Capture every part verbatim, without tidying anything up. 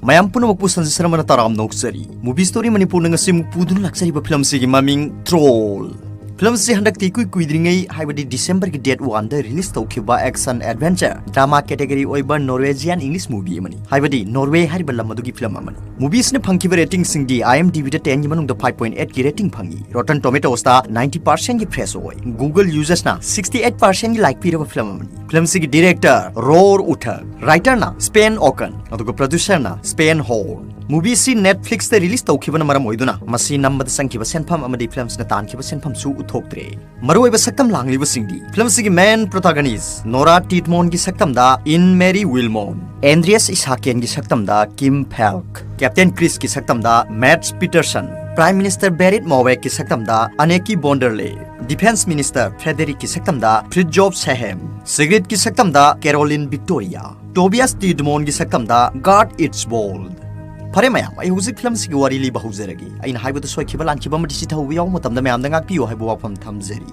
ꯃꯌꯥꯝ ꯄꯨꯝꯅꯃꯛꯄꯨ ꯁꯟꯖꯤꯠ ꯁꯔꯃꯅ ꯇꯔꯥꯝꯅ ꯑꯣꯛꯆꯔꯤ꯫ Movie Story ꯃꯅꯤꯄꯨꯔꯅ ꯉꯁꯤꯃꯨꯛ ꯄꯨꯗꯨꯅ ꯂꯥꯛꯆꯔꯤꯕ ꯐꯤꯂꯝꯁꯤꯒꯤ ꯃꯃꯤꯡ Troll꯫ ꯐꯤꯂꯝꯁꯤ ꯍꯟꯗꯛꯇꯤ ꯏꯀꯨꯏ ꯀꯨꯏꯗ꯭ꯔꯤꯉꯩ, ꯍꯥꯏꯕꯗꯤ December ꯒꯤ date one ꯗ release ꯇꯧꯈꯤꯕ action adventure drama category ꯑꯣꯏꯕ Norwegian English movie ꯑꯃꯅꯤ꯫ ꯍꯥꯏꯕꯗꯤ Norway ꯍꯥꯏꯔꯤꯕ ꯂꯝ ꯑꯗꯨꯒꯤ ꯐꯤꯂꯝ ꯑꯃꯅꯤ꯫ Movie ꯁꯤꯅ ꯐꯪꯈꯤꯕ rating ꯁꯤꯡꯗꯤ IMDb ꯗ ten ꯒꯤ ꯃꯅꯨꯡꯗ five point eight ꯀꯤ rating ꯐꯪꯉꯤ꯫ Rotten Tomatoes ꯇ ninety percent ꯒꯤ fresh ꯑꯣꯏ꯫ Google users ꯅ sixty eight percent ꯒꯤ like ꯄꯤꯔꯕ ꯐꯤꯂꯝ ꯑꯃꯅꯤ꯫ ꯐꯤꯂꯝꯁꯤꯒꯤ director Roar Uthaug, writer ꯅ Sven Okon, ꯑꯗꯨꯒ producer ꯅ Sven Horn꯫ Movie ꯁꯤ Netflix ꯇ release ꯇꯧꯈꯤꯕꯅ ꯃꯔꯝ ꯑꯣꯏꯗꯨꯅ ꯃꯁꯤ ꯅꯝꯕꯗ ꯆꯪꯈꯤꯕ ꯁꯦꯟꯐꯝ ꯑꯃꯗꯤ ꯐꯤꯂꯝꯁꯤꯅ ꯇꯥꯟꯈꯤꯕ ꯁꯦꯟꯐꯝꯁꯨ ꯎꯠꯊꯣꯛꯇ꯭ꯔꯦ꯫ ꯃꯔꯨꯑꯣꯏꯕ ꯁꯛꯇꯝ ꯂꯥꯡꯂꯤꯕꯁꯤꯡꯗꯤ ꯐꯤꯂꯝꯁꯤꯒꯤ main protagonist Nora Tidmon ꯒꯤ ꯁꯛꯇꯝꯗ ꯏꯟ ꯃꯦꯔꯤ ꯋꯤꯜꯃꯣꯟ, ꯑꯦꯟꯗ꯭ꯔꯤꯌꯁ ꯏꯁꯥꯀꯦꯟꯒꯤ ꯁꯛꯇꯝꯗ ꯀꯤꯝ ꯐꯦꯜꯛ, ꯀꯦꯞꯇꯦꯟ ꯀ꯭ꯔꯤꯁꯀꯤ ꯁꯛꯇꯝꯗ Mats Peterson, Prime Minister Berit Mobek ꯀꯤ ꯁꯛꯇꯝꯗ ꯑꯅꯦꯀꯤ ꯕꯣꯟꯗꯔꯂꯦ, Defence Minister Frederick ꯀꯤ ꯁꯛꯇꯝꯗ ꯐ꯭ꯔꯤꯠꯖꯣꯞ ꯁꯦꯍꯦꯝ, ꯁꯤꯒ꯭ꯔꯤꯠꯀꯤ ꯁꯛꯇꯝꯗ ꯀꯦꯔꯣꯂꯤꯟ ꯚꯤꯛꯇꯣꯔꯤꯌꯥ, ꯇꯣꯕꯤꯌꯥꯁ ꯇꯤꯗꯃꯣꯟꯒꯤ ꯁꯛꯇꯝꯗ ꯒꯥꯔꯠ ꯏꯠꯁ ꯕꯣꯜ꯫ ꯐꯔꯦ ꯃꯌꯥꯝ, ꯑꯩ ꯍꯧꯖꯤꯛ ꯐꯤꯂꯝꯁꯤꯒꯤ ꯋꯥꯔꯤ ꯂꯤꯕ ꯍꯧꯖꯔꯒꯦ꯫ ꯑꯩꯅ ꯍꯥꯏꯕꯗ ꯁꯣꯏꯈꯤꯕ ꯂꯥꯟꯈꯤꯕ ꯑꯃꯗꯤ ꯆꯤꯊꯍꯧꯕ ꯌꯥꯎꯕ ꯃꯇꯝꯗ ꯃꯌꯥꯝꯗ ꯉꯥꯛꯄꯤꯌꯨ ꯍꯥꯏꯕ ꯋꯥꯐꯝ ꯊꯝꯖꯔꯤ꯫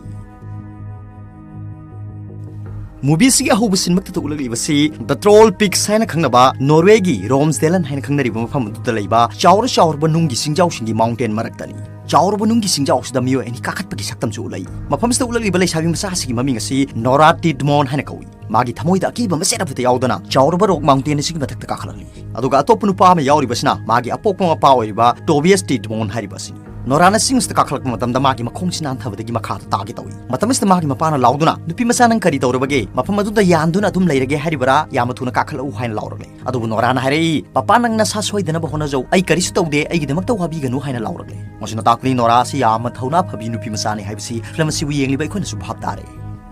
Movie ꯁꯤꯒꯤ ꯑꯍꯧꯕ scene ꯃꯛꯇꯗ ꯎꯠꯂꯛꯂꯤꯕꯁꯤ The Troll Peaks ꯍꯥꯏꯅ ꯈꯪꯅꯕ Norway ꯒꯤ Romsdalen ꯍꯥꯏꯅ ꯈꯪꯅꯔꯤꯕ ꯃꯐꯝ ꯑꯗꯨꯗ ꯂꯩꯕ ꯆꯥꯎꯔ ꯆꯥꯎꯔꯕ ꯅꯨꯡꯒꯤ ꯆꯤꯡꯖꯥꯎꯁꯤꯡꯒꯤ mountain ꯃꯔꯛꯇꯅꯤ꯫ ꯆꯥꯎꯔꯕ ꯅꯨꯡꯒꯤ ꯆꯤꯡꯖꯥꯎꯁꯤꯗ ꯃꯤꯑꯣꯏ ꯑꯅꯤ ꯀꯥꯈꯠꯄꯒꯤ ꯁꯛꯇꯝꯁꯨ ꯎꯠꯂꯛꯏ꯫ ꯃꯐꯝꯁꯤꯗ ꯎꯠꯂꯛꯂꯤꯕ ꯂꯩꯁꯥꯕꯤ ꯃꯆꯥ ꯑꯁꯤꯒꯤ ꯃꯃꯤꯡ ꯑꯁꯤ Nora Tidmon ꯍꯥꯏꯅ ꯀꯧꯏ꯫ ꯃꯥꯒꯤ ꯊꯃꯣꯏꯗ ꯑꯀꯤꯕ ꯃꯆꯦꯠ ꯑꯃꯠꯇ ꯌꯥꯎꯗꯅ ꯆꯥꯎꯔꯕ rock mountain ꯑꯁꯤꯒꯤ ꯃꯊꯛꯇ ꯀꯥꯈꯠꯂꯛꯂꯤ꯫ ꯑꯗꯨꯒ ꯑꯇꯣꯞꯄ ꯅꯨꯄꯥ ꯑꯃ ꯌꯥꯎꯔꯤꯕꯁꯤꯅ ꯃꯥꯒꯤ ꯑꯄꯣꯛꯄ ꯃꯄꯥ ꯑꯣꯏꯔꯤꯕ ꯇꯣꯕꯤꯌꯁ ꯇꯤꯗꯃꯣꯟ ꯍꯥꯏꯔꯤꯕ ꯑꯁꯤꯅꯤ꯫ ꯅꯣꯔꯥꯅ ꯆꯤꯡ ꯑꯁꯤꯗ ꯀꯥꯈꯠꯂꯛꯄ ꯃꯇꯝꯗ ꯃꯥꯒꯤ ꯃꯈꯣꯡꯁꯤ ꯅꯥꯟꯊꯕꯗꯒꯤ ꯃꯈꯥꯗ ꯇꯥꯒꯦ ꯇꯧꯏ꯫ ꯃꯇꯝ ꯑꯁꯤꯗ ꯃꯥꯒꯤ ꯃꯄꯥꯅ ꯂꯥꯎꯗꯨꯅ, "ꯅꯨꯄꯤ ꯃꯆꯥ, ꯅꯪ ꯀꯔꯤ ꯇꯧꯔꯕꯒꯦ? ꯃꯐꯝ ꯑꯗꯨꯗ ꯌꯥꯟꯗꯨꯅ ꯑꯗꯨꯝ ꯂꯩꯔꯒꯦ ꯍꯥꯏꯔꯤꯕꯔꯥ? ꯌꯥꯝꯅ ꯊꯨꯅ ꯀꯥꯈꯠꯂꯛꯎ" ꯍꯥꯏꯅ ꯂꯥꯎꯔꯛꯂꯦ꯫ ꯑꯗꯨꯕꯨ ꯅꯣꯔꯥꯅ ꯍꯥꯏꯔꯛꯏ, "ꯄꯄꯥ, ꯅꯪ ꯅꯁꯥ ꯁꯣꯏꯗꯅꯕ ꯍꯣꯠꯅꯖꯧ, ꯑꯩ ꯀꯔꯤꯁꯨ ꯇꯧꯗꯦ, ꯑꯩꯒꯤꯗꯃꯛꯇ ꯋꯥꯕꯤꯒꯅꯨ" ꯍꯥꯏꯅ ꯂꯥꯎꯔꯛꯂꯦ꯫ ꯃꯁꯤꯅ ꯇꯥꯛꯄꯗꯤ ꯅꯣꯔꯥ ꯑꯁꯤ ꯌꯥꯝꯅ ꯊꯧꯅꯥ ꯐꯕꯤ ꯅꯨꯄꯤ ꯃꯆꯥꯅꯤ ꯍꯥꯏꯕꯁꯤ ꯐꯤꯂꯝ ꯑꯁꯤꯕꯨ ꯌꯦꯡꯂꯤꯕ ꯑꯩꯈꯣꯏꯅꯁꯨ ꯚꯥꯞ ꯇꯥꯔꯦ꯫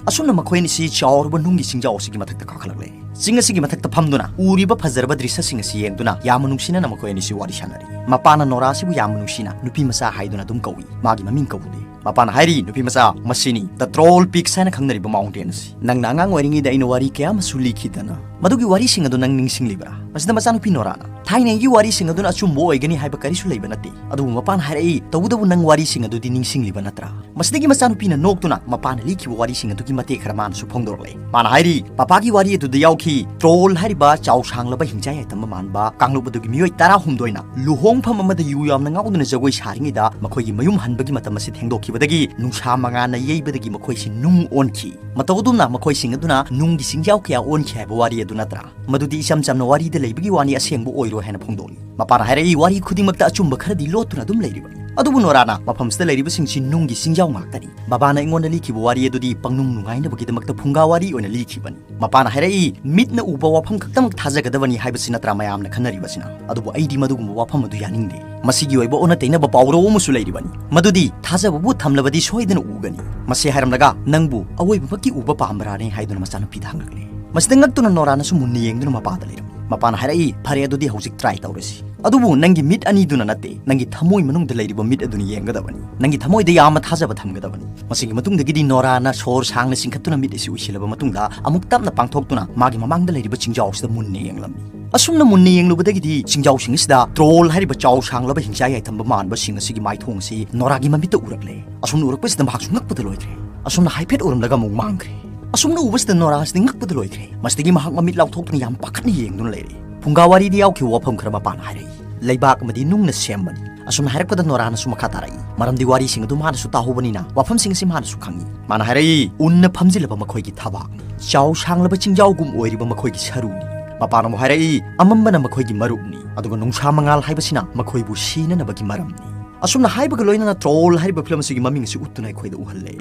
ꯑꯁꯨꯝꯅ ꯃꯈꯣꯏ ꯑꯅꯤꯁꯤ ꯆꯥꯎꯔꯕ ꯅꯨꯡꯒꯤ ꯆꯤꯡꯖꯥꯎ ꯑꯁꯤꯒꯤ ꯃꯊꯛꯇ ꯀꯥꯈꯠꯂꯛꯂꯦ꯫ ꯆꯤꯡ ꯑꯁꯤꯒꯤ ꯃꯊꯛꯇ ꯐꯝꯗꯨꯅ ꯎꯔꯤꯕ ꯐꯖꯔꯕ ꯗ꯭ꯔꯤꯁ꯭ꯌꯁꯤꯡ ꯑꯁꯤ ꯌꯦꯡꯗꯨꯅ ꯌꯥꯝꯅ ꯅꯨꯡꯁꯤꯅꯅ ꯃꯈꯣꯏ ꯑꯅꯤꯁꯤ ꯋꯥꯔꯤ ꯁꯥꯟꯅꯔꯤ꯫ ꯃꯄꯥꯅ ꯅꯣꯔꯥ ꯑꯁꯤꯕꯨ ꯌꯥꯝꯅ ꯅꯨꯡꯁꯤꯅ ꯅꯨꯄꯤ ꯃꯆꯥ ꯍꯥꯏꯗꯨꯅ ꯑꯗꯨꯝ ꯀꯧꯏ꯫ ꯃꯥꯒꯤ ꯃꯃꯤꯡ ꯀꯧꯗꯦ꯫ ꯃꯄꯥꯅ ꯍꯥꯏꯔꯤ, "ꯅꯨꯄꯤ ꯃꯆꯥ, ꯃꯁꯤꯅꯤ The Troll Peaks ꯍꯥꯏꯅ ꯈꯪꯅꯔꯤꯕ mountain ꯑꯁꯤ꯫ ꯅꯪꯅ ꯑꯉꯥꯡ ꯑꯣꯏꯔꯤꯉꯩꯗ ꯑꯩꯅ ꯋꯥꯔꯤ ꯀꯌꯥ ꯑꯃꯁꯨ ꯂꯤꯈꯤꯗꯅ, ꯃꯗꯨꯒꯤ ꯋꯥꯔꯤꯁꯤꯡ ꯑꯗꯨ ꯅꯪ ꯅꯤꯡꯁꯤꯡꯂꯤꯕ꯭ꯔꯥ?" ꯃꯁꯤꯗ ꯃꯆꯥꯅꯨꯄꯤ ꯅꯣꯔꯥꯅ, ꯊꯥꯏꯅꯒꯤ ꯋꯥꯔꯤꯁꯤꯡ ꯑꯗꯨꯅ ꯑꯆꯨꯝꯕ ꯑꯣꯏꯒꯅꯤ ꯍꯥꯏꯕ ꯀꯔꯤꯁꯨ ꯂꯩꯕ ꯅꯠꯇꯦ꯫ ꯑꯗꯨꯕꯨ ꯃꯄꯥꯅ ꯍꯥꯏꯔꯛꯏ, "ꯇꯧꯕꯇꯕꯨ ꯅꯪ ꯋꯥꯔꯤꯁꯤꯡ ꯑꯗꯨꯗꯤ ꯅꯤꯡꯁꯤꯡꯂꯤꯕ ꯅꯠꯇ꯭ꯔꯥ?" ꯃꯁꯤꯗꯒꯤ ꯃꯆꯥꯅꯨꯄꯤꯅ ꯅꯣꯛꯇꯨꯅ ꯃꯄꯥꯅ ꯂꯤꯈꯤꯕ ꯋꯥꯔꯤꯁꯤꯡ ꯑꯗꯨꯒꯤ ꯃꯇꯦꯛ ꯈꯔ ꯃꯥꯅꯁꯨ ꯐꯣꯡꯗꯣꯔꯛꯂꯦ꯫ ꯃꯥꯅ ꯍꯥꯏꯔꯤ, ꯄꯥꯄꯥꯒꯤ ꯋꯥꯔꯤ ꯑꯗꯨꯗ ꯌꯥꯎꯈꯤ, ꯇ꯭ꯔꯣꯜ ꯍꯥꯏꯔꯤꯕ ꯆꯥꯎ ꯁꯥꯡꯂꯕ ꯍꯤꯡꯆꯥꯏ ꯌꯥꯏꯇꯝꯕ ꯃꯥꯟꯕ ꯀꯥꯡꯂꯨꯞ ꯑꯗꯨꯒꯤ ꯃꯤꯑꯣꯏ ꯇꯔꯥꯍꯨꯝꯗꯣꯏꯅ ꯂꯨꯍꯣꯡꯐꯝ ꯑꯃꯗ ꯌꯨ ꯌꯥꯝꯅ ꯉꯥꯎꯗꯨꯅ ꯖꯒꯣꯏ ꯁꯥꯔꯤꯉꯩꯗ ꯃꯈꯣꯏꯒꯤ ꯃꯌꯨꯝ ꯍꯟꯕꯒꯤ ꯃꯇꯝ ꯑꯁꯤ ꯊꯦꯡꯗꯣꯛꯈꯤꯕꯗꯒꯤ ꯅꯨꯡꯁꯥ ꯃꯉꯥꯜꯅ ꯌꯩꯕꯗꯒꯤ ꯃꯈꯣꯏꯁꯤ ꯅꯨꯡ ꯑꯣꯟꯈꯤ꯫ ꯃꯇꯧ ꯑꯗꯨꯝꯅ ꯃꯈꯣꯏꯁꯤꯡ ꯑꯗꯨꯅ ꯅꯨꯡꯒꯤ ꯆꯤꯡꯖꯥꯎ ꯀꯌꯥ ꯑꯣꯟꯈꯤ ꯍꯥꯏꯕ ꯋꯥꯔꯤ ꯑꯗꯨ ꯅꯠꯇ꯭ꯔꯥ? ꯃꯗꯨꯗꯤ ꯏꯆꯝ ꯆꯝꯅ ꯋꯥꯔꯤꯗ ꯂꯩꯕꯒꯤ ꯋꯥꯅꯤ, ꯑꯁꯦꯡꯕ ꯑꯣꯏꯔꯣꯏ ꯍꯥꯏꯅ ꯐꯣꯡꯗꯣꯛꯂꯤ꯫ ꯃꯄꯥꯅ ꯍꯥꯏꯔꯛꯏ, ꯋꯥꯔꯤ ꯈꯨꯗꯤꯡꯃꯛꯇ ꯑꯆꯨꯝꯕ ꯈꯔꯗꯤ ꯂꯣꯠꯇꯨꯅ ꯑꯗꯨꯝ ꯂꯩꯔꯤꯕꯅꯤ꯫ ꯑꯗꯨꯕꯨ ꯅꯣꯔꯥꯅ ꯃꯐꯝꯁꯤꯗ ꯂꯩꯔꯤꯕꯁꯤꯡꯁꯤ ꯅꯨꯡꯒꯤ ꯆꯤꯡꯖꯥꯎ ꯉꯥꯛꯇꯅꯤ꯫ ꯕꯕꯥꯅ ꯑꯩꯉꯣꯟꯗ ꯂꯤꯈꯤꯕ ꯋꯥꯔꯤ ꯑꯗꯨꯗꯤ ꯄꯪꯅꯨꯡ ꯅꯨꯡꯉꯥꯏꯅꯕꯒꯤꯗꯃꯛꯇ ꯐꯨꯡꯒꯥ ꯋꯥꯔꯤ ꯑꯣꯏꯅ ꯂꯤꯈꯤꯕꯅꯤ꯫ ꯃꯄꯥꯅ ꯍꯥꯏꯔꯛꯏ, ꯃꯤꯠꯅ ꯎꯕ ꯋꯥꯐꯝ ꯈꯛꯇꯃꯛ ꯊꯥꯖꯒꯗꯕꯅꯤ ꯍꯥꯏꯕꯁꯤ ꯅꯠꯇ꯭ꯔꯥ ꯃꯌꯥꯝꯅ ꯈꯟꯅꯔꯤꯕꯁꯤꯅ? ꯑꯗꯨꯕꯨ ꯑꯩꯗꯤ ꯃꯗꯨꯒꯨꯝꯕ ꯋꯥꯐꯝ ꯑꯗꯨ ꯌꯥꯅꯤꯡꯗꯦ꯫ ꯃꯁꯤꯒꯤ ꯑꯣꯏꯕ ꯑꯣꯟꯅ ꯇꯩꯅꯕ ꯄꯥꯎꯔꯧ ꯑꯃꯁꯨ ꯂꯩꯔꯤꯕꯅꯤ, ꯃꯗꯨꯗꯤ ꯊꯥꯖꯕꯕꯨ ꯊꯝꯂꯕꯗꯤ ꯁꯣꯏꯗꯅ ꯎꯒꯅꯤ꯫ ꯃꯁꯤ ꯍꯥꯏꯔꯝꯂꯒ, "ꯅꯪꯕꯨ ꯑꯋꯣꯏꯕꯃꯛꯀꯤ ꯎꯕ ꯄꯥꯝꯕ꯭ꯔꯥꯅꯦ?" ꯍꯥꯏꯗꯨꯅ ꯃꯆꯥꯅꯨꯄꯤꯗ ꯍꯪꯂꯛꯂꯦ꯫ ꯃꯁꯤꯗ ꯉꯛꯇꯨꯅ ꯅꯣꯔꯥꯅꯁꯨ ꯃꯨꯟꯅ ꯌꯦꯡꯗꯨꯅ ꯃꯄꯥꯗ ꯂꯩꯔꯝꯃꯤ꯫ ꯃꯄꯥꯅ ꯍꯥꯏꯔꯛꯏ, "ꯐꯔꯦ, ꯑꯗꯨꯗꯤ ꯍꯧꯖꯤꯛ ꯇ꯭ꯔꯥꯏ ꯇꯧꯔꯁꯤ꯫ ꯑꯗꯨꯕꯨ ꯅꯪꯒꯤ ꯃꯤꯠ ꯑꯅꯤꯗꯨꯅ ꯅꯠꯇꯦ, ꯅꯪꯒꯤ ꯊꯃꯣꯏ ꯃꯅꯨꯡꯗ ꯂꯩꯔꯤꯕ ꯃꯤꯠ ꯑꯗꯨꯅ ꯌꯦꯡꯒꯗꯕꯅꯤ꯫ ꯅꯪꯒꯤ ꯊꯃꯣꯏꯗ ꯌꯥꯝꯅ ꯊꯥꯖꯕ ꯊꯝꯒꯗꯕꯅꯤ꯫" ꯃꯁꯤꯒꯤ ꯃꯇꯨꯡꯗꯒꯤꯗꯤ ꯅꯣꯔꯥꯅ ꯁꯣꯔ ꯁꯥꯡꯅ ꯆꯤꯡꯈꯠꯇꯨꯅ ꯃꯤꯠ ꯑꯁꯤ ꯎꯏꯁꯤꯜꯂꯕ ꯃꯇꯨꯡꯗ ꯑꯃꯨꯛ ꯇꯞꯅ ꯄꯥꯡꯊꯣꯛꯇꯨꯅ ꯃꯥꯒꯤ ꯃꯃꯥꯡꯗ ꯂꯩꯔꯤꯕ ꯆꯤꯡꯖꯥꯎ ꯑꯁꯤꯗ ꯃꯨꯟꯅ ꯌꯦꯡꯂꯝꯃꯤ꯫ ꯑꯁꯨꯝꯅ ꯃꯨꯟꯅ ꯌꯦꯡꯂꯨꯕꯗꯒꯤꯗꯤ ꯆꯤꯡꯖꯥꯎꯁꯤꯡ ꯑꯁꯤꯗ ꯇ꯭ꯔꯣꯜ ꯍꯥꯏꯔꯤꯕ ꯆꯥꯎ ꯁꯥꯡꯂꯕ ꯍꯤꯡꯆꯥ ꯌꯥꯏꯊꯝꯕ ꯃꯥꯟꯕꯁꯤꯡ ꯑꯁꯤꯒꯤ ꯃꯥꯏꯊꯣꯡ ꯑꯁꯤ ꯅꯣꯔꯥꯒꯤ ꯃꯃꯤꯠꯇ ꯎꯔꯛꯂꯦ꯫ ꯑꯁꯨꯝꯅ ꯎꯔꯛꯄꯁꯤꯗ ꯃꯍꯥꯛꯁꯨ ꯉꯛꯄꯗ ꯂꯣꯏꯈ꯭ꯔꯦ꯫ ꯑꯁꯨꯝꯅ ꯍꯥꯏꯐꯦꯠ ꯎꯔꯝꯂꯒ ꯑꯃꯨꯛ ꯃꯥꯡꯈ꯭ꯔꯦ꯫ ꯑꯁꯨꯝꯅ ꯎꯕꯁꯤꯗ ꯅꯣꯔꯥ ꯑꯁꯤꯗꯤ ꯉꯛꯄꯗ ꯂꯣꯏꯈ꯭ꯔꯦ꯫ ꯃꯁꯤꯗꯒꯤ ꯃꯍꯥꯛ ꯃꯃꯤꯠ ꯂꯥꯎꯊꯣꯛꯇꯨꯅ ꯌꯥꯝ ꯄꯥꯈꯠꯅ ꯌꯦꯡꯗꯨꯅ ꯂꯩꯔꯦ꯫ ꯐꯨꯡꯒꯥ ꯋꯥꯔꯤꯗ ꯌꯥꯎꯈꯤꯕ ꯋꯥꯐꯝ ꯈꯔ ꯃꯄꯥꯅ ꯍꯥꯏꯔꯛꯏ꯫ "ꯂꯩꯕꯥꯛ ꯑꯃꯗꯤ ꯅꯨꯡꯅ ꯁꯦꯝꯕꯅꯤ꯫" ꯑꯁꯨꯝꯅ ꯍꯥꯏꯔꯛꯄꯗ ꯅꯣꯔꯥꯅꯁꯨ ꯃꯈꯥ ꯇꯥꯔꯛꯏ, ꯃꯔꯝꯗꯤ ꯋꯥꯔꯤꯁꯤꯡ ꯑꯗꯨ ꯃꯥꯅꯁꯨ ꯇꯥꯍꯧꯕꯅꯤꯅ ꯋꯥꯐꯝꯁꯤꯡ ꯑꯁꯤ ꯃꯥꯅꯁꯨ ꯈꯪꯏ꯫ ꯃꯥꯅ ꯍꯥꯏꯔꯛꯏ, "ꯎꯟꯅ ꯐꯝꯖꯤꯜꯂꯕ ꯃꯈꯣꯏꯒꯤ ꯊꯕꯥꯛꯅꯤ꯫ ꯆꯥꯎ ꯁꯥꯡꯂꯕ ꯆꯤꯡꯖꯥꯎꯒꯨꯝ ꯑꯣꯏꯔꯤꯕ ꯃꯈꯣꯏꯒꯤ ꯁꯔꯨꯅꯤ꯫" ꯃꯄꯥꯟ ꯑꯃꯨꯛ ꯍꯥꯏꯔꯛꯏ, "ꯑꯃꯝꯕꯅ ꯃꯈꯣꯏꯒꯤ ꯃꯔꯨꯞꯅꯤ, ꯑꯗꯨꯒ ꯅꯨꯡꯁꯥ ꯃꯉꯥꯜ ꯍꯥꯏꯕꯁꯤꯅ ꯃꯈꯣꯏꯕꯨ ꯁꯤꯅꯅꯕꯒꯤ ꯃꯔꯝꯅꯤ꯫" ꯑꯁꯨꯝꯅ ꯍꯥꯏꯕꯒ ꯂꯣꯏꯅꯅ ꯇ꯭ꯔꯣꯜ ꯍꯥꯏꯔꯤꯕ ꯐꯤꯂꯝ ꯑꯁꯤꯒꯤ ꯃꯃꯤꯡ ꯑꯁꯤ ꯎꯠꯇꯨꯅ ꯑꯩꯈꯣꯏꯗ ꯎꯍꯜꯂꯦ꯫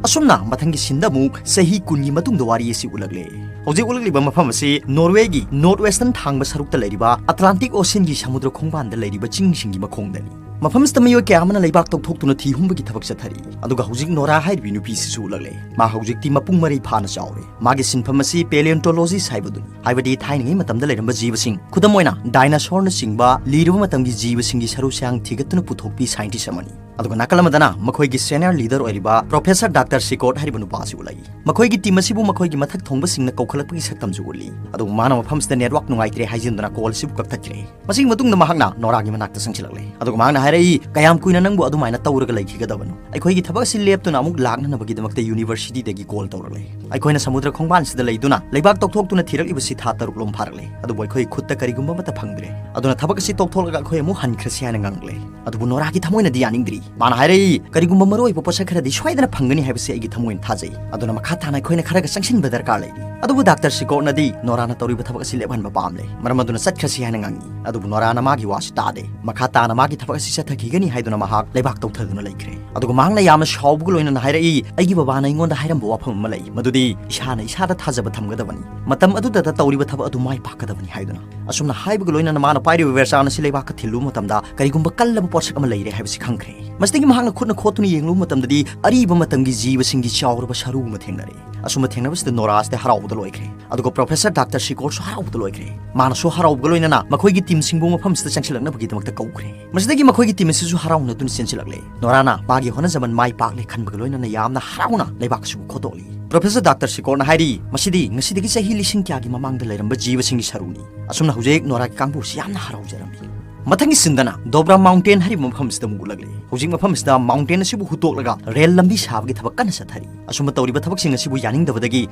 ꯑꯁꯨꯝꯅ ꯃꯊꯪꯒꯤ ꯁꯤꯟꯗ ꯑꯃꯨꯛ ꯆꯍꯤ ꯀꯨꯟꯒꯤ ꯃꯇꯨꯡꯗ ꯋꯥꯔꯤ ꯑꯁꯤ ꯎꯠꯂꯛꯂꯦ꯫ ꯍꯧꯖꯤꯛ ꯎꯠꯂꯛꯂꯤꯕ ꯃꯐꯝ ꯑꯁꯤ ꯅꯣꯔꯋꯦꯒꯤ ꯅꯣꯔꯠ ꯋꯦꯁꯇꯔꯟ ꯊꯥꯡꯕ ꯁꯔꯨꯛꯇ ꯂꯩꯔꯤꯕ ꯑꯇ꯭ꯂꯥꯟꯇꯤꯛ ꯑꯣꯁꯤꯌꯟꯒꯤ ꯁꯃꯨꯗ꯭ꯔ ꯈꯣꯡꯕꯥꯟꯗ ꯂꯩꯔꯤꯕ ꯆꯤꯡꯁꯤꯡꯒꯤ ꯃꯈꯣꯡꯗꯅꯤ꯫ ꯃꯐꯝꯁꯤꯗ ꯃꯤꯑꯣꯏ ꯀꯌꯥ ꯑꯃꯅ ꯂꯩꯕꯥꯛ ꯇꯧꯊꯣꯛꯇꯨꯅ ꯊꯤ ꯍꯨꯝꯕꯒꯤ ꯊꯕꯛ ꯆꯠꯊꯔꯤ꯫ ꯑꯗꯨꯒ ꯍꯧꯖꯤꯛ ꯅꯣꯔꯥ ꯍꯥꯏꯔꯤꯕꯤ ꯅꯨꯄꯤꯁꯤꯁꯨ ꯎꯠꯂꯛꯂꯦ꯫ ꯃꯥ ꯍꯧꯖꯤꯛꯇꯤ ꯃꯄꯨꯡ ꯃꯔꯩ ꯐꯥꯅ ꯆꯥꯎꯔꯦ꯫ ꯃꯥꯒꯤ ꯁꯤꯟꯐꯝ ꯑꯁꯤ paleontologist ꯍꯥꯏꯕꯗꯨꯅꯤ, ꯍꯥꯏꯕꯗꯤ ꯊꯥꯏꯅꯉꯩ ꯃꯇꯝꯗ ꯂꯩꯔꯝꯕ ꯖꯤꯕꯁꯤꯡ, ꯈꯨꯗꯝ ꯑꯣꯏꯅ dinosaurꯅꯆꯤꯡꯕ ꯂꯤꯔꯕ ꯃꯇꯝꯒꯤ ꯖꯤꯕꯁꯤꯡꯒꯤ ꯁꯔꯨ ꯁꯌꯥꯡ ꯊꯤꯒꯠꯇꯨꯅ ꯄꯨꯊꯣꯛꯄꯤ scientist ꯑꯃꯅꯤ꯫ ꯑꯗꯨꯒ ꯅꯥꯀꯜ ꯑꯃꯗꯅ ꯃꯈꯣꯏꯒꯤ senior leader ꯑꯣꯏꯔꯤꯕ Professor Doctor Sikot ꯍꯥꯏꯔꯤꯕ ꯅꯨꯄꯥ ꯑꯁꯤ ꯎꯠꯂꯛꯏ꯫ ꯃꯈꯣꯏꯒꯤ team ꯑꯁꯤꯕꯨ ꯃꯈꯣꯏꯒꯤ ꯃꯊꯛ ꯊꯣꯡꯕꯁꯤꯡꯅ ꯀꯧꯈꯠꯂꯛꯄꯒꯤ ꯁꯛꯇꯝꯁꯨ ꯎꯠꯂꯤ꯫ ꯑꯗꯨꯕꯨ ꯃꯥꯅ ꯃꯐꯝꯁꯤꯗ network ꯅꯨꯡꯉꯥꯏꯇ꯭ꯔꯦ ꯍꯥꯏꯖꯤꯟꯗꯨꯅ call ꯑꯁꯤꯕꯨ ꯀꯛꯊꯠꯈ꯭ꯔꯦ꯫ ꯃꯁꯤꯒꯤ ꯃꯇꯨꯡꯗ ꯃꯍꯥꯛꯅ ꯅꯣꯔꯥꯒꯤ ꯃꯅꯥꯛꯇ ꯆꯪꯁꯤꯜꯂꯛꯂꯦ꯫ ꯑꯗꯨꯒ ꯃꯍꯥꯛꯅ ꯍꯥꯏꯔꯛꯏ, "ꯀꯌꯥꯝ ꯀꯨꯏꯅ ꯅꯪꯕꯨ ꯑꯗꯨꯃꯥꯏꯅ ꯇꯧꯔꯒ ꯂꯩꯈꯤꯒꯗꯕꯅꯣ? ꯑꯩꯈꯣꯏꯒꯤ ꯊꯕꯛ ꯑꯁꯤ ꯂꯦꯞꯇꯨꯅ ꯑꯃꯨꯛ ꯂꯥꯛꯅꯅꯕꯒꯤꯗꯃꯛꯇ universityꯗꯒꯤ call ꯇꯧꯔꯛꯂꯦ꯫ ꯑꯩꯈꯣꯏꯅ ꯁꯃꯨꯗ꯭ꯔ ꯈꯣꯡꯕꯥꯟꯁꯤꯗ ꯂꯩꯗꯨꯅ ꯂꯩꯕꯥꯛ ꯇꯧꯊꯣꯛꯇꯨꯅ ꯊꯤꯔꯛꯂꯤꯕꯁꯤ ꯊꯥ ꯇꯔꯨꯛ ꯂꯣꯝ ꯐꯥꯔꯛꯂꯦ꯫ ꯑꯗꯨꯕꯨ ꯑꯩꯈꯣꯏ ꯈꯨꯠꯇ ꯀꯔꯤꯒꯨꯝꯕ ꯑꯃꯠꯇ ꯐꯪꯗ꯭ꯔꯦ꯫ ꯑꯗꯨꯅ ꯊꯕꯛ ꯑꯁꯤ ꯇꯣꯛꯊꯣꯛꯂꯒ ꯑꯩꯈꯣꯏ ꯑꯃꯨꯛ ꯍꯟꯈ꯭ꯔꯁꯤ" ꯍꯥꯏꯅ ꯉꯥꯡꯂꯦ꯫ ꯑꯗꯨꯕꯨ ꯅꯣꯔꯥꯒꯤ ꯊꯃꯣꯏꯅꯗꯤ ꯌꯥꯅꯤꯡꯗ꯭ꯔꯤ꯫ ꯃꯥꯅ ꯍꯥꯏꯔꯛꯏ, "ꯀꯔꯤꯒꯨꯝꯕ ꯃꯔꯨꯑꯣꯏꯕ ꯄꯣꯠꯁꯛ ꯈꯔꯗꯤ ꯁꯣꯏꯗꯅ ꯐꯪꯒꯅꯤ ꯍꯥꯏꯕꯁꯤ ꯑꯩꯒꯤ ꯊꯃꯣꯏꯅ ꯊꯥꯖꯩ꯫ ꯑꯗꯨꯅ ꯃꯈꯥ ꯇꯥꯅ ꯑꯩꯈꯣꯏꯅ ꯈꯔꯒ ꯆꯪꯁꯤꯟꯕ ꯗꯔꯀꯥꯔ ꯂꯩꯔꯤ"꯫ ꯑꯗꯨꯕꯨ Doctor Sikotꯅꯗꯤ ꯅꯣꯔꯥꯅ ꯇꯧꯔꯤꯕ ꯊꯕꯛ ꯑꯁꯤ ꯂꯦꯞꯍꯟꯕ ꯄꯥꯝꯂꯦ꯫ ꯃꯔꯝ ꯑꯗꯨꯅ ꯆꯠꯈ꯭ꯔꯁꯤ ꯍꯥꯏꯅ ꯉꯥꯡꯉꯤ꯫ ꯑꯗꯨꯕꯨ ꯅꯣꯔꯥꯅ ꯃꯥꯒꯤ ꯋꯥꯁꯤ ꯇꯥꯗꯦ꯫ ꯃꯈꯥ ꯇꯥꯅ ꯃꯥꯒꯤ ꯊꯕꯛ ꯑꯁꯤ ꯆꯠꯊꯈꯤꯒꯅꯤ ꯍꯥꯏꯗꯨꯅ ꯃꯍꯥꯛ ꯂꯩꯕꯥꯛ ꯇꯧꯊꯗꯨꯅ ꯂꯩꯈ꯭ꯔꯦ꯫ ꯑꯗꯨꯒ ꯃꯍꯥꯛꯅ ꯌꯥꯝꯅ ꯁꯥꯎꯕꯒ ꯂꯣꯏꯅꯅ ꯍꯥꯏꯔꯛꯏ, "ꯑꯩꯒꯤ ꯕꯕꯥꯅ ꯑꯩꯉꯣꯟꯗ ꯍꯥꯏꯔꯝꯕ ꯋꯥꯐꯝ ꯑꯃ ꯂꯩ, ꯃꯗꯨꯗꯤ ꯏꯁꯥꯅ ꯏꯁꯥꯗ ꯊꯥꯖꯕ ꯊꯝꯒꯗꯕꯅꯤ꯫ ꯃꯇꯝ ꯑꯗꯨꯗꯇ ꯇꯧꯔꯤꯕ ꯊꯕꯛ ꯑꯗꯨ ꯃꯥꯏ ꯄꯥꯛꯀꯗꯕꯅꯤ" ꯍꯥꯏꯗꯨꯅ꯫ ꯑꯁꯨꯝꯅ ꯍꯥꯏꯕꯒ ꯂꯣꯏꯅꯅ ꯃꯥꯅ ꯄꯥꯏꯔꯤꯕ ꯕꯦꯔꯆꯥꯟ ꯑꯁꯤ ꯂꯩꯕꯥꯛꯇ ꯊꯤꯜꯂꯨꯕ ꯃꯇꯝꯗ ꯀꯔꯤꯒꯨꯝꯕ ꯀꯜꯂꯕ ꯄꯣꯠꯁꯛ ꯑꯃ ꯂꯩꯔꯦ ꯍꯥꯏꯕꯁꯤ ꯈꯪꯈ꯭ꯔꯦ꯫ ꯃꯁꯤꯗꯒꯤ ꯃꯍꯥꯛꯅ ꯈꯨꯠꯅ ꯈꯣꯠꯇꯨꯅ ꯌꯦꯡꯂꯨꯕ ꯃꯇꯝꯗꯗꯤ ꯑꯔꯤꯕ ꯃꯇꯝꯒꯤ ꯖꯤꯕꯁꯤꯡꯒꯤ ꯆꯥꯎꯔꯕ ꯁꯔꯨ ꯑꯃ ꯊꯦꯡꯅꯔꯦ꯫ ꯑꯁꯨꯝꯕ ꯊꯦꯡꯅꯕꯁꯤꯗ ꯅꯣꯔꯥ ꯑꯁꯤꯗꯤ ꯍꯔꯥꯎꯕꯗ ꯂꯣꯏꯈ꯭ꯔꯦ꯫ ꯑꯗꯨꯒ Professor Doctor Sikotꯁꯨ ꯍꯔꯥꯎꯕꯗ ꯂꯣꯏꯈ꯭ꯔꯦ꯫ ꯃꯥꯅꯁꯨ ꯍꯔꯥꯎꯕꯒ ꯂꯣꯏꯅꯅ ꯃꯈꯣꯏꯒꯤ teamꯁꯤꯡꯕꯨ ꯃꯐꯝꯁꯤꯗ ꯆꯪꯁꯤꯜꯂꯛꯅꯕꯒꯤꯗꯃꯛꯇ ꯀꯧꯈ꯭ꯔꯦ꯫ ꯃꯁꯤꯗꯒꯤ ꯃꯈꯣꯏꯒꯤ team ꯑꯁꯤꯁꯨ ꯍꯔꯥꯎꯅꯗꯨꯅ ꯆꯦꯟꯁꯤꯜꯂꯛꯂꯦ꯫ ꯅꯣꯔꯥꯅ ꯃꯥꯒꯤ ꯍꯣꯠꯅꯖꯃꯟ ꯃꯥꯏ ꯄꯥꯛꯂꯦ ꯈꯟꯕꯒ ꯂꯣꯏꯅꯅ ꯌꯥꯝꯅ ꯍꯔꯥꯎꯅ ꯂꯩꯕꯥꯛ ꯑꯁꯤꯕꯨ ꯈꯣꯠꯇꯣꯛꯂꯤ꯫ Professor Doctor Sikotꯅ ꯍꯥꯏꯔꯤ, "ꯃꯁꯤꯗꯤ ꯉꯁꯤꯗꯒꯤ ꯆꯍꯤ ꯂꯤꯁꯤꯡ ꯀꯌꯥꯒꯤ ꯃꯃꯥꯡꯗ ꯂꯩꯔꯝꯕ ꯖꯤꯕꯁꯤꯡꯒꯤ ꯁꯔꯨꯅꯤ"꯫ ꯑꯁꯨꯝꯅ ꯍꯧꯖꯤꯛ ꯅꯣꯔꯥꯒꯤ ꯀꯥꯡꯕꯨ ꯑꯁꯤ ꯌꯥꯝꯅ ꯍꯔꯥꯎꯖꯔꯝꯃꯤ꯫ ꯃꯊꯪꯒꯤ sceneꯗꯅ Dobra Mountain ꯍꯥꯏꯔꯤꯕ ꯃꯐꯝ ꯑꯁꯤꯗ ꯑꯃꯨꯛ ꯎꯠꯂꯛꯂꯦ꯫ ꯍꯧꯖꯤꯛ ꯃꯐꯝ ꯑꯁꯤꯗ mountain ꯑꯁꯤꯕꯨ ꯍꯨꯠꯇꯣꯛꯂꯒ ꯔꯦꯜ ꯂꯝꯕꯤ ꯁꯥꯕꯒꯤ ꯊꯕꯛ ꯀꯟꯅ ꯆꯠꯊꯔꯤ꯫ ꯑꯁꯨꯝꯅ ꯇꯧꯔꯤꯕ ꯊꯕꯛꯁꯤꯡ ꯑꯁꯤꯕꯨ ꯌꯥꯅꯤꯡꯗꯕꯗꯒꯤ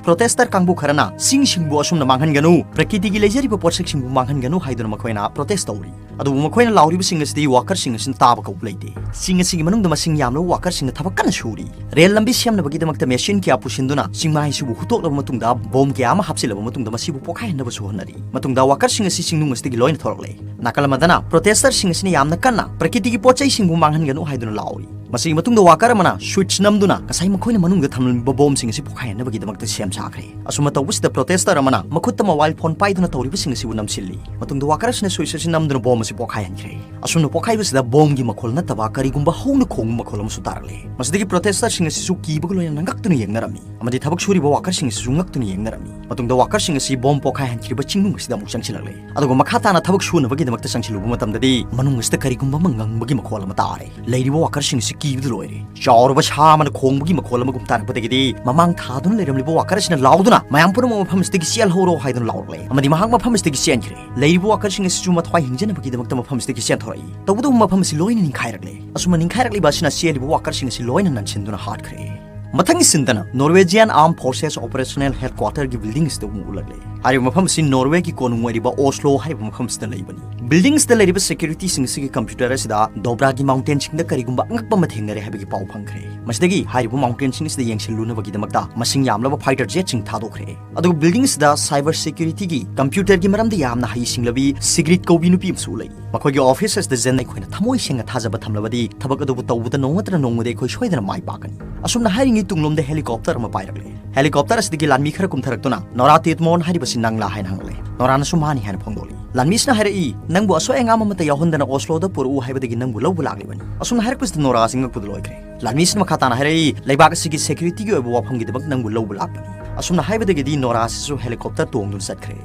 protester ꯀꯥꯡꯕꯨ ꯈꯔꯅ ꯆꯤꯡꯁꯤꯡꯕꯨ ꯑꯁꯨꯝꯅ ꯃꯥꯡꯍꯟꯒꯅꯨ, ꯄ꯭ꯔꯀꯤꯇꯤꯒꯤ ꯂꯩꯖꯔꯤꯕ ꯄꯣꯠꯁꯛꯁꯤꯡꯕꯨ ꯃꯥꯡꯍꯟꯒꯅꯨ ꯍꯥꯏꯗꯨꯅ ꯃꯈꯣꯏꯅ protest ꯇꯧꯔꯤ꯫ ꯑꯗꯨꯕꯨ ꯃꯈꯣꯏꯅ ꯂꯥꯎꯔꯤꯕꯁꯤꯡ ꯑꯁꯤꯗꯤ workerꯁꯤꯡ ꯑꯁꯤꯅ ꯇꯥꯕ ꯀꯧꯕ ꯂꯩꯇꯦ꯫ ꯆꯤꯡ ꯑꯁꯤꯒꯤ ꯃꯅꯨꯡꯗ ꯃꯁꯤꯡ ꯌꯥꯝꯂꯕ workerꯁꯤꯡꯅ ꯊꯕꯛ ꯀꯟꯅ ꯁꯨꯔꯤ꯫ ꯔꯦꯜ ꯂꯝꯕꯤ ꯁꯦꯝꯅꯕꯒꯤꯗꯃꯛꯇ machine ꯀꯌꯥ ꯄꯨꯁꯤꯟꯗꯨꯅ ꯆꯤꯡꯃꯥꯏ ꯑꯁꯤꯕꯨ ꯍꯨꯠꯇꯣꯛꯂꯕ ꯃꯇꯨꯡꯗ bomb ꯀꯌꯥ ꯑꯃ ꯍꯥꯞꯆꯤꯜꯂꯕ ꯃꯇꯨꯡꯗ ꯃꯁꯤꯕꯨ ꯄꯣꯈꯥꯏꯍꯟꯅꯕꯁꯨ ꯍꯣꯠꯅꯔꯤ꯫ ꯃꯇꯨꯡꯗ workerꯁꯤꯡ ꯑꯁꯤ ꯆꯤꯡꯅꯨꯡ ꯑꯁꯤꯗꯒꯤ ꯂꯣꯏꯅ ꯊꯣꯔꯛꯂꯦ꯫ ꯅꯥꯀꯜ ꯑꯃꯗꯅ protesterꯁꯤꯡ ꯑꯁꯤꯅ ꯌꯥꯝꯅ ꯀꯟꯅ "ꯄ꯭ꯔꯀꯤꯇꯤꯒꯤ ꯄꯣꯠ ꯆꯩꯁꯤꯡꯕꯨ ꯃꯥꯡꯍꯟꯒꯅꯨ" ꯍꯥꯏꯗꯨꯅ ꯂꯥꯎꯔꯤ꯫ ꯃꯁꯤꯒꯤ ꯃꯇꯨꯡꯗ worker ꯑꯃꯅ switch ꯅꯝꯗꯨꯅ ꯉꯁꯥꯏ ꯃꯈꯣꯏꯅ ꯃꯅꯨꯡꯗ ꯊꯝꯂꯝꯂꯤꯕ ꯕꯣꯝꯁꯤꯡ ꯑꯁꯤ ꯄꯣꯈꯥꯏꯍꯟꯅꯕꯒꯤꯗꯃꯛꯇ ꯁꯦꯝ ꯁꯥꯈ꯭ꯔꯦ꯫ ꯑꯁꯨꯝꯅ ꯇꯧꯕꯁꯤꯗ protester ꯑꯃꯅ ꯃꯈꯨꯠꯇ mobile phone ꯄꯥꯏꯗꯨꯅ ꯇꯧꯔꯤꯕꯁꯤꯡ ꯑꯁꯤꯕꯨ ꯅꯝꯁꯤꯜꯂꯤ꯫ ꯃꯇꯨꯡꯗ worker ꯑꯁꯤꯅ switch ꯑꯁꯤ ꯅꯝꯗꯨꯅ ꯕꯣꯝ ꯑꯁꯤ ꯄꯣꯈꯥꯏꯍꯟꯈ꯭ꯔꯦ꯫ ꯑꯁꯨꯝꯅ ꯄꯣꯈꯥꯏꯕꯁꯤꯗ ꯕꯣꯝꯒꯤ ꯃꯈꯣꯜ ꯅꯠꯇꯕ ꯀꯔꯤꯒꯨꯝꯕ ꯍꯧꯅ ꯈꯣꯡꯕ ꯃꯈꯣꯜ ꯑꯃꯁꯨ ꯇꯥꯔꯛꯂꯦ꯫ ꯃꯁꯤꯗꯒꯤ protester ꯁꯤꯡ ꯑꯁꯤꯁꯨ ꯀꯤꯕꯒ ꯂꯣꯏꯅꯅ ꯉꯛꯇꯨꯅ ꯌꯦꯡꯅꯔꯝꯃꯤ ꯑꯃꯗꯤ ꯊꯕꯛ ꯁꯨꯔꯤꯕ worker ꯁꯤꯡ ꯑꯁꯤꯁꯨ ꯉꯛꯇꯨꯅ ꯌꯦꯡꯅꯔꯝꯃꯤ꯫ ꯃꯇꯨꯡꯗ worker ꯁꯤꯡ ꯑꯁꯤ ꯕꯣꯝ ꯄꯣꯈꯥꯏꯍꯟꯈꯤꯕ ꯆꯤꯡꯅꯨꯡ ꯑꯁꯤꯗ ꯑꯃꯨꯛ ꯆꯪꯁꯤꯜꯂꯛꯂꯦ꯫ ꯑꯗꯨꯒ ꯃꯈꯥ ꯇꯥꯅ ꯊꯕꯛ ꯁꯨꯅꯕꯒꯤꯗꯃꯛꯇ ꯆꯪꯁꯤꯜꯂꯨꯕ ꯃꯇꯝꯗꯗꯤ ꯃꯅꯨꯡ ꯑꯁꯤꯗ ꯀꯔꯤꯒꯨꯝꯕ ꯑꯃ ꯉꯪꯕꯒꯤ ꯃꯈꯣꯜ ꯑꯃ ꯇꯥꯔꯦ꯫ ꯂꯩꯔꯤꯕ worker ꯁꯤꯡ ꯑꯁꯤ ꯀꯤꯕꯗ ꯂꯣꯏꯔꯦ꯫ ꯆꯥꯎꯔꯕ ꯁꯥ ꯑꯃꯅ ꯈꯣꯡꯕꯒꯤ ꯃꯈꯣꯜ ꯑꯃꯒꯨꯝ ꯇꯥꯔꯛꯄꯗꯒꯤꯗꯤ ꯃꯃꯥꯡ ꯊꯥꯗꯨꯅ ꯂꯩꯔꯝꯂꯤꯕ worker ꯑꯁꯤꯅ ꯂꯥꯎꯗꯨꯅ ꯃꯌꯥꯝ ꯄꯨꯝꯅꯃꯛ ꯃꯐꯝ ꯑꯁꯤꯗꯒꯤ ꯆꯦꯜꯍꯧꯔꯣ ꯍꯥꯏꯗꯨꯅ ꯂꯥꯎꯔꯛꯂꯦ ꯑꯃꯗꯤ ꯃꯍꯥꯛ ꯃꯐꯝ ꯑꯁꯤꯗꯒꯤ ꯆꯦꯟꯈ꯭ꯔꯦ꯫ ꯂꯩꯔꯤꯕ worker ꯁꯤꯡ ꯑꯁꯤꯁꯨ ꯃꯊ꯭ꯋꯥꯏ ꯍꯤꯡꯖꯅꯕꯒꯤꯗꯃꯛꯇ ꯃꯐꯝ ꯑꯁꯤꯗꯒꯤ ꯆꯦꯟꯊꯣꯔꯛꯏ꯫ ꯇꯧꯕꯇꯕꯨ ꯃꯐꯝ ꯑꯁꯤ ꯂꯣꯏꯅ ꯅꯤꯡꯈꯥꯏꯔꯛꯂꯦ꯫ ꯑꯁꯨꯝꯅ ꯅꯤꯡꯈꯥꯏꯔꯛꯂꯤꯕ ꯑꯁꯤꯅ ꯆꯦꯜꯂꯤꯕ worker ꯁꯤꯡ ꯑꯁꯤ ꯂꯣꯏꯅ ꯅꯟꯁꯤꯟꯗꯨꯅ ꯍꯥꯠꯈ꯭ꯔꯦ꯫ ꯃꯊꯪꯒꯤ scene ꯗꯅ Norwegian Armed Forces Operational Headquarter ꯒꯤ building ꯑꯁꯤꯗ ꯑꯃꯨꯛ ꯎꯠꯂꯛꯂꯦ꯫ ꯍꯥꯏꯔꯤꯕ ꯃꯐꯝ ꯑꯁꯤ ꯅꯣꯔꯋꯦꯒꯤ ꯀꯣꯅꯨꯡ ꯑꯣꯏꯔꯤꯕ ꯑꯣꯁꯂꯣ ꯍꯥꯏꯔꯤꯕ ꯃꯐꯝ ꯑꯁꯤꯗ ꯂꯩꯕꯅꯤ꯫ Building ꯑꯁꯤꯗ ꯂꯩꯔꯤꯕ security ꯁꯤꯡ ꯑꯁꯤꯒꯤ computer ꯑꯁꯤꯗ ꯗꯣꯕ꯭ꯔꯥꯒꯤ mountain ꯁꯤꯡꯗ ꯀꯔꯤꯒꯨꯝꯕ ꯑꯉꯛꯄ ꯑꯃ ꯊꯦꯡꯅꯔꯦ ꯍꯥꯏꯕꯒꯤ ꯄꯥꯎ ꯐꯪꯈ꯭ꯔꯦ꯫ ꯃꯁꯤꯗꯒꯤ ꯍꯥꯏꯔꯤꯕ mountain ꯁꯤꯡ ꯑꯁꯤꯗ ꯌꯦꯡꯁꯤꯜꯂꯨꯅꯕꯒꯤꯗꯃꯛꯇ ꯃꯁꯤꯡ ꯌꯥꯝꯂꯕ fighter jet ꯁꯤꯡ ꯊꯥꯗꯣꯛꯈ꯭ꯔꯦ꯫ ꯑꯗꯨꯒ building ꯑꯁꯤꯗ cyber security ꯒꯤ computer ꯒꯤ ꯃꯔꯝꯗ ꯌꯥꯝꯅ ꯍꯩꯁꯤꯡꯂꯕꯤ ꯁꯤꯒ꯭ꯔꯤꯠ ꯀꯧꯕꯤ ꯅꯨꯄꯤ ꯑꯃꯁꯨ ꯎꯠꯂꯛꯏ꯫ ꯃꯈꯣꯏꯒꯤ office ꯑꯁꯤꯗ ꯖꯦꯟ ꯑꯩꯈꯣꯏꯅ ꯊꯃꯣꯏ ꯁꯦꯡꯅ ꯊꯥꯖꯕ ꯊꯝꯂꯕꯗꯤ ꯊꯕꯛ ꯑꯗꯨꯕꯨ ꯇꯧꯕꯗ ꯅꯣꯡꯃ ꯅꯠꯇ꯭ꯔꯒ ꯅꯣꯡꯃꯗꯤ ꯑꯩꯈꯣꯏ ꯁꯣꯏꯗꯅ ꯃꯥꯏ ꯄꯥꯛꯀꯅꯤ꯫ ꯑꯁꯨꯝꯅ ꯍꯥꯏꯔꯤꯉꯩ ꯇꯨꯡꯂꯣꯝꯗ helicopter ꯑꯃ ꯄꯥꯏꯔꯛꯂꯦ꯫ Helicopter ꯑꯁꯤꯗꯒꯤ ꯂꯥꯟꯃꯤ ꯈꯔ ꯀꯨꯝꯊꯔꯛꯇꯨꯅ ꯅꯣꯔꯥ ꯇꯦꯠꯃꯣꯟ ꯍꯥꯏꯔꯤꯕꯁꯤ ꯅꯪꯂꯥ ꯍꯥꯏꯅ ꯍꯪꯂꯦ꯫ ꯅꯣꯔꯥꯅꯁꯨ ꯃꯥꯅꯤ ꯍꯥꯏꯅ ꯐꯣꯡꯗꯣꯛꯂꯤ꯫ ꯂꯥꯟꯃꯤꯁꯤꯅ ꯍꯥꯏꯔꯛꯏ, "ꯅꯪꯕꯨ ꯑꯁꯣꯏ ꯑꯉꯥꯝ ꯑꯃꯠꯇ ꯌꯥꯎꯍꯟꯗꯅ ꯑꯣꯁꯂꯣꯗ ꯄꯨꯔꯛꯎ ꯍꯥꯏꯕꯗꯒꯤ ꯅꯪꯕꯨ ꯂꯧꯕ ꯂꯥꯛꯂꯤꯕꯅꯤ"꯫ ꯑꯁꯨꯝꯅ ꯍꯥꯏꯔꯛꯄꯁꯤꯗ ꯅꯣꯔꯥ ꯑꯁꯤ ꯉꯛꯄꯗ ꯂꯣꯏꯈ꯭ꯔꯦ꯫ ꯂꯥꯟꯃꯤꯁꯤꯅ ꯃꯈꯥ ꯇꯥꯅ ꯍꯥꯏꯔꯛꯏ, "ꯂꯩꯕꯥꯛ ꯑꯁꯤꯒꯤ security ꯒꯤ ꯑꯣꯏꯕ ꯋꯥꯐꯝꯒꯤꯗꯃꯛ ꯅꯪꯕꯨ ꯂꯧꯕ ꯂꯥꯛꯄꯅꯤ"꯫ ꯑꯁꯨꯝꯅ ꯍꯥꯏꯕꯗꯒꯤꯗꯤ ꯅꯣꯔꯥ ꯑꯁꯤꯁꯨ helicopter ꯇꯣꯡꯗꯨꯅ ꯆꯠꯈ꯭ꯔꯦ꯫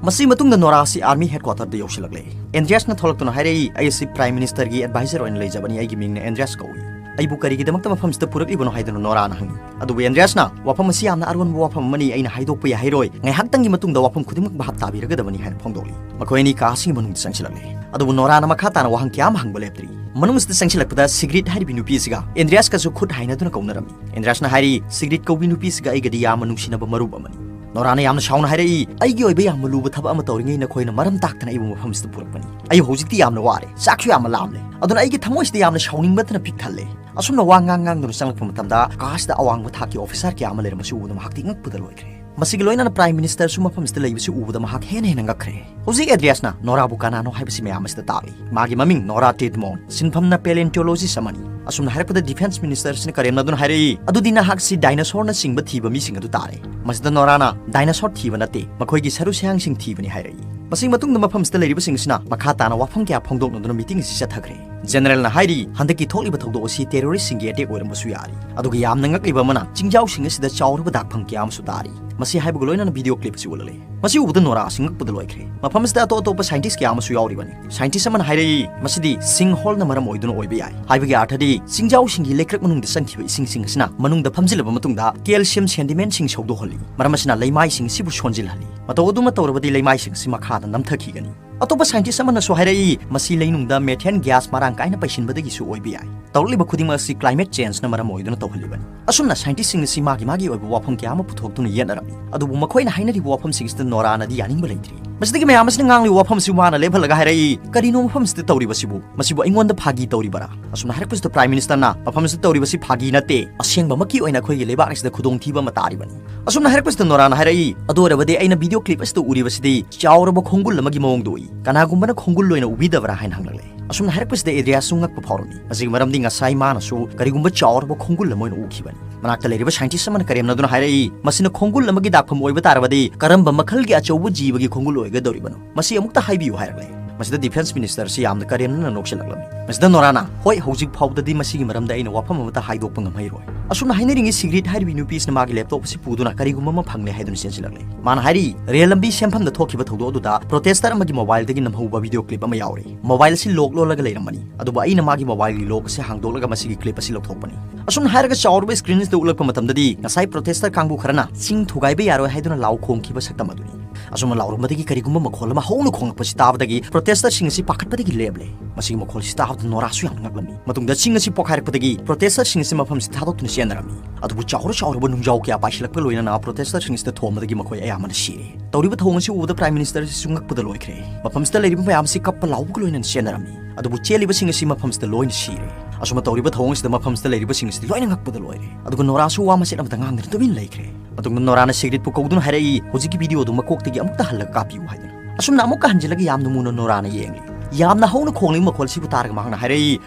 ꯃꯁꯤꯒꯤ ꯃꯇꯨꯡꯗ ꯅꯣꯔꯥ ꯑꯁꯤ army headquarter ꯗ ꯌꯧꯁꯤꯜꯂꯛꯂꯦ꯫ ꯑꯦꯟꯗ꯭ꯔꯤꯌꯥꯁꯅ ꯊꯣꯛꯂꯛꯇꯨꯅ ꯍꯥꯏꯔꯛꯏ, "ꯑꯩ ꯑꯁꯤ prime minister ꯒꯤ advisor ꯑꯣꯏꯅ ꯂꯩꯖꯕꯅꯤ, ꯑꯩꯒꯤ ꯃꯤꯡꯅ ꯑꯦꯟꯗ꯭ꯔꯤꯌꯥꯁ ꯀꯧꯏ꯫ ꯑꯩꯕꯨ ꯀꯔꯤꯒꯤꯗꯃꯛꯇ ꯃꯐꯝꯁꯤꯗ ꯄꯨꯔꯛꯂꯤꯕꯅꯣ?" ꯍꯥꯏꯗꯨꯅ ꯅꯣꯔꯥꯅ ꯍꯪꯉꯤ꯫ ꯑꯗꯨꯕꯨ ꯑꯦꯟꯗ꯭ꯔꯤꯌꯥꯁꯅ, "ꯋꯥꯐꯝ ꯑꯁꯤ ꯌꯥꯝꯅ ꯑꯔꯣꯟꯕ ꯋꯥꯐꯝ ꯑꯃꯅꯤ, ꯑꯩꯅ ꯍꯥꯏꯗꯣꯛꯄ ꯌꯥꯍꯩꯔꯣꯏ꯫ ꯉꯥꯏꯍꯥꯛꯇꯪꯒꯤ ꯃꯇꯨꯡꯗ ꯋꯥꯐꯝ ꯈꯨꯗꯤꯡꯃꯛ ꯚꯥꯞ ꯇꯥꯕꯤꯔꯒꯗꯕꯅꯤ" ꯍꯥꯏꯅ ꯐꯣꯡꯗꯣꯛꯂꯤ꯫ ꯃꯈꯣꯏ ꯑꯅꯤ ꯀꯥ ꯑꯁꯤꯒꯤ ꯃꯅꯨꯡꯗ ꯆꯪꯁꯤꯜꯂꯛꯂꯦ꯫ ꯑꯗꯨꯕꯨ ꯅꯣꯔꯥꯅ ꯃꯈꯥ ꯇꯥꯅ ꯋꯥꯍꯪ ꯀꯌꯥ ꯑꯃ ꯍꯪꯕ ꯂꯦꯞꯇ꯭ꯔꯤ꯫ ꯃꯅꯨꯡ ꯑꯁꯤꯗ ꯆꯪꯁꯤꯜꯂꯛꯄꯗ ꯁꯤꯒ꯭ꯔꯤꯠ ꯍꯥꯏꯔꯤꯕꯤ ꯅꯨꯄꯤ ꯑꯁꯤꯒ ꯑꯦꯟꯗ꯭ꯔꯤꯌꯥꯁꯀꯁꯨ ꯈꯨꯠ ꯍꯥꯏꯅꯗꯨꯅ ꯀꯧꯅꯔꯝꯃꯤ꯫ ꯑꯦꯟꯗ꯭ꯔꯤꯌꯥꯁꯅ ꯍꯥꯏꯔꯤ, "ꯁꯤꯒ꯭ꯔꯤꯠ ꯀꯧꯕꯤ ꯅꯨꯄꯤ ꯑꯁꯤꯒ ꯑꯩꯒꯗꯤ ꯌꯥꯝꯅ ꯅꯨꯡꯁꯤꯅꯕ ꯃꯔꯨꯞ ꯑꯃꯅꯤ"꯫ ꯅꯣꯔꯥꯅ ꯌꯥꯝꯅ ꯁꯥꯎꯅ ꯍꯥꯏꯔꯛꯏ, "ꯑꯩꯒꯤ ꯑꯣꯏꯕ ꯌꯥꯝꯅ ꯂꯨꯕ ꯊꯕꯛ ꯑꯃ ꯇꯧꯔꯤꯉꯩ ꯅꯈꯣꯏꯅ ꯃꯔꯝ ꯇꯥꯛꯇꯅ ꯑꯩꯕꯨ ꯃꯐꯝ ꯑꯁꯤꯗ ꯄꯨꯔꯛꯄꯅꯤ꯫ ꯑꯩ ꯍꯧꯖꯤꯛꯇꯤ ꯌꯥꯝꯅ ꯋꯥꯔꯦ, ꯆꯥꯛꯁꯨ ꯌꯥꯝꯅ ꯂꯥꯝꯂꯦ꯫ ꯑꯗꯨꯅ ꯑꯩꯒꯤ ꯊꯃꯣꯏꯁꯤꯗ ꯌꯥꯝꯅ ꯁꯥꯎꯅꯤꯡꯕꯗꯅ ꯄꯤꯛ ꯊꯜꯂꯦ"꯫ ꯑꯁꯨꯝꯅ ꯋꯥ ꯉꯥꯡ ꯉꯥꯡꯗꯨꯅ ꯆꯪꯂꯛꯄ ꯃꯇꯝꯗ ꯀꯥ ꯑꯁꯤꯗ ꯑꯋꯥꯡꯕ ꯊꯥꯛꯀꯤ officer ꯀꯌꯥ ꯑꯃ ꯂꯩꯔꯝꯕꯁꯤ ꯎꯕꯗ ꯃꯍꯥꯛꯇꯤ ꯉꯛꯄꯗ ꯂꯣꯏꯈ꯭ꯔꯦ꯫ ꯃꯁꯤꯒꯤ ꯂꯣꯏꯅꯅ Prime Ministerꯁꯨ ꯃꯐꯝꯁꯤꯗ ꯂꯩꯕꯁꯤ ꯎꯕꯗ ꯃꯍꯥꯛ ꯍꯦꯟꯅ ꯍꯦꯟꯅ ꯉꯛꯈ꯭ꯔꯦ꯫ ꯍꯧꯖꯤꯛ ꯑꯦꯗ꯭ꯔꯤꯌꯥꯁꯅ ꯅꯣꯔꯥꯕꯨ ꯀꯅꯥꯅꯣ ꯍꯥꯏꯕꯁꯤ ꯃꯌꯥꯝ ꯑꯁꯤꯗ ꯇꯥꯛꯂꯤ꯫ ꯃꯥꯒꯤ ꯃꯃꯤꯡ ꯅꯣꯔꯥ ꯇꯤꯗꯃꯣꯟ, ꯁꯤꯟꯐꯝꯅ paleontologist ꯑꯃꯅꯤ꯫ ꯑꯁꯨꯝꯅ ꯍꯥꯏꯔꯛꯄꯗ Defence Ministerꯁꯤꯅ ꯀꯔꯦꯝꯅꯗꯨꯅ ꯍꯥꯏꯔꯛꯏ, "ꯑꯗꯨꯗꯤ ꯅꯍꯥꯛꯁꯤ dinosaurꯅꯆꯤꯡꯕ ꯊꯤꯕ ꯃꯤꯁꯤꯡ ꯑꯗꯨ ꯇꯥꯔꯦ꯫" ꯃꯁꯤꯗ ꯅꯣꯔꯥꯅ, "Dinosaur ꯊꯤꯕ ꯅꯠꯇꯦ, ꯃꯈꯣꯏꯒꯤ ꯁꯔꯨ ꯁꯌꯥꯡꯁꯤꯡ ꯊꯤꯕꯅꯤ" ꯍꯥꯏꯔꯛꯏ꯫ ꯃꯁꯤꯒꯤ ꯃꯇꯨꯡꯗ ꯃꯐꯝꯁꯤꯗ ꯂꯩꯔꯤꯕꯁꯤꯡ ꯑꯁꯤꯅ ꯃꯈꯥ ꯇꯥꯅ ꯋꯥꯐꯝ ꯀꯌꯥ ꯐꯣꯡꯗꯣꯛꯅꯗꯨꯅ meeting ꯑꯁꯤ ꯆꯠꯊꯈ꯭ꯔꯦ꯫ Generalꯅ ꯍꯥꯏꯔꯤ, ꯍꯟꯗꯛꯀꯤ ꯊꯣꯛꯂꯤꯕ ꯊꯧꯗꯣꯛ ꯑꯁꯤ terroristꯁꯤꯡꯒꯤ attack ꯑꯣꯏꯔꯝꯕꯁꯨ ꯌꯥꯔꯤ꯫ ꯑꯗꯨꯒ ꯌꯥꯝꯅ ꯉꯛꯂꯤꯕ ꯑꯃꯅ, ꯆꯤꯡꯖꯥꯎꯁꯤꯡ ꯑꯁꯤꯗ ꯆꯥꯎꯔꯕ ꯗꯥꯛꯐꯝ ꯀꯌꯥ ꯑꯃꯁꯨ ꯇꯥꯔꯤ꯫ ꯃꯁꯤ ꯍꯥꯏꯕꯒ ꯂꯣꯏꯅꯅ video clip ꯑꯁꯤ ꯎꯠꯂꯛꯂꯦ꯫ ꯃꯁꯤ ꯎꯕꯗ ꯅꯣꯔꯥ ꯑꯁꯤ ꯉꯛꯄꯗ ꯂꯣꯏꯈ꯭ꯔꯦ꯫ ꯃꯐꯝ ꯑꯁꯤꯗ ꯑꯇꯣꯞ ꯑꯇꯣꯞꯄ scientist ꯀꯌꯥ ꯑꯃꯁꯨ ꯌꯥꯎꯔꯤꯕꯅꯤ꯫ Scientist ꯑꯃꯅ ꯍꯥꯏꯔꯛꯏ, "ꯃꯁꯤꯗꯤ sinkholeꯅ ꯃꯔꯝ ꯑꯣꯏꯗꯨꯅ ꯑꯣꯏꯕ ꯌꯥꯏ꯫" ꯍꯥꯏꯕꯒꯤ ꯑꯥꯔꯊꯗꯤ, ꯆꯤꯡꯖꯥꯎꯁꯤꯡꯒꯤ ꯂꯩꯀ꯭ꯔꯛ ꯃꯅꯨꯡꯗ ꯆꯪꯈꯤꯕ ꯏꯁꯤꯡꯁꯤꯡ ꯑꯁꯤꯅ ꯃꯅꯨꯡꯗ ꯐꯝꯖꯤꯜꯂꯕ ꯃꯇꯨꯡꯗ calcium sedimentꯁꯤꯡ ꯁꯧꯗꯣꯛꯍꯜꯂꯤ꯫ ꯃꯔꯝ ꯑꯁꯤꯅ ꯂꯩꯃꯥꯏꯁꯤꯡ ꯑꯁꯤꯕꯨ ꯁꯣꯟꯖꯤꯜꯍꯜꯂꯤ꯫ ꯃꯇꯧ ꯑꯗꯨꯃ ꯇꯧꯔꯕꯗꯤ ꯂꯩꯃꯥꯏꯁꯤꯡ ꯑꯁꯤ ꯃꯈꯥꯗ ꯅꯝꯊꯈꯤꯒꯅꯤ꯫ ꯑꯇꯣꯞꯄ scientist ꯑꯃꯅꯁꯨ ꯍꯥꯏꯔꯛꯏ, ꯃꯁꯤ ꯂꯩꯅꯨꯡꯗ methane gas ꯃꯔꯥꯡ ꯀꯥꯏꯅ ꯄꯩꯁꯤꯟꯕꯗꯒꯤꯁꯨ ꯑꯣꯏꯕ ꯌꯥꯏ꯫ ꯇꯧꯔꯛꯂꯤꯕ ꯈꯨꯗꯤꯡꯃꯛ ꯑꯁꯤ climate changeꯅ ꯃꯔꯝ ꯑꯣꯏꯗꯨꯅ ꯇꯧꯍꯜꯂꯤꯕꯅꯤ꯫ ꯑꯁꯨꯝꯅ scientistꯁꯤꯡ ꯑꯁꯤ ꯃꯥꯒꯤ ꯃꯥꯒꯤ ꯑꯣꯏꯕ ꯋꯥꯐꯝ ꯀꯌꯥ ꯑꯃ ꯄꯨꯊꯣꯛꯇꯨꯅ ꯌꯦꯠꯅꯔꯝꯃꯤ꯫ ꯑꯗꯨꯕꯨ ꯃꯈꯣꯏꯅ ꯍꯥꯏꯅꯔꯤꯕ ꯋꯥꯐꯝꯁꯤꯡꯁꯤꯗ ꯅꯣꯔꯥꯅꯗꯤ ꯌꯥꯅꯤꯡꯕ ꯂꯩꯇ꯭ꯔꯤ꯫ ꯃꯁꯤꯗꯒꯤ ꯃꯌꯥꯝ ꯑꯁꯤꯅ ꯉꯥꯡꯂꯤꯕ ꯋꯥꯐꯝ ꯑꯁꯤ ꯃꯥꯅ ꯂꯦꯞꯍꯜꯂꯒ ꯍꯥꯏꯔꯛꯏ, "ꯀꯔꯤꯅꯣ ꯃꯐꯝꯁꯤꯗ ꯇꯧꯔꯤꯕꯁꯤꯕꯨ? ꯃꯁꯤꯕꯨ ꯑꯩꯉꯣꯟꯗ ꯐꯥꯒꯤ ꯇꯧꯔꯤꯕꯔꯥ?" ꯑꯁꯨꯝꯅ ꯍꯥꯏꯔꯛꯄꯁꯤꯗ Prime Ministerꯅ, "ꯃꯐꯝꯁꯤꯗ ꯇꯧꯔꯤꯕꯁꯤ ꯐꯥꯒꯤ ꯅꯠꯇꯦ, ꯑꯁꯦꯡꯕꯃꯛꯀꯤ ꯑꯣꯏꯅ ꯑꯩꯈꯣꯏꯒꯤ ꯂꯩꯕꯥꯛ ꯑꯁꯤꯗ ꯈꯨꯗꯣꯡꯊꯤꯕ ꯑꯃ ꯇꯥꯔꯤꯕꯅꯤ꯫" ꯑꯁꯨꯝꯅ ꯍꯥꯏꯔꯛꯄꯁꯤꯗ ꯅꯣꯔꯥꯅ ꯍꯥꯏꯔꯛꯏ, "ꯑꯗꯨ ꯑꯣꯏꯔꯕꯗꯤ ꯑꯩꯅ video clip ꯑꯁꯤꯗ ꯎꯔꯤꯕꯁꯤꯗꯤ ꯆꯥꯎꯔꯕ ꯈꯣꯡꯒꯨꯜ ꯑꯃꯒꯤ ꯃꯑꯣꯡꯗ ꯎꯏ꯫ ꯀꯅꯥꯒꯨꯝꯕꯅ ꯈꯣꯡꯒꯨꯜ ꯑꯣꯏꯅ ꯎꯕꯤꯗꯕ꯭ꯔꯥ?" ꯍꯥꯏꯅ ꯍꯪꯂꯛꯂꯦ꯫ ꯑꯁꯨꯝꯅ ꯍꯥꯏꯔꯛꯄꯁꯤꯗ ꯑꯦꯗ꯭ꯔꯤꯌꯥꯁꯁꯨ ꯉꯛꯄ ꯐꯥꯎꯔꯝꯃꯤ꯫ ꯃꯁꯤꯒꯤ ꯃꯔꯝꯗꯤ ꯉꯁꯥꯏ ꯃꯥꯅꯁꯨ ꯀꯔꯤꯒꯨꯝꯕ ꯆꯥꯎꯔꯕ ꯈꯣꯡꯒꯨꯜ ꯑꯃ ꯑꯣꯏꯅ ꯎꯈꯤꯕꯅꯤ꯫ ꯃꯅꯥꯛꯇ ꯂꯩꯔꯤꯕ scientist ꯑꯃꯅ ꯀꯔꯦꯝꯅꯗꯨꯅ ꯍꯥꯏꯔꯛꯏ, "ꯃꯁꯤꯅ ꯈꯣꯡꯒꯨꯜ ꯑꯃꯒꯤ ꯗꯥꯛꯐꯝ ꯑꯣꯏꯕ ꯇꯥꯔꯕꯗꯤ ꯀꯔꯝꯕ ꯃꯈꯜꯒꯤ ꯑꯆꯧꯕ ꯖꯤꯕꯒꯤ ꯈꯣꯡꯒꯨꯜ ꯑꯣꯏꯒꯗꯧꯔꯤꯕꯅꯣ? ꯃꯁꯤ ꯑꯃꯨꯛꯇ ꯍꯥꯏꯕꯤꯌꯨ" ꯍꯥꯏꯔꯛꯂꯦ꯫ ꯃꯁꯤꯗ Defence Ministerꯁꯤ ꯌꯥꯝꯅ ꯀꯔꯦꯝꯅꯅ ꯅꯣꯛꯁꯤꯜꯂꯛꯂꯝꯃꯤ꯫ ꯃꯁꯤꯗ ꯅꯣꯔꯥꯅ, "ꯍꯣꯏ, ꯍꯧꯖꯤꯛ ꯐꯥꯎꯕꯗꯗꯤ ꯃꯁꯤꯒꯤ ꯃꯔꯝꯗ ꯑꯩꯅ ꯋꯥꯐꯝ ꯑꯃꯠꯇ ꯍꯥꯏꯗꯣꯛꯄ ꯉꯝꯍꯩꯔꯣꯏ꯫" ꯑꯁꯨꯝꯅ ꯍꯥꯏꯅꯔꯤꯉꯩ ꯁꯤꯒ꯭ꯔꯤꯠ ꯍꯥꯏꯔꯤꯕꯤ ꯅꯨꯄꯤ ꯑꯁꯤꯅ ꯃꯥꯒꯤ laptop ꯑꯁꯤ ꯄꯨꯗꯨꯅ ꯀꯔꯤꯒꯨꯝꯕ ꯑꯃ ꯐꯪꯂꯦ ꯍꯥꯏꯗꯨꯅ ꯆꯦꯟꯁꯤꯜꯂꯛꯂꯦ꯫ ꯃꯥꯅ ꯍꯥꯏꯔꯤ, ꯔꯦꯜ ꯂꯝꯕꯤ ꯁꯦꯝꯐꯝꯗ ꯊꯣꯛꯈꯤꯕ ꯊꯧꯗꯣꯛ ꯑꯗꯨꯗ protester ꯑꯃꯒꯤ mobileꯗꯒꯤ ꯅꯝꯍꯧꯕ video clip ꯑꯃ ꯌꯥꯎꯔꯤ꯫ Mobile ꯑꯁꯤ lock ꯂꯣꯜꯂꯒ ꯂꯩꯔꯝꯕꯅꯤ, ꯑꯗꯨꯕꯨ ꯑꯩꯅ ꯃꯥꯒꯤ mobileꯒꯤ lock ꯑꯁꯤ ꯍꯥꯡꯗꯣꯛꯂꯒ ꯃꯁꯤꯒꯤ clip ꯑꯁꯤ ꯂꯧꯊꯣꯛꯄꯅꯤ꯫ ꯑꯁꯨꯝꯅ ꯍꯥꯏꯔꯒ ꯆꯥꯎꯔꯕ screen ꯑꯁꯤꯗ ꯎꯠꯂꯛꯄ ꯃꯇꯝꯗꯗꯤ ꯉꯁꯥꯏ protester ꯀꯥꯡꯕꯨ ꯈꯔꯅ ꯆꯤꯡ ꯊꯨꯒꯥꯏꯕ ꯌꯥꯔꯣꯏ ꯍꯥꯏꯗꯨꯅ ꯂꯥꯎ ꯈꯣꯡꯈꯤꯕ ꯁꯛꯇꯝ ꯑꯗꯨꯅꯤ꯫ ꯑꯁꯨꯝꯅ ꯂꯥꯎꯔꯝꯕꯗꯒꯤ ꯀꯔꯤꯒꯨꯝꯕ ꯃꯈꯣꯜ ꯑꯃ ꯍꯧꯅ ꯈꯣꯡꯂꯛꯄꯁꯤ ꯇꯥꯕꯗꯒꯤ protesterꯁꯤꯡ ꯑꯁꯤ ꯄꯥꯈꯠꯄꯗꯒꯤ ꯂꯦꯞꯂꯦ꯫ ꯃꯁꯤꯒꯤ ꯃꯈꯣꯜꯁꯤ ꯇꯥꯕꯗ ꯅꯣꯔꯥꯁꯨ ꯌꯥꯝꯅ ꯉꯛꯂꯝꯃꯤ꯫ ꯃꯇꯨꯡꯗ ꯆꯤꯡ ꯑꯁꯤ ꯄꯣꯛꯈꯥꯏꯔꯛꯄꯗꯒꯤ protester ꯁꯤꯡ ꯑꯁꯤ ꯃꯐꯝꯁꯤ ꯊꯥꯗꯣꯛꯇꯨꯅ ꯆꯦꯟꯅꯔꯝꯃꯤ꯫ ꯑꯗꯨꯕꯨ ꯆꯥꯎꯔ ꯆꯥꯎꯔꯕ ꯅꯨꯡꯖꯥꯎ ꯀꯌꯥ ꯄꯥꯏꯁꯤꯜꯂꯛꯄ ꯂꯣꯏꯅꯅ protester ꯁꯤꯡ ꯑꯁꯤꯗ ꯊꯣꯝꯕꯗꯒꯤ ꯃꯈꯣꯏ ꯑꯌꯥꯝꯕꯅ ꯁꯤꯔꯦ꯫ ꯇꯧꯔꯤꯕ ꯊꯧꯑꯣꯡ ꯑꯁꯤ ꯎꯕꯗ Prime Minister ꯑꯁꯤꯁꯨ ꯉꯛꯄꯗ ꯂꯣꯏꯈ꯭ꯔꯦ꯫ ꯃꯐꯝꯁꯤꯗ ꯂꯩꯔꯤꯕ ꯃꯌꯥꯝ ꯑꯁꯤ ꯀꯞꯄ ꯂꯥꯎꯕꯒ ꯂꯣꯏꯅꯅ ꯆꯦꯟꯅꯔꯝꯃꯤ꯫ ꯑꯗꯨꯕꯨ ꯆꯦꯜꯂꯤꯕꯁꯤꯡ ꯑꯁꯤ ꯃꯐꯝꯁꯤꯗ ꯂꯣꯏꯅ ꯁꯤꯔꯦ꯫ ꯑꯁꯨꯝꯅ ꯇꯧꯔꯤꯕ ꯊꯧꯑꯣꯡ ꯑꯁꯤꯗ ꯃꯐꯝꯁꯤꯗ ꯂꯩꯔꯤꯕꯁꯤꯡ ꯑꯁꯤꯗꯤ ꯂꯣꯏꯅ ꯉꯛꯄꯗ ꯂꯣꯏꯔꯦ꯫ ꯑꯗꯨꯒ ꯅꯣꯔꯥꯁꯨ ꯋꯥ ꯃꯆꯦꯠ ꯑꯃꯠꯇ ꯉꯥꯡꯗꯅ ꯇꯨꯃꯤꯟ ꯂꯩꯈ꯭ꯔꯦ꯫ ꯃꯇꯨꯡꯗ ꯅꯣꯔꯥꯅ ꯁꯤꯒ꯭ꯔꯤꯠꯄꯨ ꯀꯧꯗꯨꯅ ꯍꯥꯏꯔꯛꯏ, "ꯍꯧꯖꯤꯛꯀꯤ ꯚꯤꯗꯤꯑꯣꯗꯨ ꯃꯀꯣꯛꯇꯒꯤ ꯑꯃꯨꯛꯇ ꯍꯜꯂꯒ ꯀꯥꯞꯄꯤꯌꯨ" ꯍꯥꯏꯗꯨꯅ꯫ ꯑꯁꯨꯝꯅ ꯑꯃꯨꯛꯀ ꯍꯟꯖꯤꯜꯂꯒ ꯌꯥꯝꯅ ꯃꯨꯟꯅ ꯅꯣꯔꯥꯅ ꯌꯦꯡꯂꯤ꯫ ꯌꯥꯝꯅ ꯍꯧꯅ ꯈꯣꯡꯂꯤꯕ ꯃꯈꯣꯜ ꯑꯁꯤꯕꯨ ꯇꯥꯔꯒ ꯃꯍꯥꯛꯅ ꯍꯥꯏꯔꯛꯏ,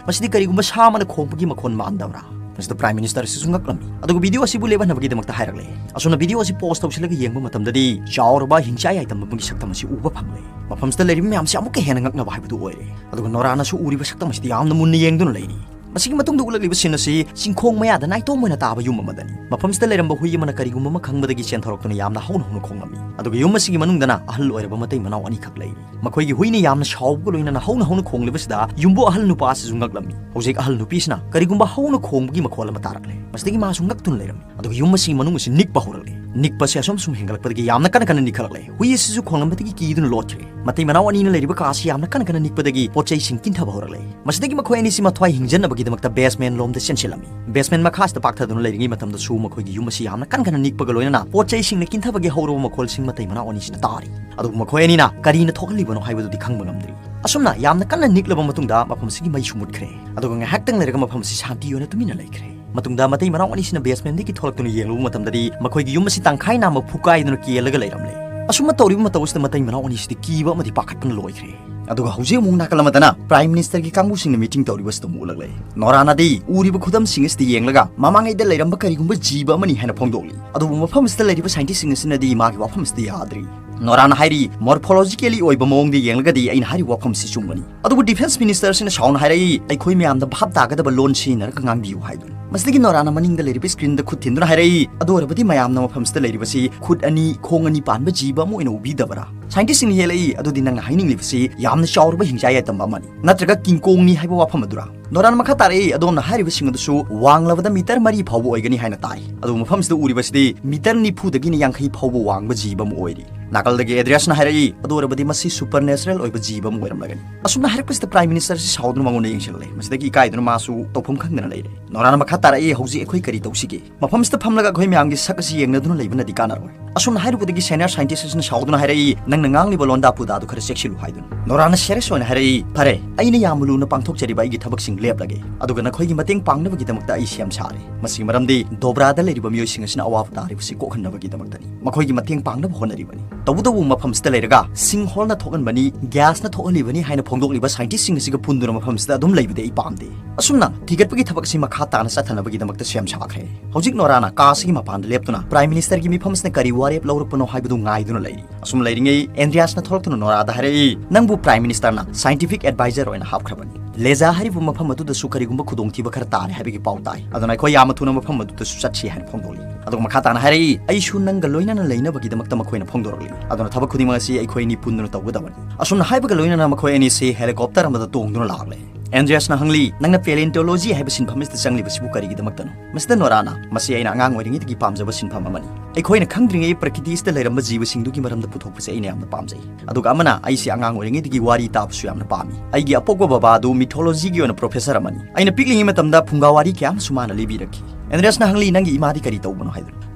"ꯃꯁꯤꯗꯤ ꯀꯔꯤꯒꯨꯝꯕ ꯁꯥ ꯑꯃꯅ ꯈꯣꯡꯕꯒꯤ ꯃꯈꯣꯜ ꯃꯥꯟꯗꯕ꯭ꯔꯥ?" ꯃꯁꯤꯗ ꯄ꯭ꯔꯥꯏꯝ ꯃꯤꯅꯤꯁꯇꯔ ꯑꯁꯤꯁꯨ ꯉꯛꯂꯝꯃꯤ꯫ ꯑꯗꯨꯒ ꯚꯤꯗꯤꯑꯣ ꯑꯁꯤꯕꯨ ꯂꯦꯞꯍꯟꯅꯕꯒꯤꯗꯃꯛꯇ ꯍꯥꯏꯔꯛꯂꯦ꯫ ꯑꯁꯨꯝꯅ ꯚꯤꯗꯤꯑꯣ ꯑꯁꯤ ꯄꯣꯁ ꯇꯧꯁꯤꯜꯂꯒ ꯌꯦꯡꯕ ꯃꯇꯝꯗꯗꯤ ꯆꯥꯎꯔꯕ ꯍꯤꯡꯆꯥ ꯌꯥꯏꯇꯝꯕ ꯑꯃꯒꯤ ꯁꯛꯇꯝ ꯑꯁꯤ ꯎꯕ ꯐꯪꯂꯦ꯫ ꯃꯐꯝꯁꯤꯗ ꯂꯩꯔꯤꯕ ꯃꯌꯥꯝꯁꯤ ꯑꯃꯨꯛꯀ ꯍꯦꯟꯅ ꯉꯛꯅꯕ ꯍꯥꯏꯕꯗꯨ ꯑꯣꯏꯔꯦ꯫ ꯑꯗꯨꯒ ꯅꯣꯔꯥꯅꯁꯨ ꯎꯔꯤꯕ ꯁꯛꯇꯝ ꯑꯁꯤꯗꯤ ꯌꯥꯝꯅ ꯃꯨꯟꯅ ꯌꯦꯡꯗꯨꯅ ꯂꯩꯔꯤ꯫ ꯃꯁꯤꯒꯤ ꯃꯇꯨꯡꯗ ꯎꯠꯂꯛꯂꯤꯕ ꯁꯤꯟ ꯑꯁꯤ ꯆꯤꯡꯈꯣꯡ ꯃꯌꯥꯗ ꯅꯥꯏꯇꯣꯝ ꯑꯣꯏꯅ ꯇꯥꯕ ꯌꯨꯝ ꯑꯃꯗꯅꯤ꯫ ꯃꯐꯝꯁꯤꯗ ꯂꯩꯔꯝꯕ ꯍꯨꯏ ꯑꯃꯅ ꯀꯔꯤꯒꯨꯝꯕ ꯑꯃ ꯈꯪꯕꯗꯒꯤ ꯆꯦꯟꯊꯣꯔꯛꯇꯨꯅ ꯌꯥꯝꯅ ꯍꯧꯅ ꯍꯧꯅ ꯈꯣꯡꯂꯝꯃꯤ꯫ ꯑꯗꯨꯒ ꯌꯨꯝ ꯑꯁꯤꯒꯤ ꯃꯅꯨꯡꯗꯅ ꯑꯍꯜ ꯑꯣꯏꯔꯕ ꯃꯇꯩ ꯃꯅꯥꯎ ꯑꯅꯤꯈꯛ ꯂꯩꯔꯤ꯫ ꯃꯈꯣꯏꯒꯤ ꯍꯨꯏꯅ ꯌꯥꯝꯅ ꯁꯥꯎꯕꯒ ꯂꯣꯏꯅꯅ ꯍꯧꯅ ꯍꯧꯅ ꯈꯣꯡꯂꯤꯕꯁꯤꯗ ꯌꯨꯝꯕꯨ ꯑꯍꯜ ꯅꯨꯄꯥ ꯑꯁꯤꯁꯨ ꯉꯛꯂꯝꯃꯤ꯫ ꯍꯧꯖꯤꯛ ꯑꯍꯜ ꯅꯨꯄꯤꯁꯤꯅ ꯀꯔꯤꯒꯨꯝꯕ ꯍꯧꯅ ꯈꯣꯡꯕꯒꯤ ꯃꯈꯣꯜ ꯑꯃ ꯇꯥꯔꯛꯂꯦ꯫ ꯃꯁꯤꯗꯒꯤ ꯃꯥꯁꯨ ꯉꯛꯇꯨꯅ ꯂꯩꯔꯝꯃꯤ꯫ ꯑꯗꯨꯒ ꯌꯨꯝ ꯑꯁꯤꯒꯤ ꯃꯅꯨꯡ ꯑꯁꯤ ꯅꯤꯛꯄ ꯍꯧꯔꯛꯂꯦ꯫ ꯅꯤꯛꯄꯁꯤ ꯑꯁꯨꯝ ꯁꯨꯝ ꯍꯦꯟꯒꯠꯂꯛꯄꯗꯒꯤ ꯌꯥꯝꯅ ꯀꯟꯅ ꯀꯟꯅ ꯅꯤꯛꯈꯠꯂꯛꯂꯦ꯫ ꯍꯨꯏ ꯑꯁꯤꯁꯨ ꯈꯣꯡꯂꯝꯕꯗꯒꯤ ꯀꯤꯗꯨꯅ ꯂꯣꯠꯈ꯭ꯔꯦ꯫ ꯃꯇꯩ ꯃꯅꯥꯎ ꯑꯅꯤꯅ ꯂꯩꯔꯤꯕ ꯀꯥ ꯑꯁꯤ ꯌꯥꯝꯅ ꯀꯟꯅ ꯀꯟꯅ ꯅꯤꯛꯄꯗꯒꯤ ꯄꯣꯠ ꯆꯩꯁꯤꯡ ꯀꯤꯟꯊꯕ ꯍꯧꯔꯛꯂꯦ꯫ ꯃꯁꯤꯗꯒꯤ ꯃꯈꯣꯏ ꯑꯅꯤꯁꯤ ꯃꯊ꯭ꯋꯥꯏ ꯍꯤꯡꯖꯟꯅꯕꯒꯤꯗꯃꯛꯇ ꯕꯦꯁꯃꯦꯟ ꯂꯣꯝꯗ ꯆꯦꯟꯁꯤꯜꯂꯝꯃꯤ꯫ ꯕꯦꯁꯃꯦꯟ ꯃꯈꯥꯁꯤꯗ ꯄꯥꯛꯊꯗꯨꯅ ꯂꯩꯔꯤꯉꯩ ꯃꯇꯝꯗꯁꯨ ꯃꯈꯣꯏꯒꯤ ꯌꯨꯝ ꯑꯁꯤ ꯌꯥꯝꯅ ꯀꯟꯅ ꯀꯟꯅ ꯅꯤꯛꯄꯒ ꯂꯣꯏꯅꯅ ꯄꯣꯠ ꯆꯩꯁꯤꯡꯅ ꯀꯤꯟꯊꯕꯒꯤ ꯍꯧꯔꯕ ꯃꯈꯣꯜꯁꯤꯡ ꯃꯇꯩ ꯃꯅꯥꯎ ꯑꯅꯤꯁꯤꯅ ꯇꯥꯔꯤ꯫ ꯑꯗꯨꯕꯨ ꯃꯈꯣꯏ ꯑꯅꯤꯅ ꯀꯔꯤꯅ ꯊꯣꯛꯍꯜꯂꯤꯕꯅꯣ ꯍꯥꯏꯕꯗꯨꯗꯤ ꯈꯪꯕ ꯉꯝꯗ꯭ꯔꯤ꯫ ꯑꯁꯨꯝꯅ ꯌꯥꯝꯅ ꯀꯟꯅ ꯅꯤꯛꯂꯕ ꯃꯇꯨꯡꯗ ꯃꯐꯝ ꯑꯁꯤꯒꯤ ꯃꯩꯁꯨ ꯃꯨꯠꯈ꯭ꯔꯦ꯫ ꯑꯗꯨꯒ ꯉꯥꯏꯍꯥꯛꯇꯪ ꯂꯩꯔꯒ ꯃꯐꯝ ꯑꯁꯤ ꯁꯥꯟꯇꯤ ꯑꯣꯏꯅ ꯇꯨꯃꯤꯟꯅ ꯂꯩꯈ꯭ꯔꯦ꯫ ꯃꯇꯨꯡꯗ ꯃꯇꯩ ꯃꯅꯥꯎ ꯑꯅꯤꯁꯤꯅ ꯕꯦꯁꯃꯦꯟꯗꯒꯤ ꯊꯣꯛꯂꯛꯇꯨꯅ ꯌꯦꯡꯂꯨꯕ ꯃꯇꯝꯗꯗꯤ ꯃꯈꯣꯏꯒꯤ ꯌꯨꯝ ꯑꯁꯤ ꯇꯪꯈꯥꯏ ꯅꯥꯝꯃ ꯐꯨꯀꯥꯏꯗꯨꯅ ꯀꯦꯜꯂꯒ ꯂꯩꯔꯝꯂꯦ꯫ ꯑꯁꯨꯝꯅ ꯇꯧꯔꯤꯕ ꯃꯇꯧ ꯑꯁꯤꯗ ꯃꯇꯩ ꯃꯅꯥꯎ ꯑꯅꯤꯁꯤꯗꯤ ꯀꯤꯕ ꯑꯃꯗꯤ ꯄꯥꯈꯠꯄꯅ ꯂꯣꯏꯈ꯭ꯔꯦ꯫ ꯑꯗꯨꯒ ꯍꯧꯖꯤꯛ ꯑꯃꯨꯛ ꯅꯥꯀꯜ ꯑꯃꯗꯅ ꯄ꯭ꯔꯥꯏꯝ ꯃꯤꯅꯤꯁꯇꯔꯒꯤ ꯀꯥꯡꯕꯨꯁꯤꯡꯅ ꯃꯤꯇꯤꯡ ꯇꯧꯔꯤꯕꯁꯤꯗ ꯑꯃꯨꯛ ꯎꯠꯂꯛꯂꯦ꯫ ꯅꯣꯔꯥꯅꯗꯤ ꯎꯔꯤꯕ ꯈꯨꯗꯝꯁꯤꯡ ꯑꯁꯤꯗ ꯌꯦꯡꯂꯒ ꯃꯃꯥꯡꯉꯩꯗ ꯂꯩꯔꯝꯕ ꯀꯔꯤꯒꯨꯝꯕ ꯖꯤꯕ ꯑꯃꯅꯤ ꯍꯥꯏꯅ ꯐꯣꯡꯗꯣꯛꯂꯤ꯫ ꯑꯗꯨꯕꯨ ꯃꯐꯝ ꯑꯁꯤꯗ ꯂꯩꯔꯤꯕ ꯁꯥꯏꯟꯇꯤꯁꯁꯤꯡ ꯑꯁꯤꯅꯗꯤ ꯃꯥꯒꯤ ꯋꯥꯐꯝ ꯑꯁꯤꯗ ꯌꯥꯗ꯭ꯔꯤ꯫ ꯅꯣꯔꯥꯅ ꯍꯥꯏꯔꯤ, ꯃꯣꯔꯐꯣꯂꯣꯖꯤꯀꯦꯂꯤ ꯑꯣꯏꯕ ꯃꯑꯣꯡꯗ ꯌꯦꯡꯂꯒꯗꯤ ꯑꯩꯅ ꯍꯥꯏꯔꯤꯕ ꯋꯥꯐꯝꯁꯤ ꯆꯨꯝꯒꯅꯤ꯫ ꯑꯗꯨꯕꯨ ꯗꯤꯐꯦꯟꯁ ꯃꯤꯅꯤꯁꯇꯔꯁꯤꯅ ꯁꯥꯎꯅ ꯍꯥꯏꯔꯛꯏ, "ꯑꯩꯈꯣꯏ ꯃꯌꯥꯝꯗ ꯚꯥꯞ ꯇꯥꯒꯗꯕ ꯂꯣꯟ ꯁꯤꯖꯤꯟꯅꯔꯒ ꯉꯥꯡꯕꯤꯌꯨ" ꯍꯥꯏꯗꯨꯅ꯫ ꯃꯁꯤꯗꯒꯤ ꯅꯣꯔꯥꯅ ꯃꯅꯤꯡꯗ ꯂꯩꯔꯤꯕ ꯁ꯭ꯀ꯭ꯔꯤꯟꯗ ꯈꯨꯠ ꯊꯤꯟꯗꯨꯅ ꯍꯥꯏꯔꯛꯏ, "ꯑꯗꯨ ꯑꯣꯏꯔꯕꯗꯤ ꯃꯌꯥꯝꯅ ꯃꯐꯝꯁꯤꯗ ꯂꯩꯔꯤꯕꯁꯤ ꯈꯨꯠ ꯑꯅꯤ, ꯈꯣꯡ ꯑꯅꯤ ꯄꯥꯟꯕ ꯖꯤꯕ ꯑꯃ ꯑꯣꯏꯅ ꯎꯕꯤꯗꯕ꯭ꯔꯥ?" ꯁꯥꯏꯟꯇꯤꯁ꯭ꯠꯁꯤꯡꯅ ꯌꯦꯜꯂꯛꯏ, "ꯑꯗꯨꯗꯤ ꯅꯪꯅ ꯍꯥꯏꯅꯤꯡꯂꯤꯕꯁꯤ ꯌꯥꯝꯅ ꯆꯥꯎꯔꯕ ꯍꯤꯡꯆꯥ ꯌꯥꯏꯇꯝꯕ ꯑꯃꯅꯤ, ꯅꯠꯇ꯭ꯔꯒ ꯀꯤꯡꯀꯣꯡꯅꯤ ꯍꯥꯏꯕ ꯋꯥꯐꯝ ꯑꯗꯨꯔꯥ?" ꯅꯣꯔꯥꯅ ꯃꯈꯥ ꯇꯥꯔꯛꯏ, "ꯑꯗꯣꯝꯅ ꯍꯥꯏꯔꯤꯕꯁꯤꯡ ꯑꯗꯨꯁꯨ ꯋꯥꯡꯂꯕꯗ ꯃꯤꯇꯔ ꯃꯔꯤ ꯐꯥꯎꯕ ꯑꯣꯏꯒꯅꯤ ꯍꯥꯏꯅ ꯇꯥꯏ꯫ ꯑꯗꯨꯕꯨ ꯃꯐꯝꯁꯤꯗ ꯎꯔꯤꯕꯁꯤꯗꯤ ꯃꯤꯇꯔ ꯅꯤꯐꯨꯗꯒꯤꯅ ꯌꯥꯡꯈꯩ ꯐꯥꯎꯕ ꯋꯥꯡꯕ ꯖꯤꯕ ꯑꯃ ꯑꯣꯏꯔꯤ꯫" ꯅꯥꯀꯜꯗꯒꯤ ꯑꯦꯗ꯭ꯔꯤꯌꯥꯁꯅ ꯍꯥꯏꯔꯛꯏ, "ꯑꯗꯨ ꯑꯣꯏꯔꯕꯗꯤ ꯃꯁꯤ ꯁꯨꯄꯔ ꯅꯦꯆꯔꯦꯜ ꯑꯣꯏꯕ ꯖꯤꯕ ꯑꯃ ꯑꯣꯏꯔꯝꯂꯒꯅꯤ꯫" ꯑꯁꯨꯝꯅ ꯍꯥꯏꯔꯛꯄꯁꯤꯗ ꯄ꯭ꯔꯥꯏꯝ ꯃꯤꯅꯤꯁꯇꯔꯁꯤ ꯁꯥꯎꯗꯨꯅ ꯃꯉꯣꯟꯗ ꯌꯦꯡꯁꯤꯜꯂꯛꯂꯦ꯫ ꯃꯁꯤꯗꯒꯤ ꯏꯀꯥꯏꯗꯨꯅ ꯃꯥꯁꯨ ꯇꯧꯐꯝ ꯈꯪꯗꯅ ꯂꯩꯔꯦ꯫ ꯅꯣꯔꯥꯅ ꯃꯈꯥ ꯇꯥꯔꯛꯏ, "ꯍꯧꯖꯤꯛ ꯑꯩꯈꯣꯏ ꯀꯔꯤ ꯇꯧꯁꯤꯒꯦ? ꯃꯐꯝꯁꯤꯗ ꯐꯝꯂꯒ ꯑꯩꯈꯣꯏ ꯃꯌꯥꯝꯒꯤ ꯁꯛ ꯑꯁꯤ ꯌꯦꯡꯅꯗꯨꯅ ꯂꯩꯕꯅꯗꯤ ꯀꯥꯟꯅꯔꯣꯏ꯫" ꯑꯁꯨꯝꯅ ꯍꯥꯏꯔꯨꯕꯗꯒꯤ ꯁꯦꯅꯤꯌꯔ ꯁꯥꯏꯟꯇꯤꯁ꯭ꯠ ꯑꯁꯤꯅ ꯁꯥꯎꯗꯨꯅ ꯍꯥꯏꯔꯛꯏ, "ꯅꯪꯅ ꯉꯥꯡꯂꯤꯕ ꯂꯣꯟꯗꯥ ꯄꯨꯗꯥꯗꯨ ꯈꯔ ꯆꯦꯛꯁꯤꯜꯂꯨ" ꯍꯥꯏꯗꯨꯅ꯫ ꯅꯣꯔꯥꯅ ꯁꯦꯔꯤꯌꯁ ꯑꯣꯏꯅ ꯍꯥꯏꯔꯛꯏ, "ꯐꯔꯦ, ꯑꯩꯅ ꯌꯥꯝꯅ ꯂꯨꯅ ꯄꯥꯡꯊꯣꯛꯆꯔꯤꯕ ꯑꯩꯒꯤ ꯊꯕꯛꯁꯤꯡ ꯂꯦꯞꯂꯒꯦ, ꯑꯗꯨꯒ ꯅꯈꯣꯏꯒꯤ ꯃꯇꯦꯡ ꯄꯥꯡꯅꯕꯒꯤꯗꯃꯛꯇ ꯑꯩ ꯁꯦꯝ ꯁꯥꯔꯦ꯫ ꯃꯁꯤꯒꯤ ꯃꯔꯝꯗꯤ ꯗꯣꯕ꯭ꯔꯥꯗ ꯂꯩꯔꯤꯕ ꯃꯤꯑꯣꯏꯁꯤꯡ ꯑꯁꯤꯅ ꯑꯋꯥꯕ ꯇꯥꯔꯤꯕꯁꯤ ꯀꯣꯛꯍꯟꯅꯕꯒꯤꯗꯃꯛꯇꯅꯤ꯫ ꯃꯈꯣꯏꯒꯤ ꯃꯇꯦꯡ ꯄꯥꯡꯅꯕ ꯍꯣꯠꯅꯔꯤꯕꯅꯤ꯫ ꯇꯧꯕꯇꯕꯨ ꯃꯐꯝꯁꯤꯗ ꯂꯩꯔꯒ ꯁꯤꯡ ꯍꯣꯜꯅ ꯊꯣꯛꯍꯟꯕꯅꯤ, ꯒ꯭ꯌꯥꯁꯅ ꯊꯣꯛꯍꯜꯂꯤꯕꯅꯤ ꯍꯥꯏꯅ ꯐꯣꯡꯗꯣꯛꯂꯤꯕ ꯁꯥꯏꯟꯇꯤꯁꯁꯤꯡ ꯑꯁꯤꯒ ꯄꯨꯟꯗꯨꯅ ꯃꯐꯝꯁꯤꯗ ꯑꯗꯨꯝ ꯂꯩꯕꯗꯤ ꯑꯩ ꯄꯥꯝꯗꯦ꯫ ꯑꯁꯨꯝꯅ ꯊꯤꯒꯠꯄꯒꯤ ꯊꯕꯛ ꯑꯁꯤ ꯃꯈꯥ ꯇꯥꯅ ꯆꯠꯊꯅꯕꯒꯤꯗꯃꯛꯇ ꯁꯦꯝ ꯁꯥꯈ꯭ꯔꯦ꯫ ꯍꯧꯖꯤꯛ ꯅꯣꯔꯥꯅ ꯀꯥ ꯑꯁꯤꯒꯤ ꯃꯄꯥꯟꯗ ꯂꯦꯞꯇꯨꯅ ꯄ꯭ꯔꯥꯏꯝ ꯃꯤꯅꯤꯁꯇꯔꯒꯤ ꯃꯤꯐꯝꯁꯤꯅ ꯀꯔꯤ ꯋꯥꯔꯦꯞ ꯂꯧꯔꯛꯄꯅꯣ ꯍꯥꯏꯕꯗꯨ ꯉꯥꯏꯗꯨꯅ ꯂꯩꯔꯤ꯫ ꯑꯁꯨꯝ ꯂꯩꯔꯤꯉꯩ ꯑꯦꯟꯗ꯭ꯔꯤꯌꯥꯁꯅ ꯊꯣꯛꯂꯛꯇꯨꯅ ꯅꯣꯔꯥꯗ ꯍꯥꯏꯔꯛꯏ, "ꯅꯪꯕꯨ ꯄ꯭ꯔꯥꯏꯝ ꯃꯤꯅꯤꯁꯇꯔꯅ ꯁꯥꯏꯟꯇꯤꯐꯤꯛ ꯑꯦꯗꯚꯥꯏꯖꯔ ꯑꯣꯏꯅ ꯍꯥꯞꯈ꯭ꯔꯕꯅꯤ꯫ ꯂꯦꯖꯥ ꯍꯥꯏꯔꯤꯕ ꯃꯐꯝ ꯑꯗꯨꯗꯁꯨ ꯀꯔꯤꯒꯨꯝꯕ ꯈꯨꯗꯣꯡꯊꯤꯕ ꯈꯔ ꯇꯥꯔꯦ ꯍꯥꯏꯕꯒꯤ ꯄꯥꯎ ꯇꯥꯏ꯫ ꯑꯗꯨꯅ ꯑꯩꯈꯣꯏ ꯌꯥꯝꯅ ꯊꯨꯅ ꯃꯐꯝ ꯑꯗꯨꯗꯁꯨ ꯆꯠꯁꯤ" ꯍꯥꯏꯅ ꯐꯣꯡꯗꯣꯛꯂꯤ꯫ ꯑꯗꯨꯒ ꯃꯈꯥ ꯇꯥꯅ ꯍꯥꯏꯔꯛꯏ, "ꯑꯩꯁꯨ ꯅꯪꯒ ꯂꯣꯏꯅꯅ ꯂꯩꯅꯕꯒꯤꯗꯃꯛꯇ ꯃꯈꯣꯏꯅ ꯐꯣꯡꯗꯣꯔꯛꯂꯤ꯫ ꯑꯗꯨꯅ ꯊꯕꯛ ꯈꯨꯗꯤꯡꯃꯛ ꯑꯁꯤ ꯑꯩꯈꯣꯏ ꯑꯅꯤ ꯄꯨꯟꯗꯨꯅ ꯇꯧꯒꯗꯕꯅꯤ"꯫ ꯑꯁꯨꯝꯅ ꯍꯥꯏꯕꯒ ꯂꯣꯏꯅꯅ ꯃꯈꯣꯏ ꯑꯅꯤꯁꯤ ꯍꯦꯂꯤꯀꯣꯞꯇꯔ ꯑꯃꯗ ꯇꯣꯡꯗꯨꯅ ꯂꯥꯛꯂꯦ꯫ ꯑꯦꯟꯗ꯭ꯔꯤꯌꯥꯁꯅ ꯍꯪꯂꯤ, "ꯅꯪꯅ ꯄꯦꯂꯦꯟꯇꯣꯂꯣꯖꯤ ꯍꯥꯏꯕ ꯁꯤꯟꯐꯝ ꯑꯁꯤꯗ ꯆꯪꯂꯤꯕꯁꯤꯕꯨ ꯀꯔꯤꯒꯤꯗꯃꯛꯇꯅꯣ?" ꯃꯁꯤꯗ ꯅꯣꯔꯥꯅ, "ꯃꯁꯤ ꯑꯩꯅ ꯑꯉꯥꯡ ꯑꯣꯏꯔꯤꯉꯩꯗꯒꯤ ꯄꯥꯝꯖꯕ ꯁꯤꯟꯐꯝ ꯑꯃꯅꯤ꯫ ꯑꯩꯈꯣꯏꯅ ꯈꯪꯗ꯭ꯔꯤꯉꯩ ꯄ꯭ꯔꯀꯤꯇꯤ ꯑꯁꯤꯗ ꯂꯩꯔꯝꯕ ꯖꯤꯕꯁꯤꯡꯗꯨꯒꯤ ꯃꯔꯝꯗ ꯄꯨꯊꯣꯛꯄꯁꯦ ꯑꯩꯅ ꯌꯥꯝꯅ ꯄꯥꯝꯖꯩ꯫ ꯑꯗꯨꯒ ꯑꯃꯅ, ꯑꯩꯁꯤ ꯑꯉꯥꯡ ꯑꯣꯏꯔꯤꯉꯩꯗꯒꯤ ꯋꯥꯔꯤ ꯇꯥꯕꯁꯨ ꯌꯥꯝꯅ ꯄꯥꯝꯃꯤ꯫ ꯑꯩꯒꯤ ꯑꯄꯣꯛꯄ ꯕꯕꯥ ꯑꯗꯨ ꯃꯤꯊꯣꯂꯣꯖꯤꯒꯤ ꯑꯣꯏꯅ ꯄ꯭ꯔꯣꯐꯦꯁꯔ ꯑꯃꯅꯤ꯫ ꯑꯩꯅ ꯄꯤꯛꯂꯤꯉꯩ ꯃꯇꯝꯗ ꯐꯨꯡꯒꯥ ꯋꯥꯔꯤ ꯀꯌꯥ ꯑꯃꯁꯨ ꯃꯥꯅ ꯂꯤꯕꯤꯔꯛꯈꯤ"꯫ ꯑꯦꯟꯗ꯭ꯔꯤꯌꯥꯁꯅ ꯍꯪꯂꯤ, "ꯅꯪꯒꯤ ꯏꯃꯥꯗꯤ ꯀꯔꯤ ꯇꯧꯕꯅꯣ?" ꯍꯥꯏꯗꯨꯅ꯫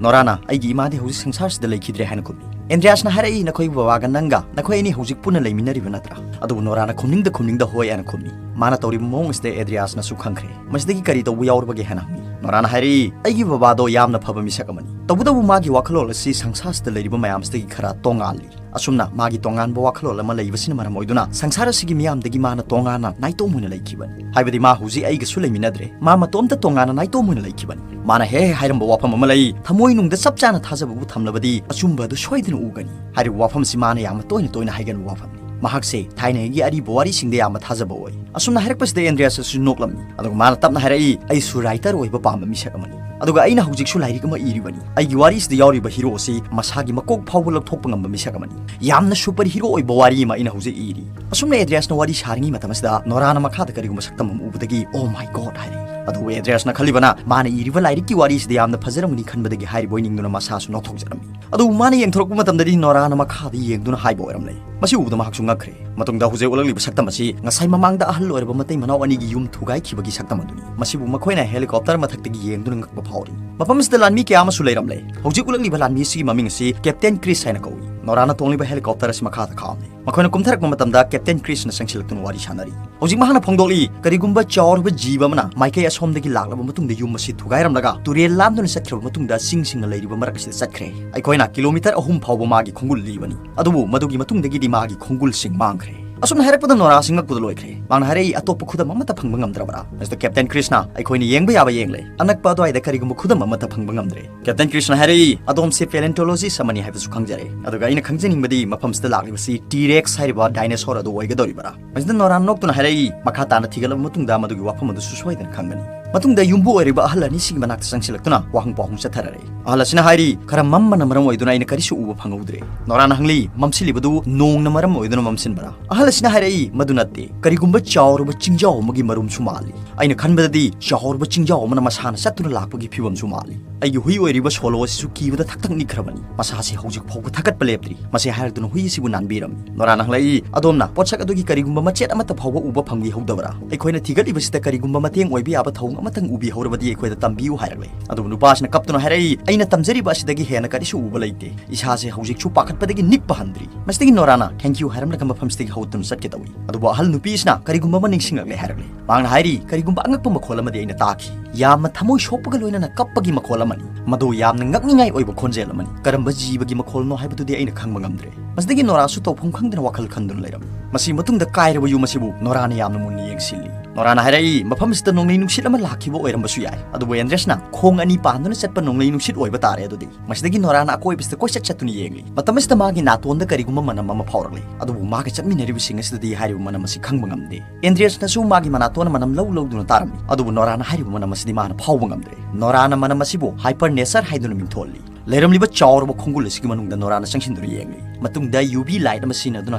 ꯅꯣꯔꯥꯅ, "ꯑꯩꯒꯤ ꯏꯃꯥꯗꯤ ꯍꯧꯖꯤꯛ ꯁꯪꯁꯥꯔꯁꯤꯗ ꯂꯩꯈꯤꯗ꯭ꯔꯦ" ꯍꯥꯏꯅ ꯈꯨꯝꯃꯤ꯫ ꯑꯦꯟꯗ꯭ꯔꯤꯌꯥꯁꯅ ꯍꯥꯏꯔꯛꯏ, "ꯅꯈꯣꯏꯒꯤ ꯕꯕꯥꯒ ꯅꯪꯒ, ꯅꯈꯣꯏ ꯑꯅꯤ ꯍꯧꯖꯤꯛ ꯄꯨꯟꯅ ꯂꯩꯃꯤꯟꯅꯔꯤꯕ ꯅꯠꯇ꯭ꯔꯥ?" ꯑꯗꯨꯕꯨ ꯅꯣꯔꯥꯅ ꯈꯨꯝꯅꯤꯡꯗ ꯈꯨꯝꯅꯤꯡꯗ "ꯍꯣꯏ" ꯍꯥꯏꯅ ꯈꯨꯝꯃꯤ꯫ ꯃꯥꯅ ꯇꯧꯔꯤꯕ ꯃꯑꯣꯡ ꯑꯁꯤꯗ ꯑꯦꯟꯗ꯭ꯔꯤꯌꯥꯁꯅꯁꯨ ꯈꯪꯈ꯭ꯔꯦ꯫ "ꯃꯁꯤꯗꯒꯤ ꯀꯔꯤ ꯇꯧꯕ ꯌꯥꯎꯔꯕꯒꯦ?" ꯍꯥꯏꯅ ꯍꯪꯉꯤ꯫ ꯅꯣꯔꯥꯅ ꯍꯥꯏꯔꯛꯏ, "ꯑꯩꯒꯤ ꯕꯕꯥꯗꯣ ꯌꯥꯝꯅ ꯐꯕ ꯃꯤꯁꯛ ꯑꯃꯅꯤ, ꯇꯧꯕꯇꯕꯨ ꯃꯥꯒꯤ ꯋꯥꯈꯜꯂꯣꯟ ꯑꯁꯤ ꯁꯪꯁꯥꯔꯁꯤꯗ ꯂꯩꯔꯤꯕ ꯃꯌꯥꯝꯁꯤꯗꯒꯤ ꯈꯔ ꯇꯣꯉꯥꯜꯂꯤ꯫ ꯑꯁꯨꯝꯅ ꯃꯥꯒꯤ ꯇꯣꯉꯥꯟꯕ ꯋꯥꯈꯜꯂꯣꯟ ꯑꯃ ꯂꯩꯕꯁꯤꯅ ꯃꯔꯝ ꯑꯣꯏꯗꯨꯅ ꯁꯪꯁꯥꯔ ꯑꯁꯤꯒꯤ ꯃꯤꯌꯥꯝꯗꯒꯤ ꯃꯥꯅ ꯇꯣꯉꯥꯟꯅ ꯅꯥꯏꯇꯣꯝ ꯑꯣꯏꯅ ꯂꯩꯈꯤꯕꯅꯤ꯫ ꯍꯥꯏꯕꯗꯤ ꯃꯥ ꯍꯧꯖꯤꯛ ꯑꯩꯒꯁꯨ ꯂꯩꯃꯤꯟꯅꯗ꯭ꯔꯦ, ꯃꯥ ꯃꯇꯣꯝꯇ ꯇꯣꯉꯥꯟꯅ ꯅꯥꯏꯇꯣꯝ ꯑꯣꯏꯅ ꯂꯩꯈꯤꯕꯅꯤ꯫ ꯃꯥꯅ ꯍꯦꯛ ꯍꯦꯛ ꯍꯥꯏꯔꯝꯕ ꯋꯥꯐꯝ ꯑꯃ ꯂꯩ, 'ꯊꯃꯣꯏꯅꯨꯡꯗ ꯆꯞ ꯆꯥꯅ ꯊꯥꯖꯕꯕꯨ ꯊꯝꯂꯕꯗꯤ ꯑꯆꯨꯝꯕ ꯑꯗꯨ ꯁꯣꯏꯗꯅ ꯎꯒꯅꯤ'꯫ ꯍꯥꯏꯔꯤꯕ ꯋꯥꯐꯝ ꯑꯁꯤ ꯃꯥꯅ ꯌꯥꯝꯅ ꯇꯣꯏꯅ ꯇꯣꯏꯅ ꯍꯥꯏꯒꯟꯕ ꯋꯥꯐꯝꯅꯤ꯫ ꯃꯍꯥꯛꯁꯦ ꯊꯥꯏꯅꯉꯩꯒꯤ ꯑꯔꯤꯕ ꯋꯥꯔꯤꯁꯤꯡꯗ ꯌꯥꯝꯅ ꯊꯥꯖꯕ ꯑꯣꯏ꯫ ꯑꯁꯨꯝꯅ ꯍꯥꯏꯔꯛꯄꯁꯤꯗ ꯑꯦꯟꯗ꯭ꯔꯤꯌꯥꯁ ꯑꯁꯤ ꯅꯣꯛꯂꯝꯃꯤ꯫ ꯑꯗꯨꯒ ꯃꯥꯅ ꯇꯞꯅ ꯍꯥꯏꯔꯛꯏ, "ꯑꯩꯁꯨ ꯔꯥꯏꯇꯔ ꯑꯣꯏꯕ ꯄꯥꯝꯕ ꯃꯤꯁꯛ ꯑꯃꯅꯤ꯫ ꯑꯗꯨꯒ ꯑꯩꯅ ꯍꯧꯖꯤꯛꯁꯨ ꯂꯥꯏꯔꯤꯛ ꯑꯃ ꯏꯔꯤꯕꯅꯤ꯫ ꯑꯩꯒꯤ ꯋꯥꯔꯤꯁꯤꯗ ꯌꯥꯎꯔꯤꯕ ꯍꯤꯔꯣ ꯑꯁꯤ ꯃꯁꯥꯒꯤ ꯃꯀꯣꯛ ꯐꯥꯎꯕ ꯂꯧꯊꯣꯛꯄ ꯉꯝꯕ ꯃꯤꯁꯛ ꯑꯃꯅꯤ꯫ ꯌꯥꯝꯅ ꯁꯨꯄꯔ ꯍꯤꯔꯣ ꯑꯣꯏꯕ ꯋꯥꯔꯤ ꯑꯃ ꯑꯩꯅ ꯍꯧꯖꯤꯛ ꯏꯔꯤ"꯫ ꯑꯁꯨꯝꯅ ꯑꯦꯟꯗ꯭ꯔꯤꯌꯥꯁꯅ ꯋꯥꯔꯤ ꯁꯥꯔꯤꯉꯩ ꯃꯇꯝ ꯑꯁꯤꯗ ꯅꯣꯔꯥꯅ ꯃꯈꯥꯗ ꯀꯔꯤꯒꯨꯝꯕ ꯁꯛꯇꯝ ꯑꯃ ꯎꯕꯗꯒꯤ, "Oh my God" ꯍꯥꯏꯔꯛꯏ꯫ ꯑꯗꯨꯕꯨ ꯑꯦꯟꯗ꯭ꯔꯤꯌꯥꯁꯅ ꯈꯜꯂꯤꯕꯅ ꯃꯥꯅ ꯏꯔꯤꯕ ꯂꯥꯏꯔꯤꯛꯀꯤ ꯋꯥꯔꯤꯁꯤꯗ ꯌꯥꯝꯅ ꯐꯖꯔꯝꯒꯅꯤ ꯈꯟꯕꯗꯒꯤ ꯍꯥꯏꯔꯤꯕꯣꯏ ꯅꯤꯡꯗꯨꯅ ꯃꯁꯥꯁꯨ ꯅꯣꯛꯊꯣꯛꯆꯔꯝꯃꯤ꯫ ꯑꯗꯨꯕꯨ ꯃꯥꯅ ꯌꯦꯡꯊꯣꯔꯛꯄ ꯃꯇꯝꯗꯗꯤ ꯅꯣꯔꯥꯅ ꯃꯈꯥꯗ ꯌꯦꯡꯗꯨꯅ ꯍꯥꯏꯕ ꯑꯣꯏꯔꯝꯂꯦ꯫ ꯃꯁꯤ ꯎꯕꯗ ꯃꯍꯥꯛꯁꯨ ꯉꯛꯈ꯭ꯔꯦ꯫ ꯃꯇꯨꯡꯗ ꯍꯧꯖꯤꯛ ꯎꯠꯂꯛꯂꯤꯕ ꯁꯛꯇꯝ ꯑꯁꯤ ꯉꯁꯥꯏ ꯃꯃꯥꯡꯗ ꯑꯍꯜ ꯑꯣꯏꯔꯕ ꯃꯇꯩ ꯃꯅꯥꯎ ꯑꯅꯤꯒꯤ ꯌꯨꯝ ꯊꯨꯒꯥꯏꯈꯤꯕꯒꯤ ꯁꯛꯇꯝ ꯑꯗꯨꯅꯤ꯫ ꯃꯁꯤꯕꯨ ꯃꯈꯣꯏꯅ ꯍꯦꯂꯤꯀꯣꯞꯇꯔ ꯃꯊꯛꯇꯒꯤ ꯌꯦꯡꯗꯨꯅ ꯉꯛꯄ ꯐꯥꯎꯔꯤ꯫ ꯃꯐꯝ ꯑꯁꯤꯗ ꯂꯥꯟꯃꯤ ꯀꯌꯥ ꯑꯃꯁꯨ ꯂꯩꯔꯝꯂꯦ꯫ ꯍꯧꯖꯤꯛ ꯎꯠꯂꯛꯂꯤꯕ ꯂꯥꯟꯃꯤ ꯑꯁꯤꯒꯤ ꯃꯃꯤꯡ ꯑꯁꯤ ꯀꯦꯞꯇꯦꯟ ꯀ꯭ꯔꯤꯁ ꯍꯥꯏꯅ ꯀꯧꯏ꯫ ꯅꯣꯔꯥꯅ ꯇꯣꯡꯂꯤꯕ helicopter ꯑꯁꯤ ꯃꯈꯥꯗ ꯈꯥꯝꯃꯤ꯫ ꯃꯈꯣꯏꯅ ꯀꯨꯝꯊꯔꯛꯄ ꯃꯇꯝꯗ Captain Chrisꯅ ꯆꯪꯁꯤꯜꯂꯛꯇꯨꯅ ꯋꯥꯔꯤ ꯁꯥꯅꯔꯤ꯫ ꯍꯧꯖꯤꯛ ꯃꯍꯥꯛꯅ ꯐꯣꯡꯗꯣꯛꯂꯤ, ꯀꯔꯤꯒꯨꯝꯕ ꯆꯥꯎꯔꯕ ꯖꯤꯕ ꯑꯃꯅ ꯃꯥꯏꯀꯩ ꯑꯁꯣꯝꯗꯒꯤ ꯂꯥꯛꯂꯕ ꯃꯇꯨꯡꯗ ꯌꯨꯝ ꯑꯁꯤ ꯊꯨꯒꯥꯏꯔꯝꯂꯒ ꯇꯨꯔꯦꯜ ꯂꯥꯟꯗꯨꯅ ꯆꯠꯈ꯭ꯔꯕ ꯃꯇꯨꯡꯗ ꯆꯤꯡꯁꯤꯡꯅ ꯂꯩꯔꯤꯕ ꯃꯔꯛ ꯑꯁꯤꯗ ꯆꯠꯈ꯭ꯔꯦ꯫ ꯑꯩꯈꯣꯏꯅ kilometre ꯑꯍꯨꯝ ꯐꯥꯎꯕ ꯃꯥꯒꯤ ꯈꯣꯡꯒꯨꯜ ꯂꯤꯕꯅꯤ, ꯑꯗꯨꯕꯨ ꯃꯗꯨꯒꯤ ꯃꯇꯨꯡꯗꯒꯤꯗꯤ ꯃꯥꯒꯤ ꯈꯣꯡꯒꯨꯜꯁꯤꯡ ꯃꯥꯡꯈ꯭ꯔꯦ꯫ ꯑꯁꯨꯝꯅ ꯍꯥꯏꯔꯛꯄꯗ ꯅꯣꯔꯥꯁꯤ ꯉꯛꯄꯗ ꯂꯣꯏꯈ꯭ꯔꯦ꯫ ꯃꯥꯅ ꯍꯥꯏꯔꯛꯏ, "ꯑꯇꯣꯞꯄ ꯈꯨꯗꯝ ꯑꯃꯠꯇ ꯐꯪꯕ ꯉꯝꯗ꯭ꯔꯕ꯭ꯔꯥ?" ꯃꯁꯤꯗ Captain Chrisꯅ, "ꯑꯩꯈꯣꯏꯅ ꯌꯦꯡꯕ ꯌꯥꯕ ꯌꯦꯡꯂꯦ꯫ ꯑꯅꯛꯄ ꯑꯗꯨꯋꯥꯏꯗ ꯀꯔꯤꯒꯨꯝꯕ ꯈꯨꯗꯝ ꯑꯃꯠꯇ ꯐꯪꯕ ꯉꯝꯗ꯭ꯔꯦ꯫" Captain Chrisꯅ ꯍꯥꯏꯔꯛꯏ, "ꯑꯗꯣꯝꯁꯦ paleontologist ꯑꯃꯅꯤ ꯍꯥꯏꯕꯁꯨ ꯈꯪꯖꯔꯦ꯫" ꯑꯗꯨꯒ ꯑꯩꯅ ꯈꯪꯖꯅꯤꯡꯕꯗꯤ, ꯃꯐꯝꯁꯤꯗ ꯂꯥꯛꯂꯤꯕꯁꯤ T-Rex ꯍꯥꯏꯔꯤꯕ dinosaur ꯑꯗꯨ ꯑꯣꯏꯒꯗꯧꯔꯤꯕꯔꯥ? ꯃꯁꯤꯗ ꯅꯣꯔꯥꯅ ꯅꯣꯛꯇꯨꯅ ꯍꯥꯏꯔꯛꯏ, "ꯃꯈꯥ ꯇꯥꯅ ꯊꯤꯒꯠꯂꯕ ꯃꯇꯨꯡꯗ ꯃꯗꯨꯒꯤ ꯋꯥꯐꯝ ꯑꯗꯨꯁꯨ ꯁꯣꯏꯗꯅ ꯈꯪꯒꯅꯤ꯫" ꯃꯇꯨꯡꯗ ꯌꯨꯝꯕꯨ ꯑꯣꯏꯔꯤꯕ ꯑꯍꯜ ꯑꯅꯤꯁꯤꯒꯤ ꯃꯅꯥꯛꯇ ꯆꯪꯁꯤꯜꯂꯛꯇꯨꯅ ꯋꯥꯍꯪ ꯄꯥꯎꯍꯪ ꯆꯠꯊꯔꯔꯦ꯫ ꯑꯍꯜ ꯑꯁꯤꯅ ꯍꯥꯏꯔꯤ, "ꯈꯔ ꯃꯝꯕꯅ ꯃꯔꯝ ꯑꯣꯏꯗꯨꯅ ꯑꯩꯅ ꯀꯔꯤꯁꯨ ꯎꯕ ꯐꯪꯍꯧꯗ꯭ꯔꯦ꯫" ꯅꯣꯔꯥꯅ ꯍꯪꯂꯤ, "ꯃꯝꯁꯤꯜꯂꯤꯕꯗꯨ ꯅꯣꯡꯅ ꯃꯔꯝ ꯑꯣꯏꯗꯨꯅ ꯃꯝꯁꯤꯟꯕꯔꯥ?" ꯑꯍꯜ ꯑꯁꯤꯅ ꯍꯥꯏꯔꯛꯏ, "ꯃꯗꯨ ꯅꯠꯇꯦ, ꯀꯔꯤꯒꯨꯝꯕ ꯆꯥꯎꯔꯕ ꯆꯤꯡꯖꯥꯎ ꯑꯃꯒꯤ ꯃꯔꯨꯝꯁꯨ ꯃꯥꯜꯂꯤ꯫ ꯑꯩꯅ ꯈꯟꯕꯗꯗꯤ ꯆꯥꯎꯔꯕ ꯆꯤꯡꯖꯥꯎ ꯑꯃꯅ ꯃꯁꯥꯅ ꯆꯠꯇꯨꯅ ꯂꯥꯛꯄꯒꯤ ꯐꯤꯕꯝꯁꯨ ꯃꯥꯜꯂꯤ꯫ ꯑꯩꯒꯤ ꯍꯨꯏ ꯑꯣꯏꯔꯤꯕ ꯁꯣꯂꯣ ꯑꯁꯤꯁꯨ ꯀꯤꯕꯗ ꯊꯛ ꯊꯛ ꯅꯤꯛꯈ꯭ꯔꯕꯅꯤ꯫ ꯃꯁꯥꯁꯤ ꯍꯧꯖꯤꯛ ꯐꯥꯎꯕ ꯊꯥꯒꯠꯄ ꯂꯦꯞꯇ꯭ꯔꯤ꯫" ꯃꯁꯤ ꯍꯥꯏꯔꯗꯨꯅ ꯍꯨꯏ ꯑꯁꯤꯕꯨ ꯅꯥꯟꯕꯤꯔꯝꯃꯤ꯫ ꯅꯣꯔꯥꯅ ꯍꯪꯂꯛꯏ, "ꯑꯗꯣꯝꯅ ꯄꯣꯠꯁꯛ ꯑꯗꯨꯒꯤ ꯀꯔꯤꯒꯨꯝꯕ ꯃꯆꯦꯠ ꯑꯃꯠꯇ ꯐꯥꯎꯕ ꯎꯕ ꯐꯪꯕꯤꯍꯧꯗꯕꯔꯥ? ꯑꯩꯈꯣꯏꯅ ꯊꯤꯒꯠꯂꯤꯕꯁꯤꯗ ꯀꯔꯤꯒꯨꯝꯕ ꯃꯇꯦꯡ ꯑꯣꯏꯕ ꯌꯥꯕ ꯊꯧꯑꯣꯡ ꯑꯃꯇꯪ ꯎꯕꯤꯍꯧꯔꯕꯗꯤ ꯑꯩꯈꯣꯏꯗ ꯇꯝꯕꯤꯌꯨ" ꯍꯥꯏꯔꯛꯂꯦ꯫ ꯑꯗꯨꯕꯨ ꯅꯨꯄꯥꯁꯤꯅ ꯀꯞꯇꯨꯅ ꯍꯥꯏꯔꯛꯏ, "ꯑꯩꯅ ꯇꯝꯖꯔꯤꯕ ꯑꯁꯤꯗꯒꯤ ꯍꯦꯟꯅ ꯀꯔꯤꯁꯨ ꯎꯕ ꯂꯩꯇꯦ꯫ ꯏꯁꯥꯁꯦ ꯍꯧꯖꯤꯛꯁꯨ ꯄꯥꯈꯠꯄꯗꯒꯤ ꯅꯤꯛꯄ ꯍꯟꯗ꯭ꯔꯤ꯫" ꯃꯁꯤꯗꯒꯤ ꯅꯣꯔꯥꯅ "Thank you" ꯍꯥꯏꯔꯝꯂꯒ ꯃꯐꯝꯁꯤꯗꯒꯤ ꯍꯧꯒꯠꯇꯨꯅ ꯆꯠꯀꯦ ꯇꯧꯏ꯫ ꯑꯗꯨꯕꯨ ꯑꯍꯜ ꯅꯨꯄꯤꯁꯤꯅ ꯀꯔꯤꯒꯨꯝꯕ ꯑꯃ ꯅꯤꯡꯁꯤꯡꯂꯛꯂꯦ ꯍꯥꯏꯔꯛꯂꯦ꯫ ꯃꯍꯥꯛꯅ ꯍꯥꯏꯔꯤ, "ꯀꯔꯤꯒꯨꯝꯕ ꯑꯉꯛꯄ ꯃꯈꯣꯜ ꯑꯃꯗꯤ ꯑꯩꯅ ꯇꯥꯈꯤ꯫ ꯌꯥꯝꯅ ꯊꯃꯣꯏ ꯁꯣꯛꯄꯒ ꯂꯣꯏꯅꯅ ꯀꯞꯄꯒꯤ ꯃꯈꯣꯜ ꯑꯃꯅꯤ꯫ ꯃꯗꯨ ꯌꯥꯝꯅ ꯉꯛꯅꯤꯡꯉꯥꯏ ꯑꯣꯏꯕ ꯈꯣꯟꯖꯦꯜ ꯑꯃꯅꯤ꯫ ꯀꯔꯝꯕ ꯖꯤꯕꯒꯤ ꯃꯈꯣꯜꯅꯣ ꯍꯥꯏꯕꯗꯨꯗꯤ ꯑꯩꯅ ꯈꯪꯕ ꯉꯝꯗ꯭ꯔꯦ꯫" ꯃꯁꯤꯗꯒꯤ ꯅꯣꯔꯥꯁꯨ ꯇꯧꯐꯝ ꯈꯪꯗꯅ ꯋꯥꯈꯜ ꯈꯟꯗꯨꯅ ꯂꯩꯔꯝꯃꯤ꯫ ꯃꯁꯤ ꯃꯇꯨꯡꯗ ꯀꯥꯏꯔꯕ ꯌꯨꯝ ꯑꯁꯤꯕꯨ ꯅꯣꯔꯥꯅ ꯌꯥꯝꯅ ꯃꯨꯟꯅ ꯌꯦꯡꯁꯤꯜꯂꯤ꯫ ꯅꯣꯔꯥꯅ ꯍꯥꯏꯔꯛꯏ, "ꯃꯐꯝ ꯑꯁꯤꯗ ꯅꯣꯡꯂꯩ ꯅꯨꯡꯁꯤꯠ ꯑꯃ ꯂꯥꯛꯈꯤꯕ ꯑꯣꯏꯔꯝꯕꯁꯨ ꯌꯥꯏ꯫" ꯑꯗꯨꯕꯨ ꯑꯦꯟꯗ꯭ꯔꯦꯁꯅ, "ꯈꯣꯡ ꯑꯅꯤ ꯄꯥꯟꯗꯨꯅ ꯆꯠꯄ ꯅꯣꯡꯂꯩ ꯅꯨꯡꯁꯤꯠ ꯑꯣꯏꯕ ꯇꯥꯔꯦ ꯑꯗꯨꯗꯤ꯫" ꯃꯁꯤꯗꯒꯤ ꯅꯣꯔꯥꯅ ꯑꯀꯣꯏꯕꯁꯤꯗ ꯀꯣꯏꯆꯠ ꯆꯠꯇꯨꯅ ꯌꯦꯡꯂꯤ꯫ ꯃꯇꯝ ꯑꯁꯤꯗ ꯃꯥꯒꯤ ꯅꯥꯇꯣꯟꯗ ꯀꯔꯤꯒꯨꯝꯕ ꯃꯅꯝ ꯑꯃ ꯐꯥꯎꯔꯛꯂꯤ꯫ ꯑꯗꯨꯕꯨ ꯃꯥꯒ ꯆꯠꯃꯤꯟꯅꯔꯤꯕꯁꯤꯡ ꯑꯁꯤꯗꯗꯤ ꯍꯥꯏꯔꯤꯕ ꯃꯅꯝ ꯑꯁꯤ ꯈꯪꯕ ꯉꯝꯗꯦ꯫ ꯑꯦꯟꯗ꯭ꯔꯦꯁꯅꯁꯨ ꯃꯥꯒꯤ ꯃꯅꯥꯇꯣꯟꯅ ꯃꯅꯝ ꯂꯧ ꯂꯧꯗꯨꯅ ꯇꯥꯔꯝꯃꯤ꯫ ꯑꯗꯨꯕꯨ ꯅꯣꯔꯥꯅ ꯍꯥꯏꯔꯤꯕ ꯃꯅꯝ ꯑꯁꯤꯗꯤ ꯃꯥꯅ ꯐꯥꯎꯕ ꯉꯝꯗ꯭ꯔꯦ꯫ ꯅꯣꯔꯥꯅ ꯃꯅꯝ ꯑꯁꯤꯕꯨ hypernature ꯍꯥꯏꯗꯨꯅ ꯃꯤꯡꯊꯣꯜꯂꯤ꯫ ꯂꯩꯔꯝꯂꯤꯕ ꯆꯥꯎꯔꯕ ꯈꯣꯡꯒꯨꯜ ꯑꯁꯤꯒꯤ ꯃꯅꯨꯡꯗ ꯅꯣꯔꯥꯅ ꯆꯪꯁꯤꯟꯗꯨꯅ ꯌꯦꯡꯂꯤ꯫ ꯃꯇꯨꯡꯗ UV light ꯑꯃ ꯁꯤꯖꯤꯟꯅꯗꯨꯅ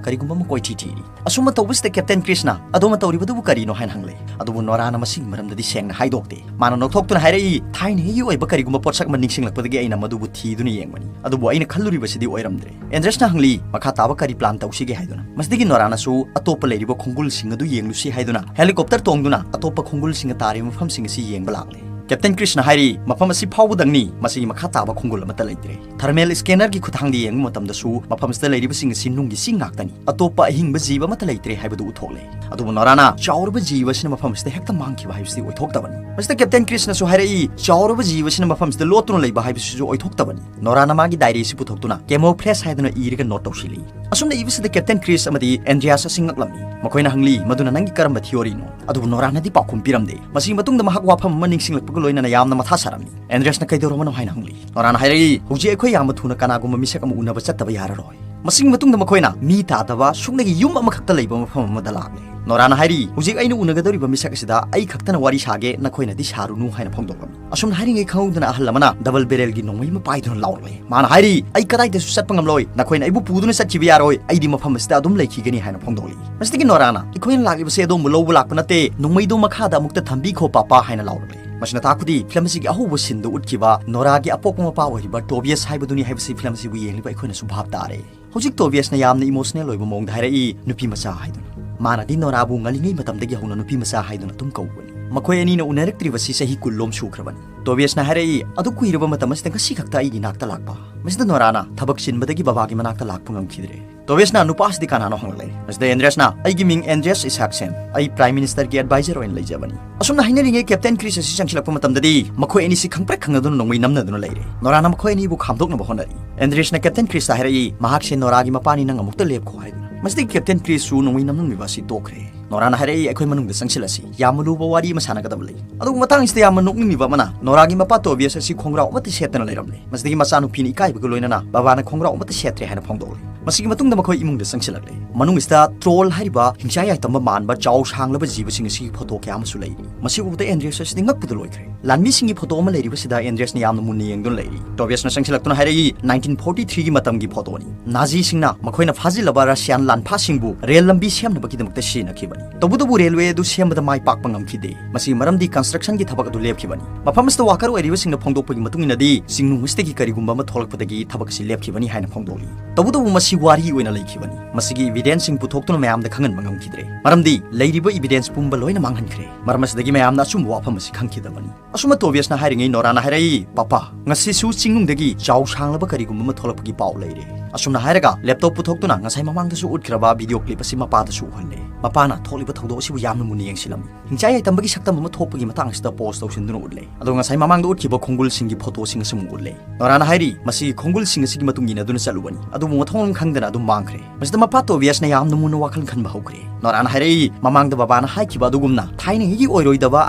ꯀꯔꯤꯒꯨꯝꯕ ꯑꯃ ꯀꯣꯏꯊꯤ ꯊꯤꯔꯤ꯫ ꯑꯁꯨꯝꯅ ꯇꯧꯕꯁꯤꯗ Captain Chrisꯅ, "ꯑꯗꯣꯝꯅ ꯇꯧꯔꯤꯕꯗꯨꯕꯨ ꯀꯔꯤꯅꯣ?" ꯍꯥꯏꯅ ꯍꯪꯂꯦ꯫ ꯑꯗꯨꯕꯨ ꯅꯣꯔꯥꯅ ꯃꯁꯤꯒꯤ ꯃꯔꯝꯗꯗꯤ ꯁꯦꯡꯅ ꯍꯥꯏꯗꯣꯛꯇꯦ꯫ ꯃꯥꯅ ꯅꯣꯛꯊꯣꯛꯇꯨꯅ ꯍꯥꯏꯔꯛꯏ, "ꯊꯥꯏꯅꯉꯩꯒꯤ ꯑꯣꯏꯕ ꯀꯔꯤꯒꯨꯝꯕ ꯄꯣꯠꯁꯛ ꯑꯃ ꯅꯤꯡꯁꯤꯡꯂꯛꯄꯗꯒꯤ ꯑꯩꯅ ꯃꯗꯨꯕꯨ ꯊꯤꯗꯨꯅ ꯌꯦꯡꯕꯅꯤ꯫ ꯑꯗꯨꯕꯨ ꯑꯩꯅ ꯈꯜꯂꯨꯔꯤꯕꯁꯤꯗꯤ ꯑꯣꯏꯔꯝꯗ꯭ꯔꯦ꯫" ꯑꯦꯟꯗ꯭ꯔꯦꯁꯅ ꯍꯪꯂꯤ, "ꯃꯈꯥ ꯇꯥꯕ ꯀꯔꯤ plan ꯇꯧꯁꯤꯒꯦ ꯍꯥꯏꯗꯨꯅ?" ꯃꯁꯤꯗꯒꯤ ꯅꯣꯔꯥꯅꯁꯨ, "ꯑꯇꯣꯞꯄ ꯂꯩꯔꯤꯕ ꯈꯣꯡꯒꯨꯜꯁꯤꯡ ꯑꯗꯨ ꯌꯦꯡꯂꯨꯁꯤ" ꯍꯥꯏꯗꯨꯅ helicopter ꯇꯣꯡꯗꯨꯅ ꯑꯇꯣꯞꯄ ꯈꯣꯡꯒꯨꯜꯁꯤꯡꯒ ꯇꯥꯔꯤꯕ ꯃꯐꯝꯁꯤꯡ ꯑꯁꯤ ꯌꯦꯡꯕ ꯂꯥꯛꯂꯦ꯫ ꯀꯦꯞꯇꯦꯟ ꯀ꯭ꯔꯤꯁꯅ ꯍꯥꯏꯔꯤ, "ꯃꯐꯝ ꯑꯁꯤ ꯐꯥꯎꯕꯗꯪꯅꯤ, ꯃꯁꯤꯒꯤ ꯃꯈꯥ ꯇꯥꯕ ꯈꯣꯡꯒꯨꯜ ꯑꯃꯠꯇ ꯂꯩꯇ꯭ꯔꯦ꯫ ꯊꯔꯃꯦꯜ ꯁ꯭ꯀꯦꯅꯔꯒꯤ ꯈꯨꯠꯊꯥꯡꯗ ꯌꯦꯡꯕ ꯃꯇꯝꯗꯁꯨ ꯃꯐꯝ ꯑꯁꯤꯗ ꯂꯩꯔꯤꯕꯁꯤꯡ ꯑꯁꯤ ꯅꯨꯡꯒꯤ ꯆꯤꯡ ꯉꯥꯛꯇꯅꯤ꯫ ꯑꯇꯣꯞꯄ ꯑꯍꯤꯡꯕ ꯖꯤꯕ ꯑꯃꯠꯇ ꯂꯩꯇ꯭ꯔꯦ ꯍꯥꯏꯕꯗꯨ ꯎꯠꯊꯣꯛꯂꯦ꯫ ꯑꯗꯨꯕꯨ ꯅꯣꯔꯥꯅ ꯆꯥꯎꯔꯕ ꯖꯤꯕ ꯑꯁꯤꯅ ꯃꯐꯝ ꯑꯁꯤꯗ ꯍꯦꯛꯇ ꯃꯥꯡꯈꯤꯕ ꯍꯥꯏꯕꯁꯤꯗꯤ ꯑꯣꯏꯊꯣꯛꯇꯕꯅꯤ"꯫ ꯃꯁꯤꯗ ꯀꯦꯞꯇꯦꯟ ꯀ꯭ꯔꯤꯁꯅꯁꯨ ꯍꯥꯏꯔꯛꯏ, "ꯆꯥꯎꯔꯕ ꯖꯤꯕ ꯑꯁꯤꯅ ꯃꯐꯝ ꯑꯁꯤꯗ ꯂꯣꯠꯇꯨꯅ ꯂꯩꯕ ꯍꯥꯏꯕꯁꯤꯁꯨ ꯑꯣꯏꯊꯣꯛꯇꯕꯅꯤ"꯫ ꯅꯣꯔꯥꯅ ꯃꯥꯒꯤ ꯗꯥꯏꯔꯤ ꯑꯁꯤ ꯄꯨꯊꯣꯛꯇꯨꯅ "ꯀꯦꯃꯣꯐ꯭ꯂꯦꯖ" ꯍꯥꯏꯗꯨꯅ ꯏꯔꯒ ꯅꯣꯠ ꯇꯧꯁꯤꯜꯂꯤ꯫ ꯑꯁꯨꯝꯅ ꯏꯕꯁꯤꯗ ꯀꯦꯞꯇꯦꯟ ꯀ꯭ꯔꯤꯁ ꯑꯃꯗꯤ ꯑꯦꯟꯗ꯭ꯔꯤꯌꯥꯁ ꯑꯁꯤ ꯉꯛꯂꯝꯃꯤ꯫ ꯃꯈꯣꯏꯅ ꯍꯪꯂꯤ, "ꯃꯗꯨꯅ ꯅꯪꯒꯤ ꯀꯔꯝꯕ ꯊꯤꯑꯣꯔꯤꯅꯣ?" ꯑꯗꯨꯕꯨ ꯅꯣꯔꯥꯅꯗꯤ ꯄꯥꯎꯈꯨꯝ ꯄꯤꯔꯝꯗꯦ꯫ ꯃꯁꯤꯒꯤ ꯃꯇꯨꯡꯗ ꯃꯍꯥꯛ ꯋꯥꯐꯝ ꯑꯃ ꯅꯤꯡꯁꯤꯡꯂꯛꯄꯒ ꯂꯣꯏꯅꯅ ꯌꯥꯝꯅ ꯃꯊꯥ ꯁꯥꯔꯝꯃꯤ꯫ ꯑꯦꯟꯗ꯭ꯔꯤꯌꯥꯁꯅ "ꯀꯩꯗꯧꯔꯕꯅꯣ?" ꯍꯥꯏꯅ ꯍꯪꯂꯤ꯫ ꯅꯣꯔꯥꯅ ꯍꯥꯏꯔꯛꯏ, "ꯍꯧꯖꯤꯛ ꯑꯩꯈꯣꯏ ꯌꯥꯝꯅ ꯊꯨꯅ ꯀꯅꯥꯒꯨꯝꯕ ꯃꯤꯁꯛ ꯑꯃ ꯎꯅꯕ ꯆꯠꯇꯕ ꯌꯥꯔꯔꯣꯏ"꯫ ꯃꯁꯤꯒꯤ ꯃꯇꯨꯡꯗ ꯃꯈꯣꯏꯅ ꯃꯤ ꯇꯥꯗꯕ ꯁꯨꯞꯅꯒꯤ ꯌꯨꯝ ꯑꯃꯈꯛꯇ ꯂꯩꯕ ꯃꯐꯝ ꯑꯃꯗ ꯂꯥꯛꯂꯦ꯫ ꯅꯣꯔꯥꯅ ꯍꯥꯏꯔꯤ, "ꯍꯧꯖꯤꯛ ꯑꯩꯅ ꯎꯅꯒꯗꯧꯔꯤꯕ ꯃꯤꯁꯛ ꯑꯁꯤꯗ ꯑꯩ ꯈꯛꯇꯅ ꯋꯥꯔꯤ ꯁꯥꯒꯦ, ꯅꯈꯣꯏꯅꯗꯤ ꯁꯥꯔꯨꯅꯨ" ꯍꯥꯏꯅ ꯐꯣꯡꯗꯣꯛꯂꯝꯃꯤ꯫ ꯑꯁꯨꯝꯅ ꯍꯥꯏꯔꯤꯉꯩ ꯈꯪꯍꯧꯗꯅ ꯑꯍꯜ ꯑꯃꯅ ꯗꯕꯜ ꯕꯦꯔꯦꯜꯒꯤ ꯅꯣꯡꯃꯩ ꯑꯃ ꯄꯥꯏꯗꯨꯅ ꯂꯥꯎꯔꯛꯂꯦ꯫ ꯃꯥꯅ ꯍꯥꯏꯔꯤ, "ꯑꯩ ꯀꯗꯥꯏꯗꯁꯨ ꯆꯠꯄ ꯉꯝꯂꯣꯏ, ꯅꯈꯣꯏꯅ ꯑꯩꯕꯨ ꯄꯨꯗꯨꯅ ꯆꯠꯈꯤꯕ ꯌꯥꯔꯣꯏ, ꯑꯩꯗꯤ ꯃꯐꯝ ꯑꯁꯤꯗ ꯑꯗꯨꯝ ꯂꯩꯈꯤꯒꯅꯤ" ꯍꯥꯏꯅ ꯐꯣꯡꯗꯣꯛꯂꯤ꯫ ꯃꯁꯤꯗꯒꯤ ꯅꯣꯔꯥꯅ, "ꯑꯩꯈꯣꯏꯅ ꯂꯥꯛꯂꯤꯕꯁꯦ ꯑꯗꯣꯝꯕꯨ ꯂꯧꯕ ꯂꯥꯛꯄ ꯅꯠꯇꯦ, ꯅꯣꯡꯃꯩꯗꯣ ꯃꯈꯥꯗ ꯑꯃꯨꯛꯇ ꯊꯝꯕꯤꯈꯣ ꯄꯥꯄꯥ" ꯍꯥꯏꯅ ꯂꯥꯎꯔꯛꯂꯦ꯫ ꯃꯁꯤꯅ ꯇꯥꯛꯄꯗꯤ ꯐꯤꯂꯝ ꯑꯁꯤꯒꯤ ꯑꯍꯧꯕ ꯁꯤꯟꯗ ꯎꯠꯈꯤꯕ ꯅꯣꯔꯥꯒꯤ ꯑꯄꯣꯛꯄ ꯃꯄꯥ ꯑꯣꯏꯔꯤꯕ ꯇꯣꯕꯤꯌꯁ ꯍꯥꯏꯕꯗꯨꯅꯤ ꯍꯥꯏꯕꯁꯤ ꯐꯤꯂꯝ ꯑꯁꯤꯕꯨ ꯌꯦꯡꯂꯤꯕ ꯑꯩꯈꯣꯏꯅꯁꯨ ꯚꯥꯞ ꯇꯥꯔꯦ꯫ ꯍꯧꯖꯤꯛ ꯇꯣꯕꯤꯌꯁꯅ ꯌꯥꯝꯅ ꯏꯃꯣꯁꯅꯦꯜ ꯑꯣꯏꯕ ꯃꯑꯣꯡꯗ ꯍꯥꯏꯔꯛꯏ, "ꯅꯨꯄꯤ ꯃꯆꯥ" ꯍꯥꯏꯗꯨꯅ꯫ ꯃꯥꯅꯗꯤ ꯅꯣꯔꯥꯕꯨ ꯉꯜꯂꯤꯉꯩ ꯃꯇꯝꯗꯒꯤ ꯍꯧꯅ ꯅꯨꯄꯤ ꯃꯆꯥ ꯍꯥꯏꯗꯨꯅ ꯑꯗꯨꯝ ꯀꯧꯕꯅꯤ꯫ ꯃꯈꯣꯏ ꯑꯅꯤꯅ ꯎꯅꯔꯛꯇ꯭ꯔꯤꯕꯁꯤ ꯆꯍꯤ ꯀꯨꯟꯂꯣꯝ ꯁꯨꯈ꯭ꯔꯕꯅꯤ꯫ ꯇꯣꯕꯤꯌꯁꯅ ꯍꯥꯏꯔꯛꯏ, "ꯑꯗꯨ ꯀꯨꯏꯔꯕ ꯃꯇꯝ ꯑꯁꯤꯗ ꯉꯁꯤ ꯈꯛꯇ ꯑꯩꯒꯤ ꯏꯅꯥꯛꯇ ꯂꯥꯛꯄ?" ꯃꯁꯤꯗ ꯅꯣꯔꯥꯅ, "ꯊꯕꯛ ꯆꯤꯟꯕꯗꯒꯤ ꯕꯕꯥꯒꯤ ꯃꯅꯥꯛꯇ ꯂꯥꯛꯄ ꯉꯝꯈꯤꯗ꯭ꯔꯦ"꯫ ꯇꯣꯕꯤꯌꯁꯅ, "ꯅꯨꯄꯥ ꯑꯁꯤꯗꯤ ꯀꯅꯥꯅꯣ?" ꯍꯪꯂꯛꯂꯦ꯫ ꯃꯁꯤꯗ ꯑꯦꯟꯗ꯭ꯔꯤꯌꯁꯅ, "ꯑꯩꯒꯤ ꯃꯤꯡ ꯑꯦꯟꯗ꯭ꯔꯤꯌꯁ ꯏꯁꯥꯛꯁꯦꯟ, ꯑꯩ ꯄ꯭ꯔꯥꯏꯝ ꯃꯤꯅꯤꯁꯇꯔꯒꯤ ꯑꯦꯗꯚꯥꯏꯖꯔ ꯑꯣꯏꯅ ꯂꯩꯖꯕꯅꯤ"꯫ ꯑꯁꯨꯝꯅ ꯍꯥꯏꯅꯔꯤꯉꯩ ꯀꯦꯞꯇꯦꯟ ꯀ꯭ꯔꯤꯁ ꯑꯁꯤ ꯆꯪꯁꯤꯜꯂꯛꯄ ꯃꯇꯝꯗꯗꯤ ꯃꯈꯣꯏ ꯑꯅꯤꯁꯤ ꯈꯪꯄ꯭ꯔꯦꯛ ꯈꯪꯅꯗꯨꯅ ꯅꯣꯡꯃꯩ ꯅꯝꯅꯗꯨꯅ ꯂꯩꯔꯦ꯫ ꯅꯣꯔꯥꯅ ꯃꯈꯣꯏ ꯑꯅꯤꯕꯨ ꯈꯥꯝꯗꯣꯛꯅꯕ ꯍꯣꯠꯅꯔꯤ꯫ ꯑꯦꯟꯗ꯭ꯔꯤꯌꯁꯅ ꯀꯦꯞꯇꯦꯟ ꯀ꯭ꯔꯤꯁꯇ ꯍꯥꯏꯔꯛꯏ, "ꯃꯍꯥꯛꯁꯦ ꯅꯣꯔꯥꯒꯤ ꯃꯄꯥꯅꯤ, ꯅꯪ ꯑꯃꯨꯛꯇ ꯂꯦꯞꯈꯣ" ꯍꯥꯏꯗꯨꯅ꯫ ꯃꯁꯤꯗꯒꯤ ꯀꯦꯞꯇꯦꯟ ꯀ꯭ꯔꯤꯁꯁꯨ ꯅꯣꯡꯃꯩ ꯅꯝꯂꯝꯂꯤꯕ ꯑꯁꯤ ꯇꯣꯛꯈ꯭ꯔꯦ꯫ ꯅꯣꯔꯥꯅ ꯍꯥꯏꯔꯛꯏ, "ꯑꯩꯈꯣꯏ ꯃꯅꯨꯡꯗ ꯆꯪꯁꯤꯜꯂꯁꯤ, ꯌꯥꯝꯅ ꯂꯨꯕ ꯋꯥꯔꯤ ꯑꯃ ꯁꯥꯟꯅꯒꯗꯕ ꯂꯩ"꯫ ꯑꯗꯨꯕꯨ ꯃꯇꯥꯡ ꯑꯁꯤꯗ ꯌꯥꯝꯅ ꯅꯣꯛꯅꯤꯡꯂꯤꯕ ꯑꯃꯅ, ꯅꯣꯔꯥꯒꯤ ꯃꯄꯥ ꯇꯣꯕꯤꯌꯁ ꯑꯁꯤ ꯈꯣꯡꯒ꯭ꯔꯥꯎ ꯑꯃꯠꯇ ꯁꯦꯠꯇꯅ ꯂꯩꯔꯝꯂꯦ꯫ ꯃꯁꯤꯗꯒꯤ ꯃꯆꯥꯅꯨꯄꯤꯅ ꯏꯀꯥꯏꯕꯒ ꯂꯣꯏꯅꯅ ꯕꯕꯥꯅ ꯈꯣꯡꯒ꯭ꯔꯥꯎ ꯑꯃꯠꯇ ꯁꯦꯠꯇ꯭ꯔꯦ ꯍꯥꯏꯅ ꯐꯣꯡꯗꯣꯛꯂꯦ꯫ ꯃꯁꯤꯒꯤ ꯃꯇꯨꯡꯗ ꯃꯈꯣꯏ ꯏꯃꯨꯡꯗ ꯆꯪꯁꯤꯜꯂꯛꯂꯦ꯫ ꯃꯅꯨꯡ ꯑꯁꯤꯗ ꯇ꯭ꯔꯣꯜ ꯍꯥꯏꯔꯤꯕ ꯍꯤꯡꯆꯥ ꯌꯥꯏꯇꯝꯕ ꯃꯥꯟꯕ ꯆꯥꯎ ꯁꯥꯡꯂꯕ ꯖꯤꯕꯁꯤꯡ ꯑꯁꯤꯒꯤ ꯐꯣꯇꯣ ꯀꯌꯥ ꯑꯃꯁꯨ ꯂꯩꯔꯤ꯫ ꯃꯁꯤ ꯎꯕꯗ ꯑꯦꯟꯗ꯭ꯔꯤꯌꯁ ꯑꯁꯤꯗꯤ ꯉꯛꯄꯗ ꯂꯣꯏꯈ꯭ꯔꯦ꯫ ꯂꯥꯟꯃꯤꯁꯤꯡꯒꯤ ꯐꯣꯇꯣ ꯑꯃ ꯂꯩꯔꯤꯕꯁꯤꯗ ꯑꯦꯟꯗ꯭ꯔꯤꯌꯁꯅ ꯌꯥꯝꯅ ꯃꯨꯟꯅ ꯌꯦꯡꯗꯨꯅ ꯂꯩꯔꯤ꯫ ꯇꯣꯕꯤꯌꯁꯅ ꯆꯪꯁꯤꯜꯂꯛꯇꯨꯅ ꯍꯥꯏꯔꯛꯏ, "ꯅꯥꯏꯟꯇꯤꯟ ꯐꯣꯔꯇꯤ ꯊ꯭ꯔꯤꯒꯤ ꯃꯇꯝꯒꯤ ꯐꯣꯇꯣꯅꯤ꯫ ꯅꯥꯖꯤꯁꯤꯡꯅ ꯃꯈꯣꯏꯅ ꯐꯥꯖꯤꯜꯂꯕ ꯔꯁꯤꯌꯥꯟ ꯂꯥꯟꯐꯥꯁꯤꯡꯕꯨ ꯔꯦꯜ ꯂꯝꯕꯤ ꯁꯦꯝꯅꯕꯒꯤꯗꯃꯛꯇ ꯁꯤꯖꯤꯟꯅꯈꯤꯕꯅꯤ꯫ ꯇꯧꯕꯇꯕꯨ ꯔꯦꯜꯋꯦ ꯑꯗꯨ ꯁꯦꯝꯕꯗ ꯃꯥꯏ ꯄꯥꯛꯄ ꯉꯝꯈꯤꯗꯦ꯫ ꯃꯁꯤꯒꯤ ꯃꯔꯝꯗꯤ ꯀꯟꯁꯇ꯭ꯔꯛꯁꯟꯒꯤ ꯊꯕꯛ ꯑꯗꯨ ꯂꯦꯞꯈꯤꯕꯅꯤ꯫ ꯃꯐꯝ ꯑꯁꯤꯗ ꯋꯥꯀꯔ ꯑꯣꯏꯔꯤꯕꯁꯤꯡꯅ ꯐꯣꯡꯗꯣꯛꯄꯒꯤ ꯃꯇꯨꯡ ꯏꯟꯅꯗꯤ ꯆꯤꯡꯅꯨꯡ ꯑꯁꯤꯗꯒꯤ ꯀꯔꯤꯒꯨꯝꯕ ꯑꯃ ꯊꯣꯛꯂꯛꯄꯗꯒꯤ ꯊꯕꯛ ꯑꯁꯤ ꯂꯦꯞꯈꯤꯕꯅꯤ" ꯍꯥꯏꯅ ꯐꯣꯡꯗꯣꯛꯂꯤ꯫ ꯇꯧꯕꯇꯕꯨ ꯃꯁꯤ ꯋꯥꯔꯤ ꯑꯣꯏꯅ ꯂꯩꯈꯤꯕꯅꯤ꯫ ꯃꯁꯤꯒꯤ evidence ꯁꯤꯡ ꯄꯨꯊꯣꯛꯇꯨꯅ ꯃꯌꯥꯝꯗ ꯈꯪꯍꯟꯕ ꯉꯝꯈꯤꯗ꯭ꯔꯦ, ꯃꯔꯝꯗꯤ ꯂꯩꯔꯤꯕ evidence ꯄꯨꯝꯕ ꯂꯣꯏꯅ ꯃꯥꯡꯍꯟꯈ꯭ꯔꯦ꯫ ꯃꯔꯝ ꯑꯁꯤꯗꯒꯤ ꯃꯌꯥꯝꯅ ꯑꯆꯨꯝꯕ ꯋꯥꯐꯝ ꯑꯁꯤ ꯈꯪꯈꯤꯗꯕꯅꯤ꯫ ꯑꯁꯨꯝꯅ ꯇꯣꯕꯤꯌꯁꯅ ꯍꯥꯏꯔꯤꯉꯩ ꯅꯣꯔꯥꯅ ꯍꯥꯏꯔꯛꯏ, "ꯄꯥꯄꯥ, ꯉꯁꯤꯁꯨ ꯆꯤꯡꯅꯨꯡꯗꯒꯤ ꯆꯥꯎ ꯁꯥꯡꯂꯕ ꯀꯔꯤꯒꯨꯝꯕ ꯑꯃ ꯊꯣꯛꯂꯛꯄꯒꯤ ꯄꯥꯎ ꯂꯩꯔꯦ꯫" ꯑꯁꯨꯝꯅ ꯍꯥꯏꯔꯒ ꯂꯦꯞꯇꯣꯞ ꯄꯨꯊꯣꯛꯇꯨꯅ ꯉꯁꯥꯏ ꯃꯃꯥꯡꯗꯁꯨ ꯎꯠꯈ꯭ꯔꯕ ꯚꯤꯗꯤꯑꯣ ꯀ꯭ꯂꯤꯞ ꯑꯁꯤ ꯃꯄꯥꯗꯁꯨ ꯎꯍꯜꯂꯦ꯫ ꯃꯄꯥꯅ ꯊꯣꯛꯂꯤꯕ ꯊꯧꯗꯣꯛ ꯑꯁꯤꯕꯨ ꯌꯥꯝꯅ ꯃꯨꯟꯅ ꯌꯦꯡꯁꯤꯜꯂꯝꯃꯤ꯫ ꯍꯤꯡꯆꯥꯏ ꯌꯥꯏꯇꯝꯕꯒꯤ ꯁꯛꯇꯝ ꯑꯃ ꯊꯣꯛꯄꯒꯤ ꯃꯇꯥꯡ ꯑꯁꯤꯗ ꯄꯣꯁ ꯇꯧꯁꯤꯟꯗꯨꯅ ꯎꯠꯂꯦ꯫ ꯑꯗꯨꯒ ꯉꯁꯥꯏ ꯃꯃꯥꯡꯗ ꯎꯠꯈꯤꯕ ꯈꯣꯡꯒꯨꯜꯁꯤꯡꯒꯤ ꯐꯣꯇꯣꯁꯤꯡ ꯑꯁꯤ ꯑꯃꯨꯛ ꯎꯠꯂꯦ꯫ ꯅꯣꯔꯥꯅ ꯍꯥꯏꯔꯤ, "ꯃꯁꯤꯒꯤ ꯈꯣꯡꯒꯨꯜꯁꯤꯡ ꯑꯁꯤꯒꯤ ꯃꯇꯨꯡ ꯏꯟꯅꯗꯨꯅ ꯆꯠꯂꯨꯕꯅꯤ, ꯑꯗꯨꯕꯨ ꯃꯊꯣꯡ ꯈꯪꯗꯅ ꯑꯗꯨꯝ ꯃꯥꯡꯈ꯭ꯔꯦ꯫" ꯃꯁꯤꯗ ꯃꯄꯥ ꯇꯣꯕꯤꯌꯁꯅ ꯌꯥꯝꯅ ꯃꯨꯟꯅ ꯋꯥꯈꯜ ꯈꯟꯕ ꯍꯧꯈ꯭ꯔꯦ꯫ ꯅꯣꯔꯥꯅ ꯍꯥꯏꯔꯛꯏ, "ꯃꯃꯥꯡꯗ ꯕꯕꯥꯅ ꯍꯥꯏꯈꯤꯕ ꯑꯗꯨꯒꯨꯝꯅ ꯊꯥꯏꯅꯉꯩꯒꯤ ꯑꯣꯏꯔꯣꯏꯗꯕ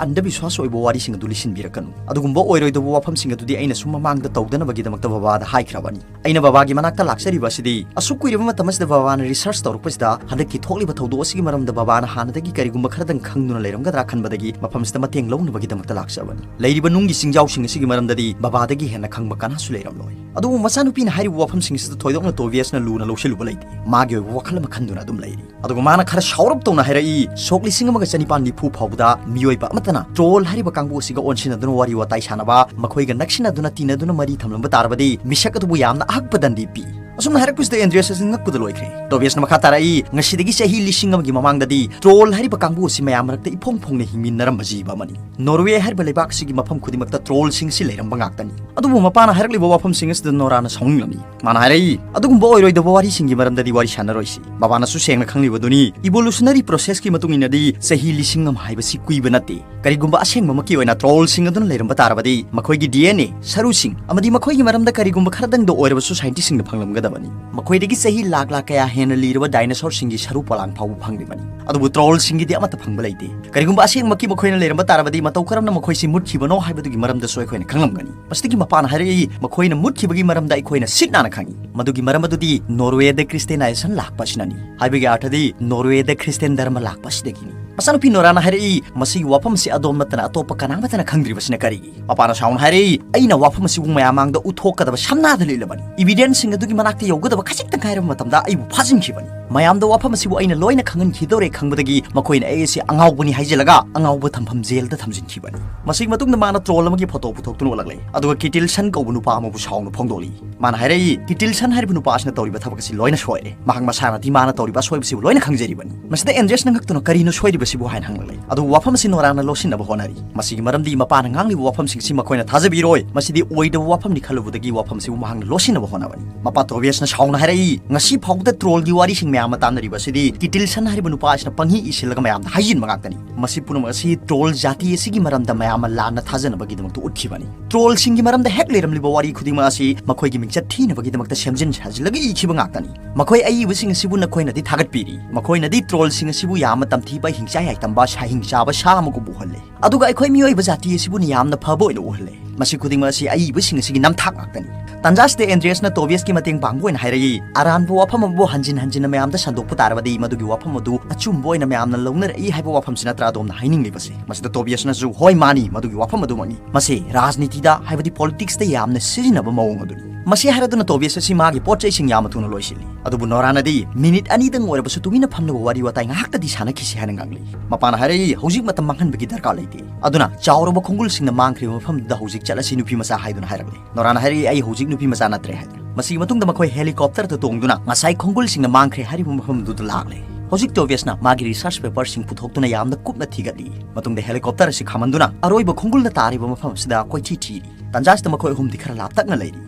ꯑꯟꯙꯕꯤꯁ꯭ꯋꯥꯁ ꯑꯣꯏꯕ ꯋꯥꯔꯤꯁꯤꯡ ꯑꯗꯨ ꯂꯤꯁꯤꯟꯕꯤꯔꯛꯀꯅꯨ꯫ ꯑꯗꯨꯒꯨꯝꯕ ꯑꯣꯏꯔꯣꯏꯗꯕ ꯋꯥꯐꯝꯁꯤꯡ ꯑꯗꯨꯗꯤ ꯑꯩꯅ ꯁꯨꯝ ꯃꯃꯥꯡꯗ ꯇꯧꯗꯅꯕꯒꯤꯗꯃꯛꯇ ꯕꯕꯥꯗ ꯍꯥꯏꯈ꯭ꯔꯕꯅꯤ꯫ ꯑꯩꯅ ꯕꯕꯥꯒꯤ ꯃꯅꯥꯛꯇ ꯂꯥꯛꯆꯔꯤꯕ ꯑꯁꯤꯗꯤ ꯑꯁꯨꯛ ꯀꯨꯏꯔꯕ ꯃꯇꯝ ꯑꯁꯤꯗ ꯕꯕꯥꯅ ꯔꯤꯁꯔꯆ ꯇꯧꯔꯛꯄꯁꯤꯗ ꯍꯟꯗꯛꯀꯤ ꯊꯣꯛꯂꯤꯕ ꯊꯧꯗꯣꯛ ꯑꯁꯤꯒꯤ ꯃꯔꯝꯗ ꯕꯕꯥꯅ ꯍꯥꯟꯅꯗꯒꯤ ꯀꯔꯤꯒꯨꯝꯕ ꯈꯔꯗꯪ ꯈꯪꯗꯨꯅ ꯂꯩꯔꯝꯒꯗ꯭ꯔꯥ ꯈꯟꯕꯗꯒꯤ ꯃꯐꯝꯁꯤꯗ ꯃꯇꯦꯡ ꯂꯧꯅꯕꯒꯤꯗꯃꯛꯇ ꯂꯥꯛꯆꯕꯅꯤ꯫ ꯂꯩꯔꯤꯕ ꯅꯨꯡꯒꯤ ꯆꯤꯡꯖꯥꯎꯁꯤꯡ ꯑꯁꯤꯒꯤ ꯃꯔꯝꯗꯗꯤ ꯕꯕꯥꯗꯒꯤ ꯍꯦꯟꯅ ꯈꯪꯕ ꯀꯅꯥꯁꯨ ꯂꯩꯔꯝꯂꯣꯏ꯫" ꯑꯗꯨꯕꯨ ꯃꯆꯥꯅꯨꯄꯤꯅ ꯍꯥꯏꯔꯤꯕ ꯋꯥꯐꯝꯁꯤꯡ ꯑꯁꯤꯗ ꯊꯣꯏꯗꯣꯛꯅ ꯇꯣꯕꯤꯌꯁꯅ ꯂꯨꯅ ꯂꯧꯁꯤꯜꯂꯨꯕ ꯂꯩꯇꯦ꯫ ꯃꯥꯒꯤ ꯑꯣꯏꯕ ꯋꯥꯈꯜ ꯑꯃ ꯈꯟꯗꯨꯅ ꯑꯗꯨꯝ ꯂꯩꯔꯤ꯫ ꯑꯗꯨꯒ ꯃꯥꯅ ꯈꯔ ꯁꯥꯎꯔꯞ ꯇꯧꯅ ꯍꯥꯏꯔꯛꯏ, "ꯁꯣꯛ ꯂꯤꯁꯤꯡ ꯑꯃꯒ ꯆꯅꯤꯄꯥꯟ ꯅꯤꯐꯨ ꯐꯥꯎꯕꯗ ꯃꯤꯑꯣꯏꯕ ꯑꯃꯠꯇꯅ ꯇ꯭ꯔꯣꯜ ꯍꯥꯏꯔꯤꯕ ꯀꯥꯡꯕꯨ ꯑꯁꯤꯒ ꯑꯣꯟꯁꯤꯟꯅꯗꯨꯅ ꯋꯥꯔꯤ ꯋꯥꯇꯥꯏ ꯁꯥꯟꯅꯕ, ꯃꯈꯣꯏꯒ ꯅꯛꯁꯤꯟꯅꯗꯨꯅ ꯇꯤꯟꯅꯗꯨꯅ ꯃꯔꯤ ꯊꯝꯂꯝꯕ ꯇꯥꯔꯕꯗꯤ ꯃꯤꯁꯛ ꯑꯗꯨꯕꯨ ꯌꯥꯝꯅ ꯑꯍꯛꯄ ꯗꯟꯗꯤ ꯄꯤ꯫" ꯑꯁꯨꯝꯅ ꯍꯥꯏꯔꯛꯄꯁꯤꯗ ꯑꯦꯟꯗ꯭ꯔꯤꯌꯁ ꯑꯁꯤ ꯉꯛꯄꯗ ꯂꯣꯏꯈ꯭ꯔꯦ꯫ ꯇꯣꯕꯤꯌꯁꯅ ꯃꯈꯥ ꯇꯥꯔꯛꯏ, "ꯉꯁꯤꯗꯒꯤ ꯆꯍꯤ ꯂꯤꯁꯤꯡ ꯑꯃꯒꯤ ꯃꯃꯥꯡꯗꯗꯤ ꯇ꯭ꯔꯣꯜ ꯍꯥꯏꯔꯤꯕ ꯀꯥꯡꯕꯨ ꯑꯁꯤ ꯃꯌꯥꯝ ꯃꯔꯛꯇ ꯏꯐꯣꯡ ꯐꯣꯡꯅ ꯍꯤꯡꯃꯤꯟꯅꯔꯝꯕ ꯖꯤꯕ ꯑꯃꯅꯤ꯫ ꯅꯣꯔꯋꯦ ꯍꯥꯏꯔꯤꯕ ꯂꯩꯕꯥꯛ ꯑꯁꯤꯒꯤ ꯃꯐꯝ ꯈꯨꯗꯤꯡꯃꯛꯇ ꯇ꯭ꯔꯣꯜꯁꯤꯡ ꯑꯁꯤ ꯂꯩꯔꯝꯕ ꯉꯥꯛꯇꯅꯤ꯫" ꯑꯗꯨꯕꯨ ꯃꯄꯥꯅ ꯍꯥꯏꯔꯛꯂꯤꯕ ꯋꯥꯐꯝꯁꯤꯡ ꯑꯁꯤꯗ ꯅꯣꯔꯥꯅ ꯁꯥꯎꯅꯤꯡꯂꯝꯃꯤ꯫ ꯃꯥꯅ ꯍꯥꯏꯔꯛꯏ, "ꯑꯗꯨꯒꯨꯝꯕ ꯑꯣꯏꯔꯣꯏꯗꯕ ꯋꯥꯔꯤꯁꯤꯡꯒꯤ ꯃꯔꯝꯗꯗꯤ ꯋꯥꯔꯤ ꯁꯥꯟꯅꯔꯣꯏꯁꯤ꯫ ꯕꯕꯥꯅꯁꯨ ꯁꯦꯡꯅ ꯈꯪꯂꯤꯕꯗꯨꯅꯤ, ꯏꯚꯣꯂꯨꯁꯅꯔꯤ ꯄ꯭ꯔꯣꯁꯦꯁꯀꯤ ꯃꯇꯨꯡ ꯏꯟꯅꯗꯤ ꯆꯍꯤ ꯂꯤꯁꯤꯡ ꯑꯃ ꯍꯥꯏꯕꯁꯤ ꯀꯨꯏꯕ ꯅꯠꯇꯦ꯫ ꯀꯔꯤꯒꯨꯝꯕ ꯑꯁꯦꯡꯕꯃꯛꯀꯤ ꯑꯣꯏꯅ ꯇ꯭ꯔꯣꯜꯁꯤꯡ ꯑꯗꯨꯅ ꯂꯩꯔꯝꯕ ꯇꯥꯔꯕꯗꯤ ꯃꯈꯣꯏꯒꯤ ꯗꯤ ꯑꯦꯟ ꯑꯦ, ꯁꯔꯨꯁꯤꯡ ꯑꯃꯗꯤ ꯃꯈꯣꯏꯒꯤ ꯃꯔꯝꯗ ꯀꯔꯤꯒꯨꯝꯕ ꯈꯔꯗꯪꯗ ꯑꯣꯏꯔꯕꯁꯨ ꯁꯥꯏꯟꯇꯤꯁꯁꯤꯡꯅ ꯐꯪꯂꯝꯒꯗꯕꯅꯤ꯫ ꯃꯈꯣꯏꯗꯒꯤ ꯆꯍꯤ ꯂꯥꯛ ꯂꯥꯛ ꯀꯌꯥ ꯍꯦꯟꯅ ꯂꯤꯔꯕ ꯗꯥꯏꯅꯣꯁꯣꯔꯁꯤꯡꯒꯤ ꯁꯔꯨ ꯄꯣꯂꯥꯡ ꯐꯥꯎꯕ ꯐꯪꯂꯤꯕꯅꯤ꯫ ꯑꯗꯨꯕꯨ ꯇ꯭ꯔꯣꯜꯁꯤꯡꯒꯤꯗꯤ ꯑꯃꯠꯇ ꯐꯪꯕ ꯂꯩꯇꯦ꯫ ꯀꯔꯤꯒꯨꯝꯕ ꯑꯁꯦꯡꯕꯃꯛꯀꯤ ꯃꯈꯣꯏꯅ ꯂꯩꯔꯝꯕ ꯇꯥꯔꯕꯗꯤ ꯃꯇꯧ ꯀꯔꯝꯅ ꯃꯈꯣꯏꯁꯤ ꯃꯨꯠꯈꯤꯕꯅꯣ ꯍꯥꯏꯕꯗꯨꯒꯤ ꯃꯔꯝꯗꯁꯨ ꯑꯩꯈꯣꯏꯅ ꯈꯪꯂꯝꯒꯅꯤ꯫" ꯃꯁꯤꯗꯒꯤ ꯃꯄꯥꯅ ꯍꯥꯏꯔꯛꯏ, "ꯃꯈꯣꯏꯅ ꯃꯨꯠꯈꯤꯕꯒꯤ ꯃꯔꯝꯗ ꯑꯩꯈꯣꯏꯅ ꯁꯤꯠ ꯅꯥꯟꯅ ꯈꯪꯏ꯫ ꯃꯗꯨꯒꯤ ꯃꯔꯝ ꯑꯗꯨꯗꯤ ꯅꯣꯔꯋꯦꯗ ꯈ꯭ꯔꯤꯁꯇꯤꯌꯥꯅꯥꯏꯖꯦꯁꯟ ꯂꯥꯛꯄ ꯑꯁꯤꯅꯅꯤ꯫" ꯍꯥꯏꯕꯒꯤ ꯑꯥꯔꯊꯗꯤ ꯅꯣꯔꯋꯦꯗ ꯈ꯭ꯔꯤꯁꯇꯤꯌꯥꯟ ꯙꯔꯃ ꯂꯥꯛꯄ ꯑꯁꯤꯗꯒꯤꯅꯤ꯫ ꯃꯆꯥꯅꯨꯄꯤ ꯅꯣꯔꯥꯅ ꯍꯥꯏꯔꯛꯏ, "ꯃꯁꯤꯒꯤ ꯋꯥꯐꯝ ꯑꯁꯤ ꯑꯗꯣꯝ ꯅꯠꯇꯅ ꯑꯇꯣꯞꯄ ꯀꯅꯥꯃꯠꯇꯅ ꯈꯪꯗ꯭ꯔꯤꯕꯁꯤꯅ ꯀꯔꯤꯒꯤ?" ꯃꯄꯥꯅ ꯁꯥꯎꯅ ꯍꯥꯏꯔꯛꯏ, "ꯑꯩꯅ ꯋꯥꯐꯝ ꯑꯁꯤꯕꯨ ꯃꯌꯥꯝ ꯃꯥꯡꯗ ꯎꯠꯊꯣꯛꯀꯗꯕ ꯁꯝꯅꯥꯗ ꯂꯤꯠꯂꯕꯅꯤ꯫ ꯏꯚꯤꯗꯦꯟꯁꯁꯤꯡ ꯑꯗꯨꯒꯤ ꯃꯅꯥꯛꯇ ꯌꯧꯒꯗꯕ ꯈꯖꯤꯛꯇ ꯉꯥꯏꯔꯕ ꯃꯇꯝꯗ ꯑꯩꯕꯨ ꯐꯥꯖꯤꯟꯈꯤꯕꯅꯤ꯫ ꯃꯌꯥꯝꯗ ꯋꯥꯐꯝ ꯑꯁꯤꯕꯨ ꯑꯩꯅ ꯂꯣꯏꯅ ꯈꯪꯍꯟꯈꯤꯗꯧꯔꯦ ꯈꯪꯕꯗꯒꯤ ꯃꯈꯣꯏꯅ ꯑꯩ ꯑꯁꯤ ꯑꯉꯥꯎꯕꯅꯤ ꯍꯥꯏꯖꯤꯜꯂꯒ ꯑꯉꯥꯎꯕ ꯊꯝꯐꯝ ꯖꯦꯜꯗ ꯊꯝꯖꯤꯟꯈꯤꯕꯅꯤ꯫ ꯃꯁꯤꯒꯤ ꯃꯇꯨꯡꯗ ꯃꯥꯅ ꯇ꯭ꯔꯣꯜ ꯑꯃꯒꯤ ꯐꯣꯇꯣ ꯄꯨꯊꯣꯛꯇꯨꯅ ꯎꯠꯂꯛꯂꯦ, ꯑꯗꯨꯒ ꯀꯤꯇꯤꯜꯁꯟ ꯀꯧꯕ ꯅꯨꯄꯥ ꯑꯃꯕꯨ ꯁꯥꯎꯅ ꯐꯣꯡꯗꯣꯛꯂꯤ꯫ ꯃꯥꯅ ꯍꯥꯏꯔꯛꯏ, ꯀꯤꯇꯤꯜꯁꯟ ꯍꯥꯏꯔꯤꯕ ꯅꯨꯄꯥ ꯑꯁꯤꯅ ꯇꯧꯔꯤꯕ ꯊꯕꯛ ꯑꯁꯤ ꯂꯣꯏꯅ ꯁꯣꯏꯔꯦ, ꯃꯍꯥꯛ ꯃꯁꯥꯅꯗꯤ ꯃꯥꯅ ꯇꯧꯔꯤꯕ ꯑꯁꯣꯏꯕꯁꯤꯕꯨ ꯂꯣꯏꯅ ꯈꯪꯖꯔꯤꯕꯅꯤ꯫ ꯃꯁꯤꯗ ꯑꯦꯟꯗ꯭ꯔꯦꯁꯅ ꯉꯛꯇꯨꯅ ꯀꯔꯤꯅꯣ ꯁꯣꯏꯔꯤꯕꯁꯤꯕꯨ ꯍꯥꯏꯅ ꯍꯪꯂꯛꯂꯦ꯫ ꯑꯗꯨꯕꯨ ꯋꯥꯐꯝ ꯑꯁꯤ ꯅꯣꯔꯥꯅ ꯂꯣꯠꯁꯤꯟꯅꯕ ꯍꯣꯠꯅꯔꯤ꯫ ꯃꯁꯤꯒꯤ ꯃꯔꯝꯗꯤ ꯃꯄꯥꯅ ꯉꯥꯡꯂꯤꯕ ꯋꯥꯐꯝꯁꯤꯡꯁꯤ ꯃꯈꯣꯏꯅ ꯊꯥꯖꯕꯤꯔꯣꯏ꯫ ꯃꯁꯤꯗꯤ ꯑꯣꯏꯗꯕ ꯋꯥꯐꯝꯅꯤ ꯈꯜꯂꯨꯕꯗꯒꯤ ꯋꯥꯐꯝꯁꯤꯕꯨ ꯃꯍꯥꯛꯅ ꯂꯣꯠꯁꯤꯟꯅꯕ ꯍꯣꯠꯅꯕꯅꯤ꯫ ꯃꯄꯥ ꯇꯣꯕꯤꯌꯁꯅ ꯁꯥꯎꯅ ꯍꯥꯏꯔꯛꯏ, "ꯉꯁꯤ ꯐꯥꯎꯕꯗ ꯇ꯭ꯔꯣꯜꯒꯤ ꯋꯥꯔꯤꯁꯤꯡ ꯃꯌꯥꯝ ꯑꯃ ꯇꯥꯟꯅꯔꯤꯕ ꯑꯁꯤꯗꯤ ꯀꯤꯇꯤꯜꯁꯟ ꯍꯥꯏꯔꯤꯕ ꯅꯨꯄꯥ ꯑꯁꯤꯅ ꯄꯪꯏ ꯏꯁꯤꯜꯂꯒ ꯃꯌꯥꯝꯗ ꯍꯥꯏꯖꯤꯟꯕ ꯉꯥꯛꯇꯅꯤ꯫ ꯃꯁꯤ ꯄꯨꯝꯅꯃꯛ ꯑꯁꯤ ꯇ꯭ꯔꯣꯜ ꯖꯥꯇꯤ ꯑꯁꯤꯒꯤ ꯃꯔꯝꯗ ꯃꯌꯥꯝ ꯑꯃ ꯂꯥꯟꯅ ꯊꯥꯖꯅꯕꯒꯤꯗꯃꯛꯇ ꯎꯠꯈꯤꯕꯅꯤ꯫ ꯇ꯭ꯔꯣꯜꯁꯤꯡꯒꯤ ꯃꯔꯝꯗ ꯍꯦꯛ ꯂꯩꯔꯝꯂꯤꯕ ꯋꯥꯔꯤ ꯈꯨꯗꯤꯡꯃꯛ ꯑꯁꯤ ꯃꯈꯣꯏꯒꯤ ꯃꯤꯡꯆꯠ ꯊꯤꯅꯕꯒꯤꯗꯃꯛꯇ ꯁꯦꯝꯖꯤꯟ ꯁꯥꯖꯤꯜꯂꯒ ꯏꯈꯤꯕ ꯉꯥꯛꯇꯅꯤ꯫ ꯃꯈꯣꯏ ꯑꯏꯕꯁꯤꯡ ꯑꯁꯤꯕꯨ ꯅꯈꯣꯏꯅꯗꯤ ꯊꯥꯒꯠꯄꯤꯔꯤ꯫ ꯃꯈꯣꯏꯅꯗꯤ ꯇ꯭ꯔꯣꯜꯁꯤꯡ ꯑꯁꯤꯕꯨ ꯌꯥꯝꯅ ꯇꯝꯊꯤꯕ, ꯍꯤꯡꯆꯥꯏ ꯌꯥꯏꯇꯝꯕ, ꯁꯥ-, ꯍꯤꯡꯆꯥꯕ ꯁꯥ ꯑꯃꯒꯨꯝꯕ ꯎꯍꯜꯂꯦ꯫ ꯑꯗꯨꯒ ꯑꯩꯈꯣꯏ ꯃꯤꯑꯣꯏꯕ ꯖꯥꯇꯤ ꯑꯁꯤꯕꯨꯅ ꯌꯥꯝꯅ ꯐꯕ ꯑꯣꯏꯅ ꯎꯍꯜꯂꯦ꯫ ꯃꯁꯤ ꯈꯨꯗꯤꯡꯃꯛ ꯑꯁꯤ ꯑꯏꯕꯁꯤꯡ ꯑꯁꯤꯒꯤ ꯅꯝꯊꯥꯛ ꯉꯥꯛꯇꯅꯤ"꯫ ꯇꯥꯟꯖꯥꯁꯤꯗ ꯑꯦꯟꯗ꯭ꯔꯦꯁꯅ ꯇꯣꯕꯤꯌꯁꯀꯤ ꯃꯇꯦꯡ ꯄꯥꯡꯕ ꯑꯣꯏꯅ ꯍꯥꯏꯔꯛꯏ, "ꯑꯔꯥꯟꯕ ꯋꯥꯐꯝ ꯑꯃꯕꯨ ꯍꯟꯖꯤꯟ ꯍꯟꯖꯤꯟꯅ ꯃꯌꯥꯝꯗ ꯁꯟꯗꯣꯛꯄ ꯇꯥꯔꯕꯗꯤ ꯃꯗꯨꯒꯤ ꯋꯥꯐꯝ ꯑꯗꯨ ꯑꯆꯨꯝꯕ ꯑꯣꯏꯅ ꯃꯌꯥꯝꯅ ꯂꯧꯅꯔꯛꯏ ꯍꯥꯏꯕ ꯋꯥꯐꯝꯁꯤ ꯅꯠꯇ꯭ꯔꯥ ꯑꯗꯣꯝꯅ ꯍꯥꯏꯅꯤꯡꯂꯤꯕꯁꯦ?" ꯃꯁꯤꯗ ꯇꯣꯕꯤꯌꯁꯅꯁꯨ, "ꯍꯣꯏ, ꯃꯥꯅꯤ, ꯃꯗꯨꯒꯤ ꯋꯥꯐꯝ ꯑꯗꯨꯃꯛꯅꯤ꯫ ꯃꯁꯤ ꯔꯥꯖꯅꯤꯇꯤꯗ, ꯍꯥꯏꯕꯗꯤ ꯄꯣꯂꯤꯇꯤꯛꯁꯇ ꯌꯥꯝꯅ ꯁꯤꯖꯤꯟꯅꯕ ꯃꯑꯣꯡ ꯑꯗꯨꯅꯤ"꯫ ꯃꯁꯤ ꯍꯥꯏꯔꯗꯨꯅ ꯇꯣꯕꯤꯌꯁ ꯑꯁꯤ ꯃꯥꯒꯤ ꯄꯣꯠ ꯆꯩꯁꯤꯡ ꯌꯥꯝꯅ ꯊꯨꯅ ꯂꯣꯏꯁꯤꯜꯂꯤ꯫ ꯑꯗꯨꯕꯨ ꯅꯣꯔꯥꯅꯗꯤ, "ꯃꯤꯅꯤꯠ ꯑꯅꯤꯗꯪ ꯑꯣꯏꯔꯕꯁꯨ ꯇꯨꯃꯤꯟꯅ ꯐꯝꯂꯒ ꯋꯥꯔꯤ ꯋꯥꯇꯥꯏ ꯉꯥꯏꯍꯥꯛꯇꯗꯤ ꯁꯥꯟꯅꯈꯤꯁꯤ" ꯍꯥꯏꯅ ꯉꯥꯡꯂꯤ꯫ ꯃꯄꯥꯅ ꯍꯥꯏꯔꯛꯏ, "ꯍꯧꯖꯤꯛ ꯃꯇꯝ ꯃꯥꯡꯍꯟꯕꯒꯤ ꯗꯔꯀꯥꯔ ꯂꯩꯇꯦ꯫ ꯑꯗꯨꯅ ꯆꯥꯎꯔꯕ ꯈꯣꯡꯒꯨꯜꯁꯤꯡꯅ ꯃꯥꯡꯈ꯭ꯔꯤꯕ ꯃꯐꯝꯗꯨꯗ ꯍꯧꯖꯤꯛ ꯆꯠꯂꯁꯤ, ꯅꯨꯄꯤ ꯃꯆꯥ" ꯍꯥꯏꯗꯨꯅ ꯍꯥꯏꯔꯛꯂꯦ꯫ ꯅꯣꯔꯥꯅ ꯍꯥꯏꯔꯛꯏ, "ꯑꯩ ꯍꯧꯖꯤꯛ ꯅꯨꯄꯤ ꯃꯆꯥ ꯅꯠꯇ꯭ꯔꯦ" ꯍꯥꯏꯗꯨꯅ꯫ ꯃꯁꯤꯒꯤ ꯃꯇꯨꯡꯗ ꯃꯈꯣꯏ ꯍꯦꯂꯤꯀꯣꯞꯇꯔꯗ ꯇꯣꯡꯗꯨꯅ ꯉꯁꯥꯏ ꯈꯣꯡꯒꯨꯜꯁꯤꯡꯅ ꯃꯥꯡꯈ꯭ꯔꯦ ꯍꯥꯏꯔꯤꯕ ꯃꯐꯝꯗꯨꯗ ꯂꯥꯛꯂꯦ꯫ ꯍꯧꯖꯤꯛ ꯇꯣꯕꯤꯌꯁꯅ ꯃꯥꯒꯤ ꯔꯤꯁꯔꯆ ꯄꯦꯄꯔꯁꯤꯡ ꯄꯨꯊꯣꯛꯇꯨꯅ ꯌꯥꯝꯅ ꯀꯨꯞꯅ ꯊꯤꯒꯠꯂꯤ꯫ ꯃꯇꯨꯡꯗ ꯍꯦꯂꯤꯀꯣꯞꯇꯔ ꯑꯁꯤ ꯈꯥꯝꯍꯟꯗꯨꯅ ꯑꯔꯣꯏꯕ ꯈꯣꯡꯒꯨꯜꯗ ꯇꯥꯔꯤꯕ ꯃꯐꯝ ꯑꯁꯤꯗ ꯀꯣꯏꯊꯤ ꯊꯤꯔꯤ꯫ ꯇꯥꯟꯖꯥꯁꯤꯗ ꯃꯈꯣꯏ ꯑꯍꯨꯝꯗꯤ ꯈꯔ ꯂꯥꯞꯇꯛꯅ ꯂꯩꯔꯤ꯫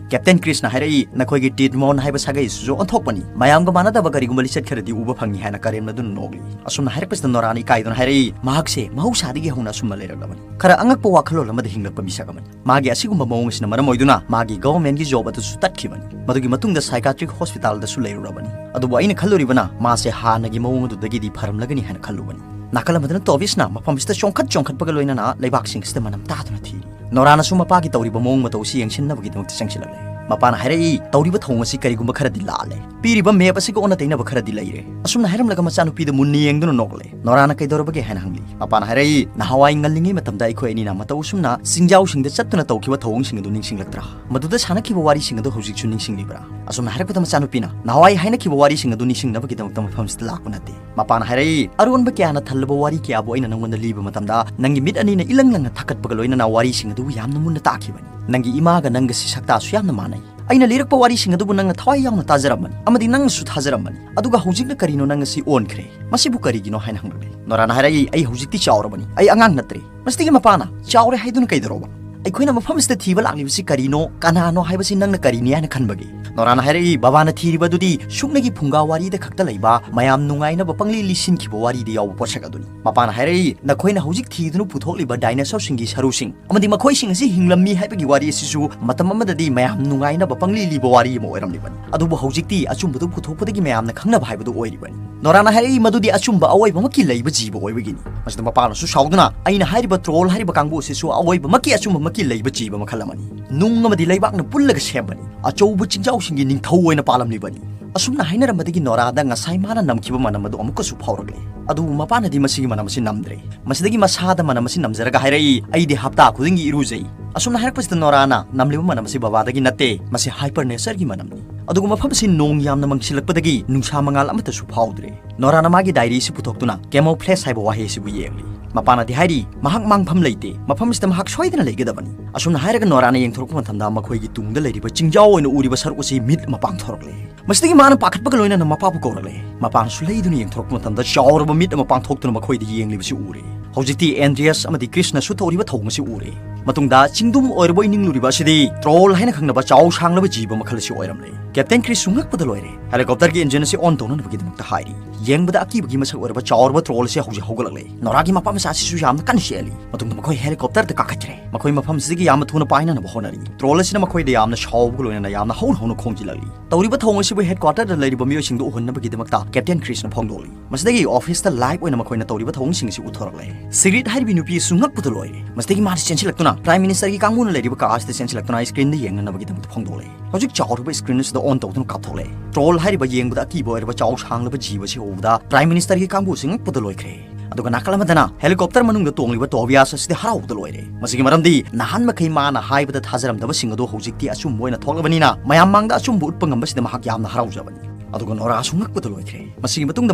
ꯀꯦꯞꯇꯦꯟ ꯀ꯭ꯔꯤꯁꯅ ꯍꯥꯏꯔꯛꯏ, "ꯅꯈꯣꯏꯒꯤ ꯇꯤꯗꯃꯣꯟ ꯍꯥꯏꯕ ꯁꯥꯒꯩ ꯑꯁꯤꯁꯨ ꯑꯣꯟꯊꯣꯛꯄꯅꯤ꯫ ꯃꯌꯥꯝꯒ ꯃꯥꯟꯅꯗꯕ ꯀꯔꯤꯒꯨꯝꯕ ꯂꯤꯆꯠ ꯈꯔꯗꯤ ꯎꯕ ꯐꯪꯉꯤ" ꯍꯥꯏꯅ ꯀꯔꯦꯝꯅꯗꯨꯅ ꯅꯣꯛꯂꯤ꯫ ꯑꯁꯨꯝꯅ ꯍꯥꯏꯔꯛꯄꯁꯤꯗ ꯅꯣꯔꯥꯅ ꯏꯀꯥꯏꯗꯨꯅ ꯍꯥꯏꯔꯛꯏ, "ꯃꯍꯥꯛꯁꯦ ꯃꯍꯧꯁꯥꯗꯒꯤ ꯍꯧꯅ ꯑꯁꯨꯝꯅ ꯂꯩꯔꯛꯂꯕꯅꯤ꯫ ꯈꯔ ꯑꯉꯛꯄ ꯋꯥꯈꯜꯂꯣꯟ ꯑꯃꯗ ꯍꯤꯡꯂꯛꯄ ꯃꯤꯁꯛ ꯑꯃꯅꯤ꯫ ꯃꯥꯒꯤ ꯑꯁꯤꯒꯨꯝꯕ ꯃꯑꯣꯡ ꯑꯁꯤꯅ ꯃꯔꯝ ꯑꯣꯏꯗꯨꯅ ꯃꯥꯒꯤ ꯒꯚꯔꯟꯃꯦꯟꯠꯀꯤ ꯖꯣꯕ ꯑꯗꯨꯁꯨ ꯇꯠꯈꯤꯕꯅꯤ꯫ ꯃꯗꯨꯒꯤ ꯃꯇꯨꯡꯗ ꯁꯥꯏꯀꯥꯇ꯭ꯔꯤꯛ ꯍꯣꯁꯄꯤꯇꯥꯜꯗꯁꯨ ꯂꯩꯔꯨꯔꯕꯅꯤ꯫ ꯑꯗꯨꯕꯨ ꯑꯩꯅ ꯈꯜꯂꯨꯔꯤꯕꯅ ꯃꯥꯁꯦ ꯍꯥꯟꯅꯒꯤ ꯃꯑꯣꯡ ꯑꯗꯨꯗꯒꯤꯗꯤ ꯐꯔꯝꯂꯒꯅꯤ ꯍꯥꯏꯅ ꯈꯜꯂꯨꯕꯅꯤ"꯫ ꯅꯥꯀꯜ ꯑꯃꯗꯅ ꯇꯣꯕꯤꯁꯅ ꯃꯐꯝꯁꯤꯗ ꯆꯣꯡꯈꯠ ꯆꯣꯡꯈꯠꯄꯒ ꯂꯣꯏꯅꯅ ꯂꯩꯕꯥꯛꯁꯤꯡ ꯑꯁꯤꯗ ꯃꯅꯝ ꯇꯥꯗꯨꯅ ꯊꯤꯔꯤ꯫ ꯅꯣꯔꯥꯅꯁꯨ ꯃꯄꯥꯒꯤ ꯇꯧꯔꯤꯕ ꯃꯑꯣꯡ ꯃꯇꯧ ꯑꯁꯤ ꯌꯦꯡꯁꯤꯟꯅꯕꯒꯤꯗꯃꯛꯇ ꯆꯪꯁꯤꯜꯂꯛꯂꯦ꯫ ꯃꯄꯥꯅ ꯍꯥꯏꯔꯛꯏ, "ꯇꯧꯔꯤꯕ ꯊꯧꯑꯣꯡ ꯑꯁꯤ ꯀꯔꯤꯒꯨꯝꯕ ꯈꯔꯗꯤ ꯂꯥꯜꯂꯦ꯫ ꯄꯤꯔꯤꯕ map ꯑꯁꯤꯒ ꯑꯣꯟꯅ ꯇꯩꯅꯕ ꯈꯔꯗꯤ ꯂꯩꯔꯦ꯫" ꯑꯁꯨꯝꯅ ꯍꯥꯏꯔꯝꯂꯒ ꯃꯆꯥꯅꯨꯄꯤꯗ ꯃꯨꯟꯅ ꯌꯦꯡꯗꯨꯅ ꯅꯣꯛꯂꯦ꯫ ꯅꯣꯔꯥꯅ ꯀꯩꯗꯧꯔꯕꯒꯦ ꯍꯥꯏꯅ ꯍꯪꯂꯤ꯫ ꯃꯄꯥꯅ ꯍꯥꯏꯔꯛꯏ, "ꯅꯍꯥꯟꯋꯥꯏ ꯉꯜꯂꯤꯉꯩ ꯃꯇꯝꯗ ꯑꯩꯈꯣꯏ ꯑꯅꯤꯅ ꯃꯇꯧ ꯑꯁꯨꯝꯅ ꯆꯤꯡꯖꯥꯎꯁꯤꯡꯗ ꯆꯠꯇꯨꯅ ꯇꯧꯈꯤꯕ ꯊꯧꯑꯣꯡꯁꯤꯡ ꯑꯗꯨ ꯅꯤꯡꯁꯤꯡꯂꯛꯇ꯭ꯔꯥ? ꯃꯗꯨꯗ ꯁꯥꯟꯅꯈꯤꯕ ꯋꯥꯔꯤꯁꯤꯡ ꯑꯗꯨ ꯍꯧꯖꯤꯛꯁꯨ ꯅꯤꯡꯁꯤꯡꯂꯤꯕ꯭ꯔꯥ?" ꯑꯁꯨꯝꯅ ꯍꯥꯏꯔꯛꯄꯗ ꯃꯆꯥꯅꯨꯄꯤꯅ ꯅꯍꯥꯟꯋꯥꯏ ꯍꯥꯏꯅꯈꯤꯕ ꯋꯥꯔꯤꯁꯤꯡ ꯑꯗꯨ ꯅꯤꯡꯁꯤꯡꯅꯕꯒꯤꯗꯃꯛꯇ ꯃꯐꯝꯁꯤꯗ ꯂꯥꯛꯄ ꯅꯠꯇꯦ꯫ ꯃꯄꯥꯅ ꯍꯥꯏꯔꯛꯏ, "ꯑꯔꯣꯟꯕ ꯀꯌꯥꯅ ꯊꯜꯂꯕ ꯋꯥꯔꯤ ꯀꯌꯥꯕꯨ ꯑꯩꯅ ꯅꯪꯉꯣꯟꯗ ꯂꯤꯕ ꯃꯇꯝꯗ ꯅꯪꯒꯤ ꯃꯤꯠ ꯑꯅꯤꯅ ꯏꯂꯪ ꯂꯪꯅ ꯊꯛꯀꯠꯄꯒ ꯂꯣꯏꯅꯅ ꯋꯥꯔꯤꯁꯤꯡ ꯑꯗꯨꯕꯨ ꯌꯥꯝꯅ ꯃꯨꯟꯅ ꯇꯥꯈꯤꯕꯅꯤ꯫ ꯅꯪꯒꯤ ꯏꯃꯥꯒ ꯅꯪꯒꯁꯤ ꯁꯛꯇꯥꯁꯨ ꯌꯥꯝꯅ ꯃꯥꯟꯅꯩ꯫ ꯑꯩꯅ ꯂꯤꯔꯛꯄ ꯋꯥꯔꯤꯁꯤꯡ ꯑꯗꯨꯕꯨ ꯅꯪꯅ ꯊꯋꯥꯏ ꯌꯥꯎꯅ ꯇꯥꯖꯔꯝꯕꯅꯤ ꯑꯃꯗꯤ ꯅꯪꯅꯁꯨ ꯊꯥꯖꯔꯝꯕꯅꯤ꯫ ꯑꯗꯨꯒ ꯍꯧꯖꯤꯛꯅ ꯀꯔꯤꯅꯣ ꯅꯪ ꯑꯁꯤ ꯑꯣꯟꯈ꯭ꯔꯦ? ꯃꯁꯤꯕꯨ ꯀꯔꯤꯒꯤꯅꯣ?" ꯍꯥꯏꯅ ꯍꯪꯂꯛꯂꯦ꯫ ꯅꯣꯔꯥꯅ ꯍꯥꯏꯔꯛꯏ, "ꯑꯩ ꯍꯧꯖꯤꯛꯇꯤ ꯆꯥꯎꯔꯕꯅꯤ꯫ ꯑꯩ ꯑꯉꯥꯡ ꯅꯠꯇ꯭ꯔꯦ꯫" ꯃꯁꯤꯗꯒꯤ ꯃꯄꯥꯅ, "ꯆꯥꯎꯔꯦ ꯍꯥꯏꯗꯨꯅ ꯀꯩꯗꯧꯔꯕ? ꯑꯩꯈꯣꯏꯅ ꯃꯐꯝ ꯑꯁꯤꯗ ꯊꯤꯕ ꯂꯥꯛꯂꯤꯕꯁꯤ ꯀꯔꯤꯅꯣ, ꯀꯅꯥꯅꯣ ꯍꯥꯏꯕꯁꯤ ꯅꯪꯅ ꯀꯔꯤꯅꯤ ꯍꯥꯏꯅ ꯈꯟꯕꯒꯦ?" ꯅꯣꯔꯥꯅ ꯍꯥꯏꯔꯛꯏ, "ꯕꯕꯥꯅ ꯊꯤꯔꯤꯕ ꯑꯗꯨꯗꯤ ꯁꯨꯞꯅꯒꯤ ꯐꯨꯡꯒꯥ ꯋꯥꯔꯤꯗ ꯈꯛꯇ ꯂꯩꯕ, ꯃꯌꯥꯝ ꯅꯨꯡꯉꯥꯏꯅꯕ ꯄꯪꯂꯤ ꯂꯤꯁꯤꯟꯈꯤꯕ ꯋꯥꯔꯤꯗ ꯌꯥꯎꯕ ꯄꯣꯠꯁꯛ ꯑꯗꯨꯅꯤ꯫" ꯃꯄꯥꯅ ꯍꯥꯏꯔꯛꯏ, "ꯅꯈꯣꯏꯅ ꯍꯧꯖꯤꯛ ꯊꯤꯗꯨꯅ ꯄꯨꯊꯣꯛꯂꯤꯕ ꯗꯥꯏꯅꯣꯁꯣꯔꯁꯤꯡꯒꯤ ꯁꯔꯨꯁꯤꯡ ꯑꯃꯗꯤ ꯃꯈꯣꯏꯁꯤꯡ ꯑꯁꯤ ꯍꯤꯡꯂꯝꯃꯤ ꯍꯥꯏꯕꯒꯤ ꯋꯥꯔꯤ ꯑꯁꯤꯁꯨ ꯃꯇꯝ ꯑꯃꯗꯗꯤ ꯃꯌꯥꯝ ꯅꯨꯡꯉꯥꯏꯅꯕ ꯄꯪꯂꯤ ꯂꯤꯕ ꯋꯥꯔꯤ ꯑꯃ ꯑꯣꯏꯔꯝꯂꯤꯕꯅꯤ꯫ ꯑꯗꯨꯕꯨ ꯍꯧꯖꯤꯛꯇꯤ ꯑꯆꯨꯝꯕꯗꯨ ꯄꯨꯊꯣꯛꯄꯗꯒꯤ ꯃꯌꯥꯝꯅ ꯈꯪꯅꯕ ꯍꯥꯏꯕꯗꯨ ꯑꯣꯏꯔꯤꯕꯅꯤ꯫" ꯅꯣꯔꯥꯅ ꯍꯥꯏꯔꯛꯏ, "ꯃꯗꯨꯗꯤ ꯑꯆꯨꯝꯕ ꯑꯑꯣꯏꯕꯃꯛꯀꯤ ꯂꯩꯕ ꯖꯤꯕ ꯑꯣꯏꯕꯒꯤꯅꯤ꯫" ꯃꯁꯤꯗ ꯃꯄꯥꯅꯁꯨ ꯁꯥꯎꯗꯨꯅ, "ꯑꯩꯅ ꯍꯥꯏꯔꯤꯕ ꯇ꯭ꯔꯣꯜ ꯍꯥꯏꯔꯤꯕ ꯀꯥꯡꯕꯨ ꯑꯁꯤꯁꯨ ꯑꯑꯣꯏꯕꯃꯛꯀꯤ ꯑꯆꯨꯝꯕꯃꯛꯀꯤ ꯂꯩꯕ ꯖꯤꯕ ꯃꯈꯜ ꯑꯃꯅꯤ꯫ ꯅꯨꯡ ꯑꯃꯗꯤ ꯂꯩꯕꯥꯛꯅ ꯄꯨꯜꯂꯒ ꯁꯦꯝꯕꯅꯤ꯫ ꯑꯆꯧꯕ ꯆꯤꯡꯖꯥꯎꯁꯤꯡꯒꯤ ꯅꯤꯡꯊꯧ ꯑꯣꯏꯅ ꯄꯥꯜꯂꯝꯂꯤꯕꯅꯤ꯫" ꯑꯁꯨꯝꯅ ꯍꯥꯏꯅꯔꯝꯕꯗꯒꯤ ꯅꯣꯔꯥꯗ ꯉꯁꯥꯏ ꯃꯥꯅ ꯅꯝꯈꯤꯕ ꯃꯅꯝ ꯑꯗꯨ ꯑꯃꯨꯛꯀꯁꯨ ꯐꯥꯎꯔꯛꯂꯦ꯫ ꯑꯗꯨꯕꯨ ꯃꯄꯥꯅꯗꯤ ꯃꯁꯤꯒꯤ ꯃꯅꯝ ꯑꯁꯤ ꯅꯝꯗ꯭ꯔꯦ꯫ ꯃꯁꯤꯗꯒꯤ ꯃꯁꯥꯗ ꯃꯅꯝ ꯑꯁꯤ ꯅꯝꯖꯔꯒ ꯍꯥꯏꯔꯛꯏ, "ꯑꯩꯗꯤ ꯍꯞꯇꯥ ꯈꯨꯗꯤꯡꯒꯤ ꯏꯔꯨꯖꯩ꯫" ꯑꯁꯨꯝꯅ ꯍꯥꯏꯔꯛꯄꯁꯤꯗ ꯅꯣꯔꯥꯅ, "ꯅꯝꯂꯤꯕ ꯃꯅꯝ ꯑꯁꯤ ꯕꯕꯥꯗꯒꯤ ꯅꯠꯇꯦ, ꯃꯁꯤ ꯍꯥꯏꯄꯔ ꯅꯦꯆꯔꯒꯤ ꯃꯅꯝꯅꯤ꯫ ꯑꯗꯨꯒ ꯃꯐꯝ ꯑꯁꯤ ꯅꯣꯡ ꯌꯥꯝꯅ ꯃꯪꯁꯤꯜꯂꯛꯄꯗꯒꯤ ꯅꯨꯡꯁꯥ ꯃꯉꯥꯜ ꯑꯃꯠꯇꯁꯨ ꯐꯥꯎꯗ꯭ꯔꯦ꯫" ꯅꯣꯔꯥꯅ ꯃꯥꯒꯤ ꯗꯥꯏꯔꯤ ꯑꯁꯤ ꯄꯨꯊꯣꯛꯇꯨꯅ ꯀꯦꯃꯣꯐ꯭ꯂꯦꯖ ꯍꯥꯏꯕ ꯋꯥꯍꯩ ꯑꯁꯤꯕꯨ ꯌꯦꯡꯂꯤ꯫ ꯃꯄꯥꯅꯗꯤ ꯍꯥꯏꯔꯤ, "ꯃꯍꯥꯛ ꯃꯥꯡꯐꯝ ꯂꯩꯇꯦ, ꯃꯐꯝ ꯑꯁꯤꯗ ꯃꯍꯥꯛ ꯁꯣꯏꯗꯅ ꯂꯩꯒꯗꯕꯅꯤ꯫" ꯑꯁꯨꯝꯅ ꯍꯥꯏꯔꯒ ꯅꯣꯔꯥꯅ ꯌꯦꯡꯊꯣꯔꯛꯄ ꯃꯇꯝꯗ ꯃꯈꯣꯏꯒꯤ ꯇꯨꯡꯗ ꯂꯩꯔꯤꯕ ꯆꯤꯡꯖꯥꯎ ꯑꯣꯏꯅ ꯎꯔꯤꯕ ꯁꯔꯨꯛ ꯑꯁꯤ ꯃꯤꯠ ꯑꯃ ꯄꯥꯡꯊꯣꯔꯛꯂꯦ꯫ ꯃꯁꯤꯗꯒꯤ ꯃꯥꯅ ꯄꯥꯈꯠꯄꯒ ꯂꯣꯏꯅꯅ ꯃꯄꯥꯕꯨ ꯀꯧꯔꯛꯂꯦ꯫ ꯃꯄꯥꯅꯁꯨ ꯂꯩꯗꯨꯅ ꯌꯦꯡꯊꯣꯔꯛꯄ ꯃꯇꯝꯗ ꯆꯥꯎꯔꯕ ꯃꯤꯠ ꯑꯃ ꯄꯥꯡꯊꯣꯛꯇꯨꯅ ꯃꯈꯣꯏꯗ ꯌꯦꯡꯂꯤꯕꯁꯤ ꯎꯔꯦ꯫ ꯍꯧꯖꯤꯛꯇꯤ ꯑꯦꯟꯗ꯭ꯔꯤꯌꯁ ꯑꯃꯗꯤ ꯀ꯭ꯔꯤꯁꯅꯁꯨ ꯇꯧꯔꯤꯕ ꯊꯧꯑꯣꯡ ꯑꯁꯤ ꯎꯔꯦ꯫ ꯃꯇꯨꯡꯗ ꯆꯤꯡꯗꯨꯝ ꯑꯣꯏꯔꯕꯣꯏ ꯅꯤꯡꯂꯨꯔꯤꯕ ꯑꯁꯤꯗꯤ ꯇ꯭ꯔꯣꯜ ꯍꯥꯏꯅ ꯈꯪꯅꯕ ꯆꯥꯎ ꯁꯥꯡꯂꯕ ꯖꯤꯕ ꯃꯈꯜ ꯑꯁꯤ ꯑꯣꯏꯔꯝꯂꯦ꯫ ꯀꯦꯞꯇꯦꯟ ꯀ꯭ꯔꯤꯁꯁꯨ ꯉꯛꯄꯗ ꯂꯣꯏꯔꯦ꯫ ꯍꯦꯂꯤꯀꯣꯞꯇꯔꯒꯤ ꯏꯟꯖꯤꯟ ꯑꯁꯤ ꯑꯣꯟ ꯇꯧꯅꯅꯕꯒꯤꯗꯃꯛꯇ ꯍꯥꯏꯔꯤ꯫ ꯌꯦꯡꯕꯗ ꯑꯀꯤꯕꯒꯤ ꯃꯁꯛ ꯑꯣꯏꯔꯕ ꯆꯥꯎꯔꯕ ꯇ꯭ꯔꯣꯜ ꯑꯁꯤ ꯍꯧꯖꯤꯛ ꯍꯧꯒꯠꯂꯛꯂꯦ꯫ ꯅꯣꯔꯥꯒꯤ ꯃꯄꯥ ꯃꯆꯥ ꯑꯁꯤꯁꯨ ꯌꯥꯝꯅ ꯀꯟꯅ ꯆꯦꯜꯂꯤ꯫ ꯃꯇꯨꯡꯗ ꯃꯈꯣꯏ ꯍꯦꯂꯤꯀꯣꯞꯇꯔꯗ ꯀꯥꯈꯠꯈ꯭ꯔꯦ꯫ ꯃꯈꯣꯏ ꯃꯐꯝꯁꯤꯗꯒꯤ ꯌꯥꯝꯅ ꯊꯨꯅ ꯄꯥꯏꯅꯅꯕ ꯍꯣꯠꯅꯔꯤ꯫ ꯇ꯭ꯔꯣꯜ ꯑꯁꯤꯅ ꯃꯈꯣꯏꯗ ꯌꯥꯝꯅ ꯁꯥꯎꯕꯒ ꯂꯣꯏꯅꯅ ꯌꯥꯝꯅ ꯍꯧꯅ ꯍꯧꯅ ꯈꯣꯡꯖꯤꯜꯂꯛꯂꯤ꯫ ꯇꯧꯔꯤꯕ ꯊꯧꯑꯣꯡ ꯑꯁꯤꯕꯨ ꯍꯦꯗꯀ꯭ꯋꯥꯇꯔꯗ ꯂꯩꯔꯤꯕ ꯃꯤꯑꯣꯏꯁꯤꯡꯗ ꯎꯍꯟꯅꯕꯒꯤꯗꯃꯛꯇ ꯀꯦꯞꯇꯦꯟ ꯀ꯭ꯔꯤꯁꯅ ꯐꯣꯡꯗꯣꯛꯂꯤ꯫ ꯃꯁꯤꯗꯒꯤ ꯑꯣꯐꯤꯁꯇ ꯂꯥꯏꯚ ꯑꯣꯏꯅ ꯃꯈꯣꯏꯅ ꯇꯧꯔꯤꯕ ꯊꯧꯑꯣꯡꯁꯤꯡ ꯑꯁꯤ ꯎꯠꯊꯣꯔꯛꯂꯦ꯫ ꯁꯤꯒꯔꯤꯠ ꯍꯥꯏꯔꯤꯕꯤ ꯅꯨꯄꯤ ꯑꯁꯤꯁꯨ ꯉꯛꯄꯗ ꯂꯣꯏꯔꯦ꯫ ꯃꯁꯤꯗꯒꯤ ꯃꯥꯅ ꯆꯦꯟꯁꯤꯜꯂꯛꯇꯨꯅ ꯄ꯭ꯔꯥꯏꯝ ꯃꯤꯅꯤꯁꯇꯔꯒꯤ ꯀꯥꯡꯕꯨꯅ ꯂꯩꯔꯤꯕ ꯀꯥ ꯑꯁꯤꯗ ꯆꯦꯟꯁꯤꯜꯂꯛꯇꯨꯅ ꯁ꯭ꯀ꯭ꯔꯤꯟꯗ ꯌꯦꯡꯅꯅꯕꯒꯤꯗꯃꯛꯇ ꯐꯣꯡꯗꯣꯛꯂꯦ꯫ ꯍꯧꯖꯤꯛ ꯆꯥꯎꯔꯕ ꯁ꯭ꯀ꯭ꯔꯤꯟ ꯑꯁꯤꯗ ꯑꯣꯟ ꯇꯧꯗꯨꯅ ꯀꯥꯞꯊꯣꯛꯂꯦ꯫ ꯇ꯭ꯔꯣꯜ ꯍꯥꯏꯔꯤꯕ ꯌꯦꯡꯕꯗ ꯑꯀꯤꯕ ꯑꯣꯏꯔꯕ ꯆꯥꯎ ꯁꯥꯡꯂꯕ ꯖꯤꯕ ꯑꯁꯤ ꯎꯕꯗ ꯄ꯭ꯔꯥꯏꯝ ꯃꯤꯅꯤꯁꯇꯔꯒꯤ ꯀꯥꯡꯕꯨ ꯑꯁꯤ ꯉꯛꯄꯗ ꯂꯣꯏꯈ꯭ꯔꯦ꯫ ꯑꯗꯨꯒ ꯅꯥꯀꯜ ꯑꯃꯗꯅ ꯍꯦꯂꯤꯀꯣꯞꯇꯔ ꯃꯅꯨꯡꯗ ꯇꯣꯡꯂꯤꯕ ꯇꯣꯕꯤꯌꯥꯁ ꯑꯁꯤꯗꯤ ꯍꯔꯥꯎꯕꯗ ꯂꯣꯏꯔꯦ꯫ ꯃꯁꯤꯒꯤ ꯃꯔꯝꯗꯤ ꯅꯍꯥꯟ ꯃꯈꯩ ꯃꯥꯅ ꯍꯥꯏꯕꯗ ꯊꯥꯖꯔꯝꯗꯕꯁꯤꯡ ꯑꯗꯨ ꯍꯧꯖꯤꯛꯇꯤ ꯑꯆꯨꯝꯕ ꯑꯣꯏꯅ ꯊꯣꯛꯂꯕꯅꯤꯅ ꯃꯌꯥꯝ ꯃꯥꯡꯗ ꯑꯆꯨꯝꯕ ꯎꯠꯄ ꯉꯝꯕꯁꯤꯗ ꯃꯍꯥꯛ ꯌꯥꯝꯅ ꯍꯔꯥꯎꯖꯕꯅꯤ꯫ ꯑꯗꯨꯒ ꯅꯣꯔꯥꯁꯨ ꯉꯛꯄꯗ ꯂꯣꯏꯈ꯭ꯔꯦ꯫ ꯃꯁꯤꯒꯤ ꯃꯇꯨꯡꯗ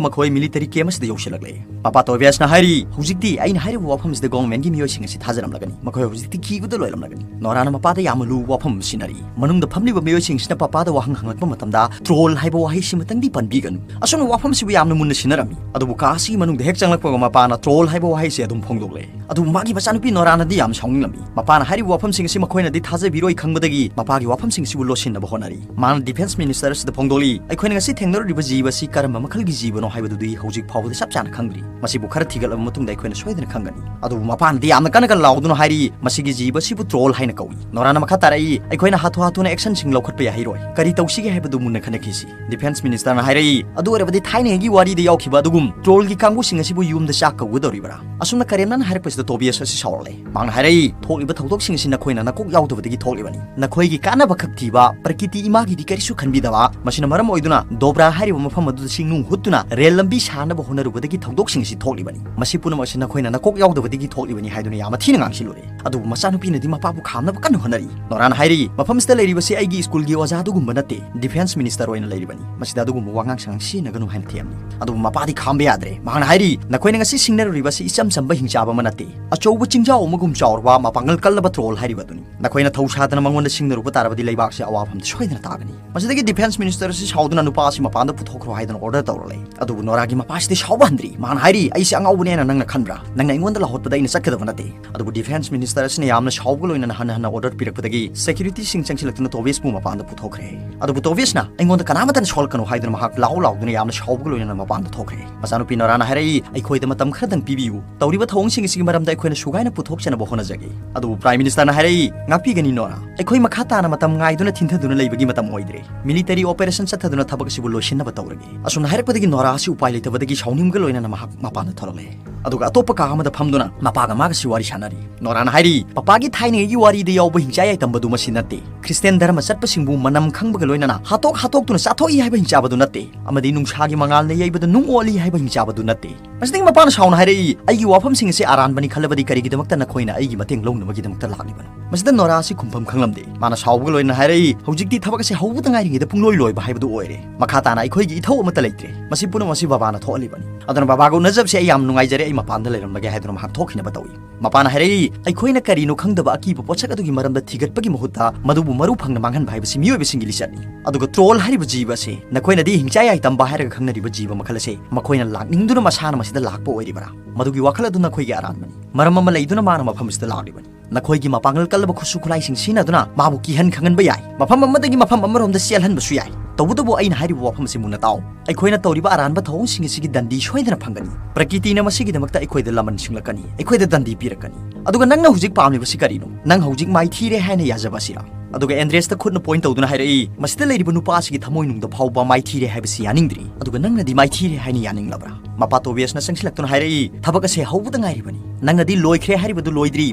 ꯃꯈꯣꯏ ꯃꯤꯂꯤꯇꯔꯤ ꯀꯦꯝ ꯑꯁꯤꯗ ꯌꯧꯁꯤꯜꯂꯛꯂꯦ꯫ ꯃꯄꯥ ꯇꯣꯕꯤꯌꯥꯁꯅ ꯍꯥꯏꯔꯤ, "ꯍꯧꯖꯤꯛꯇꯤ ꯑꯩꯅ ꯍꯥꯏꯔꯤꯕ ꯋꯥꯐꯝꯁꯤꯗ ꯒꯣꯚꯔꯟꯃꯦꯟꯠꯀꯤ ꯃꯤꯑꯣꯏꯁꯤꯡ ꯑꯁꯤ ꯊꯥꯖꯔꯝꯂꯒꯅꯤ꯫ ꯃꯈꯣꯏ ꯍꯧꯖꯤꯛꯇꯤ ꯀꯤꯕꯗ ꯂꯣꯏꯔꯝꯂꯒꯅꯤ꯫" ꯅꯣꯔꯥꯅ ꯃꯄꯥꯗ ꯌꯥꯝꯅ ꯂꯨꯕ ꯋꯥꯐꯝ ꯑꯃ ꯁꯤꯟꯅꯔꯤ꯫ ꯃꯅꯨꯡꯗ ꯐꯝꯂꯤꯕ ꯃꯤꯑꯣꯏꯁꯤꯡꯁꯤꯅ ꯄꯄꯥꯗ ꯋꯥꯍꯪ ꯍꯪꯂꯛꯄ ꯃꯇꯝꯗ ꯇ꯭ꯔꯣꯜ ꯍꯥꯏꯕ ꯋꯥꯍꯩꯁꯤꯃꯇꯪꯗꯤ ꯄꯟꯕꯤꯒꯅꯨ꯫ ꯑꯁꯨꯝꯅ ꯋꯥꯐꯝꯁꯤꯕꯨ ꯌꯥꯝꯅ ꯃꯨꯟꯅ ꯁꯤꯟꯅꯔꯝꯃꯤ꯫ ꯑꯗꯨꯕꯨ ꯀꯥ ꯑꯁꯤꯒꯤ ꯃꯅꯨꯡꯗ ꯍꯦꯛ ꯆꯪꯂꯛꯄꯒ ꯃꯄꯥꯅ ꯇ꯭ꯔꯣꯜ ꯍꯥꯏꯕ ꯋꯥꯍꯩꯁꯦ ꯑꯗꯨꯝ ꯐꯣꯡꯗꯣꯛꯂꯦ꯫ ꯑꯗꯨꯕꯨ ꯃꯥꯒꯤ ꯃꯆꯥꯅꯨꯄꯤ ꯅꯣꯔꯥꯅꯗꯤ ꯌꯥꯝ ꯁꯥꯎꯅꯤꯡꯂꯝꯃꯤ꯫ ꯃꯄꯥꯅ ꯍꯥꯏꯔꯤꯕ ꯋꯥꯐꯝꯁꯤꯡ ꯑꯁꯤ ꯃꯈꯣꯏꯅꯗꯤ ꯊꯥꯖꯕꯤꯔꯣꯏ ꯈꯪꯕꯗꯒꯤ ꯃꯄꯥꯒꯤ ꯋꯥꯐꯝꯁꯤꯡ ꯑꯁꯤꯕꯨ ꯂꯣꯠꯁꯤꯟꯅꯕ ꯍꯣꯠꯅꯔꯤ꯫ ꯃꯥꯅ ꯗꯤꯐꯦꯟꯁ ꯃꯤꯅꯤꯁꯇꯔ ꯑꯁꯤꯗ ꯐꯣꯡꯗꯣꯛꯂꯤ, "ꯑꯩꯈꯣꯏꯅ ꯉꯁꯤ ꯊꯦꯡꯅꯔꯨꯔꯤꯕ ꯖꯤꯕ ꯑꯁꯤ ꯀꯔꯝꯕ ꯃꯈꯜꯒꯤ ꯖꯤꯕꯅꯣ ꯍꯥꯏꯕꯗꯨꯗꯤ ꯍꯧꯖꯤꯛ ꯐꯥꯎꯕꯗ ꯆꯞ ꯆꯥꯅ ꯈꯪꯗ꯭ꯔꯤ꯫ ꯃꯁꯤꯕꯨ ꯈꯔ ꯊꯤꯒꯠꯂꯕ ꯃꯇꯨꯡꯗ ꯑꯩꯈꯣꯏꯅ ꯁꯣꯏꯗꯅ ꯈꯪꯒꯅꯤ꯫" ꯑꯗꯨꯕꯨ ꯃꯄꯥꯅꯗꯤ ꯌꯥꯝꯅ ꯀꯟꯅ ꯀꯟꯅ ꯂꯥꯎꯗꯨꯅ ꯍꯥꯏꯔꯤ, "ꯃꯁꯤꯒꯤ ꯖꯤꯕ ꯑꯁꯤꯕꯨ ꯇ꯭ꯔꯣꯜ ꯍꯥꯏꯅ ꯀꯧꯏ꯫" ꯅꯣꯔꯥꯅ ꯃꯈꯥ ꯇꯥꯔꯛꯏ, "ꯑꯩꯈꯣꯏꯅ ꯍꯥꯊꯨ ꯍꯥꯊꯨꯅ ꯑꯦꯛꯁꯟꯁꯤꯡ ꯂꯧꯈꯠꯄ ꯌꯥꯍꯩꯔꯣꯏ꯫ ꯀꯔꯤ ꯇꯧꯁꯤꯒꯦ ꯍꯥꯏꯕꯗꯨ ꯃꯨꯟꯅ ꯈꯟꯅꯈꯤꯁꯤ꯫" ꯗꯤꯐꯦꯟꯁ ꯃꯤꯅꯤꯁꯇꯔꯅ ꯍꯥꯏꯔꯛꯏ, "ꯑꯗꯨ ꯑꯣꯏꯔꯕꯗꯤ ꯊꯥꯏꯅꯉꯩꯒꯤ ꯋꯥꯔꯤꯗ ꯌꯥꯎꯈꯤꯕ ꯑꯗꯨꯒꯨꯝ ꯇ꯭ꯔꯣꯜꯒꯤ ꯀꯥꯡꯕꯨꯁꯤꯡ ꯑꯁꯤꯕꯨ ꯌꯨꯝꯗ ꯆꯥꯛ ꯀꯧꯒꯗꯧꯔꯤꯕ꯭ꯔꯥ?" ꯑꯁꯨꯝꯅ ꯀꯔꯦꯝꯅꯟ ꯍꯥꯏꯔꯛꯄꯁꯤꯗ ꯇꯣꯕꯤꯌꯁ ꯑꯁꯤ ꯁꯥꯎꯔꯛꯂꯦ꯫ ꯃꯍꯥꯛꯅ ꯍꯥꯏꯔꯛꯏ, "ꯊꯣꯛꯂꯤꯕ ꯊꯧꯗꯣꯛꯁꯤꯡ ꯑꯁꯤ ꯅꯈꯣꯏꯅ ꯅꯀꯣꯛ ꯌꯥꯎꯗꯕꯗꯒꯤ ꯊꯣꯛꯂꯤꯕꯅꯤ꯫ ꯅꯈꯣꯏꯒꯤ ꯀꯥꯟꯅꯕ ꯈꯛ ꯊꯤꯕ, ꯄ꯭ꯔꯀꯤꯇꯤ ꯏꯃꯥꯒꯤꯗꯤ ꯀꯔꯤꯁꯨ ꯈꯟꯕꯤꯗꯕ, ꯃꯁꯤꯅ ꯃꯔꯝ ꯑꯣꯏꯗꯨꯅ ꯗꯣꯕ꯭ꯔꯥ ꯍꯥꯏꯔꯤꯕ ꯃꯐꯝ ꯑꯗꯨꯗ ꯁꯤꯡꯅꯨꯡ ꯍꯨꯠꯇꯨꯅ ꯔꯦꯜ ꯂꯝꯕꯤ ꯁꯥꯅꯕ ꯍꯣꯠꯅꯔꯨꯕꯗꯒꯤ ꯊꯧꯗꯣꯛꯁꯤꯡ ꯑꯁꯤ ꯊꯣꯛꯂꯤꯕꯅꯤ꯫ ꯃꯁꯤ ꯄꯨꯝꯅꯃꯛ ꯑꯁꯤ ꯅꯈꯣꯏꯅ ꯅꯀꯣꯛ ꯌꯥꯎꯗꯕꯗꯒꯤ ꯊꯣꯛꯂꯤꯕꯅꯤ" ꯍꯥꯏꯗꯨꯅ ꯌꯥꯝꯅ ꯊꯤꯅ ꯉꯥꯡꯁꯤꯜꯂꯨꯔꯦ꯫ ꯑꯗꯨꯕꯨ ꯃꯆꯥꯅꯨꯄꯤꯅꯗꯤ ꯃꯄꯥꯕꯨ ꯈꯥꯝꯅꯕ ꯀꯟꯅ ꯍꯣꯠꯅꯔꯤ꯫ ꯅꯣꯔꯥꯅ ꯍꯥꯏꯔꯤ, "ꯃꯐꯝꯁꯤꯗ ꯂꯩꯔꯤꯕꯁꯤ ꯑꯩꯒꯤ ꯁ꯭ꯀꯨꯜꯒꯤ ꯑꯣꯖꯥ ꯑꯗꯨꯒꯨꯝꯕ ꯅꯠꯇꯦ, ꯗꯤꯐꯦꯟꯁ ꯃꯤꯅꯤꯁꯇꯔ ꯑꯣꯏꯅ ꯂꯩꯔꯤꯕꯅꯤ꯫ ꯃꯁꯤꯗ ꯑꯗꯨꯒꯨꯝꯕ ꯋꯥꯉꯥꯡ ꯁꯉꯥꯡ ꯁꯤꯖꯤꯟꯅꯒꯅꯨ" ꯍꯥꯏꯅ ꯊꯦꯝꯃꯤ꯫ ꯑꯗꯨꯕꯨ ꯃꯄꯥꯗꯤ ꯈꯥꯝꯕ ꯌꯥꯗ꯭ꯔꯦ꯫ ꯃꯍꯥꯛꯅ ꯍꯥꯏꯔꯤ, "ꯅꯈꯣꯏꯅ ꯉꯁꯤ ꯁꯤꯡꯅꯔꯨꯔꯤꯕ ꯑꯁꯤ ꯏꯆꯝ ꯆꯝꯕ ꯍꯤꯡꯆꯥꯕ ꯑꯃ ꯅꯠꯇꯦ꯫ ꯑꯆꯧꯕ ꯆꯤꯡꯖꯥꯎ ꯑꯃꯒꯨꯝ ꯆꯥꯎꯔꯕ ꯃꯄꯥꯡꯒꯜ ꯀꯜꯂꯕ ꯇ꯭ꯔꯣꯜ ꯍꯥꯏꯔꯤꯕ ꯑꯗꯨꯅꯤ꯫ ꯅꯈꯣꯏꯅ ꯊꯧ ꯁꯥꯗꯅ ꯃꯉꯣꯟꯗ ꯁꯤꯡꯅꯔꯨꯕ ꯇꯥꯔꯕꯗꯤ ꯂꯩꯕꯥꯛꯁꯤ ꯑꯋꯥꯐꯝꯗ ꯁꯣꯏꯗꯅ ꯇꯥꯒꯅꯤ꯫" ꯃꯁꯤꯗꯒꯤ ꯗꯤꯐꯦꯟꯁ ꯃꯤꯅꯤꯁꯇꯔ ꯑꯁꯤ ꯁꯥꯎꯗꯨꯅ ꯅꯨꯄꯥ ꯃꯥꯁꯤ ꯃꯄꯥꯟꯗ ꯄꯨꯊꯣꯛꯈ꯭ꯔꯣ ꯍꯥꯏꯗꯨꯅ order ꯇꯧꯔ ꯂꯩ꯫ ꯑꯗꯨꯕꯨ ꯅꯣꯔꯥꯒꯤ ꯃꯄꯥꯁꯤꯗꯤ ꯁꯥꯎꯕ ꯍꯟꯗ꯭ꯔꯤ꯫ ꯃꯥꯅ ꯍꯥꯏꯔꯤ, "ꯑꯩꯁꯦ ꯑꯉꯥꯎꯕꯅꯦꯅ ꯅꯪꯅ ꯈꯟꯕ꯭ꯔꯥ? ꯅꯪꯅ ꯑꯩꯉꯣꯟꯗ ꯂꯥꯎꯍꯠꯄꯗ ꯑꯩꯅ ꯆꯠꯀꯗꯕ ꯅꯠꯇꯦ꯫" ꯑꯗꯨꯕꯨ defence minister ꯑꯁꯤꯅ ꯌꯥꯝꯅ ꯁꯥꯎꯕꯒ ꯂꯣꯏꯅꯅ ꯍꯟꯅ ꯍꯟꯅ order ꯄꯤꯔꯛꯄꯗꯒꯤ securityꯁꯤꯡ ꯆꯪꯁꯤꯜꯂꯛꯇꯨꯅ ꯇꯣꯕꯤꯁꯄꯨ ꯃꯄꯥꯟꯗ ꯄꯨꯊꯣꯛꯈ꯭ꯔꯦ꯫ ꯑꯗꯨꯕꯨ ꯇꯣꯕꯤꯁꯅ, "ꯑꯩꯉꯣꯟꯗ ꯀꯅꯥꯃꯠꯇꯅ ꯁꯣꯛꯂꯛꯀꯅꯨ" ꯍꯥꯏꯗꯨꯅ ꯃꯍꯥꯛ ꯂꯥꯎ ꯂꯥꯎꯗꯨꯅ ꯌꯥꯝꯅ ꯁꯥꯎꯕꯒ ꯂꯣꯏꯅꯅ ꯃꯄꯥꯟꯗ ꯊꯣꯛꯈ꯭ꯔꯦ꯫ ꯃꯆꯥꯅꯨꯄꯤ ꯅꯣꯔꯥꯅ ꯍꯥꯏꯔꯛꯏ, "ꯑꯩꯈꯣꯏꯗ ꯃꯇꯝ ꯈꯔꯗꯪ ꯄꯤꯕꯤꯌꯨ꯫ ꯇꯧꯔꯤꯕ ꯊꯧꯑꯣꯡꯁꯤꯡ ꯑꯁꯤꯒꯤ ꯃꯔꯝꯗ ꯑꯩꯈꯣꯏꯅ ꯁꯨꯒꯥꯏꯅ ꯄꯨꯊꯣꯛꯆꯅꯕ ꯍꯣꯠꯅꯖꯒꯦ꯫" ꯑꯗꯨꯕꯨ Prime Ministerꯅ ꯍꯥꯏꯔꯛꯏ, "ꯉꯥꯛꯄꯤꯒꯅꯤ ꯅꯣꯔꯥ꯫ ꯑꯩꯈꯣꯏ ꯃꯈꯥ ꯇꯥꯅ ꯃꯇꯝ ꯉꯥꯏꯗꯨꯅ ꯊꯤꯟꯊꯗꯨꯅ ꯂꯩꯕꯒꯤ ꯃꯇꯝ ꯑꯣꯏꯗ꯭ꯔꯦ꯫ Military operation ꯆꯠꯊꯗꯨꯅ ꯊꯕꯛ ꯑꯁꯤꯕꯨ ꯂꯣꯏꯁꯤꯟꯅꯕ ꯇꯧꯔꯒꯦ꯫" ꯑꯁꯨꯝꯅ ꯍꯥꯏꯔꯛꯄꯗꯒꯤ ꯅꯣꯔꯥ ꯑꯁꯤ ꯎꯄꯥꯏ ꯂꯩꯇꯕꯗꯒꯤ ꯁꯥꯎꯅꯤꯡꯕꯒ ꯂꯣꯏꯅꯅ ꯃꯍꯥꯛ ꯃꯄꯥꯟꯗ ꯊꯣꯛꯂꯛꯂꯦ꯫ ꯑꯗꯨꯒ ꯑꯇꯣꯞꯄ ꯀꯥ ꯑꯃꯗ ꯐꯝꯗꯨꯅ ꯃꯄꯥꯒ ꯃꯥꯒꯁꯤ ꯋꯥꯔꯤ ꯁꯥꯟꯅꯔꯤ꯫ ꯅꯣꯔꯥꯅ ꯍꯥꯏꯔꯤ, "ꯄꯄꯥꯒꯤ ꯊꯥꯏꯅꯉꯩꯒꯤ ꯋꯥꯔꯤꯗ ꯌꯥꯎꯕ ꯍꯤꯡꯆꯥ ꯌꯥꯏꯇꯝꯕꯗꯨ ꯃꯁꯤ ꯅꯠꯇꯦ꯫ ꯈ꯭ꯔꯤꯁꯇꯦꯟ ꯙꯔꯃ ꯆꯠꯄꯁꯤꯡꯕꯨ ꯃꯅꯝ ꯈꯪꯕꯒ ꯂꯣꯏꯅꯅ ꯍꯥꯠꯇꯣꯛ ꯍꯥꯠꯇꯣꯛꯇꯨꯅ ꯆꯥꯊꯣꯛꯏ ꯍꯥꯏꯕ ꯍꯤꯡꯆꯥꯕꯗꯨ ꯅꯠꯇꯦ꯫ ꯑꯃꯗꯤ ꯅꯨꯡꯁꯥꯒꯤ ꯃꯉꯥꯜꯅ ꯌꯩꯕꯗ ꯅꯨꯡ ꯑꯣꯜꯂꯤ ꯍꯥꯏꯕ ꯍꯤꯡꯆꯥꯕꯗꯨ ꯅꯠꯇꯦ꯫" ꯃꯁꯤꯗꯒꯤ ꯃꯄꯥꯅ ꯁꯥꯎꯅ ꯍꯥꯏꯔꯛꯏ, "ꯑꯩꯒꯤ ꯋꯥꯐꯝꯁꯤꯡ ꯑꯁꯤ ꯑꯔꯥꯟꯕꯅꯤ ꯈꯜꯂꯕꯗꯤ ꯀꯔꯤꯒꯤꯗꯃꯛꯇ ꯅꯈꯣꯏꯅ ꯑꯩꯒꯤ ꯃꯇꯦꯡ ꯂꯧꯅꯕꯒꯤꯗꯃꯛꯇ ꯂꯥꯛꯂꯤꯕꯅꯣ?" ꯃꯁꯤꯗ ꯅꯣꯔꯥ ꯑꯁꯤ ꯈꯨꯝꯐꯝ ꯈꯪꯂꯝꯗꯦ꯫ ꯃꯥꯅ ꯁꯥꯎꯕꯒ ꯂꯣꯏꯅꯅ ꯍꯥꯏꯔꯛꯏ, "ꯍꯧꯖꯤꯛꯇꯤ ꯊꯕꯛ ꯑꯁꯤ ꯍꯧꯕꯗ ꯉꯥꯏꯔꯤꯉꯩꯗ ꯄꯨꯡꯂꯣꯏ ꯂꯣꯏꯕ ꯍꯥꯏꯕꯗꯨ ꯑꯣꯏꯔꯦ꯫ ꯃꯈꯥ ꯇꯥꯅ ꯑꯩꯈꯣꯏꯒꯤ ꯏꯊꯧ ꯑꯃꯠꯇ ꯂꯩꯇ꯭ꯔꯦ꯫ ꯃꯁꯤ ꯄꯨꯝꯅꯃꯛ ꯑꯁꯤ ꯕꯕꯥꯅ ꯊꯣꯛꯍꯜꯂꯤꯕꯅꯤ꯫ ꯑꯗꯨꯅ ꯕꯕꯥꯒ ꯎꯅꯖꯕꯁꯦ ꯑꯩ ꯌꯥꯝ ꯅꯨꯡꯉꯥꯏꯖꯔꯦ, ꯑꯩ ꯃꯄꯥꯟꯗ ꯂꯩꯔꯝꯂꯒꯦ" ꯍꯥꯏꯗꯨꯅ ꯃꯍꯥꯛ ꯊꯣꯛꯈꯤꯅꯕ ꯇꯧꯏ꯫ ꯃꯄꯥꯅ ꯍꯥꯏꯔꯛꯏ, "ꯑꯩꯈꯣꯏꯅ ꯀꯔꯤꯅꯣ ꯈꯪꯗꯕ ꯑꯀꯤꯕ ꯄꯣꯠꯁꯛ ꯑꯗꯨꯒꯤ ꯃꯔꯝꯗ ꯊꯤꯒꯠꯄꯒꯤ ꯃꯍꯨꯠꯇ ꯃꯗꯨꯕꯨ ꯃꯔꯨ ꯐꯪꯅ ꯃꯥꯡꯍꯟꯕ ꯍꯥꯏꯕꯁꯤ ꯃꯤꯑꯣꯏꯕꯁꯤꯡꯒꯤ ꯂꯤꯆꯠꯅꯤ꯫ ꯑꯗꯨꯒ troll ꯍꯥꯏꯔꯤꯕ ꯖꯤꯕ ꯑꯁꯤ ꯅꯈꯣꯏꯅꯗꯤ ꯍꯤꯡꯆꯥ ꯌꯥꯏ ꯇꯝꯕ ꯍꯥꯏꯔꯒ ꯈꯪꯅꯔꯤꯕ ꯖꯤꯕ ꯃꯈꯜ ꯑꯁꯤ ꯃꯈꯣꯏꯅ ꯂꯥꯛꯅꯤꯡꯗꯨꯅ ꯃꯁꯥꯅ ꯃꯁꯤꯗ ꯂꯥꯛꯄ ꯑꯣꯏꯔꯤꯕ꯭ꯔꯥ? ꯃꯗꯨꯒꯤ ꯋꯥꯈꯜ ꯑꯗꯨ ꯅꯈꯣꯏꯒꯤ ꯑꯔꯥꯟꯕꯅꯤ꯫ ꯃꯔꯝ ꯑꯃ ꯂꯩꯗꯨꯅ ꯃꯥꯅ ꯃꯐꯝ ꯑꯁꯤꯗ ꯂꯥꯛꯂꯤꯕꯅꯤ꯫ ꯅꯈꯣꯏꯒꯤ ꯃꯄꯥꯡꯒꯜ ꯀꯜꯂꯕ ꯈꯨꯠꯁꯨ ꯈꯨꯠꯂꯥꯏꯁꯤꯡ ꯁꯤꯖꯤꯟꯅꯗꯨꯅ ꯃꯥꯕꯨ ꯀꯤꯍꯟ ꯈꯪꯍꯟꯕ ꯌꯥꯏ, ꯃꯐꯝ ꯑꯃꯗꯒꯤ ꯃꯐꯝ ꯑꯃꯔꯣꯝꯗ ꯆꯦꯜꯍꯟꯕꯁꯨ ꯌꯥꯏ꯫ ꯇꯧꯕꯇꯕꯨ ꯑꯩꯅ ꯍꯥꯏꯔꯤꯕ ꯋꯥꯐꯝ ꯑꯁꯤ ꯃꯨꯟꯅ ꯇꯥꯎ꯫ ꯑꯩꯈꯣꯏꯅ ꯇꯧꯔꯤꯕ ꯑꯔꯥꯟꯕ ꯊꯧꯑꯣꯡꯁꯤꯡ ꯑꯁꯤꯒꯤ ꯗꯟꯗꯤ ꯁꯣꯏꯗꯅ ꯐꯪꯒꯅꯤ꯫ ꯄ꯭ꯔꯀꯤꯇꯤꯅ ꯃꯁꯤꯒꯤꯗꯃꯛꯇ ꯑꯩꯈꯣꯏꯗ ꯂꯃꯟ ꯁꯤꯡꯂꯛꯀꯅꯤ, ꯑꯩꯈꯣꯏꯗ ꯗꯟꯗꯤ ꯄꯤꯔꯛꯀꯅꯤ꯫ ꯑꯗꯨꯒ ꯅꯪꯅ ꯍꯧꯖꯤꯛ ꯄꯥꯝꯂꯤꯕꯁꯤ ꯀꯔꯤꯅꯣ? ꯅꯪ ꯍꯧꯖꯤꯛ ꯃꯥꯏꯊꯤꯔꯦ ꯍꯥꯏꯅ ꯌꯥꯖꯕ ꯑꯁꯤꯔꯥ? ꯑꯗꯨꯒ ꯑꯦꯟꯗ꯭ꯔꯦꯁꯇ ꯈꯨꯠꯅ point ꯇꯧꯗꯨꯅ ꯍꯥꯏꯔꯛꯏ, "ꯃꯁꯤꯗ ꯂꯩꯔꯤꯕ ꯅꯨꯄꯥ ꯑꯁꯤꯒꯤ ꯊꯃꯣꯏꯅꯨꯡꯗ ꯐꯥꯎꯕ ꯃꯥꯏꯊꯤꯔꯦ ꯍꯥꯏꯕꯁꯤ ꯌꯥꯅꯤꯡꯗ꯭ꯔꯤ꯫ ꯑꯗꯨꯒ ꯅꯪꯅꯗꯤ ꯃꯥꯏꯊꯤꯔꯦ ꯍꯥꯏꯅ ꯌꯥꯅꯤꯡꯂꯕ꯭ꯔꯥ?" ꯃꯄꯥ ꯇꯣꯕꯤꯌꯁꯅ ꯆꯪꯁꯤꯜꯂꯛꯇꯨꯅ ꯍꯥꯏꯔꯛꯏ, "ꯊꯕꯛ ꯑꯁꯦ ꯍꯧꯕꯗ ꯉꯥꯏꯔꯤꯕꯅꯤ꯫ ꯅꯪꯅꯗꯤ ꯂꯣꯏꯈ꯭ꯔꯦ ꯍꯥꯏꯔꯤꯕꯗꯨ ꯂꯣꯏꯗ꯭ꯔꯤ,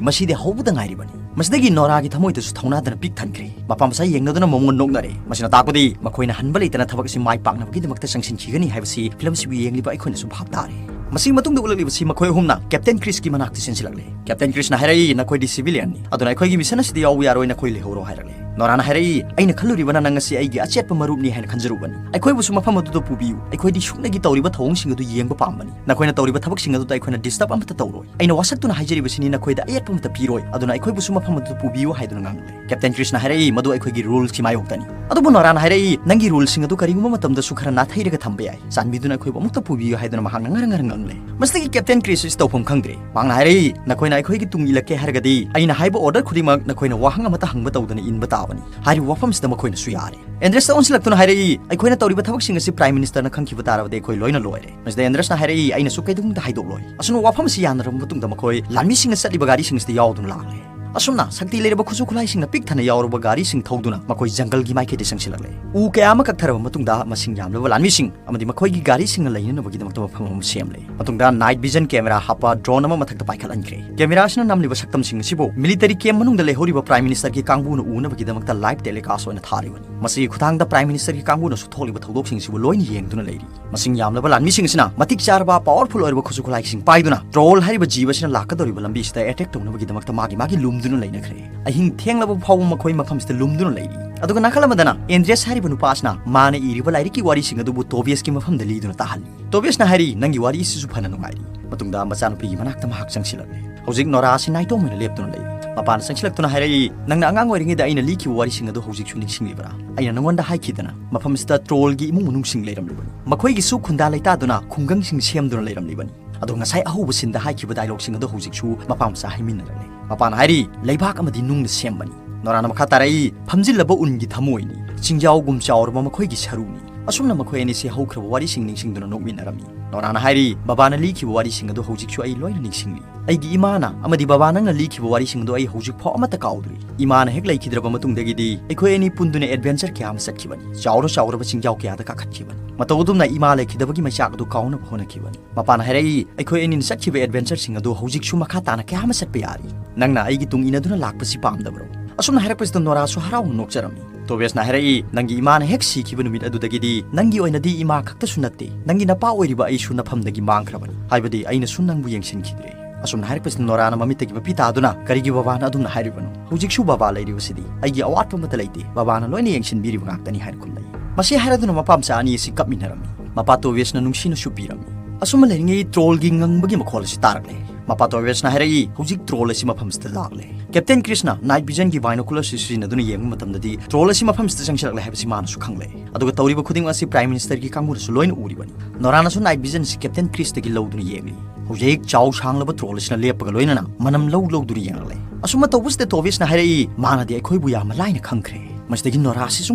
ꯃꯁꯤꯗꯤ ꯍꯧꯕꯗ ꯉꯥꯏꯔꯤꯕꯅꯤ꯫" ꯃꯁꯤꯗꯒꯤ ꯅꯣꯔꯥꯒꯤ ꯊꯃꯣꯏꯗꯁꯨ ꯊꯧꯅꯥꯗꯅ ꯄꯤꯛ ꯊꯟꯈ꯭ꯔꯦ꯫ ꯃꯄꯥ ꯃꯆꯥ ꯌꯦꯡꯅꯗꯨꯅ ꯃꯉꯣꯟ ꯅꯣꯛꯅꯔꯦ꯫ ꯃꯁꯤꯅ ꯇꯥꯛꯄꯗꯤ ꯃꯈꯣꯏꯅ ꯍꯟꯕ ꯂꯩꯇꯅ ꯊꯕꯛ ꯑꯁꯤ ꯃꯥꯏ ꯄꯥꯛꯅꯕꯒꯤꯗꯃꯛꯇ ꯆꯪꯁꯤꯟꯈꯤꯒꯅꯤ ꯍꯥꯏꯕꯁꯤ ꯐꯤꯂꯝꯁꯤꯕꯨ ꯌꯦꯡꯂꯤꯕ ꯑꯩꯈꯣꯏꯅꯁꯨ ꯚꯥꯞ ꯇꯥꯔꯦ꯫ ꯃꯁꯤꯒꯤ ꯃꯇꯨꯡꯗ ꯎꯠꯂꯛꯂꯤꯕꯁꯤ ꯃꯈꯣꯏ ꯑꯍꯨꯝꯅ ꯀꯦꯞꯇꯦꯟ ꯀ꯭ꯔꯤꯁꯀꯤ ꯃꯅꯥꯛꯇ ꯆꯦꯟꯁꯤꯜꯂꯛꯂꯦ꯫ ꯀꯦꯞꯇꯦꯟ ꯀ꯭ꯔꯤꯁꯅ ꯍꯥꯏꯔꯛꯏ, "ꯅꯈꯣꯏꯗꯤ civilianꯅꯤ, ꯑꯗꯨꯅ ꯑꯩꯈꯣꯏꯒꯤ mission ꯑꯁꯤꯗ ꯌꯥꯎꯕ ꯌꯥꯔꯣꯏ, ꯅꯈꯣꯏ ꯂꯩꯍꯧꯔꯣ" ꯍꯥꯏꯔꯛꯂꯦ꯫ ꯅꯣꯔꯥꯅ ꯍꯥꯏꯔꯛꯏ, "ꯑꯩꯅ ꯈꯜꯂꯨꯔꯤꯕꯅ ꯅꯪ ꯑꯁꯤ ꯑꯩꯒꯤ ꯑꯆꯦꯠꯄ ꯃꯔꯨꯞꯅꯤ ꯍꯥꯏꯅ ꯈꯟꯖꯔꯨꯕꯅꯤ꯫ ꯑꯩꯈꯣꯏꯕꯨꯁꯨ ꯃꯐꯝ ꯑꯗꯨꯗ ꯄꯨꯕꯤꯌꯨ꯫ ꯑꯩꯈꯣꯏꯗꯤ ꯁꯨꯞꯅꯒꯤ ꯇꯧꯔꯤꯕ ꯊꯧꯑꯣꯡꯁꯤꯡ ꯑꯗꯨ ꯌꯦꯡꯕ ꯄꯥꯝꯕꯅꯤ꯫ ꯅꯈꯣꯏꯅ ꯇꯧꯔꯤꯕ ꯊꯕꯛꯁꯤꯡ ꯑꯗꯨꯗ ꯑꯩꯈꯣꯏꯅ disturb ꯑꯃꯠꯇ ꯇꯧꯔꯣꯏ꯫ ꯑꯩꯅ ꯋꯥꯁꯛꯇꯨꯅ ꯍꯥꯏꯖꯔꯤꯕꯁꯤꯅꯤ, ꯅꯈꯣꯏꯗ ꯑꯌꯦꯠꯄ ꯑꯃꯠꯇ ꯄꯤꯔꯣꯏ꯫ ꯑꯗꯨꯅ ꯑꯩꯈꯣꯏꯕꯨꯁꯨ ꯃꯐꯝ ꯑꯗꯨꯗ ꯄꯨꯕꯤꯌꯨ" ꯍꯥꯏꯗꯨꯅ ꯉꯥꯡꯂꯦ꯫ ꯀꯦꯞꯇꯦꯟ ꯀ꯭ꯔꯤꯁꯅ ꯍꯥꯏꯔꯛꯏ, "ꯃꯗꯨ ꯑꯩꯈꯣꯏꯒꯤ rules ꯀꯤ ꯃꯥꯌꯣꯛꯇꯅꯤ꯫" ꯑꯗꯨꯕꯨ ꯅꯣꯔꯥꯅ ꯍꯥꯏꯔꯛꯏ, "ꯅꯪꯒꯤ rules ꯁꯤꯡ ꯑꯗꯨ ꯀꯔꯤꯒꯨꯝꯕ ꯃꯇꯝꯗꯁꯨ ꯈꯔ ꯅꯥꯊꯩꯔꯒ ꯊꯝꯕ ꯌꯥꯏ꯫ ꯆꯥꯟꯕꯤꯗꯨꯅ ꯑꯩꯈꯣꯏꯕꯨ ꯑꯃꯨꯛꯇ ꯄꯨꯕꯤꯌꯨ" ꯍꯥꯏꯗꯨꯅ ꯃꯍꯥꯛꯅ ꯉꯔꯪ ꯉꯔꯪ ꯉꯪꯂꯦ꯫ ꯃꯁꯤꯗꯒꯤ ꯀꯦꯞꯇꯦꯟ ꯀ꯭ꯔꯤꯁ ꯇꯧꯐꯝ ꯈꯪꯗ꯭ꯔꯦ꯫ ꯃꯍꯥꯛꯅ ꯍꯥꯏꯔꯛꯏ, "ꯅꯈꯣꯏꯅ ꯑꯩꯈꯣꯏꯒꯤ ꯇꯨꯡ ꯏꯜꯂꯛꯀꯦ ꯍꯥꯏꯔꯒꯗꯤ ꯑꯩꯅ ꯍꯥꯏꯕ order ꯈꯨꯗꯤꯡꯃꯛ ꯅꯈꯣꯏꯅ ꯋꯥꯍꯪ ꯑꯃꯠꯇ ꯍꯪꯕ ꯇꯧꯗꯅ ꯏꯟꯕ ꯇꯥꯕꯅꯤ꯫" ꯍꯥꯏꯔꯤꯕ ꯋꯥꯐꯝꯁꯤꯗ ꯃꯈꯣꯏꯅꯁꯨ ꯌꯥꯔꯦ꯫ ꯑꯦꯟꯗ꯭ꯔꯦꯁꯇ ꯑꯣꯟꯁꯤꯜꯂꯛꯇꯨꯅ ꯍꯥꯏꯔꯛꯏ, "ꯑꯩꯈꯣꯏꯅ ꯇꯧꯔꯤꯕ ꯊꯕꯛꯁꯤꯡ ꯑꯁꯤ Prime Minister ꯅ ꯈꯪꯈꯤꯕ ꯇꯥꯔꯕꯗꯤ ꯑꯩꯈꯣꯏ ꯂꯣꯏꯅ ꯂꯣꯏꯔꯦ꯫" ꯃꯁꯤꯗ ꯑꯦꯟꯗ꯭ꯔꯦꯁꯅ ꯍꯥꯏꯔꯛꯏ, "ꯑꯩꯅꯁꯨ ꯀꯩꯗꯧꯅꯨꯡꯗ ꯍꯥꯏꯗꯣꯛꯂꯣꯏ꯫" ꯑꯁꯨꯝꯅ ꯋꯥꯐꯝ ꯑꯁꯤ ꯌꯥꯅꯔꯕ ꯃꯇꯨꯡꯗ ꯃꯈꯣꯏ ꯂꯥꯟꯃꯤꯁꯤꯡꯅ ꯆꯠꯂꯤꯕ ꯒꯥꯔꯤꯁꯤꯡ ꯑꯁꯤꯗ ꯌꯥꯎꯗꯨꯅ ꯂꯥꯛꯂꯦ꯫ ꯑꯁꯨꯝꯅ ꯁꯛꯇꯤ ꯂꯩꯔꯕ ꯈꯨꯠꯁꯨ ꯈꯨꯠꯂꯥꯏꯁꯤꯡꯅ ꯄꯤꯛ ꯊꯟꯅ ꯌꯥꯎꯔꯕ ꯒꯥꯔꯤꯁꯤꯡ ꯊꯧꯗꯨꯅ ꯃꯈꯣꯏ ꯖꯪꯒꯜꯒꯤ ꯃꯥꯏꯀꯩꯗ ꯆꯪꯁꯤꯜꯂꯛꯂꯦ꯫ ꯎ ꯀꯌꯥ ꯑꯃ ꯀꯛꯊꯔꯕ ꯃꯇꯨꯡꯗ ꯃꯁꯤꯡ ꯌꯥꯝꯂꯕ ꯂꯥꯟꯃꯤꯁꯤꯡ ꯑꯃꯗꯤ ꯃꯈꯣꯏꯒꯤ ꯒꯥꯔꯤꯁꯤꯡꯅ ꯂꯩꯅꯅꯕꯒꯤꯗꯃꯛꯇ ꯃꯐꯝ ꯑꯃ ꯁꯦꯝꯂꯦ꯫ ꯃꯇꯨꯡꯗ night vision camera ꯍꯥꯞꯄ drone ꯑꯃ ꯃꯊꯛꯇ ꯄꯥꯏꯈꯠꯍꯟꯈ꯭ꯔꯦ꯫ Camera ꯑꯁꯤꯅ ꯅꯝꯂꯤꯕ ꯁꯛꯇꯝꯁꯤꯡ ꯑꯁꯤꯕꯨ military camp ꯃꯅꯨꯡꯗ ꯂꯩꯍꯧꯔꯤꯕ Prime Minister ꯒꯤ ꯀꯥꯡꯕꯨꯅ ꯎꯅꯕꯒꯤꯗꯃꯛꯇ live telecast ꯑꯣꯏꯅ ꯊꯥꯔꯤꯕꯅꯤ꯫ ꯃꯁꯤꯒꯤ ꯈꯨꯠꯊꯥꯡꯗ Prime Minister ꯒꯤ ꯀꯥꯡꯕꯨꯅꯁꯨ ꯊꯣꯛꯂꯤꯕ ꯊꯧꯗꯣꯛꯁꯤꯡ ꯑꯁꯤꯕꯨ ꯂꯣꯏꯅ ꯌꯦꯡꯗꯨꯅ ꯂꯩꯔꯤ꯫ ꯃꯁꯤꯡ ꯌꯥꯝꯂꯕ ꯂꯥꯟꯃꯤꯁꯤꯡ ꯑꯁꯤꯅ ꯃꯇꯤꯛ ꯆꯥꯔꯕ powerful ꯑꯣꯏꯔꯕ ꯈꯨꯠꯁꯨ ꯈꯨꯠꯂꯥꯏꯁꯤꯡ ꯄꯥꯏꯗꯨꯅ Troll ꯍꯥꯏꯔꯤꯕ ꯖꯤꯕ ꯑꯁꯤꯅ ꯂꯥꯛꯀꯗꯧꯔꯤꯕ ꯂꯝꯕꯤꯁꯤꯗ attack ꯇꯧꯅꯕꯒꯤꯗꯃꯛꯇ ꯃꯥꯒꯤ ꯃꯥꯒꯤ ꯂꯨꯝꯗꯨꯅ ꯂꯩꯅꯈ꯭ꯔꯦ꯫ ꯑꯍꯤꯡ ꯊꯦꯡꯂꯕ ꯐꯥꯎꯕ ꯃꯈꯣꯏ ꯃꯐꯝꯁꯤꯗ ꯂꯨꯝꯗꯨꯅ ꯂꯩꯔꯤ꯫ ꯑꯗꯨꯒ ꯅꯥꯀꯜ ꯑꯃꯗꯅ ꯑꯦꯟꯗ꯭ꯔꯦꯁ ꯍꯥꯏꯔꯤꯕ ꯅꯨꯄꯥ ꯑꯁꯤꯅ ꯃꯥꯅ ꯏꯔꯤꯕ ꯂꯥꯏꯔꯤꯛꯀꯤ ꯋꯥꯔꯤꯁꯤꯡ ꯑꯗꯨꯕꯨ ꯇꯣꯕꯤꯌꯁꯀꯤ ꯃꯐꯝꯗ ꯂꯤꯗꯨꯅ ꯇꯥꯍꯜꯂꯤ꯫ ꯇꯣꯕꯤꯌꯁꯅ ꯍꯥꯏꯔꯤ, "ꯅꯪꯒꯤ ꯋꯥꯔꯤ ꯑꯁꯤꯁꯨ ꯐꯅ ꯅꯨꯡꯉꯥꯏꯔꯤ꯫" ꯃꯇꯨꯡꯗ ꯃꯆꯥꯅꯨꯄꯤꯒꯤ ꯃꯅꯥꯛꯇ ꯃꯍꯥꯛ ꯆꯪꯁꯤꯜꯂꯛꯂꯦ꯫ ꯍꯧꯖꯤꯛ ꯅꯣꯔꯥ ꯑꯁꯤ ꯅꯥꯏꯇꯣꯝ ꯑꯣꯏꯅ ꯂꯦꯞꯇꯨꯅ ꯂꯩꯔꯤ꯫ ꯃꯄꯥꯅ ꯆꯪꯁꯤꯜꯂꯛꯇꯨꯅ ꯍꯥꯏꯔꯛꯏ, "ꯅꯪꯅ ꯑꯉꯥꯡ ꯑꯣꯏꯔꯤꯉꯩꯗ ꯑꯩꯅ ꯂꯤꯈꯤꯕ ꯋꯥꯔꯤꯁꯤꯡ ꯑꯗꯨ ꯍꯧꯖꯤꯛꯁꯨ ꯅꯤꯡꯁꯤꯡꯂꯤꯕ꯭ꯔꯥ? ꯑꯩꯅ ꯅꯉꯣꯟꯗ ꯍꯥꯏꯈꯤꯗꯅ ꯃꯐꯝꯁꯤꯗ Troll ꯒꯤ ꯏꯃꯨꯡ ꯃꯅꯨꯡꯁꯤꯡ ꯂꯩꯔꯝꯂꯤꯕꯅꯤ꯫ ꯃꯈꯣꯏꯒꯤꯁꯨ ꯈꯨꯟꯗꯥ ꯂꯩꯇꯥꯗꯨꯅ ꯈꯨꯡꯒꯪꯁꯤꯡ ꯁꯦꯝꯗꯨꯅ ꯂꯩꯔꯝꯂꯤꯕꯅꯤ꯫ ꯑꯗꯣ ꯉꯁꯥꯏ ꯑꯍꯧꯕ scene ꯗ ꯍꯥꯏꯈꯤꯕ dialogue ꯁꯤꯡ ꯑꯗꯨ ꯍꯧꯖꯤꯛꯁꯨ ꯃꯄꯥ ꯃꯆꯥ ꯍꯥꯏꯃꯤꯟꯅꯔꯛꯂꯦ꯫" ꯃꯄꯥꯅ ꯍꯥꯏꯔꯤ, "ꯂꯩꯕꯥꯛ ꯑꯃꯗꯤ ꯅꯨꯡꯅ ꯁꯦꯝꯕꯅꯤ꯫" ꯅꯣꯔꯥꯅ ꯃꯈꯥ ꯇꯥꯔꯛꯏ, "ꯐꯝꯖꯤꯜꯂꯕ ꯎꯟꯒꯤ ꯊꯃꯣꯏꯅꯤ, ꯆꯤꯡꯖꯥꯎꯒꯨꯝ ꯆꯥꯎꯔꯕ ꯃꯈꯣꯏꯒꯤ ꯁꯔꯨꯅꯤ꯫ ꯑꯁꯨꯝꯅ ꯃꯈꯣꯏ ꯑꯅꯤꯁꯤ ꯍꯧꯈ꯭ꯔꯕ ꯋꯥꯔꯤꯁꯤꯡ ꯅꯤꯡꯁꯤꯡꯗꯨꯅ ꯅꯣꯛꯃꯤꯟꯅꯔꯝꯃꯤ꯫" ꯅꯣꯔꯥꯅ ꯍꯥꯏꯔꯤ, "ꯕꯕꯥꯅ ꯂꯤꯈꯤꯕ ꯋꯥꯔꯤꯁꯤꯡ ꯑꯗꯨ ꯍꯧꯖꯤꯛꯁꯨ ꯑꯩ ꯂꯣꯏꯅ ꯅꯤꯡꯁꯤꯡꯂꯤ꯫ ꯑꯩꯒꯤ ꯏꯃꯥꯅ ꯑꯃꯗꯤ ꯕꯕꯥ ꯅꯪꯅ ꯂꯤꯈꯤꯕ ꯋꯥꯔꯤꯁꯤꯡ ꯑꯗꯨ ꯑꯩ ꯍꯧꯖꯤꯛ ꯐꯥꯎ ꯑꯃꯠꯇ ꯀꯥꯎꯗ꯭ꯔꯤ꯫ ꯏꯃꯥꯅ ꯍꯦꯛ ꯂꯩꯈꯤꯗ꯭ꯔꯕ ꯃꯇꯨꯡꯗꯒꯤꯗꯤ ꯑꯩꯈꯣꯏ ꯑꯅꯤ ꯄꯨꯟꯗꯨꯅ adventure ꯀꯌꯥ ꯑꯃ ꯆꯠꯈꯤꯕꯅꯤ꯫ ꯆꯥꯎꯔ ꯆꯥꯎꯔꯕ ꯆꯤꯡꯖꯥꯎ ꯀꯌꯥꯗ ꯀꯥꯈꯠꯈꯤꯕꯅꯤ꯫ ꯃꯇꯧ ꯑꯗꯨꯝꯅ ꯏꯃꯥ ꯂꯩꯈꯤꯗꯕꯒꯤ ꯃꯩꯆꯥꯛ ꯑꯗꯨ ꯀꯥꯎꯅꯕ ꯍꯣꯠꯅꯈꯤꯕꯅꯤ꯫" ꯃꯄꯥꯅ ꯍꯥꯏꯔꯛꯏ, "ꯑꯩꯈꯣꯏ ꯑꯅꯤꯅ ꯆꯠꯈꯤꯕ adventure ꯁꯤꯡ ꯑꯗꯨ ꯍꯧꯖꯤꯛꯁꯨ ꯃꯈꯥ ꯇꯥꯅ ꯀꯌꯥ ꯑꯃ ꯆꯠꯄ ꯌꯥꯔꯤ꯫ ꯅꯪꯅ ꯑꯩꯒꯤ ꯇꯨꯡ ꯏꯟꯅꯗꯨꯅ ꯂꯥꯛꯄꯁꯤ ꯄꯥꯝꯗꯕ꯭ꯔꯣ?" ꯑꯁꯨꯝꯅ ꯍꯥꯏꯔꯛꯄꯁꯤꯗ ꯅꯣꯔꯥꯁꯨ ꯍꯔꯥꯎꯅ ꯅꯣꯛꯆꯔꯝꯃꯤ꯫ ꯇꯣꯕꯤꯌꯁꯅ ꯍꯥꯏꯔꯛꯏ, "ꯅꯪꯒꯤ ꯏꯃꯥꯅ ꯍꯦꯛ ꯁꯤꯈꯤꯕ ꯅꯨꯃꯤꯠ ꯑꯗꯨꯗꯒꯤꯗꯤ ꯅꯪꯒꯤ ꯑꯣꯏꯅꯗꯤ ꯏꯃꯥ ꯈꯛꯇꯁꯨ ꯅꯠꯇꯦ, ꯅꯪꯒꯤ ꯅꯄꯥ ꯑꯣꯏꯔꯤꯕ ꯑꯩꯁꯨ ꯅꯐꯝꯗꯒꯤ ꯃꯥꯡꯈ꯭ꯔꯕꯅꯤ꯫ ꯍꯥꯏꯕꯗꯤ ꯑꯩꯅꯁꯨ ꯅꯪꯕꯨ ꯌꯦꯡꯁꯤꯟꯈꯤꯗ꯭ꯔꯦ꯫" ꯑꯁꯨꯝꯅ ꯍꯥꯏꯔꯛꯄꯁꯤꯗ ꯅꯣꯔꯥꯅ ꯃꯃꯤꯠꯇꯒꯤ ꯃꯄꯤ ꯇꯥꯗꯨꯅ, "ꯀꯔꯤꯒꯤ ꯕꯕꯥꯅ ꯑꯗꯨꯝꯅ ꯍꯥꯏꯔꯤꯕꯅꯣ? ꯍꯧꯖꯤꯛꯁꯨ ꯕꯕꯥ ꯂꯩꯔꯤꯕꯁꯤꯗꯤ꯫ ꯑꯩꯒꯤ ꯑꯋꯥꯠꯄ ꯑꯃꯠꯇ ꯂꯩꯇꯦ, ꯕꯕꯥꯅ ꯂꯣꯏꯅ ꯌꯦꯡꯁꯤꯟꯕꯤꯔꯤꯕ ꯉꯥꯛꯇꯅꯤ" ꯍꯥꯏꯅ ꯈꯨꯝꯂꯛꯏ꯫ ꯃꯁꯤ ꯍꯥꯏꯔꯗꯨꯅ ꯃꯄꯥ ꯃꯆꯥ ꯑꯅꯤ ꯑꯁꯤ ꯀꯞꯃꯤꯟꯅꯔꯝꯃꯤ꯫ ꯃꯄꯥ ꯇꯣꯕꯤꯌꯁꯅ ꯅꯨꯡꯁꯤꯅ ꯁꯨꯞꯄꯤꯔꯝꯃꯤ꯫ ꯑꯁꯨꯝꯅ ꯂꯩꯔꯤꯉꯩ ꯇ꯭ꯔꯣꯜꯒꯤ ꯉꯪꯕꯒꯤ ꯃꯈꯣꯜ ꯑꯁꯤ ꯇꯥꯔꯛꯂꯦ꯫ ꯃꯄꯥ ꯇꯣꯕꯤꯌꯁꯅ ꯍꯥꯏꯔꯛꯏ, "ꯍꯧꯖꯤꯛ ꯇ꯭ꯔꯣꯜ ꯑꯁꯤ ꯃꯐꯝꯁꯤꯗ ꯂꯥꯛꯂꯦ꯫" ꯀꯦꯞꯇꯦꯟ ꯀ꯭ꯔꯤꯁꯅ ꯅꯥꯏꯠ ꯚꯤꯖꯟꯒꯤ ꯕꯥꯏꯅꯣꯀꯨꯂꯔ ꯑꯁꯤ ꯁꯤꯖꯤꯟꯅꯗꯨꯅ ꯌꯦꯡꯕ ꯃꯇꯝꯗꯗꯤ ꯇ꯭ꯔꯣꯜ ꯑꯁꯤ ꯃꯐꯝꯁꯤꯗ ꯆꯪꯁꯤꯜꯂꯛꯂꯦ ꯍꯥꯏꯕꯁꯤ ꯃꯥꯅꯁꯨ ꯈꯪꯂꯦ꯫ ꯑꯗꯨꯒ ꯇꯧꯔꯤꯕ ꯈꯨꯗꯤꯡꯃꯛ ꯑꯁꯤ ꯄ꯭ꯔꯥꯏꯝ ꯃꯤꯅꯤꯁꯇꯔꯒꯤ ꯀꯥꯡꯕꯨꯅꯁꯨ ꯂꯣꯏꯅ ꯎꯔꯤꯕꯅꯤ꯫ ꯅꯣꯔꯥꯅꯁꯨ ꯅꯥꯏꯠ ꯚꯤꯖꯟ ꯑꯁꯤ ꯀꯦꯞꯇꯦꯟ ꯀ꯭ꯔꯤꯁꯇꯒꯤ ꯂꯧꯗꯨꯅ ꯌꯦꯡꯂꯤ꯫ ꯍꯧꯖꯤꯛ ꯆꯥꯎ ꯁꯥꯡꯂꯕ ꯇ꯭ꯔꯣꯜ ꯑꯁꯤꯅ ꯂꯦꯞꯄꯒ ꯂꯣꯏꯅꯅ ꯃꯅꯝ ꯂꯧ ꯂꯧꯗꯨꯅ ꯌꯦꯡꯂꯛꯂꯦ꯫ ꯑꯁꯨꯝꯅ ꯇꯧꯕꯁꯤꯗ ꯇꯣꯕꯤꯌꯁꯅ ꯍꯥꯏꯔꯛꯏ, "ꯃꯥꯅꯗꯤ ꯑꯩꯈꯣꯏꯕꯨ ꯌꯥꯝꯅ ꯂꯥꯏꯅ ꯈꯪꯈ꯭ꯔꯦ꯫" ꯃꯁꯤꯗꯒꯤ ꯅꯣꯔꯥ ꯑꯁꯤꯁꯨ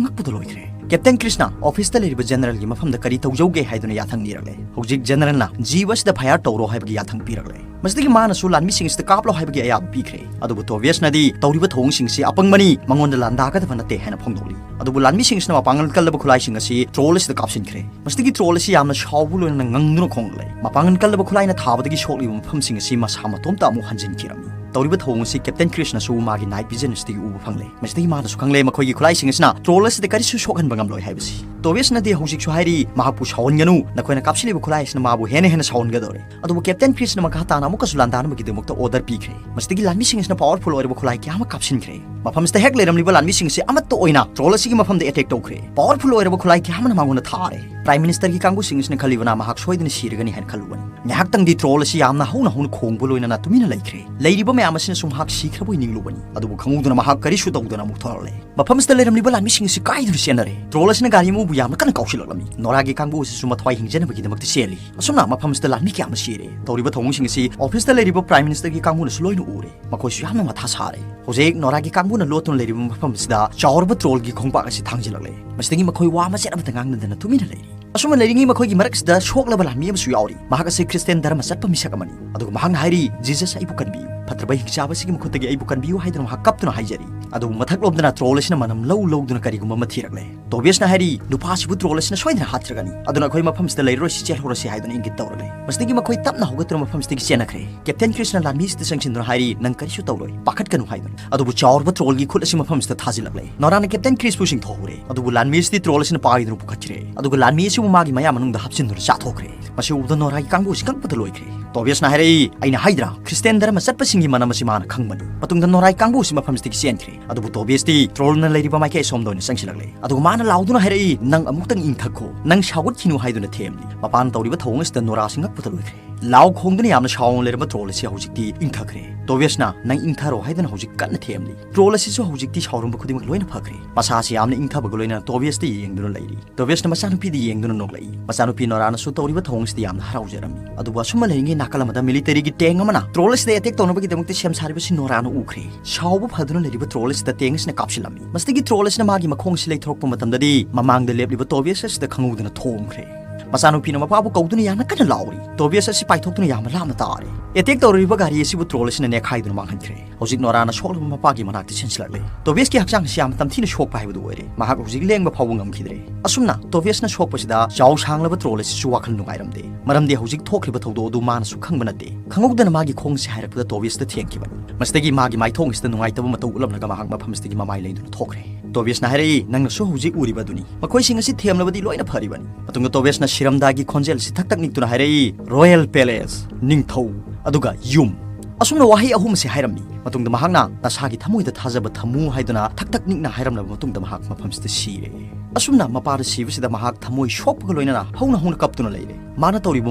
ꯉꯛꯄꯗ ꯂꯣꯏꯈ꯭ꯔꯦ꯫ ꯀꯦꯞꯇꯦꯟ ꯀ꯭ꯔꯤꯁꯅ ꯑꯣꯐꯤꯁꯇ ꯂꯩꯔꯤꯕ ꯖꯦꯅꯔꯦꯜꯒꯤ ꯃꯐꯝꯗ ꯀꯔꯤ ꯇꯧꯖꯧꯒꯦ ꯍꯥꯏꯗꯨꯅ ꯌꯥꯊꯪ ꯅꯤꯔꯛꯂꯦ꯫ ꯍꯧꯖꯤꯛ ꯖꯦꯅꯔꯦꯜꯅ ꯖꯤꯕ ꯑꯁꯤꯗ ꯐꯥꯌꯔ ꯇꯧꯔꯣ ꯍꯥꯏꯕꯒꯤ ꯌꯥꯊꯪ ꯄꯤꯔꯛꯂꯦ꯫ ꯃꯁꯤꯗꯒꯤ ꯃꯥꯅꯁꯨ ꯂꯥꯟꯃꯤꯁꯤꯡ ꯑꯁꯤꯗ ꯀꯥꯞꯂꯣ ꯍꯥꯏꯕꯒꯤ ꯑꯌꯥꯕ ꯄꯤꯈ꯭ꯔꯦ꯫ ꯑꯗꯨꯕꯨ ꯇꯣꯕꯤꯌꯁꯅꯗꯤ ꯇꯧꯔꯤꯕ ꯊꯧꯑꯣꯡꯁꯤꯡꯁꯤ ꯑꯄꯪꯕꯅꯤ, ꯃꯉꯣꯟꯗ ꯂꯥꯟꯗꯥꯒꯗꯕ ꯅꯠꯇꯦ ꯍꯥꯏꯅ ꯐꯣꯡꯗꯣꯛꯂꯤ꯫ ꯑꯗꯨꯕꯨ ꯂꯥꯟꯃꯤꯁꯤꯡ ꯑꯁꯤꯅ ꯃꯄꯥꯡꯒꯜ ꯀꯜꯂꯕ ꯈꯨꯠꯂꯥꯏꯁꯤꯡ ꯑꯁꯤ ꯇ꯭ꯔꯣꯜ ꯑꯁꯤꯗ ꯀꯥꯞꯁꯤꯟꯈ꯭ꯔꯦ꯫ ꯃꯁꯤꯗꯒꯤ ꯇ꯭ꯔꯣꯜ ꯑꯁꯤ ꯌꯥꯝꯅ ꯁꯥꯎꯕ ꯂꯣꯏꯅꯅ ꯉꯪꯗꯨꯅ ꯈꯣꯡꯂꯛꯂꯦ꯫ ꯃꯄꯥꯡꯒꯜ ꯀꯜꯂꯕ ꯈꯨꯠꯂꯥꯏꯅ ꯊꯥꯕꯗꯒꯤ ꯁꯣꯛꯂꯤꯕ ꯃꯐꯝꯁꯤꯡ ꯑꯁꯤ ꯃꯁꯥ ꯃꯇꯣꯝꯇ ꯑꯃꯨꯛ ꯍꯟꯖꯤꯟꯈꯤꯔꯝꯃꯤ꯫ ꯇꯧꯔꯤꯕ ꯊꯧꯑꯣꯡ ꯑꯁꯤ ꯀꯦꯞꯇꯦꯟ ꯀ꯭ꯔꯤꯁꯅꯁꯨ ꯃꯥꯒꯤ ꯅꯥꯏꯠ ꯚꯤꯖꯟ ꯑꯁꯤꯗꯒꯤ ꯎꯕ ꯐꯪꯂꯦ꯫ ꯃꯁꯤꯗꯒꯤ ꯃꯥꯅꯁꯨ ꯈꯪꯂꯦ ꯃꯈꯣꯏꯒꯤ ꯈꯨꯠꯂꯥꯏꯁꯤꯡ ꯑꯁꯤꯅ ꯇ꯭ꯔꯣꯜ ꯑꯁꯤꯗ ꯀꯔꯤꯁꯨ ꯁꯣꯛꯍꯟꯕ ꯉꯝꯂꯣꯏ ꯍꯥꯏꯕꯁꯤ꯫ ꯇꯣꯕꯤꯌꯁꯅꯗꯤ ꯍꯧꯖꯤꯛꯁꯨ ꯍꯥꯏꯔꯤ, "ꯃꯍꯥꯛꯄꯨ ꯁꯥꯎꯍꯟꯒꯅꯨ, ꯅꯈꯣꯏꯅ ꯀꯥꯞꯁꯤꯜꯂꯤꯕ ꯈꯨꯠꯂꯥꯏ ꯑꯁꯤꯅ ꯃꯥꯕꯨ ꯍꯦꯟꯅ ꯍꯦꯟꯅ ꯁꯥꯎꯍꯟꯒꯗꯧꯔꯦ꯫" ꯑꯗꯨꯕꯨ ꯀꯦꯞꯇꯦꯟ ꯀ꯭ꯔꯤꯁꯅ ꯃꯈꯥ ꯇꯥꯅ ꯑꯃꯨꯛꯀꯁꯨ ꯂꯥꯟꯗꯥꯅꯕꯒꯤꯗꯃꯛꯇ ꯑꯣꯔꯗꯔ ꯄꯤꯈ꯭ꯔꯦ꯫ ꯃꯁꯤꯗꯒꯤ ꯂꯥꯟꯃꯤꯁꯤꯡ ꯑꯁꯤꯅ ꯄꯥꯋꯔꯐꯨꯜ ꯑꯣꯏꯔꯕ ꯈꯨꯠꯂꯥꯏ ꯀꯌꯥ ꯑꯃ ꯀꯥꯞꯁꯤꯟꯈ꯭ꯔꯦ꯫ ꯃꯐꯝꯁꯤꯗ ꯍꯦꯛ ꯂꯩꯔꯝꯂꯤꯕ ꯂꯥꯟꯃꯤꯁꯤꯡ ꯑꯁꯤ ꯑꯃꯠꯇ ꯑꯣꯏꯅ ꯇ꯭ꯔꯣꯜ ꯑꯁꯤꯒꯤ ꯃꯐꯝꯗ ꯑꯦꯇꯦꯛ ꯇꯧꯈ꯭ꯔꯦ꯫ ꯄꯥꯋꯔꯐꯨꯜ ꯑꯣꯏꯔꯕ ꯈꯨꯠꯂꯥꯏ ꯀꯌꯥ ꯑꯃꯅ ꯃꯉꯣꯟꯗ ꯊꯥꯔꯦ꯫ ꯄ꯭ꯔꯥꯏꯝ ꯃꯤꯅꯤꯁꯇꯔꯒꯤ ꯀꯥꯡꯕꯨꯁꯤꯡ ꯑꯁꯤꯅ ꯈꯜꯂꯤꯕꯅ ꯃꯍꯥꯛ ꯁꯣꯏꯗꯅ ꯁꯤꯔꯒꯅꯤ ꯍꯥꯏꯅ ꯈꯜꯂꯨꯕꯅꯤ꯫ ꯉꯥꯏꯍꯥꯛꯇꯪꯗꯤ ꯇ꯭ꯔꯣꯜ ꯑꯁꯤ ꯌꯥꯝꯅ ꯍꯧꯅ ꯍꯧꯅ ꯈꯣꯡꯕ ꯂꯣꯏꯅꯅ ꯇꯨꯃꯤꯟꯅ ꯂꯩꯈ꯭ꯔꯦ꯫ ꯂꯩꯔꯤꯕ ꯃꯌꯥꯝ ꯑꯁꯤꯅꯁꯨ ꯃꯍꯥꯛ ꯁꯤꯈ꯭ꯔꯕꯣꯏ ꯅꯤꯡꯂꯨꯕꯅꯤ꯫ ꯑꯗꯨꯕꯨ ꯈꯪꯍꯧꯗꯅ ꯃꯍꯥꯛ ꯀꯔꯤꯁꯨ ꯇꯧꯗꯅ ꯑꯃꯨꯛ ꯊꯣꯔꯛꯂꯦ꯫ ꯃꯐꯝꯁꯤꯗ ꯂꯩꯔꯝꯂꯤꯕ ꯂꯥꯟꯃꯤꯁꯤꯡ ꯑꯁꯤ ꯀꯥꯏꯗꯨꯅ ꯆꯦꯟꯅꯔꯦ꯫ ꯇ꯭ꯔꯣꯜ ꯑꯁꯤꯅ ꯒꯥꯔꯤ ꯑꯃꯕꯨ ꯌꯥꯝꯅ ꯀꯟꯅ ꯀꯥꯎꯁꯤꯜꯂꯛꯂꯝꯃꯤ꯫ ꯅꯣꯔꯥꯒꯤ ꯀꯥꯡꯕꯨ ꯑꯁꯤꯁꯨ ꯃꯊ꯭ꯋꯥꯏ ꯍꯤꯡꯖꯅꯕꯒꯤꯗꯃꯛꯇ ꯆꯦꯜꯂꯤ꯫ ꯑꯁꯨꯝꯅ ꯃꯐꯝꯁꯤꯗ ꯂꯥꯟꯃꯤ ꯀꯌꯥ ꯑꯃ ꯁꯤꯔꯦ꯫ ꯇꯧꯔꯤꯕ ꯊꯧꯑꯣꯡꯁꯤꯡ ꯑꯁꯤ ꯑꯣꯐꯤꯁꯇ ꯂꯩꯔꯤꯕ ꯄ꯭ꯔꯥꯏꯝ ꯃꯤꯅꯤꯁꯇꯔꯒꯤ ꯀꯥꯡꯕꯨꯅꯁꯨ ꯂꯣꯏꯅ ꯎꯔꯦ꯫ ꯃꯈꯣꯏꯁꯨ ꯌꯥꯝꯅ ꯃꯊꯥ ꯁꯥꯔꯦ꯫ ꯍꯧꯖꯤꯛ ꯅꯣꯔꯥꯒꯤ ꯀꯥꯡꯕꯨꯅ ꯂꯣꯠꯇꯨꯅ ꯂꯩꯔꯤꯕ ꯃꯐꯝ ꯑꯁꯤꯗ ꯆꯥꯎꯔꯕ ꯇ꯭ꯔꯣꯜꯒꯤ ꯈꯣꯡꯄꯥꯛ ꯑꯁꯤ ꯊꯥꯡꯖꯤꯜꯂꯛꯂꯦ꯫ ꯃꯁꯤꯗꯒꯤ ꯃꯈꯣꯏ ꯋꯥ ꯃꯆꯦꯠ ꯑꯃꯠꯇ ꯉꯥꯡꯅꯗꯅ ꯇꯨꯃꯤꯟꯅ ꯂꯩꯔꯤ꯫ ꯑꯁꯨꯝꯅ ꯂꯩꯔꯤꯉꯩ ꯃꯈꯣꯏꯒꯤ ꯃꯔꯛꯁꯤꯗ ꯁꯣꯛꯂꯕ ꯂꯥꯟꯃꯤ ꯑꯃꯁꯨ ꯌꯥꯎꯔꯤ꯫ ꯃꯍꯥꯛ ꯑꯁꯤ ꯈ꯭ꯔꯤꯁꯇꯤꯌꯥꯟ ꯙꯔꯃ ꯆꯠꯄ ꯃꯤꯁꯛ ꯑꯃꯅꯤ꯫ ꯑꯗꯨꯒ ꯃꯍꯥꯛꯅ ꯍꯥꯏꯔꯤ, "ꯖꯤꯖꯁ ꯑꯩꯕꯨ ꯀꯟꯕꯤꯌꯨ꯫" "ꯐꯠꯇ꯭ꯔꯕ ꯍꯤꯡꯆꯥꯕꯁꯤꯒꯤ ꯃꯈꯨꯠꯇꯒꯤ ꯑꯩꯕꯨ ꯀꯟꯕꯤꯌꯨ" ꯍꯥꯏꯗꯨꯅ ꯃꯍꯥꯛ ꯀꯞꯇꯨꯅ ꯍꯥꯏꯖꯔꯤ꯫ ꯑꯗꯨꯕꯨ ꯃꯊꯛꯂꯣꯝꯗꯅ ꯇ꯭ꯔꯣꯜ ꯑꯁꯤꯅ ꯃꯅꯝ ꯂꯧ ꯂꯧꯗꯨꯅ ꯀꯔꯤꯒꯨꯝꯕ ꯑꯃ ꯊꯤꯔꯛꯂꯦ꯫ ꯇꯣꯕꯤꯌꯁꯅ ꯍꯥꯏꯔꯤ, "ꯅꯨꯄꯥꯁꯤꯕꯨ ꯇ꯭ꯔꯣꯜ ꯑꯁꯤꯅ ꯁꯣꯏꯗꯅ ꯍꯥꯠꯇ꯭ꯔꯒꯅꯤ, ꯑꯗꯨꯅ ꯑꯩꯈꯣꯏ ꯃꯐꯝꯁꯤꯗ ꯂꯩꯔꯔꯣꯏꯁꯤ, ꯆꯦꯜꯍꯧꯔꯁꯤ" ꯍꯥꯏꯗꯨꯅ ꯏꯪꯒꯤꯠ ꯇꯧꯔꯛꯂꯦ꯫ ꯃꯁꯤꯗꯒꯤ ꯃꯈꯣꯏ ꯇꯞꯅ ꯍꯧꯒꯠꯇꯨꯅ ꯃꯐꯝꯁꯤꯗꯒꯤ ꯆꯦꯟꯅꯈ꯭ꯔꯦ꯫ ꯀꯦꯞꯇꯦꯟ ꯀ꯭ꯔꯤꯁꯅ ꯂꯥꯟꯃꯤꯁꯤꯗ ꯆꯪꯁꯤꯟꯗꯨꯅ ꯍꯥꯏꯔꯤ, "ꯅꯪ ꯀꯔꯤꯁꯨ ꯇꯧꯔꯣꯏ, ꯄꯥꯈꯠꯀꯅꯨ" ꯍꯥꯏꯗꯨꯅ꯫ ꯑꯗꯨꯕꯨ ꯆꯥꯎꯔꯕ ꯇ꯭ꯔꯣꯜꯒꯤ ꯈꯨꯠ ꯑꯁꯤ ꯃꯐꯝꯁꯤꯗ ꯊꯥꯖꯤꯜꯂꯛꯂꯦ꯫ ꯅꯣꯔꯥꯅ ꯀꯦꯞꯇꯦꯟ ꯀ꯭ꯔꯤꯁꯄꯨ ꯆꯤꯡꯊꯣꯛꯍꯧꯔꯦ꯫ ꯑꯗꯨꯕꯨ ꯂꯥꯟꯃꯤ ꯑꯁꯤꯗꯤ ꯇ꯭ꯔꯣꯜ ꯑꯁꯤꯅ ꯄꯥꯏꯗꯨꯅ ꯄꯨꯈꯠꯈ꯭ꯔꯦ꯫ ꯑꯗꯨꯒ ꯂꯥꯟꯃꯤ ꯑꯁꯤꯕꯨ ꯃꯥꯒꯤ ꯃꯌꯥ ꯃꯅꯨꯡꯗ ꯍꯥꯞꯆꯤꯟꯗꯨꯅ ꯆꯥꯊꯣꯛꯈ꯭ꯔꯦ꯫ ꯃꯁꯤ ꯎꯕꯗ ꯅꯣꯔꯥꯒꯤ ꯀꯥꯡꯕꯨ ꯑꯁꯤ ꯉꯛꯄꯗ ꯂꯣꯏꯈ꯭ꯔꯦ꯫ ꯇꯣꯕꯤꯌꯁꯅ ꯍꯥꯏꯔꯛꯏ, "ꯑꯩꯅ ꯍꯥꯏꯗ꯭ꯔꯥ, ꯈ꯭ꯔꯤꯁꯇꯤꯌꯥꯟ ꯙꯔꯃ ꯆꯠꯄꯁꯤꯡꯒꯤ ꯃꯅꯝ ꯑꯁꯤ ꯃꯥꯅ ꯈꯪꯕꯅꯤ"꯫ ꯃꯇꯨꯡꯗ ꯅꯣꯔꯥꯒꯤ ꯀꯥꯡꯕꯨ ꯑꯁꯤ ꯃꯐꯝꯁꯤꯗꯒꯤ ꯆꯦꯟꯈ꯭ꯔꯦ꯫ ꯑꯗꯨꯕꯨ ꯇꯣꯕꯤꯌꯁꯇꯤ ꯇ꯭ꯔꯣꯜꯅ ꯂꯩꯔꯤꯕ ꯃꯥꯏꯀꯩ ꯑꯁꯣꯝꯗ ꯑꯣꯏꯅ ꯆꯪꯁꯤꯜꯂꯛꯂꯦ꯫ ꯑꯗꯨꯒ ꯃꯥꯅ ꯂꯥꯎꯗꯨꯅ ꯍꯥꯏꯔꯛꯏ, "ꯅꯪ ꯑꯃꯨꯛꯇꯪ ꯏꯪꯊꯈꯣ, ꯅꯪ ꯁꯥꯎꯒꯠꯈꯤꯅꯨ" ꯍꯥꯏꯗꯨꯅ ꯊꯦꯝꯂꯤ꯫ ꯃꯄꯥꯅ ꯇꯧꯔꯤꯕ ꯊꯧꯑꯣꯡ ꯑꯁꯤꯗ ꯅꯣꯔꯥꯁꯤ ꯉꯛꯄꯗ ꯂꯣꯏꯈ꯭ꯔꯦ꯫ ꯂꯥꯎ ꯈꯣꯡꯗꯨꯅ ꯌꯥꯝꯅ ꯁꯥꯎꯅ ꯂꯩꯔꯝꯕ ꯇ꯭ꯔꯣꯜ ꯑꯁꯤ ꯍꯧꯖꯤꯛꯇꯤ ꯏꯪꯊꯈ꯭ꯔꯦ꯫ ꯇꯣꯕꯤꯌꯁꯅ, "ꯅꯪ ꯏꯪꯊꯔꯣ" ꯍꯥꯏꯗꯨꯅ ꯍꯧꯖꯤꯛ ꯀꯟꯅ ꯊꯦꯝꯂꯤ꯫ ꯇ꯭ꯔꯣꯜ ꯑꯁꯤꯁꯨ ꯍꯧꯖꯤꯛꯇꯤ ꯁꯥꯎꯔꯝꯕ ꯈꯨꯗꯤꯡꯃꯛ ꯂꯣꯏꯅ ꯐꯈ꯭ꯔꯦ꯫ ꯃꯁꯥꯁꯤ ꯌꯥꯝꯅ ꯏꯪꯊꯕꯒ ꯂꯣꯏꯅꯅ ꯇꯣꯕꯤꯌꯁꯇ ꯌꯦꯡꯗꯨꯅ ꯂꯩꯔꯤ꯫ ꯇꯣꯕꯤꯌꯁꯅ ꯃꯆꯥꯅꯨꯄꯤꯗ ꯌꯦꯡꯗꯨꯅ ꯅꯣꯛꯂꯛꯏ꯫ ꯃꯆꯥꯅꯨꯄꯤ ꯅꯣꯔꯥꯅꯁꯨ ꯇꯧꯔꯤꯕ ꯊꯧꯑꯣꯡꯁꯤꯗ ꯌꯥꯝꯅ ꯍꯔꯥꯎꯖꯔꯝꯃꯤ꯫ ꯑꯗꯨꯕꯨ ꯑꯁꯨꯝꯅ ꯂꯩꯔꯤꯉꯩ ꯅꯥꯀꯜ ꯑꯃꯗ ꯃꯤꯂꯤꯇꯔꯤꯒꯤ ꯇꯦꯡ ꯑꯃꯅ ꯇ꯭ꯔꯣꯜ ꯑꯁꯤꯗ ꯑꯦꯇꯦꯛ ꯇꯧꯅꯕꯒꯤꯗꯃꯛꯇ ꯁꯦꯝ ꯁꯥꯔꯤꯕꯁꯤ ꯅꯣꯔꯥꯅ ꯎꯈ꯭ꯔꯦ꯫ ꯁꯥꯎꯕ ꯐꯗꯨꯅ ꯂꯩꯔꯤꯕ ꯇ꯭ꯔꯣꯜ ꯑꯁꯤꯗ ꯇꯦꯡ ꯑꯁꯤꯅ ꯀꯥꯞꯁꯤꯜꯂꯝꯃꯤ꯫ ꯃꯁꯤꯗꯒꯤ ꯇ꯭ꯔꯣꯜ ꯑꯁꯤꯅ ꯃꯥꯒꯤ ꯃꯈꯣꯡ ꯑꯁꯤ ꯂꯩꯊꯣꯔꯛꯄ ꯃꯇꯝꯗꯗꯤ ꯃꯃꯥꯡꯗ ꯂꯦꯞꯂꯤꯕ ꯇꯣꯕꯤꯌꯁ ꯑꯁꯤꯗ ꯈꯪꯍꯧꯗꯅ ꯊꯣꯝꯈ꯭ꯔꯦ꯫ ꯃꯆꯥꯅꯨꯄꯤꯅ ꯃꯄꯥꯕꯨ ꯀꯧꯗꯨꯅ ꯌꯥꯝꯅ ꯀꯟꯅ ꯂꯥꯎꯔꯤ꯫ ꯇꯣꯕꯤꯌꯁ ꯑꯁꯤ ꯄꯥꯏꯊꯣꯛꯇꯨꯅ ꯌꯥꯝꯅ ꯂꯥꯞꯅ ꯇꯥꯔꯦ꯫ ꯑꯦꯇꯦꯛ ꯇꯧꯔꯤꯕ ꯒꯥꯔꯤ ꯑꯁꯤꯕꯨ ꯇ꯭ꯔꯣꯜ ꯑꯁꯤꯅ ꯅꯦꯛꯈꯥꯏꯗꯨꯅ ꯃꯥꯡꯍꯟꯈ꯭ꯔꯦ꯫ ꯍꯧꯖꯤꯛ ꯅꯣꯔꯥꯅ ꯁꯣꯛꯂꯕ ꯃꯄꯥꯒꯤ ꯃꯅꯥꯛꯇ ꯆꯦꯟꯁꯤꯜꯂꯛꯂꯦ꯫ ꯇꯣꯕꯤꯌꯁꯀꯤ ꯍꯛꯆꯥꯡ ꯑꯁꯤ ꯌꯥꯝꯅ ꯇꯝꯊꯤꯅ ꯁꯣꯛꯄ ꯍꯥꯏꯕꯗꯨ ꯑꯣꯏꯔꯦ꯫ ꯃꯍꯥꯛ ꯍꯧꯖꯤꯛ ꯂꯦꯡꯕ ꯐꯥꯎꯕ ꯉꯝꯈꯤꯗ꯭ꯔꯦ꯫ ꯑꯁꯨꯝꯅ ꯇꯣꯕꯤꯌꯁꯅ ꯁꯣꯛꯄꯁꯤꯗ ꯆꯥꯎ ꯁꯥꯡꯂꯕ ꯇ꯭ꯔꯣꯜ ꯑꯁꯤꯁꯨ ꯋꯥꯈꯜ ꯅꯨꯡꯉꯥꯏꯔꯝꯗꯦ꯫ ꯃꯔꯝꯗꯤ ꯍꯧꯖꯤꯛ ꯊꯣꯛꯈ꯭ꯔꯤꯕ ꯊꯧꯗꯣꯛ ꯑꯗꯨ ꯃꯥꯅꯁꯨ ꯈꯪꯕ ꯅꯠꯇꯦ꯫ ꯈꯪꯍꯧꯗꯅ ꯃꯥꯒꯤ ꯈꯣꯡ ꯑꯁꯤ ꯍꯥꯏꯔꯛꯄꯗ ꯇꯣꯕꯤꯌꯁꯇ ꯊꯦꯡꯈꯤꯕꯅꯤ꯫ ꯃꯁꯤꯗꯒꯤ ꯃꯥꯒꯤ ꯃꯥꯏꯊꯣꯡ ꯑꯁꯤꯗ ꯅꯨꯡꯉꯥꯏꯇꯕ ꯃꯇꯧ ꯎꯠꯂꯝꯂꯒ ꯃꯍꯥꯛ ꯃꯐꯝ ꯑꯁꯤꯗꯒꯤ ꯃꯃꯥꯏ ꯂꯩꯗꯨꯅ ꯊꯣꯛꯈ꯭ꯔꯦ꯫ ꯇꯣꯕꯤꯌꯁꯅ ꯍꯥꯏꯔꯛꯏ, "ꯅꯪꯅꯁꯨ ꯍꯧꯖꯤꯛ ꯎꯔꯤꯕ ꯑꯗꯨꯅꯤ꯫ ꯃꯈꯣꯏꯁꯤꯡ ꯑꯁꯤ ꯊꯦꯝꯂꯕꯗꯤ ꯂꯣꯏꯅ ꯐꯔꯤꯕꯅꯤ"꯫ ꯃꯇꯨꯡꯗ ꯇꯣꯕꯤꯌꯁꯅ ꯁꯤꯔꯝꯗꯥꯏꯒꯤ ꯈꯣꯟꯖꯦꯜ ꯑꯁꯤ ꯊꯛ ꯊꯛ ꯅꯤꯛꯇꯨꯅ ꯍꯥꯏꯔꯛꯏ, "ꯔꯣꯌꯦꯜ ꯄꯦꯂꯦꯁ, ꯅꯤꯡꯊꯧ, ꯑꯗꯨꯒ ꯌꯨꯝ"꯫ ꯑꯁꯨꯝꯅ ꯋꯥꯍꯩ ꯑꯍꯨꯝ ꯑꯁꯤ ꯍꯥꯏꯔꯝꯃꯤ꯫ ꯃꯇꯨꯡꯗ ꯃꯍꯥꯛꯅ "ꯅꯁꯥꯒꯤ ꯊꯃꯣꯏꯗ ꯊꯥꯖꯕ ꯊꯝꯃꯨ" ꯍꯥꯏꯗꯨꯅ ꯊꯛ ꯊꯛ ꯅꯤꯛꯅ ꯍꯥꯏꯔꯝꯂꯕ ꯃꯇꯨꯡꯗ ꯃꯍꯥꯛ ꯃꯐꯝꯁꯤꯗ ꯁꯤꯔꯦ꯫ ꯑꯁꯨꯝꯅ ꯃꯄꯥꯗ ꯁꯤꯕꯁꯤꯗ ꯃꯍꯥꯛ ꯊꯃꯣꯏ ꯁꯣꯛꯄꯒ ꯂꯣꯏꯅꯅ ꯍꯧꯅ ꯍꯧꯅ ꯀꯞꯇꯨꯅ ꯂꯩꯔꯦ꯫ ꯃꯥꯅ ꯇꯧꯔꯤꯕ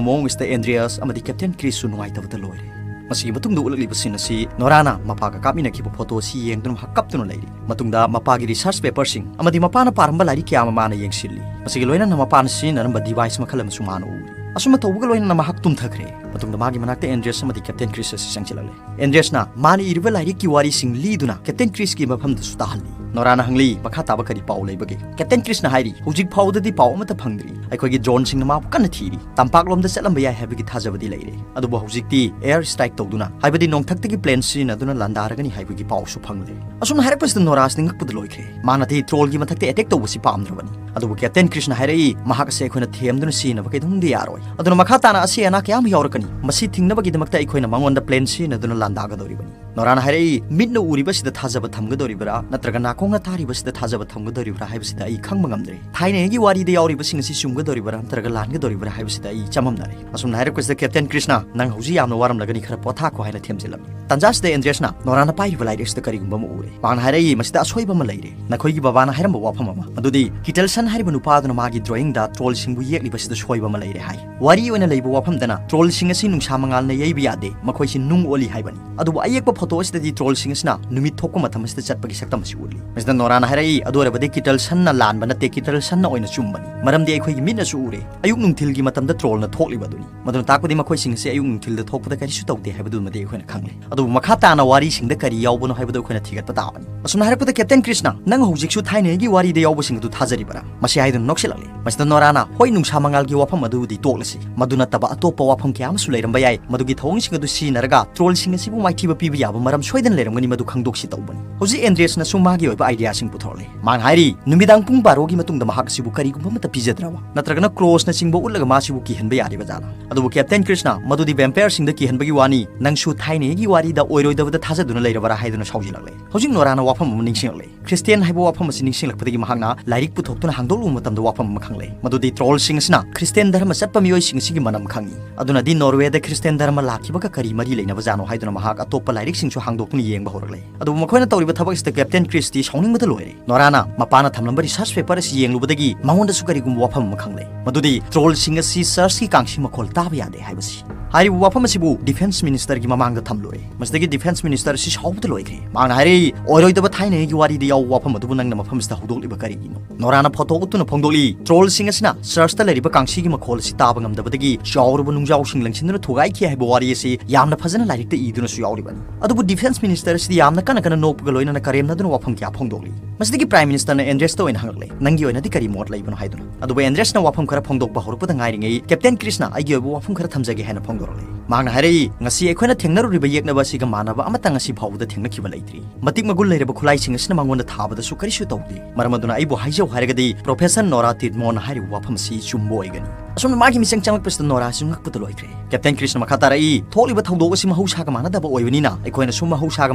ꯃꯑꯣꯡ ꯑꯁꯤꯗ ꯑꯦꯟꯗ꯭ꯔꯤꯌꯥꯁ ꯑꯃꯗꯤ ꯀꯦꯞꯇꯦꯟ ꯀ꯭ꯔꯤꯁꯁꯨ ꯅꯨꯡꯉꯥꯏꯇꯕꯗ ꯂꯣꯏꯔꯦ꯫ ꯃꯁꯤꯒꯤ ꯃꯇꯨꯡꯗ ꯎꯠꯂꯛꯂꯤꯕ ꯁꯤꯟ ꯑꯁꯤ ꯅꯣꯔꯥꯅ ꯃꯄꯥꯒ ꯀꯥꯞꯃꯤꯟꯅꯈꯤꯕ ꯐꯣꯇꯣ ꯑꯁꯤ ꯌꯦꯡꯗꯨꯅ ꯃꯍꯥꯛ ꯀꯞꯇꯨꯅ ꯂꯩꯔꯤ꯫ ꯃꯇꯨꯡꯗ ꯃꯄꯥꯒꯤ ꯔꯤꯁꯔꯆ ꯄꯦꯄꯔꯁꯤꯡ ꯑꯃꯗꯤ ꯃꯄꯥꯅ ꯄꯥꯔꯝꯕ ꯂꯥꯏꯔꯤꯛ ꯀꯌꯥ ꯑꯃ ꯃꯥꯅ ꯌꯦꯡꯁꯤꯜꯂꯤ꯫ ꯃꯁꯤꯒ ꯂꯣꯏꯅꯅ ꯃꯄꯥꯅ ꯁꯤꯖꯤꯟꯅꯔꯝꯕ ꯗꯤꯚꯥꯏꯁ ꯃꯈꯜ ꯑꯃꯁꯨ ꯃꯥꯅ ꯎꯔꯤ꯫ ꯑꯁꯨꯝꯅ ꯇꯧꯕꯒ ꯂꯣꯏꯅꯅ ꯃꯍꯥꯛ ꯇꯨꯝꯊꯈ꯭ꯔꯦ꯫ ꯃꯇꯨꯡꯗ ꯃꯥꯒꯤ ꯃꯅꯥꯛꯇ ꯑꯦꯟꯗ꯭ꯔꯤꯌꯁ ꯑꯃꯗꯤ ꯀꯦꯞꯇꯦꯟ ꯀ꯭ꯔꯤꯁ ꯑꯁꯤ ꯆꯪꯁꯤꯜꯂꯛꯂꯦ꯫ ꯑꯦꯟꯗ꯭ꯔꯤꯌꯁꯅ ꯃꯥꯅ ꯏꯔꯤꯕ ꯂꯥꯏꯔꯤꯛꯀꯤ ꯋꯥꯔꯤꯁꯤꯡ ꯂꯤꯗꯨꯅ ꯀꯦꯞꯇꯦꯟ ꯀ꯭ꯔꯤꯁꯀꯤ ꯃꯐꯝꯗꯁꯨ ꯇꯥꯍꯜꯂꯤ꯫ ꯅꯣꯔꯥꯅ ꯍꯪꯂꯤ, "ꯃꯈꯥ ꯇꯥꯕ ꯀꯔꯤ ꯄꯥꯎ ꯂꯩꯕꯒꯦ?" ꯀꯦꯞꯇꯦꯟ ꯀ꯭ꯔꯤꯁꯅ ꯍꯥꯏꯔꯤ, "ꯍꯧꯖꯤꯛ ꯐꯥꯎꯕꯗꯗꯤ ꯄꯥꯎ ꯑꯃꯠꯇ ꯐꯪꯗ꯭ꯔꯤ꯫ ꯑꯩꯈꯣꯏꯒꯤ ꯗ꯭ꯔꯣꯟꯁꯤꯡꯅ ꯃꯥꯕꯨ ꯀꯟꯅ ꯊꯤꯔꯤ꯫ ꯇꯝꯄꯥꯛꯂꯣꯝꯗ ꯆꯠꯂꯝꯕ ꯌꯥꯏ ꯍꯥꯏꯕꯒꯤ ꯊꯥꯖꯕꯗꯤ ꯂꯩꯔꯦ꯫ ꯑꯗꯨꯕꯨ ꯍꯧꯖꯤꯛꯇꯤ ꯑꯦꯌꯔ ꯁ꯭ꯇ꯭ꯔꯥꯏꯛ ꯇꯧꯗꯨꯅ, ꯍꯥꯏꯕꯗꯤ ꯅꯣꯡꯊꯛꯇꯒꯤ ꯄ꯭ꯂꯦꯟ ꯁꯤꯖꯤꯟꯅꯗꯨꯅ ꯂꯥꯟꯗꯥꯔꯒꯅꯤ ꯍꯥꯏꯕꯒꯤ ꯄꯥꯎꯁꯨ ꯐꯪꯂꯦ꯫" ꯑꯁꯨꯝꯅ ꯍꯥꯏꯔꯛꯄꯁꯤꯗ ꯅꯣꯔꯥꯁꯤꯅ ꯉꯛꯄꯗ ꯂꯣꯏꯈ꯭ꯔꯦ꯫ ꯃꯥꯅꯗꯤ ꯇ꯭ꯔꯣꯜꯒꯤ ꯃꯊꯛꯇ ꯑꯦꯇꯦꯛ ꯇꯧꯕꯁꯤ ꯄꯥꯝꯗ꯭ꯔꯕꯅꯤ꯫ ꯑꯗꯨꯕꯨ ꯀꯦꯞꯇꯦꯟ ꯀ꯭ꯔꯤꯁꯅ ꯍꯥꯏꯔꯛꯏ, "ꯃꯍꯥꯛ ꯑꯁꯤ ꯑꯩꯈꯣꯏꯅ ꯊꯦꯝꯗꯨꯅ ꯁꯤꯖꯤꯟꯅꯕ ꯀꯩꯗꯧꯅꯨꯡꯗ ꯌꯥꯔꯣꯏ꯫ ꯑꯗꯨꯅ ꯃꯈꯥ ꯇꯥꯅ ꯑꯁꯤ ꯑꯅꯥ ꯀꯌꯥ ꯑꯃ ꯌꯥꯎꯔꯛꯀꯅꯤ꯫ ꯃꯁꯤ ꯊꯤꯡꯅꯕꯒꯤꯗꯃꯛꯇ ꯑꯩꯈꯣꯏꯅ ꯃꯉꯣꯟꯗ ꯄ꯭ꯂꯦꯟ ꯁꯤꯖꯤꯟꯅꯗꯨꯅ ꯂꯥꯟꯗꯥꯒꯗꯧꯔꯤꯕꯅꯤ꯫" ꯅꯣꯔꯥꯅ ꯍꯥꯏꯔꯛꯏ, "ꯃꯤꯠꯅ ꯎꯔꯤꯕꯁꯤꯗ ꯊꯥꯖꯕ ꯊꯝꯒꯗꯧꯔꯤꯕ꯭ꯔꯥ, ꯅꯠꯇ꯭ꯔꯒ ꯅꯥꯀꯣꯡꯅ ꯇꯥꯔꯤꯕꯁꯤꯗ ꯊꯥꯖꯕ ꯊꯝꯒꯗꯧꯔꯤꯕ꯭ꯔꯥ ꯍꯥꯏꯕꯁꯤꯗ ꯑꯩ ꯈꯪꯕ ꯉꯝꯗ꯭ꯔꯦ꯫ ꯊꯥꯏꯅꯉꯩꯒꯤ ꯋꯥꯔꯤꯗ ꯌꯥꯎꯔꯤꯕꯁꯤꯡ ꯑꯁꯤ ꯆꯨꯝꯒꯗꯧꯔꯤꯕ꯭ꯔꯥ ꯅꯠꯇ꯭ꯔꯒ ꯂꯥꯟꯒꯗꯧꯔꯤꯕ꯭ꯔꯥ ꯍꯥꯏꯕꯁꯤꯗ ꯑꯩ ꯆꯃꯝꯅꯔꯦ꯫" ꯑꯁꯨꯝꯅ ꯍꯥꯏꯔꯛꯄꯁꯤꯗ ꯀꯦꯞꯇꯦꯟ ꯀ꯭ꯔꯤꯁꯅ, "ꯅꯪ ꯍꯧꯖꯤꯛ ꯌꯥꯝꯅ ꯋꯥꯔꯝꯂꯒꯅꯤ, ꯈꯔ ꯄꯣꯊꯥꯈꯣ" ꯍꯥꯏꯅ ꯊꯦꯝꯖꯤꯜꯂꯝꯃꯤ꯫ ꯇꯥꯟꯖꯥꯁꯤꯗ ꯑꯦꯟꯗ꯭ꯔꯦꯁꯅ ꯅꯣꯔꯥꯅ ꯄꯥꯏꯔꯤꯕ ꯂꯥꯏꯔꯤꯛꯁꯤꯗ ꯀꯔꯤꯒꯨꯝꯕ ꯑꯃ ꯎꯔꯦ꯫ ꯃꯍꯥꯛꯅ ꯍꯥꯏꯔꯛꯏ, "ꯃꯁꯤꯗ ꯑꯁꯣꯏꯕ ꯑꯃ ꯂꯩꯔꯦ꯫ ꯅꯈꯣꯏꯒꯤ ꯕꯕꯥꯅ ꯍꯥꯏꯔꯝꯕ ꯋꯥꯐꯝ ꯑꯃ, ꯃꯗꯨꯗꯤ ꯀꯤꯇꯜꯁꯟ ꯍꯥꯏꯔꯤꯕ ꯅꯨꯄꯥ ꯑꯗꯨꯅ ꯃꯥꯒꯤ ꯗ꯭ꯔꯣꯌꯤꯡꯗ ꯇ꯭ꯔꯣꯜꯁꯤꯡꯕꯨ ꯌꯦꯛꯂꯤꯕꯁꯤꯗ ꯁꯣꯏꯕ ꯑꯃ ꯂꯩꯔꯦ" ꯍꯥꯏ꯫ ꯋꯥꯔꯤ ꯑꯣꯏꯅ ꯂꯩꯕ ꯋꯥꯐꯝꯗꯅ ꯇ꯭ꯔꯣꯜꯁꯤꯡ ꯑꯁꯤ ꯅꯨꯡꯁꯥ ꯃꯉꯥꯜꯅ ꯌꯩꯕ ꯌꯥꯗꯦ, ꯃꯈꯣꯏꯁꯤ ꯅꯨꯡ ꯑꯣꯜꯂꯤ ꯍꯥꯏꯕꯅꯤ꯫ ꯑꯗꯨꯕꯨ ꯑꯌꯦꯛꯄ ꯐꯣꯇꯣ ꯑꯁꯤꯗꯗꯤ ꯇ꯭ꯔꯣꯜꯁꯤꯡ ꯑꯁꯤꯅ ꯅꯨꯃꯤꯠ ꯊꯣꯛꯄ ꯃꯇꯝ ꯑꯁꯤꯗ ꯆꯠꯄꯒꯤ ꯁꯛꯇꯝ ꯑꯁꯤ ꯎꯠꯂꯤ꯫ ꯃꯁꯤꯗ ꯅꯣꯔꯥꯅ ꯍꯥꯏꯔꯛꯏ, "ꯑꯗꯨ ꯑꯣꯏꯔꯕꯗꯤ ꯀꯤꯇꯜꯁꯟꯅ ꯂꯥꯟꯕ ꯅꯠꯇꯦ, ꯀꯤꯇꯜꯁꯟꯅ ꯑꯣꯏꯅ ꯆꯨꯝꯕꯅꯤ꯫ ꯃꯔꯝꯗꯤ ꯑꯩꯈꯣꯏꯒꯤ ꯃꯤꯠꯅꯁꯨ ꯎꯔꯦ, ꯑꯌꯨꯛ ꯅꯨꯡꯊꯤꯜꯒꯤ ꯃꯇꯝꯗ ꯇ꯭ꯔꯣꯜꯅ ꯊꯣꯛꯂꯤꯕ ꯑꯗꯨꯅꯤ꯫ ꯃꯗꯨꯅ ꯇꯥꯛꯄꯗꯤ ꯃꯈꯣꯏꯁꯤꯡ ꯑꯁꯤ ꯑꯌꯨꯛ ꯅꯨꯡꯊꯤꯜꯗ ꯊꯣꯛꯄꯗ ꯀꯔꯤꯁꯨ ꯇꯧꯗꯦ ꯍꯥꯏꯕꯗꯨꯃꯗꯤ ꯑꯩꯈꯣꯏꯅ ꯈꯪꯂꯦ꯫ ꯑꯗꯨꯕꯨ ꯃꯈꯥ ꯇꯥꯅ ꯋꯥꯔꯤꯁꯤꯡꯗ ꯀꯔꯤ ꯌꯥꯎꯕꯅꯣ ꯍꯥꯏꯕꯗꯨ ꯑꯩꯈꯣꯏꯅ ꯊꯤꯒꯠꯄ ꯇꯥꯕꯅꯤ꯫" ꯑꯁꯨꯝꯅ ꯍꯥꯏꯔꯛꯄꯗ ꯀꯦꯞꯇꯦꯟ ꯀ꯭ꯔꯤꯁꯅ, "ꯅꯪ ꯍꯧꯖꯤꯛꯁꯨ ꯊꯥꯏꯅꯉꯩꯒꯤ ꯋꯥꯔꯤꯗ ꯌꯥꯎꯕꯁꯤꯡ ꯑꯗꯨ ꯊꯥꯖꯔꯤꯕꯔꯥ?" ꯃꯁꯤ ꯍꯥꯏꯗꯨꯅ ꯅꯣꯛꯁꯤꯜꯂꯛꯂꯤ꯫ ꯃꯁꯤꯗ ꯅꯣꯔꯥꯅ, "ꯍꯣꯏ, ꯅꯨꯡꯁꯥ ꯃꯉꯥꯜꯒꯤ ꯋꯥꯐꯝ ꯑꯗꯨꯕꯨꯗꯤ ꯇꯣꯛꯂꯁꯤ꯫ ꯃꯗꯨ ꯅꯠꯇꯕ ꯑꯇꯣꯞꯄ ꯋꯥꯐꯝ ꯀꯌꯥ ꯑꯃꯁꯨ ꯂꯩꯔꯝꯕ ꯌꯥꯏ꯫ ꯃꯗꯨꯒꯤ ꯊꯧꯑꯣꯡꯁꯤꯡ ꯑꯗꯨ ꯁꯤꯖꯤꯟꯅꯔꯒ ꯇ꯭ꯔꯣꯜꯁꯤꯡ ꯑꯁꯤꯕꯨ ꯃꯥꯏꯊꯤꯕ ꯄꯤꯕ ꯌꯥꯕ ꯃꯔꯝ ꯁꯣꯏꯗꯅ ꯂꯩꯔꯝꯒꯅꯤ, ꯃꯗꯨ ꯈꯪꯗꯣꯛꯁꯤ" ꯇꯧꯕꯅꯤ꯫ ꯍꯧꯖꯤꯛ ꯑꯦꯟꯗ꯭ꯔꯦꯁꯅꯁꯨ ꯃꯥꯒꯤ ꯑꯣꯏꯕ ꯑꯥꯏꯗꯤꯌꯥꯁꯤꯡ ꯄꯨꯊꯣꯔꯛꯂꯦ꯫ ꯃꯥꯅ ꯍꯥꯏꯔꯤ, ꯅꯨꯃꯤꯗꯥꯡ ꯄꯨꯡ ꯕꯥꯔꯣꯒꯤ ꯃꯇꯨꯡꯗ ꯃꯍꯥꯛ ꯑꯁꯤꯕꯨ ꯀꯔꯤꯒꯨꯝꯕ ꯑꯃꯠꯇ ꯄꯤꯖꯗ꯭ꯔꯕ ꯅꯠꯇ꯭ꯔꯒꯅ ꯀ꯭ꯔꯣꯁꯅꯆꯤꯡꯕ ꯎꯠꯂꯒ ꯃꯥꯁꯤꯕꯨ ꯀꯤꯍꯟꯕ ꯌꯥꯔꯤꯕ ꯖꯥꯠꯂꯥ? ꯑꯗꯨꯕꯨ ꯀꯦꯞꯇꯦꯟ ꯀ꯭ꯔꯤꯁꯅ, "ꯃꯗꯨꯗꯤ ꯚꯦꯝꯄꯥꯌꯔꯁꯤꯡꯗ ꯀꯤꯍꯟꯕꯒꯤ ꯋꯥꯅꯤ, ꯅꯪꯁꯨ ꯊꯥꯏꯅꯉꯩꯒꯤ ꯋꯥꯔꯤꯗ ꯑꯣꯏꯔꯣꯏꯗꯕꯗ ꯊꯥꯖꯗꯨꯅ ꯂꯩꯔꯕꯔꯥ?" ꯍꯥꯏꯗꯨꯅ ꯁꯥꯎꯖꯤꯜꯂꯛꯂꯦ꯫ ꯍꯧꯖꯤꯛ ꯅꯣꯔꯥꯅ ꯋꯥꯐꯝ ꯑꯃ ꯅꯤꯡꯁꯤꯡꯂꯛꯂꯦ꯫ ꯈ꯭ꯔꯤꯁꯇꯤꯌꯥꯟ ꯍꯥꯏꯕ ꯋꯥꯐꯝ ꯑꯁꯤ ꯅꯤꯡꯁꯤꯡꯂꯛꯄꯗꯒꯤ ꯃꯍꯥꯛꯅ ꯂꯥꯏꯔꯤꯛ ꯄꯨꯊꯣꯛꯇꯨꯅ ꯍꯥꯡꯗꯣꯛꯂꯨꯕ ꯃꯇꯝꯗ ꯋꯥꯐꯝ ꯑꯃ ꯈꯪꯂꯦ, ꯃꯗꯨꯗꯤ ꯇ꯭ꯔꯣꯜꯁꯤꯡ ꯑꯁꯤꯅ ꯈ꯭ꯔꯤꯁꯇꯤꯌꯥꯟ ꯙꯔꯃ ꯆꯠꯄ ꯃꯤꯑꯣꯏꯁꯤꯡ ꯑꯁꯤꯒꯤ ꯃꯅꯝ ꯈꯪꯏ꯫ ꯑꯗꯨꯅꯗꯤ ꯅꯣꯔꯋꯦꯗ ꯈ꯭ꯔꯤꯁꯇꯤꯌꯥꯟ ꯙꯔꯃ ꯂꯥꯛꯈꯤꯕꯒ ꯀꯔꯤ ꯃꯔꯤ ꯂꯩꯅꯕꯖꯥꯠꯅꯣ ꯍꯥꯏꯗꯨꯅ ꯃꯍꯥꯛ ꯑꯇꯣꯞꯄ ꯂꯥꯏꯔꯤꯛꯁꯤꯡꯁꯨ ꯍꯥꯡꯗꯣꯛꯇꯨꯅ ꯌꯦꯡꯕ ꯍꯧꯔꯛꯂꯦ꯫ ꯑꯗꯨꯕꯨ ꯃꯈꯣꯏꯅ ꯇꯧꯔꯤꯕ ꯊꯕꯛ ꯑꯁꯤꯗ ꯀꯦꯞꯇꯦꯟ ꯀ꯭ꯔꯤꯁꯇꯤ ꯁꯥꯎꯅꯤꯡꯕꯗ ꯂꯣꯏꯔꯦ꯫ ꯅꯣꯔꯥꯅ ꯃꯄꯥꯅ ꯊꯝꯂꯝꯕ ꯔꯤꯁꯔꯆ ꯄꯦꯄꯔ ꯑꯁꯤ ꯌꯦꯡꯂꯨꯕꯗꯒꯤ ꯃꯉꯣꯟꯗꯁꯨ ꯀꯔꯤꯒꯨꯝꯕ ꯋꯥꯐꯝ ꯑꯃ ꯈꯪꯂꯦ, ꯃꯗꯨꯗꯤ ꯇ꯭ꯔꯣꯜꯁꯤꯡ ꯑꯁꯤ ꯆꯔꯆꯀꯤ ꯀꯥꯡꯁꯤ ꯃꯈꯣꯜ ꯇꯥꯕ ꯌꯥꯗꯦ ꯍꯥꯏꯕꯁꯤ꯫ ꯍꯥꯏꯔꯤꯕ ꯋꯥꯐꯝ ꯑꯁꯤꯕꯨ ꯗꯤꯐꯦꯟꯁ ꯃꯤꯅꯤꯁꯇꯔꯒꯤ ꯃꯃꯥꯡꯗ ꯊꯝꯂꯨꯔꯦ꯫ ꯃꯁꯤꯗꯒꯤ ꯗꯤꯐꯦꯟꯁ ꯃꯤꯅꯤꯁꯇꯔ ꯑꯁꯤ ꯁꯥꯎꯕꯗ ꯂꯣꯏꯈ꯭ꯔꯦ꯫ ꯃꯍꯥꯛꯅ ꯍꯥꯏꯔꯛꯏ, "ꯑꯣꯏꯔꯣꯏꯗꯕ ꯊꯥꯏꯅꯉꯩꯒꯤ ꯋꯥꯔꯤꯗ ꯌꯥꯎꯕ ꯋꯥꯐꯝ ꯑꯗꯨꯕꯨ ꯅꯪꯅ ꯃꯐꯝ ꯑꯁꯤꯗ ꯍꯧꯗꯣꯛꯂꯤꯕ ꯀꯔꯤꯒꯤꯅꯣ?" ꯅꯣꯔꯥꯅ ꯐꯣꯇꯣ ꯎꯠꯇꯨꯅ ꯐꯣꯡꯗꯣꯛꯂꯤ, "ꯇ꯭ꯔꯣꯜꯁꯤꯡ ꯑꯁꯤꯅ ꯆꯔꯆꯇ ꯂꯩꯔꯤꯕ ꯀꯥꯡꯁꯤꯒꯤ ꯃꯈꯣꯜ ꯑꯁꯤ ꯇꯥꯕ ꯉꯝꯗꯕꯗꯒꯤ ꯆꯥꯎꯔꯕ ꯅꯨꯡꯖꯥꯎꯁꯤꯡ ꯂꯪꯁꯤꯟꯗꯨꯅ ꯊꯨꯒꯥꯏꯈꯤ ꯍꯥꯏꯕ ꯋꯥꯔꯤ ꯑꯁꯤ ꯌꯥꯝꯅ ꯐꯖꯅ ꯂꯥꯏꯔꯤꯛꯇ ꯏꯗꯨꯅꯁꯨ ꯌꯥꯎꯔꯤꯕꯅꯤ꯫ ꯑꯗꯨꯕꯨ ꯗꯤꯐꯦꯟꯁ ꯃꯤꯅꯤꯁꯇꯔ ꯑꯁꯤꯗꯤ ꯌꯥꯝꯅ ꯀꯟꯅ ꯀꯟꯅ ꯅꯣꯛꯄꯒ ꯂꯣꯏꯅꯅ ꯀꯔꯦꯝꯅꯗꯨꯅ ꯋꯥꯐꯝ ꯀꯌꯥ ꯐꯣꯡꯗꯣꯛꯂꯤ꯫ ꯃꯁꯤꯗꯒꯤ ꯄ꯭ꯔꯥꯏꯝ ꯃꯤꯅꯤꯁꯇꯔꯅ ꯑꯦꯟꯗ꯭ꯔꯦꯁꯇ ꯑꯣꯏꯅ ꯍꯪꯂꯛꯂꯦ, "ꯅꯪꯒꯤ ꯑꯣꯏꯅꯗꯤ ꯀꯔꯤ ꯃꯣꯠ ꯂꯩꯕꯅꯣ?" ꯍꯥꯏꯗꯨꯅ꯫ ꯑꯗꯨꯕꯨ ꯑꯦꯟꯗ꯭ꯔꯦꯁꯅ ꯋꯥꯐꯝ ꯈꯔ ꯐꯣꯡꯗꯣꯛꯄ ꯍꯧꯔꯛꯄꯗ ꯉꯥꯏꯔꯤꯉꯩ ꯀꯦꯞꯇꯦꯟ ꯀ꯭ꯔꯤꯁꯅ ꯑꯩꯒꯤ ꯑꯣꯏꯕ ꯋꯥꯐꯝ ꯈꯔ ꯊꯝꯖꯒꯦ ꯍꯥꯏꯅ ꯐꯣꯡꯗꯣꯔꯛꯂꯦ꯫ ꯃꯍꯥꯛꯅ ꯍꯥꯏꯔꯛꯏ, "ꯉꯁꯤ ꯑꯩꯈꯣꯏꯅ ꯊꯦꯡꯅꯔꯨꯔꯤꯕ ꯌꯦꯛꯅꯕ ꯑꯁꯤꯒ ꯃꯥꯟꯅꯕ ꯑꯃꯠꯇ ꯉꯁꯤ ꯐꯥꯎꯕꯗ ꯊꯦꯡꯅꯈꯤꯕ ꯂꯩꯇ꯭ꯔꯤ꯫ ꯃꯇꯤꯛ ꯃꯒꯨꯟ ꯂꯩꯔꯕ ꯈꯨꯠꯂꯥꯏꯁꯤꯡ ꯑꯁꯤꯅ ꯃꯉꯣꯟꯗ ꯊꯥꯕꯗꯁꯨ ꯀꯔꯤꯁꯨ ꯇꯧꯗꯦ꯫ ꯃꯔꯝ ꯑꯗꯨꯅ ꯑꯩꯕꯨ ꯍꯥꯏꯖꯧ ꯍꯥꯏꯔꯒꯗꯤ ꯄ꯭ꯔꯣꯐꯦꯁꯔ ꯅꯣꯔꯥ ꯇꯤꯗꯃꯣꯟꯅ ꯍꯥꯏꯔꯤꯕ ꯋꯥꯐꯝ ꯑꯁꯤ ꯆꯨꯝꯕ ꯑꯣꯏꯒꯅꯤ꯫" ꯑꯁꯨꯝꯅ ꯃꯥꯒꯤ ꯃꯤꯆꯪ ꯆꯪꯂꯛꯄꯁꯤꯗ ꯅꯣꯔꯥꯁꯨ ꯉꯛꯄꯗ ꯂꯣꯏꯈ꯭ꯔꯦ꯫ ꯀꯦꯞꯇꯦꯟ ꯀ꯭ꯔꯤꯁꯅ ꯃꯈꯥ ꯇꯥꯔꯛꯏ, "ꯊꯣꯛꯂꯤꯕ ꯊꯧꯗꯣꯛ ꯑꯁꯤ ꯃꯍꯧꯁꯥꯒ ꯃꯥꯟꯅꯗꯕ ꯑꯣꯏꯕꯅꯤꯅ ꯑꯩꯈꯣꯏꯅꯁꯨ ꯃꯍꯧꯁꯥꯒ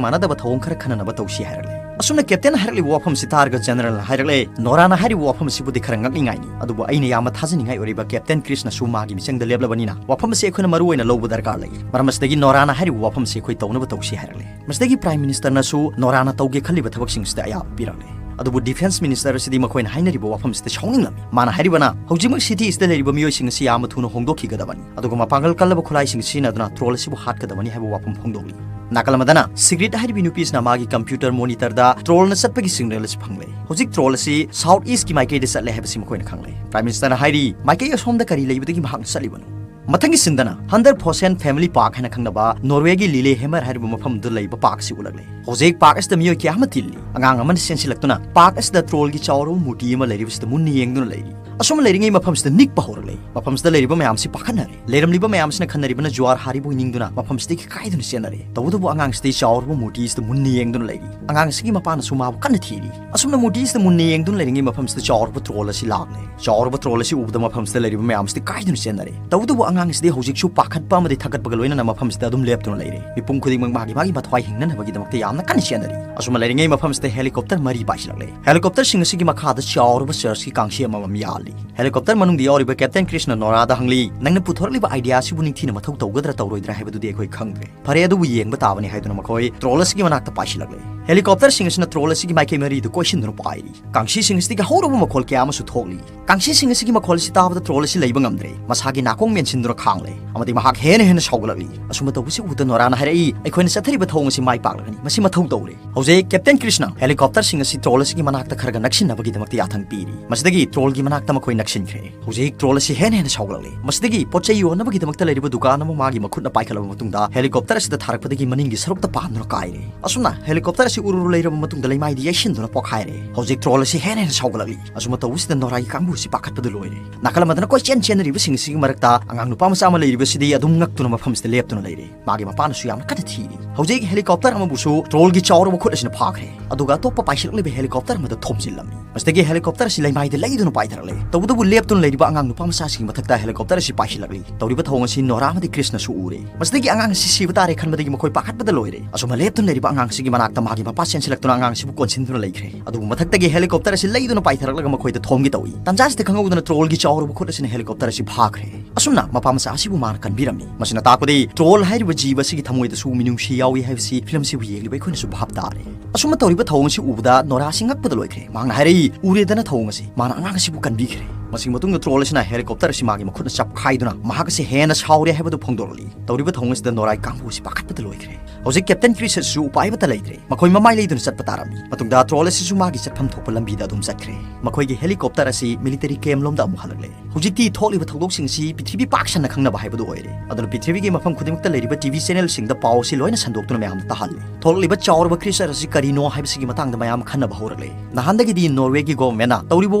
ꯃꯥꯟꯅꯗꯕ ꯊꯧꯑꯣꯡ ꯈꯔ ꯈꯟꯅꯅꯕ ꯇꯧꯁꯤ" ꯍꯥꯏꯔꯛꯂꯦ꯫ ꯑꯁꯨꯝꯅ ꯀꯦꯞꯇꯦꯟꯅ ꯍꯥꯏꯔꯛꯂꯤꯕ ꯋꯥꯐꯝꯁꯤ ꯇꯥꯔꯒ ꯖꯦꯅꯔꯦꯜꯅ ꯍꯥꯏꯔꯛꯂꯦ, "ꯅꯣꯔꯥꯅ ꯍꯥꯏꯔꯤꯕ ꯋꯥꯐꯝ ꯑꯁꯤꯕꯨꯗꯤ ꯈꯔ ꯉꯛꯅꯤꯡꯉꯥꯏꯅꯤ, ꯑꯗꯨꯕꯨ ꯑꯩꯅ ꯌꯥꯝꯅ ꯊꯥꯖꯅꯤꯡꯉꯥꯏ ꯑꯣꯏꯔꯤꯕ ꯀꯦꯞꯇꯦꯟ ꯀ꯭ꯔꯤꯁꯅꯁꯨ ꯃꯥꯒꯤ ꯃꯤꯆꯪꯗ ꯂꯦꯞꯂꯕꯅꯤꯅ ꯋꯥꯐꯝ ꯑꯁꯤ ꯑꯩꯈꯣꯏꯅ ꯃꯔꯨ ꯑꯣꯏꯅ ꯂꯧꯕ ꯗꯔꯀꯥꯔ ꯂꯩ꯫ ꯃꯔꯝ ꯑꯁꯤꯗꯒꯤ ꯅꯣꯔꯥꯅ ꯍꯥꯏꯔꯤꯕ ꯋꯥꯐꯝ ꯑꯁꯤ ꯑꯩꯈꯣꯏ ꯇꯧꯅꯕ ꯇꯧꯁꯤ" ꯍꯥꯏꯔꯛꯂꯦ꯫ ꯃꯁꯤꯗꯒꯤ ꯄ꯭ꯔꯥꯏꯝ ꯃꯤꯅꯤꯁꯇꯔꯅꯁꯨ ꯅꯣꯔꯥꯅ ꯇꯧꯒꯦ ꯈꯜꯂꯤꯕ ꯊꯕꯛꯁꯤꯡꯁꯤꯗ ꯑꯌꯥꯕ ꯄꯤꯔꯛꯂꯦ꯫ ꯑꯗꯨꯕꯨ ꯗꯤꯐꯦꯟꯁ ꯃꯤꯅꯤꯁꯇꯔ ꯑꯁꯤꯗꯤ ꯃꯈꯣꯏꯅ ꯍꯥꯏꯅꯔꯤꯕ ꯋꯥꯐꯝꯁꯤꯗ ꯁꯥꯎꯅꯤꯡꯂꯝꯃꯤ꯫ ꯃꯥꯅ ꯍꯥꯏꯔꯤꯕꯅ ꯍꯧꯖꯤꯛꯃꯛ ꯁꯤꯇꯤ ꯑꯁꯤꯗ ꯂꯩꯔꯤꯕ ꯃꯤꯑꯣꯏꯁꯤꯡ ꯑꯁꯤ ꯌꯥꯝꯅ ꯊꯨꯅ ꯍꯣꯡꯗꯣꯛꯈꯤꯒꯗꯕꯅꯤ, ꯑꯗꯨꯒ ꯃꯄꯥꯡꯒꯜ ꯀꯜꯂꯕ ꯈꯨꯠꯂꯥꯏꯁꯤꯡ ꯁꯤꯖꯤꯟꯅꯗꯨꯅ ꯇ꯭ꯔꯣꯜ ꯑꯁꯤꯕꯨ ꯍꯥꯠꯀꯗꯕꯅꯤ ꯍꯥꯏꯕ ꯋꯥꯐꯝ ꯐꯣꯡꯗꯣꯛꯂꯤ꯫ ꯅꯥꯀꯜ ꯑꯃꯗꯅ ꯁꯤꯒ꯭ꯔꯤꯠ ꯍꯥꯏꯔꯤꯕꯤ ꯅꯨꯄꯤꯁꯤꯅ ꯃꯥꯒꯤ ꯀꯝꯄ꯭ꯌꯨꯇꯔ ꯃꯣꯅꯤꯇꯔꯗ ꯇ꯭ꯔꯣꯜꯅ ꯆꯠꯄꯒꯤ ꯁꯤꯒꯅꯦꯜ ꯑꯁꯤ ꯐꯪꯂꯦ꯫ ꯍꯧꯖꯤꯛ ꯇ꯭ꯔꯣꯜ ꯑꯁꯤ ꯁꯥꯎꯠ ꯏꯁꯀꯤ ꯃꯥꯏꯀꯩꯗ ꯆꯠꯂꯦ ꯍꯥꯏꯕꯁꯤ ꯃꯈꯣꯏꯅ ꯈꯪꯂꯦ꯫ ꯄ꯭ꯔꯥꯏꯝ ꯃꯤꯅꯤꯁꯇꯔꯅ ꯍꯥꯏꯔꯤ, "ꯃꯥꯏꯀꯩ ꯑꯁꯣꯝꯗ ꯀꯔꯤ ꯂꯩꯕꯗꯒꯤ ꯃꯍꯥꯛꯅ ꯆꯠꯂꯤꯕꯅꯣ?" ꯃꯊꯪꯒꯤ ꯁꯤꯟꯗꯅ ꯍꯟꯗꯔ ꯐꯣꯁꯦꯟ ꯐꯦꯃꯤꯂꯤ ꯄꯥꯔꯛ ꯍꯥꯏꯅ ꯈꯪꯅꯕ ꯅꯣꯔꯋꯦꯒꯤ ꯂꯤꯂꯦ ꯍꯦꯃꯔ ꯍꯥꯏꯔꯤꯕ ꯃꯐꯝꯗꯨꯗ ꯂꯩꯕ ꯄꯥꯔꯛ ꯑꯁꯤ ꯎꯠꯂꯛꯂꯦ꯫ ꯍꯧꯖꯤꯛ ꯄꯥꯔꯛ ꯑꯁꯤꯗ ꯃꯤꯑꯣꯏ ꯀꯌꯥ ꯑꯃ ꯇꯤꯜꯂꯤ꯫ ꯑꯉꯥꯡ ꯑꯃꯅ ꯆꯦꯟꯁꯤꯜꯂꯛꯇꯨꯅ ꯄꯥꯔꯛ ꯑꯁꯤꯗ ꯇ꯭ꯔꯣꯜꯒꯤ ꯆꯥꯎꯔꯕ ꯃꯨꯔꯇꯤ ꯑꯃ ꯂꯩꯔꯤꯕꯁꯤꯗ ꯃꯨꯟꯅ ꯌꯦꯡꯗꯨꯅ ꯂꯩꯔꯤ꯫ ꯑꯁꯨꯝꯅ ꯂꯩꯔꯤꯉꯩ ꯃꯐꯝꯁꯤꯗ ꯅꯤꯛꯄ ꯍꯧꯔꯛꯂꯦ꯫ ꯃꯐꯝꯁꯤꯗ ꯂꯩꯔꯤꯕ ꯃꯌꯥꯝꯁꯤ ꯄꯥꯈꯠꯅꯔꯦ꯫ ꯂꯩꯔꯝꯂꯤꯕ ꯃꯌꯥꯝꯁꯤꯅ ꯈꯟꯅꯔꯤꯕꯅ ꯖꯨꯋꯥꯔ ꯍꯥꯔꯤꯕꯣꯏ ꯅꯤꯡꯗꯨꯅ ꯃꯐꯝꯁꯤꯗꯒꯤ ꯀꯥꯏꯗꯨꯅ ꯆꯦꯟꯅꯔꯦ꯫ ꯇꯧꯕꯇꯕꯨ ꯑꯉꯥꯡꯁꯤꯗꯤ ꯆꯥꯎꯔꯕ ꯃꯨꯔꯇꯤꯁꯤꯗ ꯃꯨꯟꯅ ꯌꯦꯡꯗꯨꯅ ꯂꯩꯔꯤ꯫ ꯑꯉꯥꯡꯁꯤꯒꯤ ꯃꯄꯥꯅꯁꯨ ꯃꯥꯕꯨ ꯀꯟꯅ ꯊꯤꯔꯤ꯫ ꯑꯁꯨꯝꯅ ꯃꯨꯔꯇꯤꯁꯤꯗ ꯃꯨꯟꯅ ꯌꯦꯡꯗꯨꯅ ꯂꯩꯔꯤꯉꯩ ꯃꯐꯝꯁꯤꯗ ꯆꯥꯎꯔꯕ ꯇ꯭ꯔꯣꯜ ꯑꯁꯤ ꯂꯥꯛꯂꯦ꯫ ꯆꯥꯎꯔꯕ ꯇ꯭ꯔꯣꯜ ꯑꯁꯤ ꯎꯕꯗ ꯃꯐꯝꯁꯤꯗ ꯂꯩꯔꯤꯕ ꯃꯌꯥꯝꯁꯤꯗꯤ ꯀꯥꯏꯗꯨꯅ ꯆꯦꯟꯅꯔꯦ꯫ ꯇꯧꯕꯇꯕꯨ ꯑꯉꯥꯡꯁꯤꯗꯤ ꯍꯧꯖꯤꯛꯁꯨ ꯄꯥꯈꯠꯄ ꯑꯃꯗꯤ ꯊꯛꯀꯠꯄꯒ ꯂꯣꯏꯅꯅ ꯃꯐꯝꯁꯤꯗ ꯑꯗꯨꯝ ꯂꯦꯞꯇꯨꯅ ꯂꯩꯔꯦ꯫ ꯃꯤꯄꯨꯝ ꯈꯨꯗꯤꯡꯃꯛ ꯃꯥꯒꯤ ꯃꯥꯒꯤ ꯃꯊ꯭ꯋꯥꯏ ꯍꯤꯡꯅꯅꯕꯒꯤꯗꯃꯛꯇ ꯌꯥꯝꯅ ꯀꯟꯅ ꯆꯦꯟꯅꯔꯤ꯫ ꯑꯁꯨꯝꯅ ꯂꯩꯔꯤꯉꯩ ꯃꯐꯝꯁꯤꯗ ꯍꯦꯂꯤꯀꯣꯞꯇꯔ ꯃꯔꯤ ꯄꯥꯏꯁꯤꯜꯂꯛꯂꯦ꯫ ꯍꯦꯂꯤꯀꯣꯞꯇꯔꯁꯤꯡ ꯑꯁꯤꯒꯤ ꯃꯈꯥꯗ ꯆꯥꯎꯔꯕ ꯆꯔꯆꯀꯤ ꯀꯥꯡꯁꯤ ꯑꯃꯃꯝ ꯌꯥꯜꯂꯤ꯫ ꯍꯦꯂꯤꯀꯣꯞꯇꯔ ꯃꯅꯨꯡꯗ ꯌꯥꯎꯔꯤꯕ ꯀꯦꯞꯇꯦꯟ ꯀ꯭ꯔꯤꯁꯅ ꯅꯣꯔꯥꯗ ꯍꯪꯂꯤ, "ꯅꯪꯅ ꯄꯨꯊꯣꯔꯛꯂꯤꯕ ꯑꯥꯏꯗꯤꯌꯥ ꯑꯁꯤꯕꯨ ꯅꯤꯡꯊꯤꯅ ꯃꯊꯧ ꯇꯧꯒꯗ꯭ꯔꯥ ꯇꯧꯔꯣꯏꯗ꯭ꯔꯥ ꯍꯥꯏꯕꯗꯨꯗꯤ ꯑꯩꯈꯣꯏ ꯈꯪꯗ꯭ꯔꯦ꯫ ꯐꯔꯦ, ꯑꯗꯨꯕꯨ ꯌꯦꯡꯕ ꯇꯥꯕꯅꯤ" ꯍꯥꯏꯗꯨꯅ ꯃꯈꯣꯏ ꯇ꯭ꯔꯣꯜ ꯑꯁꯤꯒꯤ ꯃꯅꯥꯛꯇ ꯄꯥꯏꯁꯤꯜꯂꯛꯂꯦ꯫ Helicopterꯁꯤꯡ ꯑꯁꯤꯅ troll ꯑꯁꯤꯒꯤ ꯃꯥꯏꯀꯩ ꯃꯔꯤꯗꯨ ꯀꯣꯏꯁꯤꯟꯗꯨꯅ ꯄꯥꯏꯔꯤ꯫ ꯀꯥꯡꯁꯤꯁꯤꯡ ꯑꯁꯤꯗꯒꯤ ꯍꯧꯔꯕ ꯃꯈꯣꯜ ꯀꯌꯥ ꯑꯃꯁꯨ ꯊꯣꯛꯂꯤ꯫ ꯀꯥꯡꯁꯤꯁꯤꯡ ꯑꯁꯤꯒꯤ ꯃꯈꯣꯜ ꯑꯁꯤ ꯇꯥꯕꯗ troll ꯑꯁꯤ ꯂꯩꯕ ꯉꯝꯗ꯭ꯔꯦ꯫ ꯃꯁꯥꯒꯤ ꯅꯥꯀꯣꯡ ꯃꯦꯟꯁꯤꯟꯗꯨꯅ ꯈꯥꯡꯂꯦ, ꯑꯃꯗꯤ ꯃꯍꯥꯛ ꯍꯦꯟꯅ ꯍꯦꯟꯅ ꯁꯥꯎꯒꯠꯂꯛꯂꯤ꯫ ꯑꯁꯨꯝꯅ ꯇꯧꯕꯁꯤ ꯎꯕꯗ ꯅꯣꯔꯥꯅ ꯍꯥꯏꯔꯛꯏ, "ꯑꯩꯈꯣꯏꯅ ꯆꯠꯊꯔꯤꯕ ꯊꯧꯑꯣꯡ ꯑꯁꯤ ꯃꯥꯏ ꯄꯥꯛꯂꯒꯅꯤ꯫ ꯃꯁꯤ ꯃꯊꯧ ꯇꯧꯔꯦ꯫" ꯍꯧꯖꯤꯛ Captain Chrisꯅ helicopterꯁꯤꯡ ꯑꯁꯤ troll ꯑꯁꯤꯒꯤ ꯃꯅꯥꯛꯇ ꯈꯔꯒ ꯅꯛꯁꯤꯟꯅꯕꯒꯤꯗꯃꯛꯇ ꯌꯥꯊꯪ ꯄꯤꯔꯤ꯫ ꯃꯁꯤꯗꯒꯤ trollꯒꯤ ꯃꯅꯥꯛꯇ ꯃꯈꯣꯏ ꯅꯛꯁꯤꯟꯈ꯭ꯔꯦ꯫ ꯍꯧꯖꯤꯛ troll ꯑꯁꯤ ꯍꯦꯟꯅ ꯍꯦꯟꯅ ꯁꯥꯎꯒꯠꯂꯛꯂꯦ꯫ ꯃꯁꯤꯗꯒꯤ ꯄꯣꯠ ꯆꯩ ꯌꯣꯟꯅꯕꯒꯤꯗꯃꯛꯇ ꯂꯩꯔꯤꯕ ꯗꯨꯀꯥꯟ ꯑꯃ ꯃꯥꯒꯤ ꯃꯈꯨꯠꯅ ꯄꯥꯏꯈꯠꯂꯕ ꯃꯇꯨꯡꯗ helicopter ꯑꯁꯤꯗ ꯊꯥꯔꯛꯄꯗꯒꯤ ꯃꯅꯤꯡꯒꯤ ꯁꯔꯨꯛꯇ ꯄꯥꯟꯗꯨꯅ ꯀꯥꯏꯔꯦ꯫ ꯑꯁꯨꯝꯅ helicopter ꯑꯁꯤ ꯎꯔꯨꯔꯨ ꯂꯩꯔꯕ ꯃꯇꯨꯡꯗ ꯂꯩꯃꯥꯏꯗ ꯌꯩꯁꯤꯟꯗꯨꯅ ꯄꯣꯈꯥꯏꯔꯦ꯫ ꯍꯧꯖꯤꯛ troll ꯑꯁꯤ ꯍꯦꯟꯅ ꯍꯦꯟꯅ ꯁꯥꯎꯒꯠꯂꯛꯂꯤ꯫ ꯑꯁꯨꯝꯅ ꯇꯧꯕꯁꯤꯗ ꯅꯣꯔꯥꯒꯤ ꯀꯥꯡꯕꯨ ꯑꯁꯤ ꯄꯥꯈꯠꯄꯗ ꯂꯣꯏꯔꯦ꯫ ꯅꯥꯀꯜ ꯑꯃꯗꯅ ꯀꯣꯏꯆꯦꯟ ꯆꯦꯟꯅꯔꯤꯕꯁꯤꯡ ꯑꯁꯤꯒꯤ ꯃꯔꯛꯇ ꯑꯉꯥꯡ ꯅꯨꯄꯥ ꯃꯆꯥ ꯑꯃ ꯂꯩꯔꯤꯕꯁꯤꯗꯤ ꯑꯗꯨꯝ ꯉꯛꯇꯨꯅ ꯃꯐꯝꯁꯤꯗ ꯂꯦꯞꯇꯨꯅ ꯂꯩꯔꯦ꯫ ꯃꯥꯒꯤ ꯃꯄꯥꯅꯁꯨ ꯌꯥꯝꯅ ꯀꯟꯅ ꯊꯤꯔꯤ꯫ ꯍꯧꯖꯤꯛ helicopter ꯑꯃꯕꯨꯁꯨ trollꯒꯤ ꯆꯥꯎꯔꯕ ꯈꯨꯠ ꯑꯁꯤꯅ ꯐꯥꯈ꯭ꯔꯦ, ꯑꯗꯨꯒ ꯑꯇꯣꯞꯄ ꯄꯥꯏꯁꯤꯜꯂꯛꯂꯤꯕ helicopter ꯑꯃꯗ ꯊꯣꯝꯖꯤꯜꯂꯝꯃꯤ꯫ ꯃꯁꯤꯗꯒꯤ helicopter ꯑꯁꯤ ꯂꯩꯃꯥꯏꯗ ꯂꯩꯗꯨꯅ ꯄꯥꯏꯊꯔꯛꯂꯦ꯫ ꯇꯧꯕꯇꯕꯨ ꯂꯦꯞꯇꯨꯅ ꯂꯩꯔꯤꯕ ꯑꯉꯥꯡ ꯅꯨꯄꯥ ꯃꯆꯥꯁꯤꯒꯤ ꯃꯊꯛꯇ helicopter ꯑꯁꯤ ꯄꯥꯏꯁꯤꯜꯂꯛꯂꯤ꯫ ꯇꯧꯔꯤꯕ ꯊꯧꯑꯣꯡ ꯑꯁꯤ ꯅꯣꯔꯥ ꯑꯃꯗꯤ ꯀ꯭ꯔꯤꯁꯅꯁꯨ ꯎꯔꯦ꯫ ꯃꯁꯤꯗꯒꯤ ꯑꯉꯥꯡ ꯑꯁꯤ ꯁꯤꯕ ꯇꯥꯔꯦ ꯈꯟꯕꯗꯒꯤ ꯃꯈꯣꯏ ꯄꯥꯈꯠꯄꯗ ꯂꯣꯏꯔꯦ꯫ ꯑꯁꯨꯝꯅ ꯂꯦꯞꯇꯨꯅ ꯂꯩꯔꯤꯕ ꯑꯉꯥꯡꯁꯤꯒꯤ ꯃꯅꯥꯛꯇ ꯃꯥꯒꯤ ꯃꯄꯥ ꯆꯦꯟꯁꯤꯜꯂꯛꯇꯨꯅ ꯑꯉꯥꯡꯁꯤꯕꯨ ꯀꯣꯟꯁꯤꯟꯗꯨꯅ ꯂꯩꯈ꯭ꯔꯦ꯫ ꯑꯗꯨꯕꯨ ꯃꯊꯛꯇꯒꯤ helicopter ꯑꯁꯤ ꯂꯩꯗꯨꯅ ꯄꯥꯏꯊꯔꯛꯂꯒ ꯃꯈꯣꯏꯗ ꯊꯣꯝꯒꯦ ꯇꯧꯏ꯫ ꯇꯥꯟꯖꯥꯁꯤꯗ ꯈꯪꯍꯧꯗꯅ trollꯒꯤ ꯆꯥꯎꯔꯕ ꯈꯨꯠ ꯑꯁꯤꯅ helicopter ꯑꯁꯤ ꯐꯥꯈ꯭ꯔꯦ꯫ ꯑꯁꯨꯝꯅ ꯃꯄꯥ ꯃꯆꯥ ꯑꯁꯤꯕꯨ ꯃꯥꯅ ꯀꯟꯕꯤꯔꯝꯃꯤ꯫ ꯃꯁꯤꯅ ꯇꯥꯛꯄꯗꯤ troll ꯍꯥꯏꯔꯤꯕ ꯖꯤꯕ ꯑꯁꯤꯒꯤ ꯊꯃꯣꯏꯗꯁꯨ ꯃꯤꯅꯨꯡꯁꯤ ꯌꯥꯎꯏ ꯍꯥꯏꯕꯁꯤ filmꯁꯤꯕꯨ ꯌꯦꯡꯂꯤꯕ ꯑꯩꯈꯣꯏꯅꯁꯨ ꯚꯥꯞ ꯇꯥꯔꯦ꯫ ꯑꯁꯨꯝꯅ ꯇꯧꯔꯤꯕ ꯊꯧꯑꯣꯡ ꯑꯁꯤ ꯎꯕꯗ ꯅꯣꯔꯥ ꯑꯁꯤ ꯉꯛꯄꯗ ꯂꯣꯏꯈ꯭ꯔꯦ꯫ ꯃꯍꯥꯛꯅ ꯍꯥꯏꯔꯛꯏ, "ꯎꯔꯦꯗꯅ ꯊꯧꯑꯣꯡ ꯑꯁꯤ, ꯃꯥꯅ ꯑꯉꯥꯡ ꯑꯁꯤꯕꯨ ꯀꯟꯕꯤꯈ꯭ꯔꯦ꯫" ꯃꯁꯤꯒꯤ ꯃꯇꯨꯡꯗ troll ꯑꯁꯤꯅ helicopter ꯑꯁꯤ ꯃꯥꯒꯤ ꯃꯈꯨꯠꯅ ꯆꯞꯈꯥꯏꯗꯨꯅ ꯃꯍꯥꯛ ꯑꯁꯤ ꯍꯦꯟꯅ ꯁꯥꯎꯔꯦ ꯍꯥꯏꯕꯗꯨ ꯐꯣꯡꯗꯣꯔꯛꯂꯤ꯫ ꯇꯧꯔꯤꯕ ꯊꯧꯑꯣꯡ ꯑꯁꯤꯗ ꯅꯣꯔꯥꯒꯤ ꯀꯥꯡꯕꯨ ꯑꯁꯤ ꯄꯥꯈꯠꯄꯗ ꯂꯣꯏꯈ꯭ꯔꯦ꯫ ꯍꯧꯖꯤꯛ Captain ꯀ꯭ꯔꯤꯁꯁꯨ ꯎꯄꯥꯏ ꯑꯃꯠꯇ ꯂꯩꯇ꯭ꯔꯦ꯫ ꯃꯈꯣꯏ ꯃꯃꯥꯏ ꯂꯩꯗꯨꯅ ꯆꯠꯄ ꯇꯥꯔꯝꯃꯤ꯫ ꯃꯇꯨꯡꯗ troll ꯑꯁꯤꯁꯨ ꯃꯥꯒꯤ ꯆꯠꯐꯝ ꯊꯣꯛꯄ ꯂꯝꯕꯤꯗ ꯑꯗꯨꯝ ꯆꯠꯈ꯭ꯔꯦ꯫ ꯃꯈꯣꯏꯒꯤ helicopter ꯑꯁꯤ military camp ꯂꯣꯝꯗ ꯑꯃꯨꯛ ꯍꯜꯂꯛꯂꯦ꯫ ꯍꯧꯖꯤꯛꯇꯤ ꯊꯣꯛꯂꯤꯕ ꯊꯧꯗꯣꯛꯁꯤꯡ ꯑꯁꯤ ꯄ꯭ꯔꯤꯊꯤꯕꯤ ꯄꯥꯛ ꯁꯟꯅ ꯈꯪꯅꯕ ꯍꯥꯏꯕꯗꯨ ꯑꯣꯏꯔꯦ꯫ ꯑꯗꯨꯅ ꯄ꯭ꯔꯤꯊꯤꯕꯤꯒꯤ ꯃꯐꯝ ꯈꯨꯗꯤꯡꯃꯛꯇ ꯂꯩꯔꯤꯕ TV channelꯁꯤꯡꯗ ꯄꯥꯎ ꯑꯁꯤ ꯂꯣꯏꯅ ꯁꯟꯗꯣꯛꯇꯨꯅ ꯃꯌꯥꯝꯗ ꯇꯥꯍꯜꯂꯤ꯫ ꯊꯣꯛꯂꯛꯂꯤꯕ ꯆꯥꯎꯔꯕ creature ꯑꯁꯤ ꯀꯔꯤꯅꯣ ꯍꯥꯏꯕꯁꯤꯒꯤ ꯃꯇꯥꯡꯗ ꯃꯌꯥꯝ ꯈꯟꯅꯕ ꯍꯧꯔꯛꯂꯦ꯫ ꯅꯍꯥꯟꯗꯒꯤꯗꯤ ꯅꯣꯔꯋꯦꯒꯤ governmentꯅ ꯇꯧꯔꯤꯕ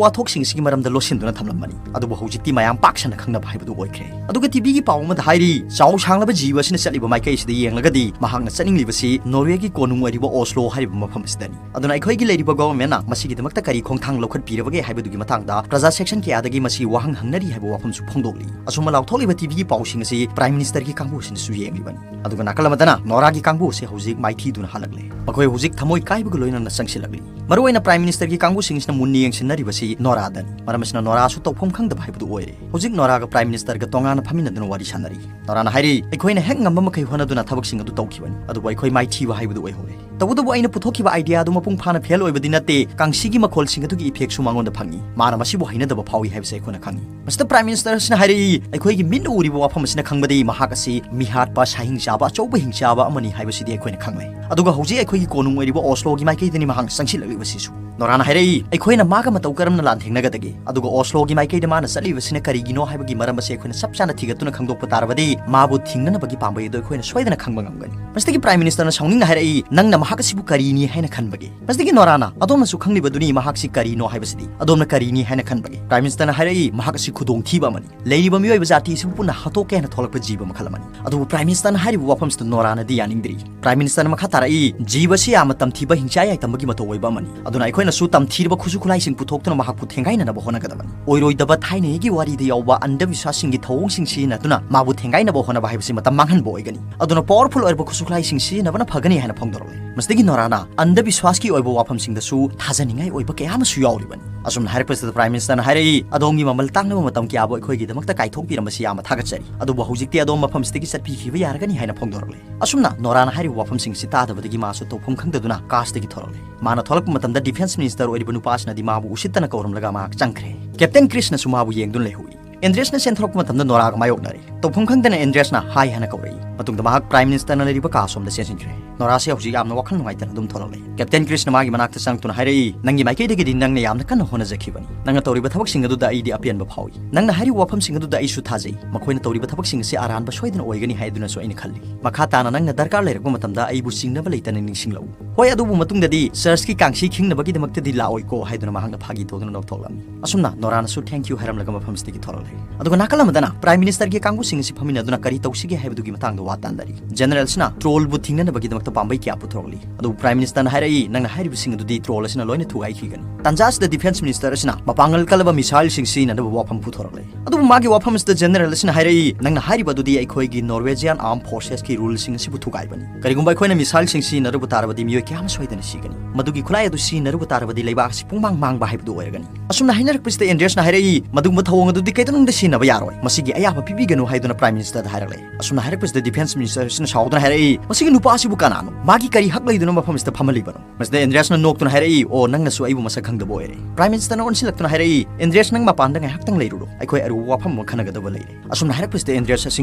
ꯋꯥꯊꯣꯛꯁꯤꯡ ꯑꯁꯤꯒꯤ ꯃꯔꯝꯗ ꯂꯣꯠꯁꯤꯟꯗꯨꯅ ꯊꯝꯂꯝꯕꯅꯤ꯫ ꯑꯗꯨꯕꯨ ꯍꯧꯖꯤꯛꯇꯤ ꯃꯌꯥꯝ ꯄꯥꯛ ꯁꯟꯅ ꯈꯪꯅꯕ ꯍꯥꯏꯕꯗꯨ ꯑꯣꯏꯈ꯭ꯔꯦ꯫ ꯑꯗꯨꯒ TVꯒꯤ ꯄꯥꯎ ꯑꯃꯗ ꯍꯥꯏꯔꯤ, ꯆꯥꯎ ꯁꯥꯡꯂꯕ ꯖꯤꯕ ꯑꯁꯤꯅ ꯆꯠꯂꯤꯕ ꯃꯥꯏꯀꯩ ꯑꯁꯤꯗ ꯌꯦꯡꯂꯒꯗꯤ ꯃꯍꯥꯛꯅ ꯆꯠꯅꯤꯡꯂꯤꯕꯁꯤ ꯅꯣꯔꯋꯦꯒꯤ ꯀꯣꯅꯨꯡ ꯑꯣꯏꯔꯤꯕ ꯑꯣꯁꯂꯣ ꯍꯥꯏꯔꯤꯕ ꯃꯐꯝ ꯑꯁꯤꯗꯅꯤ꯫ ꯑꯗꯨꯅ ꯑꯩꯈꯣꯏꯒꯤ ꯂꯩꯔꯤꯕ governmentꯅ ꯃꯁꯤꯒꯤꯗꯃꯛꯇ ꯀꯔꯤ ꯈꯣꯡꯊꯥꯡ ꯂꯧꯈꯠꯄꯤꯔꯕꯒꯦ ꯍꯥꯏꯕꯗꯨꯒꯤ ꯃꯇꯥꯡꯗ ꯄ꯭ꯔꯖꯥ section ꯀꯌꯥꯗꯒꯤ ꯃꯁꯤ ꯋꯥꯍꯪ ꯍꯪꯅꯔꯤ ꯍꯥꯏꯕ ꯋꯥꯐꯝꯁꯨ ꯐꯣꯡꯗꯣꯛꯂꯤ꯫ ꯑꯁꯨꯝꯅ ꯂꯥꯎꯊꯣꯛꯂꯤꯕ TVꯒꯤ ꯄꯥꯎꯁꯤꯡ ꯑꯁꯤ Prime Ministerꯒꯤ ꯀꯥꯡꯕꯨꯁꯤꯡꯅꯁꯨ ꯌꯦꯡꯂꯤꯕꯅꯤ꯫ ꯑꯗꯨꯒ ꯅꯥꯀꯜ ꯑꯃꯗꯅ ꯅꯣꯔꯥꯒꯤ ꯀꯥꯡꯕꯨ ꯑꯁꯤ ꯍꯧꯖꯤꯛ ꯃꯥꯏꯊꯤꯗꯨꯅ ꯍꯜꯂꯛꯂꯦ꯫ ꯃꯈꯣꯏ ꯍꯧꯖꯤꯛ ꯊꯃꯣꯏ ꯀꯥꯏꯕꯒ ꯂꯣꯏꯅꯅ ꯆꯪꯁꯤꯜꯂꯛꯂꯤ꯫ ꯃꯔꯨꯑꯣꯏꯅ Prime Ministerꯒꯤ ꯀꯥꯡꯕꯨꯁꯤꯡꯁꯤꯅ ꯃꯨꯟꯅ ꯌꯦꯡꯁꯤꯟꯅꯔꯤꯕꯁꯤ ꯅꯣꯔꯥꯗꯅꯤ꯫ ꯃꯔꯝ ꯑꯁꯤꯅ ꯅꯣꯔꯥ ꯃꯥꯁꯨ ꯇꯧꯐꯝ ꯈꯪꯗꯕ ꯍꯥꯏꯕꯗꯨ ꯑꯣꯏꯔꯦ꯫ ꯍꯧꯖꯤꯛ ꯅꯣꯔꯥꯒ Prime Ministerꯒ ꯇꯣꯉꯥꯟꯅ ꯐꯝꯃꯤꯟꯅꯗꯨꯅ ꯋꯥꯔꯤ ꯁꯥꯟꯅꯔꯤ꯫ ꯅꯣꯔꯥꯅ ꯍꯥꯏꯔꯤ, "ꯑꯩꯈꯣꯏꯅ ꯍꯦꯛ ꯉꯝꯕ ꯃꯈꯩ ꯍꯣꯠꯅꯗꯨꯅ ꯊꯕꯛꯁꯤꯡ ꯑꯗꯨ ꯇꯧꯈꯤꯕꯅꯤ, ꯑꯗꯨꯕꯨ ꯑꯩꯈꯣꯏ ꯃꯥꯏꯊꯤꯕ ꯍꯥꯏꯕꯗꯨ ꯑꯣꯏꯍꯧꯔꯦ꯫ ꯇꯧꯕꯇꯕꯨ ꯑꯩꯅ ꯄꯨꯊꯣꯛꯈꯤꯕ idea ꯑꯗꯨ ꯃꯄꯨꯡ ꯐꯥꯅ fail ꯑꯣꯏꯕꯗꯤ ꯅꯠꯇꯦ, ꯀꯥꯡꯁꯤꯒꯤ ꯃꯈꯣꯜꯁꯤꯡ ꯑꯗꯨꯒꯤ effectꯁꯨ ꯃꯉꯣꯟꯗ ꯐꯪꯏ꯫ ꯃꯥꯅ ꯃꯁꯤꯕꯨ ꯍꯩꯅꯗꯕ ꯐꯥꯎꯏ ꯍꯥꯏꯕꯁꯤ ꯑꯩꯈꯣꯏꯅ ꯈꯪꯏ꯫" ꯃꯁꯤꯗ Prime Ministerꯁꯤꯅ ꯍꯥꯏꯔꯛꯏ, "ꯑꯩꯈꯣꯏꯒꯤ ꯃꯤꯠꯅ ꯎꯔꯤꯕ ꯋꯥꯐꯝ ꯑꯁꯤꯅ ꯈꯪꯕꯗꯤ ꯃꯍꯥꯛ ꯑꯁꯤ ꯃꯤꯍꯥꯠꯄ, ꯁꯥꯍꯤꯡ ꯆꯥꯕ, ꯑꯆꯧꯕ ꯍꯤꯡꯆꯥꯕ ꯑꯃꯅꯤ ꯍꯥꯏꯕꯁꯤꯗꯤ ꯑꯩꯈꯣꯏꯅ ꯈꯪꯂꯦ꯫ ꯑꯗꯨꯒ ꯍꯧꯖꯤꯛ ꯑꯩꯈꯣꯏꯒꯤ ꯀꯣꯅꯨꯡ ꯑꯣꯏꯔꯤꯕ Osloꯒꯤ ꯃꯥꯏꯀꯩꯗꯅꯤ ꯃꯍꯥꯛ ꯆꯪꯁꯤꯜꯂꯛꯂꯤꯕꯁꯤꯁꯨ꯫" ꯅꯣꯔꯥꯅ ꯍꯥꯏꯔꯛꯏ, "ꯑꯩꯈꯣꯏꯅ ꯃꯥꯒ ꯃꯇꯧ ꯀꯔꯝꯅ ꯂꯥꯟꯊꯦꯡꯅꯒꯗꯒꯦ? ꯑꯗꯨꯒ Osloꯒꯤ ꯃꯥꯏꯀꯩꯗ ꯃꯥꯅ ꯆꯠꯂꯤꯕꯁꯤꯅ ꯀꯔꯤꯒꯤꯅꯣ ꯍꯥꯏꯕꯒꯤ ꯃꯔꯝ ꯑꯁꯤ ꯑꯩꯈꯣꯏꯅ ꯆꯞ ꯆꯥꯅ ꯊꯤꯒꯠꯇꯨꯅ ꯈꯪꯗꯣꯛꯄ ꯇꯥꯔꯕꯗꯤ ꯃꯥꯕꯨ ꯊꯤꯡꯅꯅꯕꯒꯤ ꯄꯥꯝꯕꯩ ꯑꯗꯨ ꯑꯩꯈꯣꯏꯅ ꯁꯣꯏꯗꯅ ꯈꯪꯕ ꯉꯝꯒꯅꯤ꯫" ꯃꯁꯤꯗꯒꯤ Prime Ministerꯅ ꯁꯥꯎꯅꯤꯡꯅ ꯍꯥꯏꯔꯛꯏ, "ꯅꯪꯅ ꯃꯍꯥꯛ ꯑꯁꯤꯕꯨ ꯀꯔꯤꯅꯤ ꯍꯥꯏꯅ ꯈꯟꯕꯒꯦ?" ꯃꯁꯤꯗꯒꯤ ꯅꯣꯔꯥꯅ, "ꯑꯗꯣꯝꯅꯁꯨ ꯈꯪꯂꯤꯕꯗꯨꯅꯤ ꯃꯍꯥꯛꯁꯤ ꯀꯔꯤꯅꯣ ꯍꯥꯏꯕꯁꯤꯗꯤ꯫ ꯑꯗꯣꯝꯅ ꯀꯔꯤꯅꯤ ꯍꯥꯏꯅ ꯈꯟꯕꯒꯦ?" Prime Ministerꯅ ꯍꯥꯏꯔꯛꯏ, "ꯃꯍꯥꯛ ꯑꯁꯤ ꯈꯨꯗꯣꯡꯊꯤꯕ ꯑꯃꯅꯤ꯫ ꯂꯩꯔꯤꯕ ꯃꯤꯑꯣꯏꯕ ꯖꯥꯇꯤ ꯑꯁꯤꯕꯨ ꯄꯨꯟꯅ ꯍꯥꯠꯇꯣꯛꯀꯦ ꯍꯥꯏꯅ ꯊꯣꯛꯂꯛꯄ ꯖꯤꯕ ꯃꯈꯜ ꯑꯃꯅꯤ꯫" ꯑꯗꯨꯕꯨ Prime Ministerꯅ ꯍꯥꯏꯔꯤꯕ ꯋꯥꯐꯝꯁꯤꯗ ꯅꯣꯔꯥꯅꯗꯤ ꯌꯥꯅꯤꯡꯗ꯭ꯔꯤ꯫ Prime Ministerꯅ ꯃꯈꯥ ꯇꯥꯔꯛꯏ, "ꯖꯤꯕ ꯑꯁꯤ ꯌꯥꯝꯅ ꯇꯝꯊꯤꯕ ꯍꯤꯡꯆꯥ ꯌꯥꯏꯇꯝꯕꯒꯤ ꯃꯇꯧ ꯑꯣꯏꯕ ꯑꯃꯅꯤ꯫ ꯑꯗꯨꯅ ꯑꯩꯈꯣꯏꯅꯁꯨ ꯇꯝꯊꯤꯔꯕ ꯈꯨꯠꯁꯨ ꯈꯨꯠꯂꯥꯏꯁꯤꯡ ꯄꯨꯊꯣꯛꯇꯨꯅ ꯃꯍꯥꯛꯄꯨ ꯊꯦꯡꯒꯥꯏꯅꯅꯕ ꯍꯣꯠꯅꯒꯗꯕꯅꯤ꯫ ꯑꯣꯏꯔꯣꯏꯗꯕ ꯊꯥꯏꯅꯉꯩꯒꯤ ꯋꯥꯔꯤꯗ ꯌꯥꯎꯕ ꯑꯟꯙꯕꯤꯁ꯭ꯋꯥꯁꯁꯤꯡꯒꯤ ꯊꯧꯑꯣꯡꯁꯤꯡ ꯁꯤꯖꯤꯟꯅꯗꯨꯅ ꯃꯥꯕꯨ ꯊꯦꯡꯒꯥꯏꯅꯕ ꯍꯣꯠꯅꯕ ꯍꯥꯏꯕꯁꯤ ꯃꯇꯝ ꯃꯥꯡꯍꯟꯕ ꯑꯣꯏꯒꯅꯤ꯫ ꯑꯗꯨꯅ powerful ꯑꯣꯏꯔꯕ ꯈꯨꯠꯁꯨ ꯈꯨꯠꯂꯥꯏꯁꯤꯡ ꯁꯤꯖꯤꯟꯅꯕꯅ ꯐꯒꯅꯤ" ꯍꯥꯏꯅ ꯐꯣꯡꯗꯣꯔꯛꯂꯦ꯫ ꯃꯁꯤꯗꯒꯤ ꯅꯣꯔꯥꯅ, "ꯑꯟꯙꯕꯤꯁ꯭ꯋꯥꯁꯀꯤ ꯑꯣꯏꯕ ꯋꯥꯐꯝꯁꯤꯡꯗꯁꯨ ꯊꯥꯖꯅꯤꯡꯉꯥꯏ ꯑꯣꯏꯕ ꯀꯌꯥ ꯑꯃꯁꯨ ꯌꯥꯎꯔꯤꯕꯅꯤ꯫" ꯑꯁꯨꯝꯅ ꯍꯥꯏꯔꯛꯄꯁꯤꯗ Prime Ministerꯅ ꯍꯥꯏꯔꯛꯏ, "ꯑꯗꯣꯝꯒꯤ ꯃꯃꯜ ꯇꯥꯡꯂꯕ ꯃꯇꯝ ꯀꯌꯥꯕꯨ ꯑꯩꯈꯣꯏꯒꯤꯗꯃꯛꯇ ꯀꯥꯏꯊꯣꯛꯄꯤꯔꯝꯕꯁꯤ ꯌꯥꯝꯅ ꯊꯥꯒꯠꯆꯔꯤ꯫ ꯑꯗꯨꯕꯨ ꯍꯧꯖꯤꯛꯇꯤ ꯑꯗꯣꯝ ꯃꯐꯝꯁꯤꯗꯒꯤ ꯆꯠꯄꯤꯈꯤꯕ ꯌꯥꯔꯒꯅꯤ" ꯍꯥꯏꯅ ꯐꯣꯡꯗꯣꯔꯛꯂꯦ꯫ ꯑꯁꯨꯝꯅ ꯅꯣꯔꯥꯅ ꯍꯥꯏꯔꯤꯕ ꯋꯥꯐꯝꯁꯤꯡꯁꯤ ꯇꯥꯗꯕꯗꯒꯤ ꯃꯥꯁꯨ ꯇꯧꯐꯝ ꯈꯪꯗꯗꯨꯅ castꯗꯒꯤ ꯊꯣꯔꯛꯂꯦ꯫ ꯃꯥꯅ ꯊꯣꯛꯂꯛꯄ ꯃꯇꯝꯗ Defence Minister ꯑꯣꯏꯔꯤꯕ ꯅꯨꯄꯥ ꯑꯁꯤꯅꯗꯤ ꯃꯥꯕꯨ ꯎꯁꯤꯠꯇꯅ ꯀꯧꯔꯝꯂꯒ ꯃꯍꯥꯛ ꯆꯪꯈ꯭ꯔꯦ꯫ Captain Chrisꯅꯁꯨ ꯃꯥꯕꯨ ꯌꯦꯡꯗꯨꯅ ꯂꯩꯍꯧꯏ꯫ Andreasꯅ ꯆꯦꯟꯊꯣꯔꯛꯄ ꯃꯇꯝꯗ ꯅꯣꯔꯥꯒ ꯃꯥꯌꯣꯛꯅꯔꯦ꯫ ꯇꯧꯐꯝ ꯈꯪꯗꯅ Andreasꯅ "Hi" ꯍꯥꯏꯅ ꯀꯧꯔꯛꯏ꯫ ꯃꯇꯨꯡꯗ ꯃꯍꯥꯛ Prime Ministerꯅ ꯂꯩꯔꯤꯕ ꯀꯥ ꯑꯁꯣꯝꯗ ꯆꯦꯟꯁꯤꯟꯈ꯭ꯔꯦ꯫ ꯅꯣꯔꯥꯁꯤ ꯍꯧꯖꯤꯛ ꯌꯥꯝꯅ ꯋꯥꯈꯜ ꯅꯨꯡꯉꯥꯏꯇꯅ ꯑꯗꯨꯝ ꯊꯣꯔꯛꯂꯦ꯫ Captain Chrisꯅ ꯃꯥꯒꯤ ꯃꯅꯥꯛꯇ ꯆꯪꯂꯛꯇꯨꯅ ꯍꯥꯏꯔꯛꯏ, "ꯅꯪꯒꯤ ꯃꯥꯏꯀꯩꯗꯒꯤꯗꯤ ꯅꯪꯅ ꯌꯥꯝꯅ ꯀꯟꯅ ꯍꯣꯠꯅꯖꯈꯤꯕꯅꯤ꯫ ꯅꯪꯅ ꯇꯧꯔꯤꯕ ꯊꯕꯛꯁꯤꯡ ꯑꯗꯨꯗ ꯑꯩꯗꯤ ꯑꯄꯦꯟꯕ ꯐꯥꯎꯏ꯫ ꯅꯪꯅ ꯍꯥꯏꯔꯤꯕ ꯋꯥꯐꯝꯁꯤꯡ ꯑꯗꯨꯗ ꯑꯩꯁꯨ ꯊꯥꯖꯩ꯫ ꯃꯈꯣꯏꯅ ꯇꯧꯔꯤꯕ ꯊꯕꯛꯁꯤꯡ ꯑꯁꯤ ꯑꯔꯥꯟꯕ ꯁꯣꯏꯗꯅ ꯑꯣꯏꯒꯅꯤ ꯍꯥꯏꯗꯨꯅꯁꯨ ꯑꯩꯅ ꯈꯜꯂꯤ꯫ ꯃꯈꯥ ꯇꯥꯅ ꯅꯪꯅ ꯗꯔꯀꯥꯔ ꯂꯩꯔꯛꯄ ꯃꯇꯝꯗ ꯑꯩꯕꯨ ꯆꯤꯡꯅꯕ ꯂꯩꯇꯅ ꯅꯤꯡꯁꯤꯡꯂꯛꯎ꯫ ꯍꯣꯏ, ꯑꯗꯨꯕꯨ ꯃꯇꯨꯡꯗꯗꯤ churchꯀꯤ ꯀꯥꯡꯁꯤ ꯈꯤꯡꯅꯕꯒꯤꯗꯃꯛꯇꯗꯤ ꯂꯥꯛꯑꯣꯏꯀꯣ" ꯍꯥꯏꯗꯨꯅ ꯃꯍꯥꯛꯅ ꯐꯥꯒꯤ ꯇꯧꯗꯨꯅ ꯅꯣꯛꯊꯣꯛꯂꯝꯃꯤ꯫ ꯑꯁꯨꯝꯅ ꯅꯣꯔꯥꯅꯁꯨ "Thank you" ꯍꯥꯏꯔꯝꯂꯒ ꯃꯐꯝꯁꯤꯗꯒꯤ ꯊꯣꯔꯛꯂꯦ꯫ ꯑꯗꯨꯒ ꯅꯥꯀꯜ ꯑꯃꯗꯅ Prime Ministerꯒꯤ ꯀꯥꯡꯕꯨꯁꯤꯡ ꯑꯁꯤ ꯐꯝꯃꯤꯟꯅꯗꯨꯅ ꯀꯔꯤ ꯇꯧꯁꯤꯒꯦ ꯍꯥꯏꯕꯗꯨꯒꯤ ꯃꯇꯥꯡꯗ ꯋꯥ ꯇꯥꯟꯅꯔꯤ꯫ General ꯑꯁꯤꯅ troll ꯕꯨ ꯊꯤꯡꯅꯅꯕꯒꯤꯗꯃꯛꯇ ꯄꯥꯝꯕꯩ ꯀꯌꯥ ꯄꯨꯊꯣꯔꯛꯂꯤ꯫ ꯑꯗꯨꯕꯨ Prime Minister ꯅ ꯍꯥꯏꯔꯛꯏ, "ꯅꯪꯅ ꯍꯥꯏꯔꯤꯕꯁꯤꯡ ꯑꯗꯨꯗꯤ troll ꯑꯁꯤꯅ ꯂꯣꯏꯅ ꯊꯨꯒꯥꯏꯈꯤꯒꯅꯤ"꯫ ꯇꯥꯟꯖꯥ ꯑꯁꯤꯗ Defence Minister ꯑꯁꯤꯅ ꯃꯄꯥꯡꯒꯜ ꯀꯜꯂꯕ missile ꯁꯤꯡ ꯁꯤꯖꯤꯟꯅꯅꯕ ꯋꯥꯐꯝ ꯄꯨꯊꯣꯔꯛꯂꯦ꯫ ꯑꯗꯨꯕꯨ ꯃꯥꯒꯤ ꯋꯥꯐꯝ ꯑꯁꯤꯗ General ꯑꯁꯤꯅ ꯍꯥꯏꯔꯛꯏ, "ꯅꯪꯅ ꯍꯥꯏꯔꯤꯕ ꯑꯗꯨꯗꯤ ꯑꯩꯈꯣꯏꯒꯤ Norwegian Armed Forces ꯀꯤ rule ꯁꯤꯡ ꯑꯁꯤꯕꯨ ꯊꯨꯒꯥꯏꯕꯅꯤ꯫ ꯀꯔꯤꯒꯨꯝꯕ ꯑꯩꯈꯣꯏꯅ missile ꯁꯤꯡ ꯁꯤꯖꯤꯟꯅꯔꯨꯕ ꯇꯥꯔꯕꯗꯤ ꯃꯤꯑꯣꯏ ꯀꯌꯥ ꯑꯃ ꯁꯣꯏꯗꯅ ꯁꯤꯒꯅꯤ꯫ ꯃꯗꯨꯒꯤ ꯈꯨꯠꯂꯥꯏ ꯑꯗꯨ ꯁꯤꯖꯤꯟꯅꯔꯨꯕ ꯇꯥꯔꯕꯗꯤ ꯂꯩꯕꯥꯛ ꯑꯁꯤ ꯄꯨꯡꯃꯥꯡ ꯃꯥꯡꯕ ꯍꯥꯏꯕꯗꯨ ꯑꯣꯏꯔꯒꯅꯤ"꯫ ꯑꯁꯨꯝꯅ ꯍꯥꯏꯅꯔꯛꯄꯁꯤꯗ Andreas ꯅ ꯍꯥꯏꯔꯛꯏ, "ꯃꯗꯨꯒꯨꯝꯕ ꯊꯧꯑꯣꯡ ꯑꯗꯨꯗꯤ ꯀꯩꯗꯧꯅꯨꯡꯗ ꯁꯤꯖꯤꯟꯅꯕ ꯌꯥꯔꯣꯏ꯫ ꯃꯁꯤꯒꯤ ꯑꯌꯥꯕ ꯄꯤꯕꯤꯒꯅꯨ" ꯍꯥꯏꯗꯨꯅ Prime Minister ꯗ ꯍꯥꯏꯔꯛꯂꯦ꯫ ꯑꯁꯨꯝꯅ ꯍꯥꯏꯔꯛꯄꯁꯤꯗ Defence Minister ꯁꯤꯅ ꯁꯥꯎꯗꯨꯅ ꯍꯥꯏꯔꯛꯏ, "ꯃꯁꯤꯒꯤ ꯅꯨꯄꯥ ꯑꯁꯤꯕꯨ ꯀꯅꯥꯅꯣ? ꯃꯥꯒꯤ ꯀꯔꯤ ꯍꯛ ꯂꯩꯗꯨꯅ ꯃꯐꯝ ꯑꯁꯤꯗ ꯐꯝꯍꯜꯂꯤꯕꯅꯣ?" ꯃꯁꯤꯗ Andreas ꯅ ꯅꯣꯛꯇꯨꯅ ꯍꯥꯏꯔꯛꯏ, "ꯑꯣ, ꯅꯪꯅꯁꯨ ꯑꯩꯕꯨ ꯃꯁꯛ ꯈꯪꯗꯕ ꯑꯣꯏꯔꯦ"꯫ Prime Minister ꯅ ꯑꯣꯟꯁꯤꯜꯂꯛꯇꯨꯅ ꯍꯥꯏꯔꯛꯏ, "Andreas, ꯅꯪ ꯃꯄꯥꯟꯗ ꯉꯥꯏꯍꯥꯛꯇꯪ ꯂꯩꯔꯨꯔꯣ꯫ ꯑꯩꯈꯣꯏ ꯑꯔꯨꯕ ꯋꯥꯐꯝ ꯑꯃ ꯈꯟꯅꯒꯗꯕ ꯂꯩꯔꯦ"꯫ ꯑꯁꯨꯝꯅ ꯍꯥꯏꯔꯛꯄꯁꯤꯗ Andreas ꯑꯁꯤ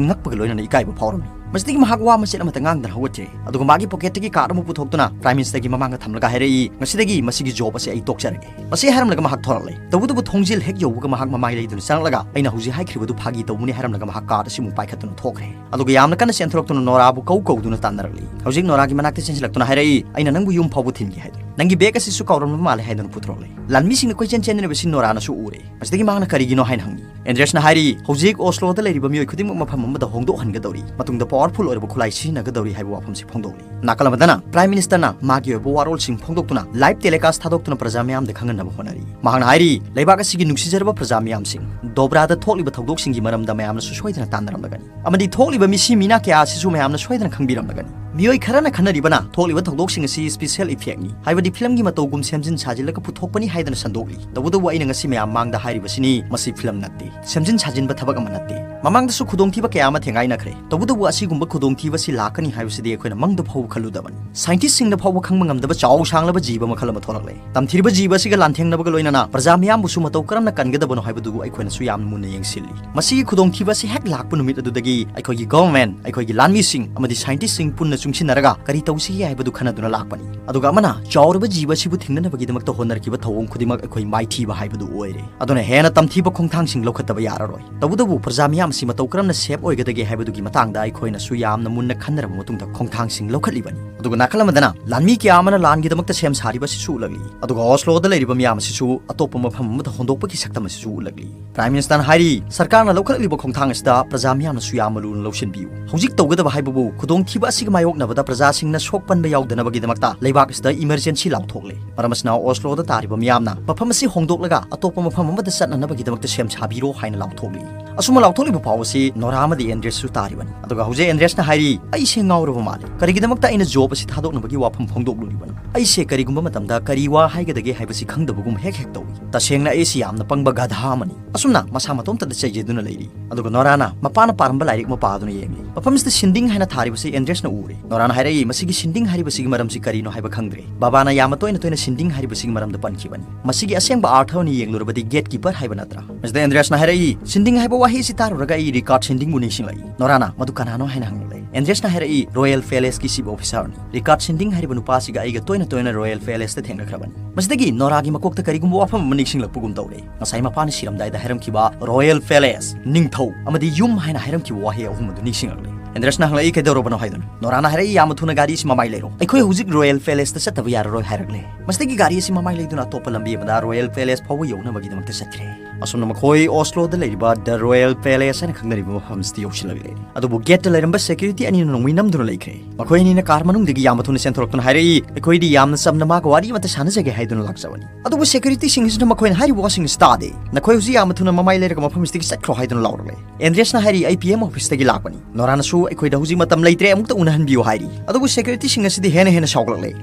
ꯉꯛꯄꯒ ꯂꯣꯏꯅꯅ ꯏꯀꯥꯏꯕ ꯐꯥꯎꯔꯝꯃꯤ꯫ ꯃꯁꯤꯗꯒꯤ ꯃꯍꯥꯛ ꯋꯥ ꯃꯆꯦꯠ ꯑꯃꯠꯇ ꯉꯥꯡꯗꯅ ꯍꯧꯒꯠꯈ꯭ꯔꯦ꯫ ꯑꯗꯨꯒ ꯃꯥꯒꯤ pocket ꯇꯒꯤ card ꯑꯃ ꯄꯨꯊꯣꯛꯇꯨꯅ Prime Minister ꯒꯤ ꯃꯃꯥꯡꯗ ꯊꯝꯂꯒ ꯍꯥꯏꯔꯛꯏ, "ꯉꯁꯤꯗꯒꯤ ꯃꯁꯤꯒꯤ job ꯑꯁꯤ ꯑꯩ ꯇꯣꯛꯆꯔꯒꯦ"꯫ ꯃꯁꯤ ꯍꯥꯏꯔꯝꯂꯒ ꯃꯍꯥꯛ ꯊꯣꯔꯛꯂꯦ꯫ ꯇꯧꯕꯇꯕꯨ ꯊꯣꯡꯖꯤꯜ ꯍꯦꯛ ꯌꯧꯕꯒ ꯃꯍꯥꯛ ꯃꯃꯥꯏ ꯂꯩꯗꯨꯅ ꯆꯪꯂꯛꯂꯒ, "ꯑꯩꯅ ꯍꯧꯖꯤꯛ ꯍꯥꯏꯈ꯭ꯔꯤꯕꯗꯨ ꯐꯥꯒꯤ ꯇꯧꯕꯅꯤ" ꯍꯥꯏꯔꯝꯂꯒ ꯃꯍꯥꯛ card ꯑꯁꯤꯃꯨꯛ ꯄꯥꯏꯈꯠꯇꯨꯅ ꯊꯣꯛꯈ꯭ꯔꯦ꯫ ꯑꯗꯨꯒ ꯌꯥꯝꯅ ꯀꯟꯅ ꯆꯦꯟꯊꯣꯔꯛꯇꯨꯅ ꯅꯣꯔꯥꯕꯨ ꯀꯧ ꯀꯧꯗꯨꯅ ꯇꯥꯟꯅꯔꯛꯂꯤ꯫ ꯍꯧꯖꯤꯛ ꯅꯣꯔꯥꯒꯤ ꯃꯅꯥꯛꯇ ꯆꯦꯟꯁꯤꯜꯂꯛꯇꯨꯅ ꯍꯥꯏꯔꯛꯏ, "ꯑꯩꯅ ꯅꯪꯕꯨ ꯌꯨꯝ ꯐꯥꯎꯕ ꯊꯤꯟꯒꯦ" ꯍꯥꯏꯗꯨꯅ꯫ "ꯅꯪꯒꯤ bag ꯑꯁꯤꯁꯨ ꯀꯥꯎꯔꯝꯂꯕ ꯃꯥꯜꯂꯦ" ꯍꯥꯏꯗꯨꯅ ꯄꯨꯊꯣꯔꯛꯂꯦ꯫ ꯂꯥꯟꯃꯤꯁꯤꯡꯅ ꯀꯣꯏꯆꯦꯟ ꯆꯦꯟꯅꯔꯤꯕꯁꯤ ꯅꯣꯔꯥꯅꯁꯨ ꯎꯔꯦ꯫ ꯃꯁꯤꯗꯒꯤ ꯃꯍꯥꯛꯅ ꯀꯔꯤꯒꯤꯅꯣ ꯍꯥꯏꯅ ꯍꯪꯉꯤ꯫ Andreas ꯅ ꯍꯥꯏꯔꯤ, "ꯍꯧꯖꯤꯛ Oslo ꯗ ꯂꯩꯔꯤꯕ ꯃꯤꯑꯣꯏ ꯈꯨꯗꯤꯡꯃꯛ ꯃꯐꯝ ꯑꯃꯗ ꯍꯣꯡꯗꯣꯛꯍꯟꯒꯗꯧꯔꯤ, ꯃꯇꯨꯡꯗ powerful ꯑꯣꯏꯔꯕ ꯈꯨꯠꯂꯥꯏ ꯁꯤꯖꯤꯟꯅꯒꯗꯧꯔꯤ" ꯍꯥꯏꯕ ꯋꯥꯐꯝꯁꯤ ꯐꯣꯡꯗꯣꯛꯂꯤ꯫ ꯅꯥꯀꯜ ꯑꯃꯗꯅ Prime Minister ꯅ ꯃꯥꯒꯤ ꯑꯣꯏꯕ ꯋꯥꯔꯣꯜꯁꯤꯡ ꯐꯣꯡꯗꯣꯛꯇꯨꯅ live telecast ꯊꯥꯗꯣꯛꯇꯨꯅ ꯄ꯭ꯔꯖꯥ ꯃꯤꯌꯥꯝꯗ ꯈꯪꯍꯟꯅꯕ ꯍꯣꯠꯅꯔꯤ꯫ ꯃꯍꯥꯛꯅ ꯍꯥꯏꯔꯤ, "ꯂꯩꯕꯥꯛ ꯑꯁꯤꯒꯤ ꯅꯨꯡꯁꯤꯖꯔꯕ ꯄ꯭ꯔꯖꯥ ꯃꯤꯌꯥꯝꯁꯤꯡ, ꯗꯣꯕ꯭ꯔꯥꯗ ꯊꯣꯛꯂꯤꯕ ꯊꯧꯗꯣꯛꯁꯤꯡꯒꯤ ꯃꯔꯝꯗ ꯃꯌꯥꯝꯅꯁꯨ ꯁꯣꯏꯗꯅ ꯇꯥꯟꯅꯔꯝꯂꯒꯅꯤ꯫ ꯑꯃꯗꯤ ꯊꯣꯛꯂꯤꯕ ꯃꯤꯁꯤ ꯃꯤꯅꯥ ꯀꯌꯥ ꯑꯁꯤꯁꯨ ꯃꯌꯥꯝꯅ ꯁꯣꯏꯗꯅ ꯈꯪꯕꯤꯔꯝꯂꯒꯅꯤ꯫ ꯃꯤꯑꯣꯏ ꯈꯔꯅ ꯈꯟꯅꯔꯤꯕꯅ ꯊꯣꯛꯂꯤꯕ ꯊꯧꯗꯣꯛꯁꯤꯡ ꯑꯁꯤ special effect ꯅꯤ, ꯍꯥꯏꯕꯗꯤ film ꯒꯤ ꯃꯇꯧꯒꯨꯝ ꯁꯦꯝꯖꯤꯟ ꯁꯥꯖꯤꯜꯂꯒ ꯄꯨꯊꯣꯛꯄꯅꯤ ꯍꯥꯏꯗꯅ ꯁꯟꯗꯣꯛꯂꯤ꯫ ꯇꯧꯕꯇꯕꯨ ꯑꯩꯅ ꯉꯁꯤ ꯃꯌꯥꯝ ꯃꯥꯡꯗ ꯍꯥꯏꯔꯤꯕꯁꯤꯅꯤ, ꯃꯁꯤ film ꯅꯠꯇꯦ, ꯁꯦꯝꯖꯤꯟ ꯁꯥꯖꯤꯟꯕ ꯊꯕꯛ ꯑꯃ ꯅꯠꯇꯦ꯫ ꯃꯃꯥꯡꯗꯁꯨ ꯈꯨꯗꯣꯡꯊꯤꯕ ꯀꯌꯥ ꯑꯃ ꯊꯦꯡꯒꯥꯏꯅꯈ꯭ꯔꯦ꯫ ꯇꯧꯕꯇꯕꯨ ꯑꯁꯤꯒꯨꯝꯕ ꯈꯨꯗꯣꯡꯊꯤꯕ ꯑꯁꯤ ꯂꯥꯛꯀꯅꯤ ꯍꯥꯏꯕꯁꯤꯗꯤ ꯑꯩꯈꯣꯏꯅ ꯃꯪꯗ ꯐꯥꯎꯕ ꯈꯜꯂꯨꯗꯕꯅꯤ꯫ Scientist ꯁꯤꯡꯅ ꯐꯥꯎꯕ ꯈꯪꯕ ꯉꯝꯗꯕ ꯆꯥꯎ ꯁꯥꯡꯂꯕ ꯖꯤꯕ ꯃꯈꯜ ꯑꯃ ꯊꯣꯛꯂꯛꯂꯦ꯫ ꯇꯝꯊꯤꯔꯤꯕ ꯖꯤꯕ ꯑꯁꯤꯒ ꯂꯥꯟꯊꯦꯡꯅꯕꯒ ꯂꯣꯏꯅꯅ ꯄ꯭ꯔꯖꯥ ꯃꯤꯌꯥꯝꯕꯨꯁꯨ ꯃꯇꯧ ꯀꯔꯝꯅ ꯀꯟꯒꯗꯕꯅꯣ ꯍꯥꯏꯕꯗꯨ ꯑꯩꯈꯣꯏꯅꯁꯨ ꯌꯥꯝꯅ ꯃꯨꯟꯅ ꯌꯦꯡꯁꯤꯜꯂꯤ꯫ ꯃꯁꯤꯒꯤ ꯈꯨꯗꯣꯡꯊꯤꯕ ꯑꯁꯤ ꯍꯦꯛ ꯂꯥꯛꯄ ꯅꯨꯃꯤꯠ ꯑꯗꯨꯗꯒꯤ ꯑꯩꯈꯣꯏꯒꯤ government, ꯑꯩꯈꯣꯏꯒꯤ ꯂꯥꯟꯃꯤꯁꯤꯡ ꯑꯃꯗꯤ scientist ꯁꯤꯡ ꯄꯨꯟꯅ ꯆꯨꯡꯁꯤꯟꯅꯔꯒ ꯀꯔꯤ ꯇꯧꯁꯤꯒꯦ ꯍꯥꯏꯕꯗꯨ ꯈꯟꯅꯗꯨꯅ ꯂꯥꯛꯄꯅꯤ꯫ ꯑꯗꯨꯒ ꯑꯃꯅ ꯆꯥꯎꯔꯕ ꯖꯤꯕ ꯑꯁꯤꯕꯨ ꯊꯤꯡꯅꯅꯕꯒꯤꯗꯃꯛꯇ ꯍꯣꯠꯅꯔꯛꯈꯤꯕ ꯊꯧꯑꯣꯡ ꯈꯨꯗꯤꯡꯃꯛ ꯑꯩꯈꯣꯏ ꯃꯥꯏꯊꯤꯕ ꯍꯥꯏꯕꯗꯨ ꯑꯣꯏꯔꯦ꯫ ꯑꯗꯨꯅ ꯍꯦꯟꯅ ꯇꯝꯊꯤꯕ ꯈꯣꯡꯊꯥꯡꯁꯤꯡ ꯂꯧꯈꯠꯇꯕ ꯌꯥꯔꯔꯣꯏ꯫ ꯇꯧꯕꯇꯕꯨ ꯄ꯭ꯔꯖꯥ ꯃꯤꯌꯥꯝ ꯃꯁꯤ ꯃꯇꯧ ꯀꯔꯝꯅ ꯁꯦꯐ ꯑꯣꯏꯒꯗꯒꯦ ꯍꯥꯏꯕꯗꯨꯒꯤ ꯃꯇꯥꯡꯗ ꯑꯩꯈꯣꯏꯅꯁꯨ ꯌꯥꯝꯅ ꯃꯨꯟꯅ ꯈꯟꯅꯔꯕ ꯃꯇꯨꯡꯗ ꯈꯣꯡꯊꯥꯡꯁꯤꯡ ꯂꯧꯈꯠꯂꯤꯕꯅꯤ꯫ ꯑꯗꯨꯒ ꯅꯥꯀꯜ ꯑꯃꯗꯅ ꯂꯥꯟꯃꯤ ꯀꯌꯥ ꯑꯃꯅ ꯂꯥꯟꯒꯤꯗꯃꯛꯇ ꯁꯦꯝ ꯁꯥꯔꯤꯕ ꯑꯁꯤꯁꯨ ꯎꯠꯂꯛꯂꯤ꯫ ꯑꯗꯨꯒ ꯑꯣꯁꯂꯣꯗ ꯂꯩꯔꯤꯕ ꯃꯤꯌꯥꯝ ꯑꯁꯤꯁꯨ ꯑꯇꯣꯞꯄ ꯃꯐꯝ ꯑꯃꯗ ꯍꯣꯟꯗꯣꯛꯄꯒꯤ ꯁꯛꯇꯝ ꯑꯁꯤꯁꯨ ꯎꯠꯂꯛꯂꯤ꯫ ꯄ꯭ꯔꯥꯏꯝ ꯃꯤꯅꯤꯁꯇꯔꯅ ꯍꯥꯏꯔꯤ, ꯁꯔꯀꯥꯔꯅ ꯂꯧꯈꯠꯂꯛꯂꯤꯕ ꯈꯣꯡꯊꯥꯡ ꯑꯁꯤꯗ ꯄ꯭ꯔꯖꯥ ꯃꯤꯌꯥꯝꯅꯁꯨ ꯌꯥꯝꯅ ꯂꯨꯅ ꯂꯧꯁꯤꯟꯕꯤꯌꯨ꯫ ꯍꯧꯖꯤꯛ ꯇꯧꯒꯗꯕ ꯍꯥꯏꯕꯕꯨ ꯈꯨꯗꯣꯡꯊꯤꯕ ꯑꯁꯤꯒ ꯃꯥꯌꯣꯛꯅꯕꯗ ꯄ꯭ꯔꯖꯥꯁꯤꯡꯅ ꯁꯣꯛꯄꯟꯕ ꯌꯥꯎꯗꯅꯕꯒꯤꯗꯃꯛꯇ ꯂꯩꯕꯥꯛ ꯑꯁꯤꯗ ꯏꯃꯔꯖꯦꯟꯁꯤ ꯂꯥꯎꯊꯣꯛꯂꯦ꯫ ꯃꯔꯝ ꯑꯁꯤꯅ ꯑꯣꯁꯂꯣꯗ ꯇꯥꯔꯤꯕ ꯃꯤꯌꯥꯝꯅ ꯃꯐꯝ ꯑꯁꯤ ꯍꯣꯡꯗꯣꯛꯂꯒ ꯑꯇꯣꯞꯄ ꯃꯐꯝ ꯑꯃꯗ ꯆꯠꯅꯅꯕꯒꯤꯗꯃꯛꯇ ꯁꯦꯝ ꯁꯥꯕꯤꯔꯣ ꯍꯥꯏꯅ ꯂꯥꯎꯊꯣꯛꯂꯤ꯫ ꯑꯁꯨꯝꯅ ꯂꯥꯎꯊꯣꯛꯂꯤꯕ ꯐꯥꯎ ꯑꯁꯤ ꯅꯣꯔꯥ ꯑꯃꯗꯤ ꯑꯦꯟꯗ꯭ꯔꯦꯁꯁꯨ ꯇꯥꯔꯤꯕꯅꯤ꯫ ꯑꯗꯨꯒ ꯍꯧꯖꯤꯛ ꯑꯦꯟꯗ꯭ꯔꯦꯁꯅ ꯍꯥꯏꯔꯤ, "ꯑꯩꯁꯦ ꯉꯥꯎꯔꯕ ꯃꯥꯜꯂꯦ꯫ ꯀꯔꯤꯒꯤꯗꯃꯛꯇ ꯑꯩꯅ ꯖꯣꯕ ꯑꯁꯤ ꯊꯥꯗꯣꯛꯅꯕꯒꯤ ꯋꯥꯐꯝ ꯐꯣꯡꯗꯣꯛꯂꯨꯔꯤꯕꯅꯣ? ꯑꯩꯁꯦ ꯀꯔꯤꯒꯨꯝꯕ ꯃꯇꯝꯗ ꯀꯔꯤ ꯋꯥ ꯍꯥꯏꯒꯗꯒꯦ ꯍꯥꯏꯕꯁꯤ ꯈꯪꯗꯕꯒꯨꯝ ꯍꯦꯛ ꯍꯦꯛ ꯇꯧꯏ꯫ ꯇꯁꯦꯡꯅ ꯑꯩꯁꯤ ꯌꯥꯝꯅ ꯄꯪꯕ ꯒꯙꯥ ꯑꯃꯅꯤ꯫" ꯑꯁꯨꯝꯅ ꯃꯁꯥ ꯃꯇꯣꯝꯇꯗ ꯆꯩꯖꯗꯨꯅ ꯂꯩꯔꯤ꯫ ꯑꯗꯨꯒ ꯅꯣꯔꯥꯅ ꯃꯄꯥꯅ ꯄꯥꯔꯝꯕ ꯂꯥꯏꯔꯤꯛ ꯑꯃ ꯄꯥꯗꯨꯅ ꯌꯦꯡꯂꯤ꯫ ꯃꯐꯝꯁꯤꯗ ꯁꯤꯟꯗꯤꯡ ꯍꯥꯏꯅ ꯊꯥꯔꯤꯕꯁꯤ ꯑꯦꯟꯗ꯭ꯔꯦꯁꯅ ꯎꯔꯦ꯫ ꯅꯣꯔꯥꯅ ꯍꯥꯏꯔꯛꯏ, "ꯃꯁꯤꯒꯤ ꯁꯤꯟꯗꯤꯡ ꯍꯥꯏꯔꯤꯕꯁꯤꯒꯤ ꯃꯔꯝꯁꯤ ꯀꯔꯤꯅꯣ ꯍꯥꯏꯕ ꯈꯪꯗ꯭ꯔꯦ꯫ ꯕꯕꯥꯅ ꯌꯥꯝꯅ ꯇꯣꯏꯅ ꯇꯣꯏꯅ ꯁꯤꯟꯗꯤꯡ ꯍꯥꯏꯔꯤꯕꯁꯤꯒꯤ ꯃꯔꯝꯗ ꯄꯟꯈꯤꯕꯅꯤ꯫ ꯃꯁꯤꯒꯤ ꯑꯁꯦꯡꯕ ꯑꯥꯔꯊ ꯑꯣꯏꯅ ꯌꯦꯡꯂꯨꯔꯕꯗꯤ ꯒꯦꯠꯀꯤꯄꯔ ꯍꯥꯏꯕ ꯅꯠꯇ꯭ꯔꯥ?" ꯃꯁꯤꯗ ꯑꯦꯟꯗ꯭ꯔꯦꯁꯅ ꯍꯥꯏꯔꯛꯏ, "ꯁꯤꯟꯗꯤꯡ ꯍꯥꯏꯕ ꯋꯥꯍꯩ ꯑꯁꯤ ꯇꯥꯔꯨꯔꯒ ꯑꯩ ꯔꯤꯀꯥꯔꯗ ꯁꯤꯟꯗꯤꯡꯕꯨ ꯅꯤꯡꯁꯤꯡꯂꯛꯏ꯫" ꯅꯣꯔꯥꯅ, "ꯃꯗꯨ ꯀꯅꯥꯅꯣ?" ꯍꯥꯏꯅ ꯍꯪꯂꯛꯂꯦ꯫ ꯑꯦꯟꯗ꯭ꯔꯦꯁꯅ ꯍꯥꯏꯔꯛꯏ, "ꯔꯣꯌꯦꯜ ꯄꯦꯂꯦꯁꯀꯤ ꯆꯤꯐ ꯑꯣꯐꯤꯁꯥꯔꯅꯤ꯫ ꯔꯤꯀꯥꯔꯗ ꯁꯤꯟꯗꯤꯡ ꯍꯥꯏꯔꯤꯕ ꯅꯨꯄꯥ ꯑꯁꯤꯒ ꯑꯩꯒ ꯇꯣꯏꯅ ꯇꯣꯏꯅ ꯔꯣꯌꯦꯜ ꯄꯦꯂꯦꯁꯇ ꯊꯦꯡꯅꯈ꯭ꯔꯕꯅꯤ꯫" ꯃꯁꯤꯗꯒꯤ ꯅꯣꯔꯥꯒꯤ ꯃꯀꯣꯛꯇ ꯀꯔꯤꯒꯨꯝꯕ ꯋꯥꯐꯝ ꯑꯃ ꯅꯤꯡꯁꯤꯡꯂꯛꯄꯒꯨꯝ ꯇꯧꯔꯦ꯫ ꯉꯁꯥꯏ ꯃꯄꯥꯅ ꯁꯤꯔꯝꯗꯥꯏꯗ ꯍꯥꯏꯔꯝꯈꯤꯕ ꯔꯣꯌꯦꯜ ꯄꯦꯂꯦꯁ, ꯅꯤꯡꯊꯧ ꯑꯃꯗꯤ ꯌꯨꯝ ꯍꯥꯏꯅ ꯍꯥꯏꯔꯝꯈꯤꯕ ꯋꯥꯍꯩ ꯑꯍꯨꯝ ꯑꯗꯨ ꯅꯤꯡꯁꯤꯡꯂꯛꯂꯦ꯫ ꯑꯦꯟꯗ꯭ꯔꯦꯁꯅ ꯍꯪꯂꯛꯏ, "ꯀꯩꯗꯧꯔꯕꯅꯣ ꯍꯥꯏꯗꯨꯅ?" ꯅꯣꯔꯥꯅ ꯍꯥꯏꯔꯛꯏ, "ꯌꯥꯝꯅ ꯊꯨꯅ ꯒꯥꯔꯤ ꯑꯁꯤ ꯃꯃꯥꯏ ꯂꯩꯔꯣ꯫ ꯑꯩꯈꯣꯏ ꯍꯧꯖꯤꯛ ꯔꯣꯌꯦꯜ ꯄꯦꯂꯦꯁꯇ ꯆꯠꯇꯕ ꯌꯥꯔꯔꯣꯏ" ꯍꯥꯏꯔꯛꯂꯦ꯫ ꯃꯁꯤꯗꯒꯤ ꯒꯥꯔꯤ ꯑꯁꯤ ꯃꯃꯥꯏ ꯂꯩꯗꯨꯅ ꯑꯇꯣꯞꯄ ꯂꯝꯕꯤ ꯑꯃꯗ ꯔꯣꯌꯦꯜ ꯄꯦꯂꯦꯁ ꯐꯥꯎꯕ ꯌꯧꯅꯕꯒꯤꯗꯃꯛꯇ ꯆꯠꯈ꯭ꯔꯦ꯫ ꯑꯁꯨꯝꯅ ꯃꯈꯣꯏ ꯑꯣꯁꯂꯣꯗ ꯂꯩꯔꯤꯕ ꯗ ꯔꯣꯌꯦꯜ ꯄꯦꯂꯦꯁ ꯍꯥꯏꯅ ꯈꯪꯅꯔꯤꯕ ꯃꯐꯝꯁꯤꯗ ꯌꯧꯁꯤꯜꯂꯛꯂꯦ꯫ ꯑꯗꯨꯕꯨ ꯒꯦꯠꯇ ꯂꯩꯔꯝꯕ ꯁꯦꯀ꯭ꯌꯨꯔꯤꯇꯤ ꯑꯅꯤꯅ ꯅꯣꯡꯃꯩ ꯅꯝꯗꯨꯅ ꯂꯩꯈ꯭ꯔꯦ꯫ ꯃꯈꯣꯏ ꯑꯅꯤꯅ ꯀꯥꯔ ꯃꯅꯨꯡꯗꯒꯤ ꯌꯥꯝꯅ ꯊꯨꯅ ꯆꯦꯟꯊꯣꯔꯛꯇꯨꯅ ꯍꯥꯏꯔꯛꯏ, "ꯑꯩꯈꯣꯏꯗꯤ ꯌꯥꯝꯅ ꯆꯝꯅ ꯃꯥꯒ ꯋꯥꯔꯤ ꯑꯃꯠꯇ ꯁꯥꯟꯅꯖꯒꯦ ꯍꯥꯏꯗꯨꯅ ꯂꯥꯛꯆꯕꯅꯤ꯫" ꯑꯗꯨꯕꯨ ꯁꯦꯀ꯭ꯌꯨꯔꯤꯇꯤꯁꯤꯡ ꯑꯁꯤꯅ ꯃꯈꯣꯏꯅ ꯍꯥꯏꯔꯤꯕ ꯋꯥꯁꯤꯡ ꯑꯁꯤ ꯇꯥꯗꯦ꯫ "ꯅꯈꯣꯏ ꯍꯧꯖꯤꯛ ꯌꯥꯝꯅ ꯊꯨꯅ ꯃꯃꯥꯏ ꯂꯩꯔꯒ ꯃꯐꯝ ꯑꯁꯤꯗꯒꯤ ꯆꯠꯈ꯭ꯔꯣ" ꯍꯥꯏꯗꯨꯅ ꯂꯥꯎꯔꯛꯂꯦ꯫ ꯑꯦꯟꯗ꯭ꯔꯦꯁꯅ ꯍꯥꯏꯔꯤ, "ꯑꯩ ꯄꯤ ꯑꯦꯝ ꯑꯣꯐꯤꯁꯇꯒꯤ ꯂꯥꯛꯄꯅꯤ꯫" ꯅꯣꯔꯥꯅꯁꯨ, "ꯑꯩꯈꯣꯏꯗ ꯍꯧꯖꯤꯛ ꯃꯇꯝ ꯂꯩꯇ꯭ꯔꯦ, ꯑꯃꯨꯛꯇ ꯎꯅꯍꯟꯕꯤꯌꯨ" ꯍꯥꯏꯔꯤ꯫ ꯑꯗꯨꯕꯨ ꯁꯦꯀ꯭ꯌꯨꯔꯤꯇꯤꯁꯤꯡ ꯑꯁꯤꯗꯤ ꯍꯦꯟꯅ ꯍꯦꯟꯅ ꯁꯥꯎꯒꯠꯂꯛꯂꯦ꯫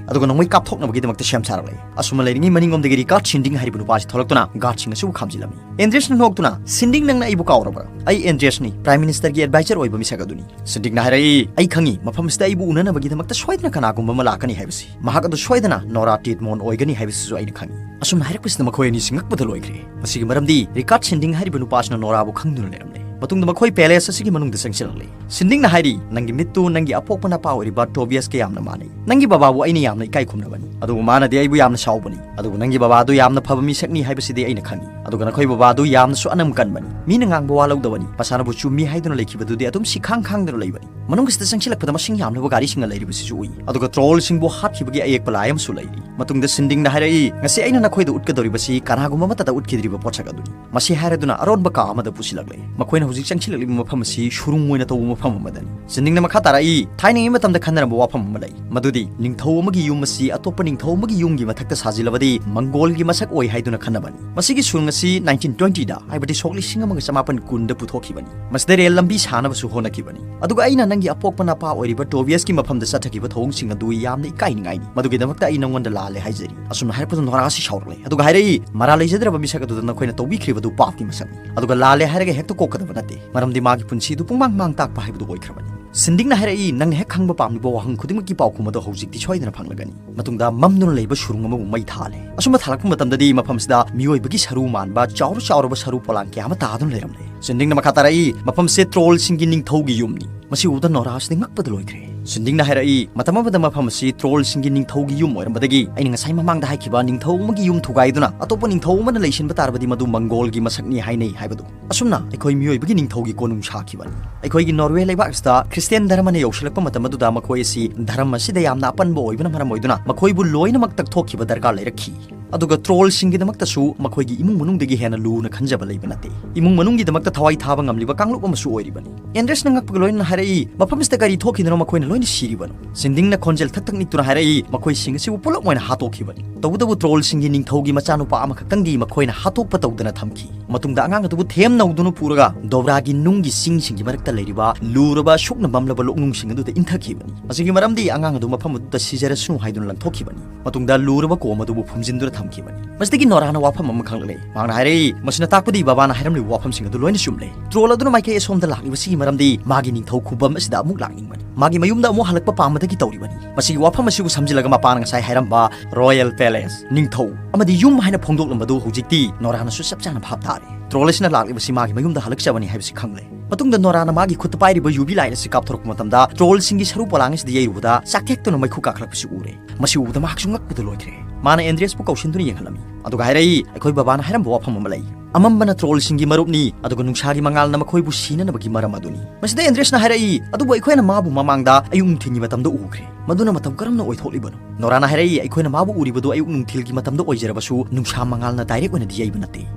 ꯑꯗꯨꯒ ꯅꯣꯡꯃꯩ ꯀꯥꯞꯊꯣꯛꯅꯕꯒꯤꯗꯃꯛꯇ ꯁꯦꯝ ꯁꯥꯔꯛꯂꯦ꯫ ꯑꯁꯨꯝꯅ ꯂꯩꯔꯤꯉꯩ ꯃꯅꯤꯡꯂꯣꯝꯗꯒꯤ ꯔꯤꯀꯥꯔꯗ ꯁꯤꯟꯗꯤꯡ ꯍꯥꯏꯔꯤꯕ ꯅꯨꯄꯥ ꯑꯁꯤ ꯊꯣꯛꯂꯛꯇꯨꯅ ꯒꯥꯔꯗꯁꯤꯡ ꯑꯁꯤꯕꯨ ꯈꯥꯝꯖꯤꯜꯂꯝꯃꯤ꯫ ꯑꯦꯟꯗ꯭ꯔꯦꯁꯅ ꯅꯣꯛꯇꯨꯅ, "ꯁꯤꯟꯗꯤꯡ, ꯅꯪꯅ ꯑꯩꯕꯨ ꯀꯥꯎꯔꯕ꯭ꯔꯥ? ꯑꯩ ꯑꯦꯟꯗ꯭ꯔꯦꯁꯅꯤ, ꯄ꯭ꯔꯥꯏꯝ ꯃꯤꯅꯤꯁꯇꯔꯒꯤ ꯑꯦꯗꯚꯥꯏꯖꯔ ꯑꯣꯏꯕ ꯃꯤꯁꯛ ꯑꯗꯨꯅꯤ꯫" ꯁꯤꯟꯗꯤꯡꯅ ꯍꯥꯏꯔꯛꯏ, "ꯑꯩ ꯈꯪꯏ, ꯃꯐꯝ ꯑꯁꯤꯗ ꯑꯩꯕꯨ ꯎꯅꯅꯕꯒꯤꯗꯃꯛꯇ ꯁꯣꯏꯗꯅ ꯀꯅꯥꯒꯨꯝꯕ ꯑꯃ ꯂꯥꯛꯀꯅꯤ ꯍꯥꯏꯕꯁꯤ꯫ ꯃꯍꯥꯛ ꯑꯗꯨ ꯁꯣꯏꯗꯅ ꯅꯣꯔꯥ ꯇꯤꯗꯃꯣꯟ ꯑꯣꯏꯒꯅꯤ ꯍꯥꯏꯕꯁꯤꯁꯨ ꯑꯩꯅ ꯈꯪꯏ꯫" ꯑꯁꯨꯝꯅ ꯍꯥꯏꯔꯛꯄꯁꯤꯗ ꯃꯈꯣꯏ ꯑꯅꯤꯁꯤ ꯉꯛꯄꯗ ꯂꯣꯏꯈ꯭ꯔꯦ꯫ ꯃꯁꯤꯒꯤ ꯃꯔꯝꯗꯤ ꯔꯤꯀꯥꯔꯗ ꯁꯤꯟꯗꯤꯡ ꯍꯥꯏꯔꯤꯕ ꯅꯨꯄꯥꯁꯤꯅ ꯅꯣꯔꯥꯕꯨ ꯈꯪꯗꯨꯅ ꯂꯩꯔꯝꯂꯦ꯫ ꯃꯇꯨꯡꯗ ꯃꯈꯣꯏ ꯄꯦꯂꯦꯁ ꯑꯁꯤꯒꯤ ꯃꯅꯨꯡꯗ ꯆꯪꯁꯤꯜꯂꯛꯂꯦ꯫ ꯁꯤꯟꯗꯤꯡꯅ ꯍꯥꯏꯔꯤ, "ꯅꯪꯒꯤ ꯃꯤꯠꯇꯨ ꯅꯪꯒꯤ ꯑꯄꯣꯛꯄ ꯅꯄꯥ ꯑꯣꯏꯔꯤꯕ ꯇꯣꯕꯤꯌꯁꯀ ꯌꯥꯝꯅ ꯃꯥꯟꯅꯩ꯫ ꯅꯪꯒꯤ ꯕꯕꯥꯕꯨ ꯑꯩꯅ ꯌꯥꯝꯅ ꯏꯀꯥꯏ ꯈꯨꯝꯅꯕꯅꯤ, ꯑꯗꯨꯕꯨ ꯃꯥꯅꯗꯤ ꯑꯩꯕꯨ ꯌꯥꯝꯅ ꯁꯥꯎꯕꯅꯤ꯫ ꯑꯗꯨꯕꯨ ꯅꯪꯒꯤ ꯕꯕꯥꯗꯨ ꯌꯥꯝꯅ ꯐꯕ ꯃꯤꯁꯛꯅꯤ ꯍꯥꯏꯕꯁꯤꯗꯤ ꯑꯩꯅ ꯈꯪꯏ꯫ ꯑꯗꯨꯒ ꯅꯈꯣꯏ ꯕꯕꯥꯗꯨ ꯌꯥꯝꯅꯁꯨ ꯑꯅꯝ ꯀꯟꯕꯅꯤ꯫ ꯃꯤꯅ ꯉꯥꯡꯕ ꯋꯥ ꯂꯧꯗꯕꯅꯤ꯫ ꯃꯁꯥꯅꯕꯨ ꯆꯨꯝꯃꯤ ꯍꯥꯏꯗꯨꯅ ꯂꯩꯈꯤꯕꯗꯨꯗꯤ ꯑꯗꯨꯝ ꯁꯤꯈꯥꯡ ꯈꯥꯡꯗꯨꯅ ꯂꯩꯕꯅꯤ꯫ ꯃꯅꯨꯡꯁꯤꯗ ꯆꯪꯁꯤꯜꯂꯛꯄꯗ ꯃꯁꯤꯡ ꯌꯥꯝꯂꯕ ꯒꯥꯔꯤꯁꯤꯡꯅ ꯂꯩꯔꯤꯕꯁꯤꯁꯨ ꯎꯏ꯫ ꯑꯗꯨꯒ ꯇ꯭ꯔꯣꯜꯁꯤꯡꯕꯨ ꯍꯥꯠꯈꯤꯕꯒꯤ ꯑꯌꯦꯛꯄ ꯂꯥꯏ ꯑꯃꯁꯨ ꯂꯩꯔꯤ꯫ ꯃꯇꯨꯡꯗ ꯁꯤꯟꯗꯤꯡꯅ ꯍꯥꯏꯔꯛꯏ, "ꯉꯁꯤ ꯑꯩꯅ ꯅꯈꯣꯏꯗ ꯎꯠꯀꯗꯧꯔꯤꯕꯁꯤ ꯀꯅꯥꯒꯨꯝꯕ ꯑꯃꯠꯇꯗ ꯎꯠꯈꯤꯗ꯭ꯔꯤꯕ ꯄꯣꯠꯁꯛ ꯑꯗꯨꯅꯤ꯫" ꯃꯁꯤ ꯍꯥꯏꯔꯗꯨꯅ ꯑꯔꯣꯟꯕ ꯀꯥ ꯑꯃꯗ ꯄꯨꯁꯤꯜꯂꯛꯂꯦ꯫ ꯃꯈꯣꯏꯅ ꯍꯧꯖꯤꯛ ꯆꯪꯁꯤꯜꯂꯛꯂꯤꯕ ꯃꯐꯝ ꯑꯁꯤ ꯁꯨꯔꯨꯡ ꯑꯣꯏꯅ ꯇꯧꯕ ꯃꯐꯝ ꯑꯃꯗꯅꯤ꯫ ꯁꯤꯟꯗꯤꯡꯅ ꯃꯈꯥ ꯇꯥꯔꯛꯏ, "ꯊꯥꯏꯅꯉꯩ ꯃꯇꯝꯗ ꯈꯟꯅꯔꯝꯕ ꯋꯥꯐꯝ ꯑꯃ ꯂꯩ, ꯃꯗꯨꯗꯤ ꯅꯤꯡꯊꯧ ꯑꯃꯒꯤ ꯌꯨꯝ ꯑꯁꯤ ꯑꯇꯣꯞꯄ ꯅꯤꯡꯊꯧ ꯑꯃꯒꯤ ꯌꯨꯝꯒꯤ ꯃꯊꯛꯇ ꯁꯥꯖꯤꯜꯂꯕꯗꯤ ꯃꯪꯒꯣꯜꯒꯤ ꯃꯁꯛ ꯑꯣꯏ ꯍꯥꯏꯗꯨꯅ ꯈꯟꯅꯕꯅꯤ꯫ ꯃꯁꯤꯒꯤ ꯁꯨꯔꯨꯡ ꯑꯁꯤ ꯅꯥꯏꯟꯇꯤꯟ ꯇ꯭ꯋꯦꯟꯇꯤꯗ, ꯍꯥꯏꯕꯗꯤ ꯁꯣꯛ ꯂꯤꯁꯤꯡ ꯑꯃꯒ ꯆꯃꯥꯄꯟ ꯀꯨꯟꯗ ꯄꯨꯊꯣꯛꯈꯤꯕꯅꯤ꯫ ꯃꯁꯤꯗ ꯔꯦꯜ ꯂꯝꯕꯤ ꯁꯥꯅꯕꯁꯨ ꯍꯣꯠꯅꯈꯤꯕꯅꯤ꯫ ꯑꯗꯨꯒ ꯑꯩꯅ ꯅꯪꯒꯤ ꯑꯄꯣꯛꯄ ꯅꯄꯥ ꯑꯣꯏꯔꯤꯕ ꯇꯣꯕꯤꯌꯁꯀꯤ ꯃꯐꯝꯗ ꯆꯠꯊꯈꯤꯕ ꯊꯧꯑꯣꯡꯁꯤꯡ ꯑꯗꯨ ꯌꯥꯝꯅ ꯏꯀꯥꯏꯅꯤꯡꯉꯥꯏꯅꯤ꯫ ꯃꯗꯨꯒꯤꯗꯃꯛꯇ ꯑꯩ ꯅꯪꯉꯣꯟꯗ ꯂꯥꯜꯂꯦ ꯍꯥꯏꯖꯔꯤ꯫" ꯑꯁꯨꯝꯅ ꯍꯥꯏꯔꯛꯄꯗ ꯅꯣꯔꯥ ꯑꯁꯤ ꯁꯥꯎꯔꯛꯂꯦ꯫ ꯑꯗꯨꯒ ꯍꯥꯏꯔꯛꯏ, "ꯃꯔꯥꯜ ꯂꯩꯖꯗ꯭ꯔꯕ ꯃꯤꯁꯛ ꯑꯗꯨꯗ ꯅꯈꯣꯏꯅ ꯇꯧꯕꯤꯈ꯭ꯔꯤꯕꯗꯨ ꯄꯥꯞꯀꯤ ꯃꯁꯛꯅꯤ꯫ ꯑꯗꯨꯒ ꯂꯥꯜꯂꯦ ꯍꯥꯏꯔꯒ ꯍꯦꯛꯇ ꯀꯣꯛꯀꯗꯕ ꯅꯠꯇꯦ, ꯃꯔꯝꯗꯤ ꯃꯥꯒꯤ ꯄꯨꯟꯁꯤ ꯑꯗꯨ ꯄꯨꯡꯃꯥꯡ ꯃꯥꯡ ꯇꯥꯛꯄ ꯍꯥꯏꯕꯗꯨ ꯑꯣꯏꯈ꯭ꯔꯕꯅꯤ꯫" ꯁꯤꯟꯗꯤꯡꯅ ꯍꯥꯏꯔꯛꯏ, "ꯅꯪꯅ ꯍꯦꯛ ꯈꯪꯕ ꯄꯥꯝꯂꯤꯕ ꯋꯥꯍꯪ ꯈꯨꯗꯤꯡꯃꯛꯀꯤ ꯄꯥꯎꯈꯨꯝ ꯑꯗꯨ ꯍꯧꯖꯤꯛꯇꯤ ꯁꯣꯏꯗꯅ ꯐꯪꯂꯒꯅꯤ꯫" ꯃꯇꯨꯡꯗ ꯃꯝꯗꯨꯅ ꯂꯩꯕ ꯁꯨꯔꯨꯡ ꯑꯃꯕꯨ ꯃꯩ ꯊꯥꯜꯂꯦ꯫ ꯑꯁꯨꯝꯕ ꯊꯥꯜꯂꯛꯄ ꯃꯇꯝꯗꯗꯤ ꯃꯐꯝꯁꯤꯗ ꯃꯤꯑꯣꯏꯕꯒꯤ ꯁꯔꯨ ꯃꯥꯟꯕ ꯆꯥꯎꯔ ꯆꯥꯎꯔꯕ ꯁꯔꯨ ꯄꯣꯂꯥꯡ ꯀꯌꯥ ꯑꯃ ꯇꯥꯗꯨꯅ ꯂꯩꯔꯝꯂꯦ꯫ ꯁꯤꯟꯗꯤꯡꯅ ꯃꯈꯥ ꯇꯥꯔꯛꯏ, "ꯃꯐꯝꯁꯦ ꯇ꯭ꯔꯣꯜꯁꯤꯡꯒꯤ ꯅꯤꯡꯊꯧꯒꯤ ꯌꯨꯝꯅꯤ꯫" ꯃꯁꯤ ꯎꯕꯗ ꯅꯣꯔꯥ ꯑꯁꯤꯗꯤ ꯉꯛꯄꯗ ꯂꯣꯏꯈ꯭ꯔꯦ꯫ ꯁꯤꯟꯗꯤꯡꯅ ꯍꯥꯏꯔꯛꯏ, "ꯃꯇꯝ ꯑꯃꯗ ꯃꯐꯝ ꯑꯁꯤ ꯇ꯭ꯔꯣꯜꯁꯤꯡꯒꯤ ꯅꯤꯡꯊꯧꯒꯤ ꯌꯨꯝ ꯑꯣꯏꯔꯝꯕꯗꯒꯤ ꯑꯩꯅ ꯉꯁꯥꯏ ꯃꯃꯥꯡꯗ ꯍꯥꯏꯈꯤꯕ ꯅꯤꯡꯊꯧ ꯑꯃꯒꯤ ꯌꯨꯝ ꯊꯨꯒꯥꯏꯗꯨꯅ ꯑꯇꯣꯞꯄ ꯅꯤꯡꯊꯧ ꯑꯃꯅ ꯂꯩꯁꯤꯟꯕ ꯇꯥꯔꯕꯗꯤ ꯃꯗꯨ ꯃꯪꯒꯣꯜꯒꯤ ꯃꯁꯛꯅꯤ ꯍꯥꯏꯅꯩ ꯍꯥꯏꯕꯗꯨ꯫ ꯑꯁꯨꯝꯅ ꯑꯩꯈꯣꯏ ꯃꯤꯑꯣꯏꯕꯒꯤ ꯅꯤꯡꯊꯧꯒꯤ ꯀꯣꯅꯨꯡ ꯁꯥꯈꯤꯕꯅꯤ꯫" ꯑꯩꯈꯣꯏꯒꯤ ꯅꯣꯔꯋꯦ ꯂꯩꯕꯥꯛ ꯑꯁꯤꯗ ꯈ꯭ꯔꯤꯁꯇꯤꯌꯥꯟ ꯙꯔꯃꯅ ꯌꯧꯁꯤꯜꯂꯛꯄ ꯃꯇꯝ ꯑꯗꯨꯗ ꯃꯈꯣꯏ ꯑꯁꯤ ꯙꯔꯃ ꯑꯁꯤꯗ ꯌꯥꯝꯅ ꯑꯄꯟꯕ ꯑꯣꯏꯕꯅ ꯃꯔꯝ ꯑꯣꯏꯗꯨꯅ ꯃꯈꯣꯏꯕꯨ ꯂꯣꯏꯅꯃꯛ ꯇꯛꯊꯣꯛꯈꯤꯕ ꯗꯔꯀꯥꯔ ꯂꯩꯔꯛꯈꯤ꯫ ꯑꯗꯨꯒ ꯇ꯭ꯔꯣꯜꯁꯤꯡꯒꯤꯗꯃꯛꯇꯁꯨ ꯃꯈꯣꯏꯒꯤ ꯏꯃꯨꯡ ꯃꯅꯨꯡꯗꯒꯤ ꯍꯦꯟꯅ ꯂꯨꯅ ꯈꯟꯖꯕ ꯂꯩꯕ ꯅꯠꯇꯦ꯫ ꯏꯃꯨꯡ ꯃꯅꯨꯡꯒꯤꯗꯃꯛꯇ ꯊꯋꯥꯏ ꯊꯥꯕ ꯉꯝꯂꯤꯕ ꯀꯥꯡꯂꯨꯞ ꯑꯃꯁꯨ ꯑꯣꯏꯔꯤꯕꯅꯤ꯫ ꯑꯦꯟꯗ꯭ꯔꯦꯁꯅ ꯉꯛꯄꯒ ꯂꯣꯏꯅꯅ ꯍꯥꯏꯔꯛꯏ, "ꯃꯐꯝꯁꯤꯗ ꯀꯔꯤ ꯊꯣꯛꯈꯤꯗꯅꯣ ꯃꯈꯣꯏꯅ ꯂꯣꯏꯅ ꯁꯤꯔꯤꯕꯅꯣ?" ꯁꯤꯟꯗꯤꯡꯅ ꯈꯣꯟꯖꯦꯜ ꯊꯛ ꯊꯛ ꯅꯤꯛꯇꯨꯅ ꯍꯥꯏꯔꯛꯏ, "ꯃꯈꯣꯏꯁꯤꯡ ꯑꯁꯤꯕꯨ ꯄꯨꯂꯞ ꯑꯣꯏꯅ ꯍꯥꯠꯇꯣꯛꯈꯤꯕꯅꯤ꯫ ꯇꯧꯕꯇꯕꯨ ꯇ꯭ꯔꯣꯜꯁꯤꯡꯒꯤ ꯅꯤꯡꯊꯧꯒꯤ ꯃꯆꯥꯅꯨꯄꯥ ꯑꯃꯈꯛꯇꯪꯗꯤ ꯃꯈꯣꯏꯅ ꯍꯥꯠꯇꯣꯛꯄ ꯇꯧꯗꯅ ꯊꯝꯈꯤ꯫ ꯃꯇꯨꯡꯗ ꯑꯉꯥꯡ ꯑꯗꯨꯕꯨ ꯊꯦꯝ ꯅꯧꯗꯨꯅ ꯄꯨꯔꯒ ꯗꯣꯕ꯭ꯔꯥꯒꯤ ꯅꯨꯡꯒꯤ ꯆꯤꯡꯁꯤꯡꯒꯤ ꯃꯔꯛꯇ ꯂꯩꯔꯤꯕ ꯂꯨꯔꯕ ꯁꯨꯛꯅ ꯃꯝꯂꯕ ꯂꯣꯛꯅꯨꯡꯁꯤꯡ ꯑꯗꯨꯗ ꯏꯟꯊꯈꯤꯕꯅꯤ꯫ ꯃꯁꯤꯒꯤ ꯃꯔꯝꯗꯤ ꯑꯉꯥꯡ ꯑꯗꯨ ꯃꯐꯝ ꯑꯗꯨꯗ ꯁꯤꯖꯔꯁꯅꯨ ꯍꯥꯏꯗꯨꯅ ꯂꯪꯊꯣꯛꯈꯤꯕꯅꯤ꯫ ꯃꯇꯨꯡꯗ ꯂꯨꯔꯕ ꯀꯣꯝ ꯑꯗꯨꯕꯨ ꯐꯨꯝꯖꯤꯟꯗꯨꯅ ꯊꯝꯈꯤꯕꯅꯤ꯫" ꯃꯁꯤꯗꯒꯤ ꯅꯣꯔꯥꯅ ꯋꯥꯐꯝ ꯑꯃ ꯈꯪꯂꯛꯂꯦ꯫ ꯃꯍꯥꯛꯅ ꯍꯥꯏꯔꯛꯏ, "ꯃꯁꯤꯅ ꯇꯥꯛꯄꯗꯤ ꯕꯕꯥꯅ ꯍꯥꯏꯔꯝꯂꯤꯕ ꯋꯥꯐꯝꯁꯤꯡ ꯑꯗꯨ ꯂꯣꯏꯅ ꯆꯨꯝꯂꯦ꯫ ꯇ꯭ꯔꯣꯜ ꯑꯗꯨꯅ ꯃꯥꯏꯀꯩ ꯑꯁꯣꯝꯗ ꯂꯥꯛꯂꯤꯕꯁꯤꯒꯤ ꯃꯔꯝꯗꯤ ꯃꯥꯒꯤ ꯅꯤꯡꯊꯧ ꯈꯨꯕꯝ ꯑꯁꯤꯗ ꯑꯃꯨꯛ ꯂꯥꯛꯅꯤꯡꯕꯅꯤ꯫ ꯃꯥꯒꯤ ꯃꯌꯨꯝꯗ ꯑꯃꯨꯛ ꯍꯜꯂꯛꯄ ꯄꯥꯝꯕꯗꯒꯤ ꯇꯧꯔꯤꯕꯅꯤ꯫ ꯃꯁꯤꯒꯤ ꯋꯥꯐꯝ ꯑꯁꯤꯕꯨ ꯁꯝꯖꯤꯜꯂꯒ ꯃꯄꯥꯅ ꯉꯁꯥꯏ ꯍꯥꯏꯔꯝꯕ Royal Palace, ꯅꯤꯡꯊꯧ ꯑꯃꯗꯤ ꯌꯨꯝ ꯍꯥꯏꯅ ꯐꯣꯡꯗꯣꯛꯂꯝꯕꯗꯨ ꯍꯧꯖꯤꯛꯇꯤ ꯅꯣꯔꯥꯅꯁꯨ ꯆꯞ ꯆꯥꯅ ꯚꯥꯞ ꯇꯥꯔꯦ꯫ ꯇ꯭ꯔꯣꯜ ꯑꯁꯤꯅ ꯂꯥꯛꯂꯤꯕꯁꯤ ꯃꯥꯒꯤ ꯃꯌꯨꯝꯗ ꯍꯜꯂꯛꯆꯕꯅꯤ ꯍꯥꯏꯕꯁꯤ ꯈꯪꯂꯦ꯫ ꯃꯇꯨꯡꯗ ꯅꯣꯔꯥꯅ ꯃꯥꯒꯤ ꯈꯨꯠꯇ ꯄꯥꯏꯔꯤꯕ ꯌꯨ ꯚꯤ light ꯑꯁꯤ ꯀꯥꯞꯊꯣꯔꯛꯄ ꯃꯇꯝꯗ ꯇ꯭ꯔꯣꯜꯁꯤꯡꯒꯤ ꯁꯔꯨ ꯄꯣꯂꯥꯡ ꯑꯁꯤꯗ ꯌꯩꯔꯨꯕꯗ ꯆꯥꯛꯊꯦꯛꯇꯨꯅ ꯃꯩꯈꯨ ꯀꯥꯈꯠꯂꯛꯄꯁꯤ ꯎꯔꯦ꯫ ꯃꯁꯤ ꯎꯕꯗ ꯃꯍꯥꯛꯁꯨ ꯉꯛꯄꯗ ꯂꯣꯏꯈ꯭ꯔꯦ꯫ ꯃꯥꯅ ꯑꯦꯟꯗ꯭ꯔꯦꯁꯄꯨ ꯀꯧꯁꯤꯟꯗꯨꯅ ꯌꯦꯡꯍꯜꯂꯝꯃꯤ, ꯑꯗꯨꯒ ꯍꯥꯏꯔꯛꯏ, "ꯑꯩꯈꯣꯏ ꯕꯕꯥꯅ ꯍꯥꯏꯔꯝꯕ ꯋꯥꯐꯝ ꯑꯃ ꯂꯩ꯫ ꯑꯃꯝꯕꯅ ꯇ꯭ꯔꯣꯜꯁꯤꯡꯒꯤ ꯃꯔꯨꯞꯅꯤ, ꯑꯗꯨꯒ ꯅꯨꯡꯁꯥꯒꯤ ꯃꯉꯥꯜꯅ ꯃꯈꯣꯏꯕꯨ ꯁꯤꯅꯅꯕꯒꯤ ꯃꯔꯝ ꯑꯗꯨꯅꯤ꯫" ꯃꯁꯤꯗ ꯑꯦꯟꯗ꯭ꯔꯦꯁꯅ ꯍꯥꯏꯔꯛꯏ, "ꯑꯗꯨꯕꯨ ꯑꯩꯈꯣꯏꯅ ꯃꯥꯕꯨ ꯃꯃꯥꯡꯗ ꯑꯌꯨꯛ ꯅꯨꯡꯊꯤꯜꯒꯤ ꯃꯇꯝꯗ ꯎꯈ꯭ꯔꯦ꯫ ꯃꯗꯨꯅ ꯃꯇꯧ ꯀꯔꯝꯅ ꯑꯣꯏꯊꯣꯛꯂꯤꯕꯅꯣ?" ꯅꯣꯔꯥꯅ ꯍꯥꯏꯔꯛꯏ, "ꯑꯩꯈꯣꯏꯅ ꯃꯥꯕꯨ ꯎꯔꯤꯕꯗꯨ ꯑꯌꯨꯛ ꯅꯨꯡꯊꯤꯜꯒꯤ ꯃꯇꯝꯗ ꯑꯣꯏꯖꯔꯕꯁꯨ ꯅꯨꯡꯁꯥ ꯃꯉꯥꯜꯅ direct ꯑꯣꯏꯅꯗꯤ ꯌꯩꯕ ꯅꯠꯇꯦ꯫"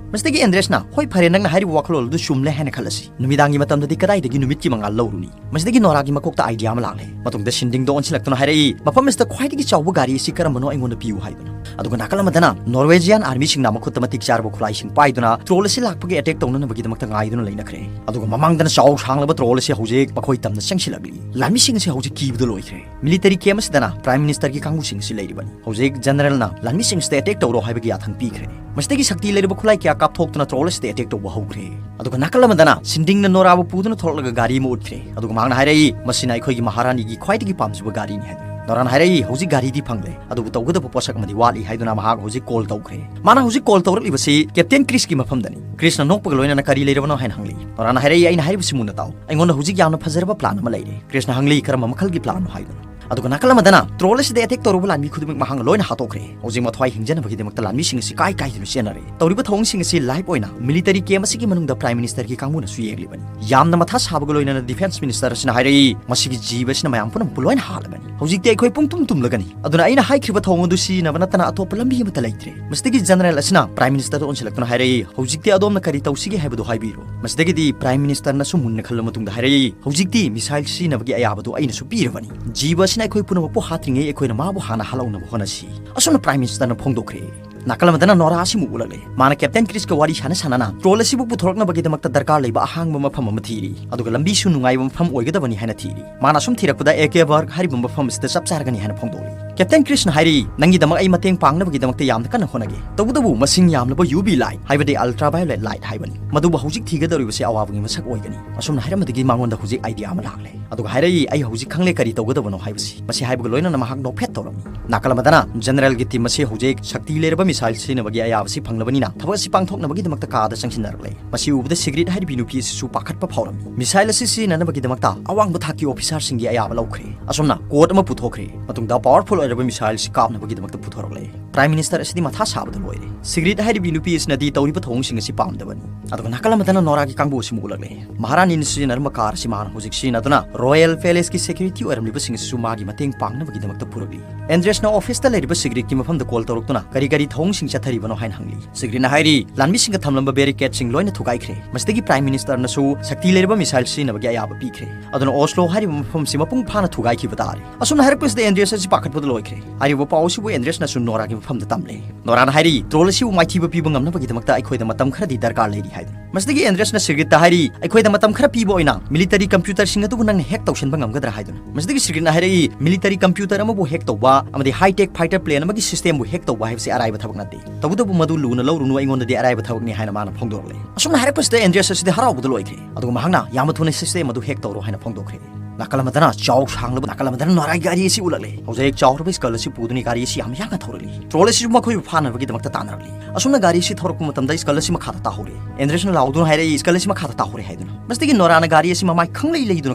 ꯃꯁꯤꯗꯒꯤ ꯑꯦꯟꯗ꯭ꯔꯦꯁꯅ, "ꯍꯣꯏ, ꯐꯔꯦ, ꯅꯪꯅ ꯍꯥꯏꯔꯤꯕ ꯋꯥꯈꯜꯂꯣꯟ ꯑꯗꯨ ꯆꯨꯝꯂꯦ ꯍꯥꯏꯅ ꯈꯜꯂꯁꯤ꯫ ꯅꯨꯃꯤꯗꯥꯡꯒꯤ ꯃꯇꯝꯗꯗꯤ ꯀꯗꯥꯏꯗꯒꯤ ꯅꯨꯃꯤꯠꯀꯤ ꯃꯉꯥꯜ ꯂꯧꯔꯨꯅꯤ?" ꯃꯁꯤꯗꯒꯤ ꯅꯣꯔꯥꯒꯤ ꯃꯀꯣꯛꯇ idea ꯑꯃ ꯂꯥꯛꯂꯦ꯫ ꯃꯇꯨꯡꯗ ꯁꯤꯟꯗꯤꯡꯗ ꯑꯣꯟꯁꯤꯜꯂꯛꯇꯨꯅ ꯍꯥꯏꯔꯛꯏ, "ꯃꯐꯝ ꯑꯁꯤꯗ ꯈ꯭ꯋꯥꯏꯗꯒꯤ ꯆꯥꯎꯕ ꯒꯥꯔꯤ ꯑꯁꯤ ꯀꯔꯝꯕꯅꯣ ꯑꯩꯉꯣꯟꯗ ꯄꯤꯌꯨ" ꯍꯥꯏꯗꯨꯅ꯫ ꯑꯗꯨꯒ ꯅꯥꯀꯜ ꯑꯃꯗꯅ Norwegian armyꯁꯤꯡꯅ ꯃꯈꯨꯠꯇ ꯃꯇꯤꯛ ꯆꯥꯔꯕ ꯈꯨꯠꯂꯥꯏꯁꯤꯡ ꯄꯥꯏꯗꯨꯅ ꯇ꯭ꯔꯣꯜ ꯑꯁꯤ ꯂꯥꯛꯄꯒꯤ attack ꯇꯧꯅꯅꯕꯒꯤꯗꯃꯛꯇ ꯉꯥꯏꯗꯨꯅ ꯂꯩꯅꯈ꯭ꯔꯦ꯫ ꯑꯗꯨꯒ ꯃꯃꯥꯡꯗꯅ ꯆꯥꯎ ꯁꯥꯡꯂꯕ ꯇ꯭ꯔꯣꯜ ꯑꯁꯤ ꯍꯧꯖꯤꯛ ꯃꯈꯣꯏ ꯇꯝꯅ ꯆꯪꯁꯤꯜꯂꯛꯂꯤ꯫ ꯂꯥꯟꯃꯤꯁꯤꯡ ꯑꯁꯤ ꯍꯧꯖꯤꯛ ꯀꯤꯕꯗ ꯂꯣꯏꯈ꯭ꯔꯦ꯫ Military camp ꯑꯁꯤꯗꯅ Prime Ministerꯒꯤ ꯀꯥꯡꯕꯨꯁꯤꯡ ꯑꯁꯤ ꯂꯩꯔꯤꯕꯅꯤ꯫ ꯍꯧꯖꯤꯛ Generalꯅ ꯂꯥꯟꯃꯤꯁꯤꯡ ꯑꯁꯤꯗ attack ꯇꯧꯔꯣ ꯍꯥꯏꯕꯒꯤ ꯌꯥꯊꯪ ꯄꯤꯈ꯭ꯔꯦ꯫ ꯃꯁꯤꯗꯒꯤ ꯁꯛꯇꯤ ꯂꯩꯔꯕ ꯈꯨꯠꯂꯥꯏ ꯀꯌꯥ ꯀꯥꯞꯊꯣꯛꯇꯨꯅ ꯇ꯭ꯔꯣꯜ ꯑꯁꯤꯗ attack ꯇꯧꯕ ꯍꯧꯈ꯭ꯔꯦ꯫ ꯑꯗꯨꯒ ꯅꯥꯀꯜ ꯑꯃꯗꯅ ꯁꯤꯟꯗꯤꯡꯅ ꯅꯣꯔꯥꯕꯨ ꯄꯨꯗꯨꯅ ꯊꯣꯛꯂꯛꯂꯒ ꯒꯥꯔꯤ ꯑꯃ ꯎꯠꯈ꯭ꯔꯦ꯫ ꯑꯗꯨꯒ ꯃꯍꯥꯛꯅ ꯍꯥꯏꯔꯛꯏ, "ꯃꯁꯤꯅ ꯑꯩꯈꯣꯏꯒꯤ ꯃꯍꯥꯔꯥꯅꯤꯒꯤ ꯈ꯭ꯋꯥꯏꯗꯒꯤ ꯄꯥꯝꯖꯕ ꯒꯥꯔꯤꯅꯤ" ꯍꯥꯏꯅ꯫ ꯅꯣꯔꯥꯅ ꯍꯥꯏꯔꯛꯏ, "ꯍꯧꯖꯤꯛ ꯒꯥꯔꯤꯗꯤ ꯐꯪꯂꯦ, ꯑꯗꯨꯕꯨ ꯇꯧꯒꯗꯕ ꯄꯣꯠꯁꯛ ꯑꯃꯗꯤ ꯋꯥꯠꯂꯤ" ꯍꯥꯏꯗꯨꯅ ꯃꯍꯥꯛ ꯍꯧꯖꯤꯛ call ꯇꯧꯈ꯭ꯔꯦ꯫ ꯃꯥꯅ ꯍꯧꯖꯤꯛ call ꯇꯧꯔꯛꯂꯤꯕꯁꯤ Captain Chrisꯀꯤ ꯃꯐꯝꯗꯅꯤ꯫ ꯀ꯭ꯔꯤꯁꯅ ꯅꯣꯛꯄꯒ ꯂꯣꯏꯅꯅ, "ꯀꯔꯤ ꯂꯩꯔꯕꯅꯣ?" ꯍꯥꯏꯅ ꯍꯪꯂꯤ꯫ ꯅꯣꯔꯥꯅ ꯍꯥꯏꯔꯛꯏ, "ꯑꯩꯅ ꯍꯥꯏꯔꯤꯕꯁꯤ ꯃꯨꯟꯅ ꯇꯥꯎ꯫ ꯑꯩꯉꯣꯟꯗ ꯍꯧꯖꯤꯛ ꯌꯥꯝꯅ ꯐꯖꯔꯕ plan ꯑꯃ ꯂꯩꯔꯦ꯫" ꯀ꯭ꯔꯤꯁꯅ ꯍꯪꯂꯤ, "ꯀꯔꯝꯕ ꯃꯈꯜꯒꯤ planꯅꯣ?" ꯍꯥꯏꯗꯨꯅ꯫ ꯑꯗꯨꯒ ꯅꯥꯀꯜ ꯑꯃꯗꯅ ꯇ꯭ꯔꯣꯜ ꯑꯁꯤꯗ attack ꯇꯧꯔꯨꯕ ꯂꯥꯟꯃꯤ ꯈꯨꯗꯤꯡꯃꯛ ꯃꯍꯥꯛꯅ ꯂꯣꯏꯅ ꯍꯥꯠꯇꯣꯛꯈ꯭ꯔꯦ꯫ ꯍꯧꯖꯤꯛ ꯃꯊ꯭ꯋꯥꯏ ꯍꯤꯡꯖꯅꯕꯒꯤꯗꯃꯛꯇ ꯂꯥꯟꯃꯤꯁꯤꯡ ꯑꯁꯤ ꯀꯥꯏ ꯀꯥꯏꯗꯨꯅ ꯆꯦꯟꯅꯔꯦ꯫ ꯇꯧꯔꯤꯕ ꯊꯧꯑꯣꯡꯁꯤꯡ ꯑꯁꯤ live ꯑꯣꯏꯅ military camp ꯑꯁꯤꯒꯤ ꯃꯅꯨꯡꯗ Prime Ministerꯒꯤ ꯀꯥꯡꯕꯨꯅꯁꯨ ꯌꯦꯡꯂꯤꯕꯅꯤ꯫ ꯌꯥꯝꯅ ꯃꯊꯥ ꯁꯥꯕꯒ ꯂꯣꯏꯅꯅ Defence Minister ꯑꯁꯤꯅ ꯍꯥꯏꯔꯛꯏ, "ꯃꯁꯤꯒꯤ ꯖꯤꯕ ꯑꯁꯤꯅ ꯃꯌꯥꯝ ꯄꯨꯝꯅꯃꯛꯄꯨ ꯂꯣꯏꯅ ꯍꯥꯠꯂꯕꯅꯤ꯫ ꯍꯧꯖꯤꯛꯇꯤ ꯑꯩꯈꯣꯏ ꯄꯨꯡꯇꯨꯝ ꯇꯨꯝꯂꯒꯅꯤ꯫ ꯑꯗꯨꯅ ꯑꯩꯅ ꯍꯥꯏꯈ꯭ꯔꯤꯕ ꯊꯧꯑꯣꯡ ꯑꯗꯨ ꯁꯤꯖꯤꯟꯅꯕ ꯅꯠꯇꯅ ꯑꯇꯣꯞꯄ ꯂꯝꯕꯤ ꯑꯃꯠꯇ ꯂꯩꯇ꯭ꯔꯦ꯫" ꯃꯁꯤꯗꯒꯤ General ꯑꯁꯤꯅ Prime Ministerꯗ ꯑꯣꯟꯁꯤꯜꯂꯛꯇꯨꯅ ꯍꯥꯏꯔꯛꯏ, "ꯍꯧꯖꯤꯛꯇꯤ ꯑꯗꯣꯝꯅ ꯀꯔꯤ ꯇꯧꯁꯤꯒꯦ ꯍꯥꯏꯕꯗꯨ ꯍꯥꯏꯕꯤꯔꯣ꯫" ꯃꯁꯤꯗꯒꯤꯗꯤ Prime Ministerꯅꯁꯨ ꯃꯨꯟꯅ ꯈꯜꯂꯕ ꯃꯇꯨꯡꯗ ꯍꯥꯏꯔꯛꯏ, "ꯍꯧꯖꯤꯛꯇꯤ missile ꯁꯤꯖꯤꯟꯅꯕꯒꯤ ꯑꯌꯥꯕꯗꯨ ꯑꯩꯅꯁꯨ ꯄꯤꯔꯕꯅꯤ꯫ ꯖꯤꯕ ꯑꯁꯤꯅ ꯑꯩꯈꯣꯏ ꯄꯨꯝꯅꯃꯛꯄꯨ ꯍꯥꯠꯇ꯭ꯔꯤꯉꯩ ꯑꯩꯈꯣꯏꯅ ꯃꯥꯕꯨ ꯍꯥꯟꯅ ꯍꯥꯠꯍꯧꯅꯕ ꯍꯣꯠꯅꯁꯤ꯫" ꯑꯁꯨꯝꯅ Prime Ministerꯅ ꯐꯣꯡꯗꯣꯛꯈ꯭ꯔꯦ꯫ ꯅꯥꯀꯜ ꯑꯃꯗꯅ ꯅꯣꯔꯥ ꯑꯁꯤꯕꯨ ꯎꯠꯂꯛꯂꯦ꯫ ꯃꯥꯅ Captain Chrisꯀ ꯋꯥꯔꯤ ꯁꯥꯟꯅ ꯁꯥꯟꯅꯅ ꯇ꯭ꯔꯣꯜ ꯑꯁꯤꯕꯨ ꯄꯨꯊꯣꯔꯛꯅꯕꯒꯤꯗꯃꯛꯇ ꯗꯔꯀꯥꯔ ꯂꯩꯕ ꯑꯍꯥꯡꯕ ꯃꯐꯝ ꯑꯃ ꯊꯤꯔꯤ, ꯑꯗꯨꯒ ꯂꯝꯕꯤꯁꯨ ꯅꯨꯡꯉꯥꯏꯕ ꯃꯐꯝ ꯑꯣꯏꯒꯗꯕꯅꯤ ꯍꯥꯏꯅ ꯊꯤꯔꯤ꯫ ꯃꯥꯅ ꯑꯁꯨꯝ ꯊꯤꯔꯛꯄꯗ Ekeberg ꯍꯥꯏꯔꯤꯕ ꯃꯐꯝ ꯑꯁꯤꯗ ꯆꯞ ꯆꯥꯔꯒꯅꯤ ꯍꯥꯏꯅ ꯐꯣꯡꯗꯣꯛꯂꯤ꯫ ꯀꯦꯞꯇꯦꯟ ꯀ꯭ꯔꯤꯁꯅ ꯍꯥꯏꯔꯤ, "ꯅꯪꯒꯤꯗꯃꯛ ꯑꯩ ꯃꯇꯦꯡ ꯄꯥꯡꯅꯕꯒꯤꯗꯃꯛꯇ ꯌꯥꯝꯅ ꯀꯟꯅ ꯍꯣꯠꯅꯒꯦ꯫ ꯇꯧꯕꯇꯕꯨ ꯃꯁꯤꯡ ꯌꯥꯝꯂꯕ ꯌꯨ ꯚꯤ ꯂꯥꯏꯠ, ꯍꯥꯏꯕꯗꯤ ꯑꯜꯇ꯭ꯔꯥ ꯚꯥꯏꯑꯣꯂꯦꯠ ꯂꯥꯏꯠ ꯍꯥꯏꯕꯅꯤ꯫ ꯃꯗꯨꯕꯨ ꯍꯧꯖꯤꯛ ꯊꯤꯒꯗꯧꯔꯤꯕꯁꯤ ꯑꯋꯥꯕꯒꯤ ꯃꯁꯛ ꯑꯣꯏꯒꯅꯤ꯫" ꯑꯁꯨꯝꯅ ꯍꯥꯏꯔꯝꯕꯗꯒꯤ ꯃꯉꯣꯟꯗ ꯍꯧꯖꯤꯛ ꯑꯥꯏꯗꯤꯌꯥ ꯑꯃ ꯂꯥꯛꯂꯦ꯫ ꯑꯗꯨꯒ ꯍꯥꯏꯔꯛꯏ, "ꯑꯩ ꯍꯧꯖꯤꯛ ꯈꯪꯂꯦ ꯀꯔꯤ ꯇꯧꯒꯗꯕꯅꯣ ꯍꯥꯏꯕꯁꯤ꯫" ꯃꯁꯤ ꯍꯥꯏꯕꯒ ꯂꯣꯏꯅꯅ ꯃꯍꯥꯛ ꯅꯣꯛꯐꯦꯠ ꯇꯧꯔꯝꯃꯤ꯫ ꯅꯥꯀꯜ ꯑꯃꯗꯅ ꯖꯦꯅꯔꯦꯜꯒꯤ ꯇꯤꯝ ꯑꯁꯤ ꯍꯧꯖꯤꯛ ꯁꯛꯇꯤ ꯂꯩꯔꯕ ꯃꯤꯁꯥꯏꯜ ꯁꯤꯖꯤꯟꯅꯕꯒꯤ ꯑꯌꯥꯕꯁꯤ ꯐꯪꯂꯕꯅꯤꯅ ꯊꯕꯛ ꯑꯁꯤ ꯄꯥꯡꯊꯣꯛꯅꯕꯒꯤꯗꯃꯛꯇ ꯀꯥꯗ ꯆꯪꯁꯤꯟꯅꯔꯛꯂꯦ꯫ ꯃꯁꯤ ꯎꯕꯗ ꯁꯤꯒ꯭ꯔꯤꯠ ꯍꯥꯏꯔꯤꯕꯤ ꯅꯨꯄꯤ ꯑꯁꯤꯁꯨ ꯄꯥꯈꯠꯄ ꯐꯥꯎꯔꯝꯃꯤ꯫ ꯃꯤꯁꯥꯏꯜ ꯑꯁꯤ ꯁꯤꯖꯤꯟꯅꯅꯕꯒꯤꯗꯃꯛꯇ ꯑꯋꯥꯡꯕ ꯊꯥꯛꯀꯤ ꯑꯣꯐꯤꯁꯥꯔꯁꯤꯡꯒꯤ ꯑꯌꯥꯕ ꯂꯧꯈ꯭ꯔꯦ꯫ ꯑꯁꯨꯝꯅ ꯀꯣꯗ ꯑꯃ ꯄꯨꯊꯣꯛꯈ꯭ꯔꯦ꯫ ꯃꯇꯨꯡꯗ ꯄꯥꯋꯔꯐꯨꯜ ꯑꯣꯏꯔꯕ ꯃꯤꯁꯥꯏꯜ ꯑꯁꯤ ꯀꯥꯞꯅꯕꯒꯤꯗꯃꯛꯇ ꯄꯨꯊꯣꯔꯛꯂꯦ꯫ ꯄ꯭ꯔꯥꯏꯝ ꯃꯤꯅꯤꯁꯇꯔ ꯑꯁꯤꯗꯤ ꯃꯊꯥ ꯁꯥꯕꯗ ꯂꯣꯏꯔꯦ꯫ ꯁꯤꯒ꯭ꯔꯤꯠ ꯍꯥꯏꯔꯤꯕꯤ ꯅꯨꯄꯤ ꯑꯁꯤꯅꯗꯤ ꯇꯧꯔꯤꯕ ꯊꯧꯑꯣꯡꯁꯤꯡ ꯑꯁꯤ ꯄꯥꯝꯗꯕꯅꯤ꯫ ꯑꯗꯨꯒ ꯅꯥꯀꯜ ꯑꯃꯗꯅ ꯅꯣꯔꯥꯒꯤ ꯀꯥꯡꯕꯨ ꯑꯁꯤ ꯑꯃꯨꯛ ꯎꯠꯂꯛꯂꯦ꯫ ꯃꯍꯥꯔꯥꯅꯤꯅ ꯁꯤꯖꯤꯟꯅꯔꯝꯕ ꯀꯥꯔ ꯑꯁꯤ ꯃꯥꯅ ꯍꯧꯖꯤꯛ ꯁꯤꯖꯤꯟꯅꯗꯨꯅ ꯔꯣꯌꯦꯜ ꯄꯦꯂꯦꯁꯀꯤ ꯁꯦꯀ꯭ꯌꯨꯔꯤꯇꯤ ꯑꯣꯏꯔꯝꯂꯤꯕꯁꯤꯡ ꯑꯁꯤꯁꯨ ꯃꯥꯒꯤ ꯃꯇꯦꯡ ꯄꯥꯡꯅꯕꯒꯤꯗꯃꯛꯇ ꯄꯨꯔꯛꯂꯤ꯫ ꯑꯦꯟꯗ꯭ꯔꯦꯁꯅ ꯑꯣꯐꯤꯁꯇ ꯂꯩꯔꯤꯕ ꯁꯤꯒ꯭ꯔꯤꯠꯀꯤ ꯃꯐꯝꯗ ꯀꯣꯜ ꯇꯧꯔꯛꯇꯨꯅ ꯀꯔꯤ ꯀꯔꯤ ꯊꯧꯑꯣꯡꯁꯤꯡ ꯆꯠꯊꯔꯤꯕꯅꯣ ꯍꯥꯏꯅ ꯍꯪꯂꯤ꯫ ꯁꯤꯒ꯭ꯔꯤꯠꯅ ꯍꯥꯏꯔꯤ, "ꯂꯥꯟꯃꯤꯁꯤꯡꯒ ꯊꯝꯂꯝꯕ ꯕꯦꯔꯤꯀꯦꯗꯁꯤꯡ ꯂꯣꯏꯅ ꯊꯨꯒꯥꯏꯈ꯭ꯔꯦ꯫ ꯃꯁꯤꯗꯒꯤ ꯄ꯭ꯔꯥꯏꯝ ꯃꯤꯅꯤꯁꯇꯔꯅꯁꯨ ꯁꯛꯇꯤ ꯂꯩꯔꯕ ꯃꯤꯁꯥꯏꯜ ꯁꯤꯖꯤꯟꯅꯕꯒꯤ ꯑꯌꯥꯕ ꯄꯤꯈ꯭ꯔꯦ꯫ ꯑꯗꯨꯅ ꯑꯣꯁꯂꯣ ꯍꯥꯏꯔꯤꯕ ꯃꯐꯝꯁꯤ ꯃꯄꯨꯡ ꯐꯥꯅ ꯊꯨꯒꯥꯏꯈꯤꯕ ꯇꯥꯔꯦ꯫" ꯑꯁꯨꯝꯅ ꯍꯥꯏꯔꯛꯄꯁꯤꯗ ꯑꯦꯟꯗ꯭ꯔꯦꯁ ꯑꯁꯤ ꯄꯥꯈꯠꯄꯗ ꯂꯣꯏꯈ꯭ꯔꯦ꯫ ꯍꯥꯏꯔꯤꯕ ꯄꯥꯎ ꯑꯁꯤꯕꯨ ꯑꯦꯟꯗ꯭ꯔꯦꯁꯅꯁꯨ ꯅꯣꯔꯥꯒꯤ ꯃꯐꯝꯗ ꯇꯝꯂꯦ꯫ ꯅꯣꯔꯥꯅ ꯍꯥꯏꯔꯤ, "ꯇ꯭ꯔꯣꯜ ꯑꯁꯤꯕꯨ ꯃꯥꯏꯊꯤꯕ ꯄꯤꯕ ꯉꯝꯅꯕꯒꯤꯗꯃꯛꯇ ꯑꯩꯈꯣꯏꯗ ꯃꯇꯝ ꯈꯔꯗꯤ ꯗꯔꯀꯥꯔ ꯂꯩꯔꯤ" ꯍꯥꯏꯗꯨꯅ꯫ ꯃꯁꯤꯗꯒꯤ ꯑꯦꯟꯗ꯭ꯔꯦꯁꯅ ꯁꯤꯒ꯭ꯔꯤꯠꯇ ꯍꯥꯏꯔꯤ, "ꯑꯩꯈꯣꯏꯗ ꯃꯇꯝ ꯈꯔ ꯄꯤꯕ ꯑꯣꯏꯅ ꯃꯤꯂꯤꯇꯔꯤ ꯀꯝꯄ꯭ꯌꯨꯇꯔꯁꯤꯡ ꯑꯗꯨꯕꯨ ꯅꯪꯅ ꯍꯦꯛ ꯇꯧꯁꯤꯟꯕ ꯉꯝꯒꯗ꯭ꯔꯥ?" ꯍꯥꯏꯗꯨꯅ꯫ ꯃꯁꯤꯗꯒꯤ ꯁꯤꯒ꯭ꯔꯤꯠꯅ ꯍꯥꯏꯔꯛꯏ, "ꯃꯤꯂꯤꯇꯔꯤ ꯀꯝꯄ꯭ꯌꯨꯇꯔ ꯑꯃꯕꯨ ꯍꯦꯛ ꯇꯧꯕ ꯑꯃꯗꯤ ꯍꯥꯏ-ꯇꯦꯛ ꯐꯥꯏꯇꯔ ꯄ꯭ꯂꯦꯟ ꯑꯃꯒꯤ ꯁꯤꯁꯇꯦꯝꯕꯨ ꯍꯦꯛ ꯇꯧꯕ ꯍꯥꯏꯕꯁꯤ ꯑꯔꯥꯏꯕ ꯊꯕꯛ ꯅꯠꯇꯦ꯫ ꯇꯧꯕꯇꯕꯨ ꯃꯗꯨ ꯂꯨꯅ ꯂꯧꯔꯨꯅꯨ, ꯑꯩꯉꯣꯟꯗꯗꯤ ꯑꯔꯥꯏꯕ ꯊꯕꯛꯅꯤ" ꯍꯥꯏꯅ ꯃꯥꯅ ꯐꯣꯡꯗꯣꯔꯛꯂꯦ꯫ ꯑꯁꯨꯝꯅ ꯍꯥꯏꯔꯛꯄꯁꯤꯗ ꯑꯦꯟꯗ꯭ꯔꯦꯁ ꯑꯁꯤꯗꯤ ꯍꯔꯥꯎꯕꯗ ꯂꯣꯏꯈ꯭ꯔꯦ꯫ ꯑꯗꯨꯒ ꯃꯍꯥꯛꯅ ꯌꯥꯝꯅ ꯊꯨꯅ ꯁꯤꯁꯇꯦꯝ ꯑꯗꯨ ꯍꯦꯛ ꯇꯧꯔꯣ ꯍꯥꯏꯅ ꯐꯣꯡꯗꯣꯛꯈ꯭ꯔꯦ꯫ ꯅꯥꯀꯜ ꯑꯃꯗꯅ ꯆꯥꯎ ꯁꯥꯡꯂꯕ ꯅꯥꯀꯜ ꯑꯃꯗꯅ ꯅꯣꯔꯥꯒꯤ ꯒꯥꯔꯤ ꯑꯁꯤ ꯎꯠꯂꯛꯂꯦ꯫ ꯍꯧꯖꯤꯛ ꯆꯥꯎꯔꯕ ꯁ꯭ꯀꯜ ꯑꯁꯤ ꯄꯨꯗꯨꯅ ꯒꯥꯔꯤ ꯑꯁꯤ ꯌꯥꯝ ꯌꯥꯡꯅ ꯊꯧꯔꯛꯂꯤ꯫ ꯇ꯭ꯔꯣꯜ ꯑꯁꯤꯁꯨ ꯃꯈꯣꯏꯕꯨ ꯐꯥꯅꯕꯒꯤꯗꯃꯛꯇ ꯇꯥꯟꯅꯔꯛꯂꯤ꯫ ꯑꯁꯨꯝꯅ ꯒꯥꯔꯤ ꯑꯁꯤ ꯊꯧꯔꯛꯄ ꯃꯇꯝꯗ ꯁ꯭ꯀꯜ ꯑꯁꯤ ꯃꯈꯥꯗ ꯇꯥꯍꯧꯔꯦ꯫ ꯑꯦꯟꯗ꯭ꯔꯦꯁꯅ ꯂꯥꯎꯗꯨꯅ ꯍꯥꯏꯔꯛꯏ, "ꯁ꯭ꯀꯜ ꯑꯁꯤ ꯃꯈꯥꯗ ꯇꯥꯍꯧꯔꯦ" ꯍꯥꯏꯗꯨꯅ꯫ ꯃꯁꯤꯗꯒꯤ ꯅꯣꯔꯥꯅ ꯒꯥꯔꯤ ꯑꯁꯤ ꯃꯃꯥꯏ ꯈꯪꯂꯩ ꯂꯩꯗꯨꯅ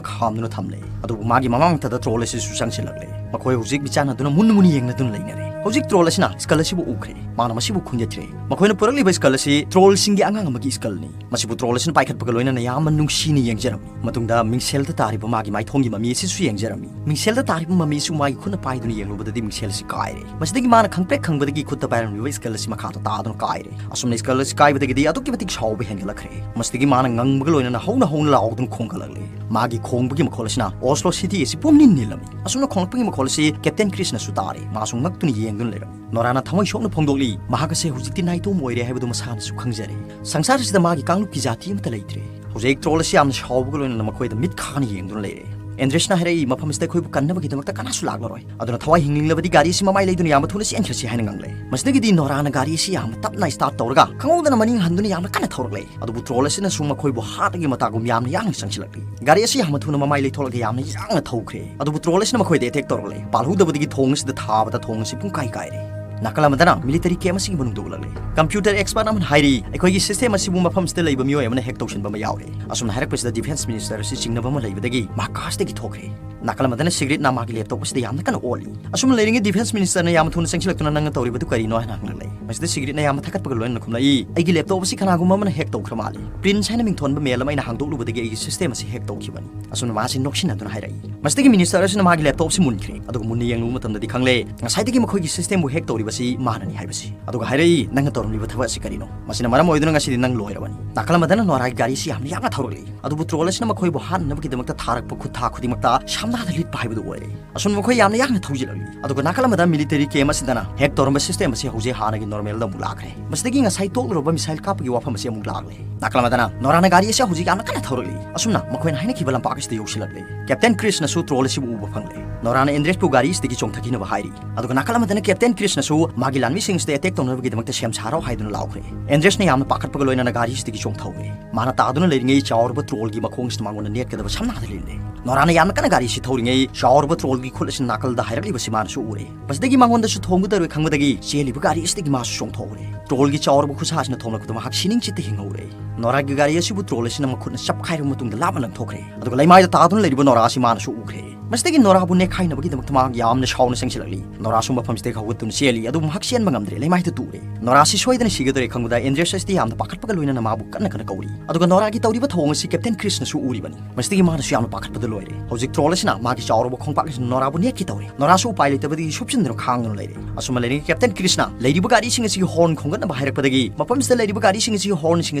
ꯈꯥꯝꯗꯨꯅ ꯊꯝꯂꯦ꯫ ꯑꯗꯨꯕꯨ ꯃꯥꯒꯤ ꯃꯃꯥꯡ ꯃꯛꯇꯗ ꯇ꯭ꯔꯣꯜ ꯑꯁꯤꯁꯨ ꯆꯪꯁꯤꯜꯂꯛꯂꯦ꯫ ꯃꯈꯣꯏ ꯍꯧꯖꯤꯛ ꯃꯤꯆꯥꯟꯅꯗꯨꯅ ꯃꯨꯟꯅ ꯃꯨꯟꯅ ꯌꯦꯡꯅꯗꯨꯅ ꯂꯩꯅꯔꯦ꯫ ꯍꯧꯖꯤꯛ ꯇ꯭ꯔꯣꯜ ꯑꯁꯤꯅ ꯁ꯭ꯀꯜ ꯑꯁꯤꯕꯨ ꯎꯈ꯭ꯔꯦ꯫ ꯃꯥꯅ ꯃꯁꯤꯕꯨ ꯈꯨꯟꯌꯦꯠꯈ꯭ꯔꯦ꯫ ꯃꯈꯣꯏꯅ ꯄꯨꯔꯛꯂꯤꯕ ꯁ꯭ꯀꯜ ꯑꯁꯤ ꯇ꯭ꯔꯣꯜꯁꯤꯡꯒꯤ ꯑꯉꯥꯡ ꯑꯃꯒꯤ ꯁ꯭ꯀꯜꯅꯤ꯫ ꯃꯁꯤꯕꯨ ꯇ꯭ꯔꯣꯜ ꯑꯁꯤꯅ ꯄꯥꯏꯈꯠꯄꯒ ꯂꯣꯏꯅꯅ ꯌꯥꯝꯅ ꯅꯨꯡꯁꯤꯅ ꯌꯦꯡꯖꯔꯝꯃꯤ꯫ ꯃꯇꯨꯡꯗ ꯃꯤꯡꯁꯦꯜꯗ ꯇꯥꯔꯤꯕ ꯃꯥꯒꯤ ꯃꯥꯏꯊꯣꯡꯒꯤ ꯃꯃꯤ ꯑꯁꯤꯁꯨ ꯌꯦꯡꯖꯔꯝꯃꯤ꯫ ꯃꯤꯡꯁꯦꯜꯗ ꯇꯥꯔꯤꯕ ꯃꯃꯤ ꯑꯁꯤ ꯃꯥꯒꯤ ꯈꯨꯠꯅ ꯄꯥꯏꯗꯨꯅ ꯌꯦꯡꯂꯨꯕꯗꯗꯤ ꯃꯤꯡꯁꯦꯜ ꯑꯁꯤ ꯀꯥꯏꯔꯦ꯫ ꯃꯁꯤꯗꯒꯤ ꯃꯥꯅ ꯈꯪꯄ꯭ꯔꯦꯛ ꯈꯪꯕꯗꯒꯤ ꯈꯨꯠꯇ ꯄꯥꯏꯔꯝꯂꯤꯕ ꯁ꯭ꯀꯜ ꯑꯁꯤ ꯃꯈꯥꯗ ꯇꯥꯗꯨꯅ ꯀꯥꯏꯔꯦ꯫ ꯑꯁꯨꯝꯅ ꯁ꯭ꯀꯜ ꯑꯁꯤ ꯀꯥꯏꯕꯗꯒꯤꯗꯤ ꯑꯗꯨꯛꯀꯤ ꯃꯇꯤꯛ ꯁꯥꯎꯕ ꯍꯦꯟꯒꯠꯂꯛꯈ꯭ꯔꯦ꯫ ꯃꯁꯤꯗꯒꯤ ꯃꯥꯅ ꯉꯪꯕꯒ ꯂꯣꯏꯅꯅ ꯍꯧꯅ ꯍꯧꯅ ꯂꯥꯎꯗꯨꯅ ꯈꯣꯡꯒꯠꯂꯛꯂꯦ꯫ ꯃꯥꯒꯤ ꯈꯣꯡꯕꯒꯤ ꯃꯈꯣꯜ ꯑꯁꯤꯅ ꯑꯣꯁꯂꯣ ꯁꯤꯇꯤ ꯑꯁꯤ ꯄꯨꯝꯅꯤꯟ ꯅꯤꯜꯂꯝꯃꯤ꯫ ꯑꯁꯨꯝꯅ ꯈꯣꯡꯂꯛꯄꯒꯤ ꯃꯈꯣꯜ ꯑꯁꯤ ꯀꯦꯞꯇꯦꯟ ꯀ꯭ꯔꯤꯁꯅꯁꯨ ꯇꯥꯔꯦ꯫ ꯃꯥꯁꯨ ꯉꯛꯇꯨꯅ ꯌꯦꯡꯗꯨꯅ ꯂꯩꯔꯝꯃꯤ꯫ ꯅꯣꯔꯥꯅ ꯊꯃꯣꯏ ꯁꯣꯛꯅ ꯐꯣꯡꯗꯣꯛꯂꯤ, ꯃꯍꯥꯛ ꯑꯁꯤ ꯍꯧꯖꯤꯛꯇꯤ ꯅꯥꯏꯇꯣꯝ ꯑꯣꯏꯔꯦ ꯍꯥꯏꯕꯗꯨ ꯃꯁꯥꯅꯁꯨ ꯈꯪꯖꯔꯦ꯫ ꯁꯪꯁꯥꯔ ꯑꯁꯤꯗ ꯃꯥꯒꯤ ꯀꯥꯡꯂꯨꯞꯀꯤ ꯖꯥꯇꯤ ꯑꯃꯠꯇ ꯂꯩꯇ꯭ꯔꯦ꯫ ꯍꯧꯖꯤꯛ ꯇ꯭ꯔꯣꯜ ꯑꯁꯤ ꯌꯥꯝꯅ ꯁꯥꯎꯕꯒ ꯂꯣꯏꯅꯅ ꯃꯈꯣꯏꯗ ꯃꯤꯠ ꯈꯥꯅ ꯌꯦꯡꯗꯨꯅ ꯂꯩꯔꯦ꯫ ꯑꯦꯟꯗ꯭ꯔꯦꯁꯅ ꯍꯥꯏꯔꯛꯏ, "ꯃꯐꯝꯁꯤꯗ ꯑꯩꯈꯣꯏꯕꯨ ꯀꯟꯅꯕꯒꯤꯗꯃꯛꯇ ꯀꯅꯥꯁꯨ ꯂꯥꯛꯂꯔꯣꯏ, ꯑꯗꯨꯅ ꯊꯋꯥꯏ ꯍꯤꯡꯅꯤꯡꯂꯕꯗꯤ ꯒꯥꯔꯤ ꯑꯁꯤ ꯃꯃꯥꯏ ꯂꯩꯗꯨꯅ ꯌꯥꯝꯅ ꯊꯨꯅ ꯆꯦꯟꯈ꯭ꯔꯁꯤ" ꯍꯥꯏꯅ ꯉꯥꯡꯂꯦ꯫ ꯃꯁꯤꯗꯒꯤꯗꯤ ꯅꯣꯔꯥꯅ ꯒꯥꯔꯤ ꯑꯁꯤ ꯌꯥꯝꯅ ꯇꯞꯅ ꯁ꯭ꯇꯥꯔꯠ ꯇꯧꯔꯒ ꯈꯪꯍꯧꯗꯅ ꯃꯅꯤꯡ ꯍꯟꯗꯨꯅ ꯌꯥꯝꯅ ꯀꯟꯅ ꯊꯧꯔꯛꯂꯦ꯫ ꯑꯗꯨꯕꯨ ꯇ꯭ꯔꯣꯜ ꯑꯁꯤꯅꯁꯨ ꯃꯈꯣꯏꯕꯨ ꯍꯥꯠꯂꯒꯤ ꯃꯇꯥꯒꯨꯝ ꯌꯥꯝꯅ ꯌꯥꯡꯅ ꯆꯪꯁꯤꯜꯂꯛꯂꯤ꯫ ꯒꯥꯔꯤ ꯑꯁꯤ ꯌꯥꯝꯅ ꯊꯨꯅ ꯃꯃꯥꯏ ꯂꯩꯊꯣꯛꯂꯒ ꯌꯥꯝꯅ ꯌꯥꯡꯅ ꯊꯧꯈ꯭ꯔꯦ꯫ ꯑꯗꯨꯕꯨ ꯇ꯭ꯔꯣꯜ ꯑꯁꯤꯅ ꯃꯈꯣꯏꯗ ꯑꯦꯇꯦꯛ ꯇꯧꯔꯛꯂꯦ꯫ ꯄꯥꯜꯍꯧꯗꯕꯗꯒꯤ ꯊꯣꯡ ꯑꯁꯤꯗ ꯊꯥꯕꯗ ꯊꯣꯡ ꯑꯁꯤ ꯄꯨꯡꯀꯥꯏ ꯀꯥꯏꯔꯦ꯫ ꯅꯥꯀꯜ ꯑꯃꯗꯅ ꯃꯤꯂꯤꯇꯔꯤ ꯀꯦꯝ ꯑꯁꯤꯒꯤ ꯃꯅꯨꯡꯗ ꯎꯠꯂꯛꯂꯦ꯫ ꯀꯝꯄ꯭ꯌꯨꯇꯔ ꯑꯦꯛꯁꯄꯔꯠ ꯑꯃꯅ ꯍꯥꯏꯔꯤ, "ꯑꯩꯈꯣꯏꯒꯤ ꯁꯤꯁꯇꯦꯝ ꯑꯁꯤꯕꯨ ꯃꯐꯝꯁꯤꯗ ꯂꯩꯕ ꯃꯤꯑꯣꯏ ꯑꯃꯅ ꯍꯦꯛ ꯇꯧꯁꯤꯟꯕ ꯑꯃ ꯌꯥꯎꯔꯦ"꯫ ꯑꯁꯨꯝꯅ ꯍꯥꯏꯔꯛꯄꯁꯤꯗ ꯗꯤꯐꯦꯟꯁ ꯃꯤꯅꯤꯁꯇꯔ ꯑꯁꯤ ꯆꯤꯡꯅꯕ ꯑꯃ ꯂꯩꯕꯗꯒꯤ ꯃꯍꯥꯛ ꯀꯥꯔꯗꯒꯤ ꯊꯣꯛꯈ꯭ꯔꯦ꯫ ꯅꯥꯀꯜ ꯑꯃꯗꯅ ꯁꯤꯒ꯭ꯔꯤꯠꯅ ꯃꯥꯒꯤ ꯂꯦꯞꯇꯣꯞ ꯑꯁꯤꯗ ꯌꯥꯝꯅ ꯀꯟꯅ ꯑꯣꯠꯂꯤ꯫ ꯑꯁꯨꯝꯅ ꯂꯩꯔꯤꯉꯩ ꯗꯤꯐꯦꯟꯁ ꯃꯤꯅꯤꯁꯇꯔꯅ ꯌꯥꯝꯅ ꯊꯨꯅ ꯆꯪꯁꯤꯜꯂꯛꯇꯨꯅ "ꯅꯪꯅ ꯇꯧꯔꯤꯕꯗꯨ ꯀꯔꯤꯅꯣ?" ꯍꯥꯏꯅ ꯍꯪꯂꯛꯂꯦ꯫ ꯃꯁꯤꯗ ꯁꯤꯒ꯭ꯔꯤꯠꯅ ꯌꯥꯝꯅ ꯊꯀꯠꯄꯒ ꯂꯣꯏꯅꯅ ꯈꯨꯝꯂꯛꯏ, "ꯑꯩꯒꯤ ꯂꯦꯞꯇꯣꯞ ꯑꯁꯤ ꯀꯅꯥꯒꯨꯝꯕ ꯑꯃꯅ ꯍꯦꯛ ꯇꯧꯈ꯭ꯔ ꯃꯥꯜꯂꯤ꯫ ꯄ꯭ꯔꯤꯟꯁ ꯍꯥꯏꯅ ꯃꯤꯡꯊꯣꯟꯕ ꯃꯦꯜ ꯑꯃ ꯑꯩꯅ ꯍꯥꯡꯗꯣꯛꯂꯨꯕꯗꯒꯤ ꯑꯩꯒꯤ ꯁꯤꯁꯇꯦꯝ ꯑꯁꯤ ꯍꯦꯛ ꯇꯧꯈꯤꯕꯅꯤ"꯫ ꯑꯁꯨꯝꯅ ꯃꯥꯁꯤ ꯅꯣꯛꯁꯤꯟꯅꯗꯨꯅ ꯍꯥꯏꯔꯛꯏ꯫ ꯃꯁꯤꯗꯒꯤ ꯃꯤꯅꯤꯁꯇꯔ ꯑꯁꯤꯅ ꯃꯥꯒꯤ ꯂꯦꯞꯇꯣꯞ ꯑꯁꯤ ꯃꯨꯟꯈ꯭ꯔꯦ꯫ ꯑꯗꯨꯒ ꯃꯨꯟꯅ ꯌꯦꯡꯂꯨꯕ ꯃꯇꯝꯗꯗꯤ ꯈꯪꯂꯦ, ꯉꯁꯥꯏꯗꯒꯤ ꯃꯈꯣꯏꯒꯤ ꯁꯤꯁꯇꯦꯝꯕꯨ ꯍꯦꯛ ꯇꯧꯔꯤꯕꯁꯤ ꯃꯥꯅꯅꯤ ꯍꯥꯏꯕꯁꯤ꯫ ꯑꯗꯨꯒ ꯍꯥꯏꯔꯛꯏ, "ꯅꯪꯅ ꯇꯧꯔꯝꯂꯤꯕ ꯊꯕꯛ ꯑꯁꯤ ꯀꯔꯤꯅꯣ? ꯃꯁꯤꯅ ꯃꯔꯝ ꯑꯣꯏꯗꯨꯅ ꯉꯁꯤꯗꯤ ꯅꯪ ꯂꯣꯏꯔꯕꯅꯤ"꯫ ꯅꯥꯀꯜ ꯑꯃꯗꯅ ꯅꯣꯔꯥꯒꯤ ꯒꯥꯔꯤ ꯑꯁꯤ ꯌꯥꯝꯅ ꯌꯥꯡꯅ ꯊꯧꯔꯛꯂꯤ꯫ ꯑꯗꯨꯕꯨ ꯇ꯭ꯔꯣꯜ ꯑꯁꯤꯅ ꯃꯈꯣꯏꯕꯨ ꯍꯥꯠꯅꯅꯕꯒꯤꯗꯃꯛꯇ ꯊꯥꯔꯛꯄ ꯈꯨꯠꯊꯥ ꯈꯨꯗꯤꯡꯃꯛꯇ ꯁꯝꯅꯥꯗ ꯂꯤꯠꯄ ꯍꯥꯏꯕꯗꯨ ꯑꯣꯏꯔꯦ꯫ ꯑꯁꯨꯝꯅ ꯃꯈꯣꯏ ꯌꯥꯝꯅ ꯌꯥꯡꯅ ꯊꯧꯖꯤꯜꯂꯛꯂꯤ꯫ ꯑꯗꯨꯒ ꯅꯥꯀꯜ ꯑꯃꯗ ꯃꯤꯂꯤꯇꯔꯤ ꯀꯦꯝ ꯑꯁꯤꯗꯅ ꯍꯦꯛ ꯇꯧꯔꯝꯕ ꯁꯤꯁꯇꯦꯝ ꯑꯁꯤ ꯍꯧꯖꯤꯛ ꯍꯥꯟꯅꯒꯤ ꯅꯣꯔꯃꯦꯜꯗ ꯑꯃꯨꯛ ꯂꯥꯛꯈ꯭ꯔꯦ꯫ ꯃꯁꯤꯗꯒꯤ ꯉꯁꯥꯏ ꯇꯣꯛꯂꯨꯔꯕ ꯃꯤꯁꯥꯏꯜ ꯀꯥꯞꯄꯒꯤ ꯋꯥꯐꯝ ꯑꯁꯤ ꯑꯃꯨꯛ ꯂꯥꯛꯂꯦ꯫ ꯅꯥꯀꯜ ꯑꯃꯗꯅ ꯅꯣꯔꯥꯅ ꯒꯥꯔꯤ ꯑꯁꯤ ꯍꯧꯖꯤꯛ ꯌꯥꯝꯅ ꯀꯟꯅ ꯊꯧꯔꯛꯂꯤ꯫ ꯑꯁꯨꯝꯅ ꯃꯈꯣꯏꯅ ꯍꯥꯏꯅꯈꯤꯕ ꯂꯝꯄꯥꯛ ꯑꯁꯤꯗ ꯌꯧꯁꯤꯜꯂꯛꯂꯦ꯫ ꯀꯦꯞꯇꯦꯟ ꯀ꯭ꯔꯤꯁꯅꯁꯨ ꯇ꯭ꯔꯣꯜ ꯑꯁꯤꯕꯨ ꯎꯕ ꯐꯪꯂꯦ꯫ ꯅꯣꯔꯥꯅ ꯑꯦꯟꯗ꯭ꯔꯦꯁꯄꯨ ꯒꯥꯔꯤ ꯑꯁꯤꯗꯒꯤ ꯆꯣꯡꯊꯈꯤꯅꯕ ꯍꯥꯏꯔꯤ꯫ ꯑꯗꯨꯒ ꯅꯥꯀꯜ ꯑꯃꯗꯅ ꯀꯦꯞꯇꯦꯟ ꯀ꯭ꯔꯤꯁꯅꯁꯨ ꯃꯥꯒꯤ ꯂꯥꯟꯃꯤꯁꯤꯡ ꯑꯁꯤꯗ ꯑꯦꯇꯦꯛ ꯇꯧꯅꯕꯒꯤꯗꯃꯛꯇ ꯁꯦꯝ ꯁꯥꯔꯣ ꯍꯥꯏꯗꯨꯅ ꯂꯥꯎꯈ꯭ꯔꯦ꯫ ꯑꯦꯟꯗ꯭ꯔꯦꯁꯅ ꯌꯥꯝꯅ ꯄꯥꯈꯠꯄꯒ ꯂꯣꯏꯅꯅ ꯒꯥꯔꯤ ꯑꯁꯤꯗꯒꯤ ꯆꯣꯡꯊꯍꯧꯔꯦ꯫ ꯃꯥꯅ ꯇꯥꯗꯨꯅ ꯂꯩꯔꯤꯉꯩ ꯆꯥꯎꯔꯕ ꯇ꯭ꯔꯣꯜꯒꯤ ꯃꯈꯣꯡ ꯑꯁꯤꯅ ꯃꯉꯣꯟꯗ ꯅꯦꯠꯀꯗꯕ ꯁꯝꯅꯥꯗ ꯂꯤꯜꯂꯦ꯫ ꯅꯣꯔꯥꯅ ꯌꯥꯝꯅ ꯀꯟꯅ ꯒꯥꯔꯤ ꯑꯁꯤ ꯊꯧꯔꯤꯉꯩ ꯆꯥꯎꯔꯕ ꯇ꯭ꯔꯣꯜꯒꯤ ꯈꯨꯠ ꯑꯁꯤꯅ ꯅꯥꯀꯜꯗ ꯍꯥꯏꯔꯛꯂꯤꯕꯁꯤ ꯃꯥꯅꯁꯨ ꯎꯔꯦ꯫ ꯃꯁꯤꯗꯒꯤ ꯃꯉꯣꯟꯗꯁꯨ ꯊꯣꯡꯒꯗꯧꯔꯣꯏ ꯈꯪꯕꯗꯒꯤ ꯆꯦꯜꯂꯤꯕ ꯒꯥꯔꯤ ꯑꯁꯤꯗꯒꯤ ꯃꯥꯁꯨ ꯆꯣꯡꯊꯣꯛꯍꯧꯔꯦ꯫ ꯇ꯭ꯔꯣꯜꯒꯤ ꯆꯥꯎꯔꯕ ꯈꯨꯠꯁꯥ ꯑꯁꯤꯅ ꯊꯣꯝꯂꯛꯄꯗ ꯃꯍꯥꯛ ꯁꯤꯅꯤꯡ ꯆꯤꯠꯇ ꯍꯤꯡꯍꯧꯔꯦ꯫ ꯅꯣꯔꯥꯒꯤ ꯒꯥꯔꯤ ꯑꯁꯤꯕꯨ ꯇ꯭ꯔꯣꯜ ꯑꯁꯤꯅ ꯃꯈꯨꯠꯅ ꯆꯞꯈꯥꯏꯔꯕ ꯃꯇꯨꯡꯗ ꯂꯥꯞꯅ ꯂꯪꯊꯣꯛꯈ꯭ꯔꯦ꯫ ꯑꯗꯨꯒ ꯂꯩꯃꯥꯏꯗ ꯇꯥꯗꯨꯅ ꯂꯩꯔꯤꯕ ꯅꯣꯔꯥ ꯑꯁꯤ ꯃꯥꯅꯁꯨ ꯎꯈ꯭ꯔꯦ꯫ ꯃꯁꯤꯗꯒꯤ ꯅꯣꯔꯥꯕꯨ ꯅꯦꯛꯈꯥꯏꯅꯕꯒꯤꯗꯃꯛꯇ ꯃꯍꯥꯛ ꯌꯥꯝꯅ ꯁꯥꯎꯅ ꯆꯪꯁꯤꯜꯂꯛꯂꯤ꯫ ꯅꯣꯔꯥꯁꯨ ꯃꯐꯝꯁꯤꯗꯒꯤ ꯍꯧꯒꯠꯇꯨꯅ ꯆꯦꯜꯂꯤ, ꯑꯗꯨꯕꯨ ꯃꯍꯥꯛ ꯆꯦꯟꯕ ꯉꯝꯗ꯭ꯔꯦ, ꯂꯩꯃꯥꯏꯗ ꯇꯨꯔꯦ꯫ ꯅꯣꯔꯥꯁꯤ ꯁꯣꯏꯗꯅ ꯁꯤꯒꯗꯧꯔꯦ ꯈꯪꯕꯗ ꯑꯦꯟꯗ꯭ꯔꯦꯁ ꯑꯁꯤꯗꯤ ꯌꯥꯝꯅ ꯄꯥꯈꯠꯄꯒ ꯂꯣꯏꯅꯅ ꯃꯥꯕꯨ ꯀꯟꯅ ꯀꯟꯅ ꯀꯧꯔꯤ꯫ ꯑꯗꯨꯒ ꯅꯣꯔꯥꯒꯤ ꯇꯧꯔꯤꯕ ꯊꯧꯑꯣꯡ ꯑꯁꯤ ꯀꯦꯞꯇꯦꯟ ꯀ꯭ꯔꯤꯁꯅꯁꯨ ꯎꯔꯤꯕꯅꯤ꯫ ꯃꯁꯤꯗꯒꯤ ꯃꯥꯅꯁꯨ ꯌꯥꯝꯅ ꯄꯥꯈꯠꯄꯗ ꯂꯣꯏꯔꯦ꯫ ꯍꯧꯖꯤꯛ ꯇ꯭ꯔꯣꯜ ꯑꯁꯤꯅ ꯃꯥꯒꯤ ꯆꯥꯎꯔꯕ ꯈꯣꯡꯄꯥꯛ ꯑꯁꯤꯅ ꯅꯣꯔꯥꯕꯨ ꯅꯦꯠꯀꯦ ꯇꯧꯔꯦ꯫ ꯅꯣꯔꯥꯁꯨ ꯎꯄꯥꯏ ꯂꯩꯇꯕꯗꯒꯤ ꯁꯨꯞꯆꯤꯟꯗꯨꯅ ꯈꯥꯡꯗꯨꯅ ꯂꯩꯔꯦ꯫ ꯑꯁꯨꯝꯅ ꯂꯩꯔꯤꯉꯩ ꯀꯦꯞꯇꯦꯟ ꯀ꯭ꯔꯤꯁꯅ ꯂꯩꯔꯤꯕ ꯒꯥꯔꯤꯁꯤꯡ ꯑꯁꯤꯒꯤ ꯍꯣꯔꯟ ꯈꯣꯡꯒꯠꯅꯕ ꯍꯥꯏꯔꯛꯄꯗꯒꯤ ꯃꯐꯝꯁꯤꯗ ꯂꯩꯔꯤꯕ ꯒꯥꯔꯤꯁꯤꯡ ꯑꯁꯤꯒꯤ ꯍꯣꯔꯟꯁꯤꯡ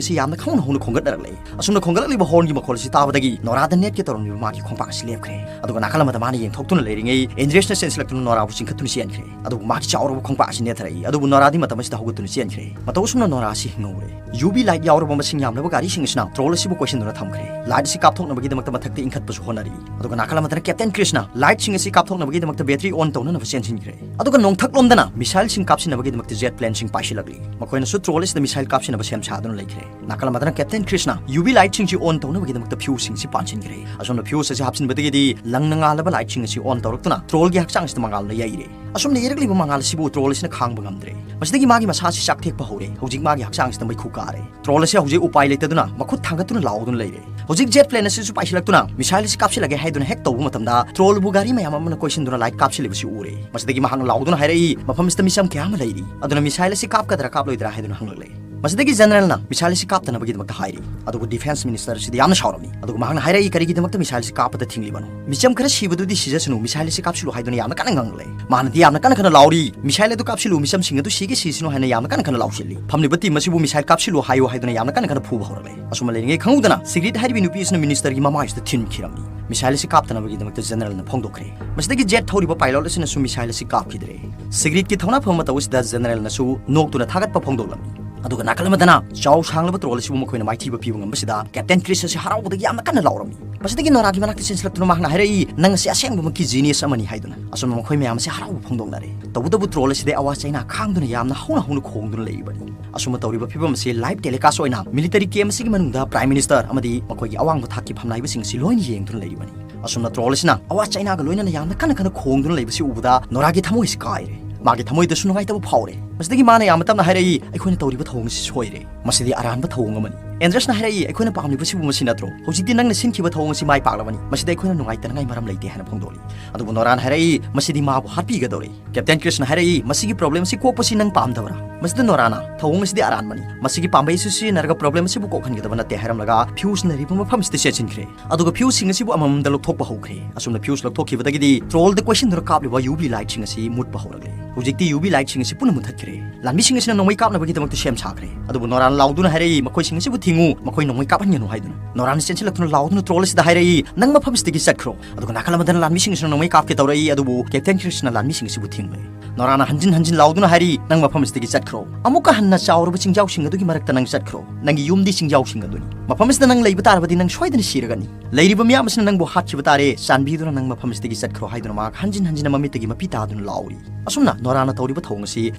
ꯑꯁꯤ ꯌꯥꯝꯅ ꯈꯪꯍꯧꯅ ꯍꯧꯅ ꯈꯣꯡꯒꯠꯅꯔꯛꯂꯦ꯫ ꯑꯁꯨꯝꯅ ꯈꯣꯡꯒꯠꯂꯛꯂꯤꯕ ꯍꯣꯔꯟꯒꯤ ꯃꯈꯣꯜ ꯑꯁꯤ ꯇꯥꯕꯗꯒꯤ ꯅꯣꯔꯥꯗ ꯅꯦꯠꯀꯦ ꯇꯧꯔꯝꯂꯤꯕ ꯃꯥꯒꯤ ꯈꯣꯡꯄꯥꯛ ꯑꯁꯤ ꯂꯦꯞꯈ꯭ꯔꯦ꯫ ꯑꯗꯨꯒ ꯅꯥꯀꯜ ꯅꯥꯀꯜ ꯑꯃꯗ ꯃꯥꯅ ꯌꯦꯡꯊꯣꯛꯇꯨꯅ ꯂꯩꯔꯤꯉꯩ, ꯑꯦꯟꯗ꯭ꯔꯦꯁꯅ ꯆꯦꯟꯁꯤꯜꯂꯛꯇꯨꯅ ꯅꯣꯔꯥꯕꯨ ꯆꯤꯡꯈꯠꯇꯨꯅ ꯆꯦꯟꯈ꯭ꯔꯦ꯫ ꯑꯗꯨꯕꯨ ꯃꯥꯒꯤ ꯆꯥꯎꯔꯕ ꯈꯣꯡꯄꯥꯛ ꯑꯁꯤ ꯅꯦꯠꯊꯔꯛꯏ꯫ ꯑꯗꯨꯕꯨ ꯅꯣꯔꯥꯗꯤ ꯃꯇꯝ ꯑꯁꯤꯗ ꯍꯧꯒꯠꯇꯨꯅ ꯆꯦꯟꯈ꯭ꯔꯦ꯫ ꯃꯇꯧ ꯑꯁꯨꯝꯅ ꯅꯣꯔꯥ ꯑꯁꯤ ꯍꯤꯡꯍꯧꯔꯦ꯫ ꯌꯨ ꯚꯤ ꯂꯥꯏꯠ ꯌꯥꯎꯔꯕ ꯃꯁꯤꯡ ꯌꯥꯝꯂꯕ ꯒꯥꯔꯤꯁꯤꯡ ꯑꯁꯤꯅ ꯇ꯭ꯔꯣꯜ ꯑꯁꯤꯕꯨ ꯀꯣꯏꯁꯤꯟꯗꯨꯅ ꯊꯝꯈ꯭ꯔꯦ꯫ ꯂꯥꯏꯠ ꯑꯁꯤ ꯀꯥꯞꯊꯣꯛꯅꯕꯒꯤꯗꯃꯛꯇ ꯃꯊꯛꯇ ꯏꯟꯈꯠꯄꯁꯨ ꯍꯣꯠꯅꯔꯤ꯫ ꯑꯗꯨꯒ ꯅꯥꯀꯜ ꯑꯃꯗꯅ ꯀꯦꯞꯇꯦꯟ ꯀ꯭ꯔꯤꯁꯅ ꯂꯥꯏꯠꯁꯤꯡ ꯑꯁꯤ ꯀꯥꯞꯊꯣꯛꯅꯕꯒꯤꯗꯃꯛꯇ ꯕꯦꯇꯔꯤ ꯑꯣꯟ ꯇꯧꯅꯅꯕ ꯆꯦꯟꯁꯤꯟꯈ꯭ꯔꯦ꯫ ꯑꯗꯨꯒ ꯅꯣꯡꯊꯛꯂꯣꯝꯗꯅ ꯃꯤꯁꯥꯏꯜꯁꯤꯡ ꯀꯥꯞꯁꯤꯟꯅꯕꯒꯤꯗꯃꯛꯇ ꯖꯦꯠ ꯄ꯭ꯂꯦꯟꯁꯤꯡ ꯄꯥꯏꯁꯤꯜꯂꯛꯂꯤ꯫ ꯃꯈꯣꯏꯅꯁꯨ ꯇ꯭ꯔꯣꯜ ꯑꯁꯤꯗ ꯃꯤꯁꯥꯏꯜ ꯀꯥꯞꯁꯤꯟꯅꯕ ꯁꯦꯝ ꯁꯥꯗꯨꯅ ꯂꯩꯈ꯭ꯔꯦ꯫ ꯅꯥꯀꯜ ꯑꯃꯗꯅ ꯀꯦꯞꯇꯦꯟ ꯀ꯭ꯔꯤꯁꯅ ꯌꯨ ꯚꯤ ꯂꯥꯏꯠꯁꯤꯡꯁꯤ ꯑꯣꯟ ꯇꯧꯅꯕꯒꯤꯗꯃꯛꯇ ꯐ꯭ꯌꯨꯁꯁꯤꯡꯁꯤ ꯄꯥꯟꯁꯤꯟꯈ꯭ꯔꯦ꯫ ꯑꯁꯣꯝꯅ ꯐ꯭ꯌꯨꯁ ꯑꯁꯤ ꯍꯥꯞꯆꯤꯟꯕꯗꯒꯤꯗꯤ ꯂꯪꯅ ꯉꯥꯜꯂꯕ ꯂꯥꯏꯠꯁꯤꯡ ꯑꯁꯤ ꯑꯣꯟ ꯇꯧꯔꯛꯇꯨꯅ ꯇ꯭ꯔꯣꯜꯒꯤ ꯍꯛꯆꯥꯡꯁꯤꯗ ꯃꯉꯥꯜꯅ ꯌꯩꯔꯦ꯫ ꯑꯁꯨꯝꯅ ꯌꯩꯔꯛꯂꯤꯕ ꯃꯉꯥꯜ ꯑꯁꯤꯕꯨ ꯇ꯭ꯔꯣꯜ ꯑꯁꯤꯅ ꯈꯥꯡꯕ ꯉꯝꯗ꯭ꯔꯦ꯫ ꯃꯁꯤꯗꯒꯤ ꯃꯥꯒꯤ ꯃꯁꯥ ꯑꯁꯤ ꯆꯥꯛꯊꯦꯛꯄ ꯍꯧꯔꯦ꯫ ꯍꯧꯖꯤꯛ ꯃꯥꯒꯤ ꯍꯛꯆꯥꯡꯁꯤꯗ ꯃꯩꯈꯨ ꯀꯥꯔꯦ꯫ ꯇ꯭ꯔꯣꯜ ꯑꯁꯤ ꯍꯧꯖꯤꯛ ꯎꯄꯥꯏ ꯂꯩꯇꯗꯨꯅ ꯃꯈꯨꯠ ꯊꯥꯡꯒꯠꯇꯨꯅ ꯂꯥꯎꯗꯨꯅ ꯂꯩꯔꯦ꯫ ꯍꯧꯖꯤꯛ ꯖꯦꯠ ꯄ꯭ꯂꯦꯟ ꯑꯁꯤꯁꯨ ꯄꯥꯏꯁꯤꯜꯂꯛꯇꯨꯅ ꯃꯤꯁꯥꯏꯜ ꯑꯁꯤ ꯀꯥꯞꯁꯤꯜꯂꯒꯦ ꯍꯥꯏꯗꯨꯅ ꯍꯦꯛ ꯇꯧꯕ ꯃꯇꯝꯗ ꯇ꯭ꯔꯣꯜꯕꯨ ꯒꯥꯔꯤ ꯃꯌꯥꯝ ꯑꯃꯅ ꯀꯣꯏꯁꯤꯟꯗꯨꯅ ꯂꯥꯏꯠ ꯀꯥꯞꯁꯤꯜꯂꯤꯕꯁꯤ ꯎꯔꯦ꯫ ꯃꯁꯤꯗꯒꯤ ꯃꯍꯥꯛꯅ ꯂꯥꯎꯗꯨꯅ ꯍꯥꯏꯔꯛꯏ, "ꯃꯐꯝꯁꯤꯗ ꯃꯤꯆꯝ ꯀꯌꯥ ꯑꯃ ꯂꯩꯔꯤ, ꯑꯗꯨꯅ ꯃꯤꯁꯥꯏꯜ ꯑꯁꯤ ꯀꯥꯞꯀꯗ꯭ꯔꯥ ꯀꯥꯞꯂꯣꯏꯗ꯭ꯔꯥ?" ꯍꯥꯏꯗꯨꯅ ꯍꯪꯂꯛꯂꯦ꯫ ꯃꯁꯤꯗꯒꯤ ꯖꯦꯅꯔꯦꯜꯅ ꯃꯤꯁꯥꯏꯜ ꯑꯁꯤ ꯀꯥꯞꯇꯅꯕꯒꯤꯗꯃꯛꯇ ꯍꯥꯏꯔꯤ꯫ ꯑꯗꯨꯕꯨ ꯗꯤꯐꯦꯟꯁ ꯃꯤꯅꯤꯁꯇꯔ ꯑꯁꯤꯗꯤ ꯌꯥꯝꯅ ꯁꯥꯎꯔꯝꯃꯤ꯫ ꯑꯗꯨꯒ ꯃꯍꯥꯛꯅ ꯍꯥꯏꯔꯛꯏ, "ꯀꯔꯤꯒꯤꯗꯃꯛꯇ ꯃꯤꯁꯥꯏꯜ ꯑꯁꯤ ꯀꯥꯞꯄꯗ ꯊꯤꯡꯂꯤꯕꯅꯣ? ꯃꯤꯆꯝ ꯈꯔ ꯁꯤꯕꯗꯨꯗꯤ ꯁꯤꯖꯁꯅꯨ, ꯃꯤꯁꯥꯏꯜ ꯑꯁꯤ ꯀꯥꯞꯁꯤꯜꯂꯨ" ꯍꯥꯏꯗꯨꯅ ꯌꯥꯝꯅ ꯀꯟꯅ ꯉꯥꯡꯂꯦ꯫ ꯃꯥꯅꯗꯤ ꯌꯥꯝꯅ ꯀꯟꯅ ꯀꯟꯅ ꯂꯥꯎꯔꯤ, "ꯃꯤꯁꯥꯏꯜ ꯑꯗꯨ ꯀꯥꯞꯁꯤꯜꯂꯨ, ꯃꯤꯆꯝꯁꯤꯡ ꯑꯗꯨ ꯁꯤꯒꯦ ꯁꯤꯁꯤꯅꯨ" ꯍꯥꯏꯅ ꯌꯥꯝꯅ ꯀꯟꯅ ꯀꯟꯅ ꯂꯥꯎꯁꯤꯜꯂꯤ꯫ ꯐꯝꯂꯤꯕ ꯇꯤꯝ ꯑꯁꯤꯕꯨ ꯃꯤꯁꯥꯏꯜ ꯀꯥꯞꯁꯤꯜꯂꯨ ꯍꯥꯏꯌꯨ ꯍꯥꯏꯗꯨꯅ ꯌꯥꯝꯅ ꯀꯟꯅ ꯀꯟꯅ ꯐꯨꯕ ꯍꯧꯔꯛꯂꯦ꯫ ꯑꯁꯨꯝꯅ ꯂꯩꯔꯤꯉꯩ ꯈꯪꯍꯧꯗꯅ ꯁꯤꯒ꯭ꯔꯤꯠ ꯍꯥꯏꯔꯤꯕ ꯅꯨꯄꯤ ꯑꯁꯤꯅ ꯃꯤꯅꯤꯁꯇꯔꯒꯤ ꯃꯃꯥꯏꯁꯤꯗ ꯊꯤꯟꯈꯤꯔꯝꯃꯤ꯫ ꯃꯤꯁꯥꯏꯜ ꯑꯁꯤ ꯀꯥꯞꯇꯅꯕꯒꯤꯗꯃꯛꯇ ꯖꯦꯅꯔꯦꯜꯅ ꯐꯣꯡꯗꯣꯛꯈ꯭ꯔꯦ꯫ ꯃꯁꯤꯗꯒꯤ ꯖꯦꯠ ꯊꯧꯔꯤꯕ ꯄꯥꯏꯂꯣꯠ ꯑꯁꯤꯅꯁꯨ ꯃꯤꯁꯥꯏꯜ ꯑꯁꯤ ꯀꯥꯞꯈꯤꯗ꯭ꯔꯦ꯫ ꯁꯤꯒ꯭ꯔꯤꯠꯀꯤ ꯊꯧꯅꯥ ꯐꯕ ꯃꯇꯧ ꯑꯁꯤꯗ ꯖꯦꯅꯔꯦꯜꯅꯁꯨ ꯅꯣꯛꯇꯨꯅ ꯊꯥꯒꯠꯄ ꯐꯣꯡꯗꯣꯛꯂꯝꯃꯤ꯫ ꯑꯗꯨꯒ ꯅꯥꯀꯜ ꯑꯃꯗꯅ ꯆꯥꯎ ꯁꯥꯡꯂꯕ ꯇ꯭ꯔꯣꯜ ꯑꯁꯤꯕꯨ ꯃꯈꯣꯏꯅ ꯃꯥꯏꯊꯤꯕ ꯄꯤꯕ ꯉꯝꯕꯁꯤꯗ ꯀꯦꯞꯇꯦꯟ ꯀ꯭ꯔꯤꯁ ꯑꯁꯤ ꯍꯔꯥꯎꯕꯗꯒꯤ ꯌꯥꯝꯅ ꯀꯟꯅ ꯂꯥꯎꯔꯝꯃꯤ꯫ ꯃꯁꯤꯗꯒꯤ ꯅꯣꯔꯥꯒꯤ ꯃꯅꯥꯛꯇ ꯆꯦꯟꯁꯤꯜꯂꯛꯇꯨꯅ ꯃꯍꯥꯛꯅ ꯍꯥꯏꯔꯛꯏ, "ꯅꯪ ꯑꯁꯤ ꯑꯁꯦꯡꯕꯃꯛꯀꯤ ꯖꯤꯅꯤꯌꯁ ꯑꯃꯅꯤ" ꯍꯥꯏꯗꯨꯅ꯫ ꯑꯁꯨꯝꯅ ꯃꯈꯣꯏ ꯃꯌꯥꯝ ꯑꯁꯤ ꯍꯔꯥꯎꯕ ꯐꯣꯡꯗꯣꯛꯅꯔꯦ꯫ ꯇꯧꯕꯇꯕꯨ ꯇ꯭ꯔꯣꯜ ꯑꯁꯤꯗꯤ ꯑꯋꯥ ꯆꯩꯅꯥ ꯈꯥꯡꯗꯨꯅ ꯌꯥꯝꯅ ꯍꯧꯅ ꯍꯧꯅ ꯈꯣꯡꯗꯨꯅ ꯂꯩꯔꯤꯕꯅꯤ꯫ ꯑꯁꯨꯝꯅ ꯇꯧꯔꯤꯕ ꯐꯤꯕꯝ ꯑꯁꯤ ꯂꯥꯏꯚ ꯇꯦꯂꯤꯀꯥꯁ ꯑꯣꯏꯅ ꯃꯤꯂꯤꯇꯔꯤ ꯀꯦꯝꯞ ꯑꯁꯤꯒꯤ ꯃꯅꯨꯡꯗ ꯄ꯭ꯔꯥꯏꯝ ꯃꯤꯅꯤꯁꯇꯔ ꯑꯃꯗꯤ ꯃꯈꯣꯏꯒꯤ ꯑꯋꯥꯡꯕ ꯊꯥꯛꯀꯤ ꯐꯝꯅꯥꯏꯕꯁꯤꯡ ꯑꯁꯤ ꯂꯣꯏꯅ ꯌꯦꯡꯗꯨꯅ ꯂꯩꯔꯤꯕꯅꯤ꯫ ꯑꯁꯨꯝꯅ ꯇ꯭ꯔꯣꯜ ꯑꯁꯤꯅ ꯑꯋꯥ ꯆꯩꯅꯥꯒ ꯂꯣꯏꯅꯅ ꯌꯥꯝꯅ ꯀꯟꯅ ꯀꯟꯅ ꯈꯣꯡꯗꯨꯅ ꯂꯩꯕꯁꯤ ꯎꯕꯗ ꯅꯣꯔꯥꯒꯤ ꯊꯃꯣꯏ ꯑꯁꯤ ꯀꯥꯏꯔꯦ꯫ ꯃꯥꯒꯤ ꯊꯃꯣꯏꯗꯁꯨ ꯅꯨꯡꯉꯥꯏꯇꯕ ꯐꯥꯎꯔꯦ꯫ ꯃꯁꯤꯗꯒꯤ ꯃꯥꯅ ꯌꯥꯝꯅ ꯇꯞꯅ ꯍꯥꯏꯔꯛꯏ, "ꯑꯩꯈꯣꯏꯅ ꯇꯧꯔꯤꯕ ꯊꯧꯑꯣꯡ ꯑꯁꯤ ꯁꯣꯏꯔꯦ꯫ ꯃꯁꯤꯗꯤ ꯑꯔꯥꯟꯕ ꯊꯧꯑꯣꯡ ꯑꯃꯅꯤ꯫" ꯑꯦꯟꯗ꯭ꯔꯁꯅ ꯍꯥꯏꯔꯛꯏ, "ꯑꯩꯈꯣꯏꯅ ꯄꯥꯝꯂꯤꯕꯁꯤꯕꯨ ꯃꯁꯤ ꯅꯠꯇ꯭ꯔꯣ? ꯍꯧꯖꯤꯛꯇꯤ ꯅꯪꯅ ꯁꯤꯟꯈꯤꯕ ꯊꯧꯑꯣꯡ ꯑꯁꯤ ꯃꯥꯏ ꯄꯥꯛꯂꯕꯅꯤ꯫ ꯃꯁꯤꯗ ꯑꯩꯈꯣꯏꯅ ꯅꯨꯡꯉꯥꯏꯇꯅꯉꯥꯏ ꯃꯔꯝ ꯂꯩꯇꯦ" ꯍꯥꯏꯅ ꯐꯣꯡꯗꯣꯛꯂꯤ꯫ ꯑꯗꯨꯕꯨ ꯅꯣꯔꯥꯅ ꯍꯥꯏꯔꯛꯏ, "ꯃꯁꯤꯗꯤ ꯃꯥꯕꯨ ꯍꯥꯠꯄꯤꯒꯗꯧꯔꯦ꯫" ꯀꯦꯞꯇꯦꯟ ꯀ꯭ꯔꯤꯁꯅ ꯍꯥꯏꯔꯛꯏ, "ꯃꯁꯤꯒꯤ ꯄ꯭ꯔꯣꯕ꯭ꯂꯦꯝ ꯑꯁꯤ ꯀꯣꯛꯄꯁꯤ ꯅꯪ ꯄꯥꯝꯗꯕ꯭ꯔꯥ?" ꯃꯁꯤꯗ ꯅꯣꯔꯥꯅ, "ꯊꯧꯑꯣꯡ ꯑꯁꯤꯗꯤ ꯑꯔꯥꯟꯕꯅꯤ꯫ ꯃꯁꯤꯒꯤ ꯄꯥꯝꯕꯩ ꯑꯁꯤ ꯁꯤꯖꯤꯟꯅꯔꯒ ꯄ꯭ꯔꯣꯕ꯭ꯂꯦꯝ ꯑꯁꯤꯕꯨ ꯀꯣꯛꯍꯟꯒꯗꯕ ꯅꯠꯇꯦ" ꯍꯥꯏꯔꯝꯂꯒ ꯐ꯭ꯌꯨꯁ ꯂꯩꯔꯤꯕ ꯃꯐꯝꯁꯤꯗ ꯆꯦꯟꯁꯤꯟꯈ꯭ꯔꯦ꯫ ꯑꯗꯨꯒ ꯐ꯭ꯌꯨꯁꯁꯤꯡ ꯑꯁꯤꯕꯨ ꯑꯃꯃꯝꯗ ꯂꯧꯊꯣꯛꯄ ꯍꯧꯈ꯭ꯔꯦ꯫ ꯑꯁꯨꯝꯅ ꯐ꯭ꯌꯨꯁ ꯂꯧꯊꯣꯛꯈꯤꯕꯗꯒꯤꯗꯤ ꯇ꯭ꯔꯣꯜꯗ ꯀꯣꯏꯁꯤꯟꯗꯨꯅ ꯀꯥꯞꯂꯤꯕ ꯌꯨ ꯚꯤ ꯂꯥꯏꯠꯁꯤꯡ ꯑꯁꯤ ꯃꯨꯠꯄ ꯍꯧꯔꯛꯂꯦ꯫ ꯍꯧꯖꯤꯛꯇꯤ ꯌꯨ ꯚꯤ ꯂꯥꯏꯠꯁꯤꯡ ꯑꯁꯤ ꯄꯨꯟꯅ ꯃꯨꯠꯊꯠꯈ꯭ꯔꯦ꯫ ꯂꯥꯟꯃꯤꯁꯤꯡ ꯑꯁꯤꯅ ꯅꯣꯡꯃꯩ ꯀꯥꯞꯅꯕꯒꯤꯗꯃꯛꯇ ꯁꯦꯝ ꯁꯥꯈ꯭ꯔꯦ꯫ ꯑꯗꯨꯕꯨ ꯅꯣꯔꯥꯅ ꯂꯥꯎꯗꯨꯅ ꯍꯥꯏꯔꯛꯏ, "ꯃꯈꯣꯏꯁꯤꯡ ꯑꯁꯤꯕꯨ ꯌꯦꯡꯉꯨ, ꯃꯈꯣꯏ ꯅꯣꯡꯃꯩ ꯀꯥꯞꯍꯟꯒꯅꯨ" ꯍꯥꯏꯗꯨꯅ꯫ ꯅꯣꯔꯥꯅ ꯆꯦꯟꯁꯤꯜꯂꯛꯇꯨꯅ ꯂꯥꯎꯗꯨꯅ ꯇ꯭ꯔꯣꯜ ꯑꯁꯤꯗ ꯍꯥꯏꯔꯛꯏ, "ꯅꯪ ꯃꯐꯝ ꯑꯁꯤꯗꯒꯤ ꯆꯠꯈ꯭ꯔꯣ"꯫ ꯑꯗꯨꯒ ꯅꯥꯀꯜ ꯑꯃꯗꯅ ꯂꯥꯟꯃꯤꯁꯤꯡ ꯑꯁꯤꯅ ꯅꯣꯡꯃꯩ ꯀꯥꯞꯀꯦ ꯇꯧꯔꯛꯏ, ꯑꯗꯨꯕꯨ ꯀꯦꯞꯇꯦꯟ ꯀ꯭ꯔꯤꯁꯅ ꯂꯥꯟꯃꯤꯁꯤꯡ ꯑꯁꯤꯕꯨ ꯊꯤꯡꯂꯦ꯫ ꯅꯣꯔꯥꯅ ꯍꯟꯖꯤꯟ ꯍꯟꯖꯤꯟ ꯂꯥꯎꯗꯨꯅ ꯍꯥꯏꯔꯤ, "ꯅꯪ ꯃꯐꯝ ꯑꯁꯤꯗꯒꯤ ꯆꯠꯈ꯭ꯔꯣ꯫ ꯑꯃꯨꯛꯀ ꯍꯟꯅ ꯆꯥꯎꯔꯕ ꯆꯤꯡꯖꯥꯎꯁꯤꯡ ꯑꯗꯨꯒꯤ ꯃꯔꯛꯇ ꯅꯪ ꯆꯠꯈ꯭ꯔꯣ꯫ ꯅꯪꯒꯤ ꯌꯨꯝꯗꯤ ꯆꯤꯡꯖꯥꯎꯁꯤꯡ ꯑꯗꯨꯅꯤ꯫ ꯃꯐꯝ ꯑꯁꯤꯗ ꯅꯪ ꯂꯩꯕ ꯇꯥꯔꯕꯗꯤ ꯅꯪ ꯁꯣꯏꯗꯅ ꯁꯤꯔꯒꯅꯤ꯫ ꯂꯩꯔꯤꯕ ꯃꯤꯌꯥꯝ ꯑꯁꯤꯅ ꯅꯪꯕꯨ ꯍꯥꯠꯈꯤꯕ ꯇꯥꯔꯦ꯫ ꯆꯥꯟꯕꯤꯗꯨꯅ ꯅꯪ ꯃꯐꯝ ꯑꯁꯤꯗꯒꯤ ꯆꯠꯈ꯭ꯔꯣ" ꯍꯥꯏꯗꯨꯅ ꯃꯍꯥꯛ ꯍꯟꯖꯤꯟ ꯍꯟꯖꯤꯟꯅ ꯃꯃꯤꯠꯇꯒꯤ ꯃꯄꯤ ꯇꯥꯗꯨꯅ ꯂꯥꯎꯔꯤ꯫ ꯑꯁꯨꯝꯅ ꯅꯣꯔꯥꯅ ꯇꯧꯔꯤꯕ ꯊꯧꯑꯣꯡ ꯑꯁꯤ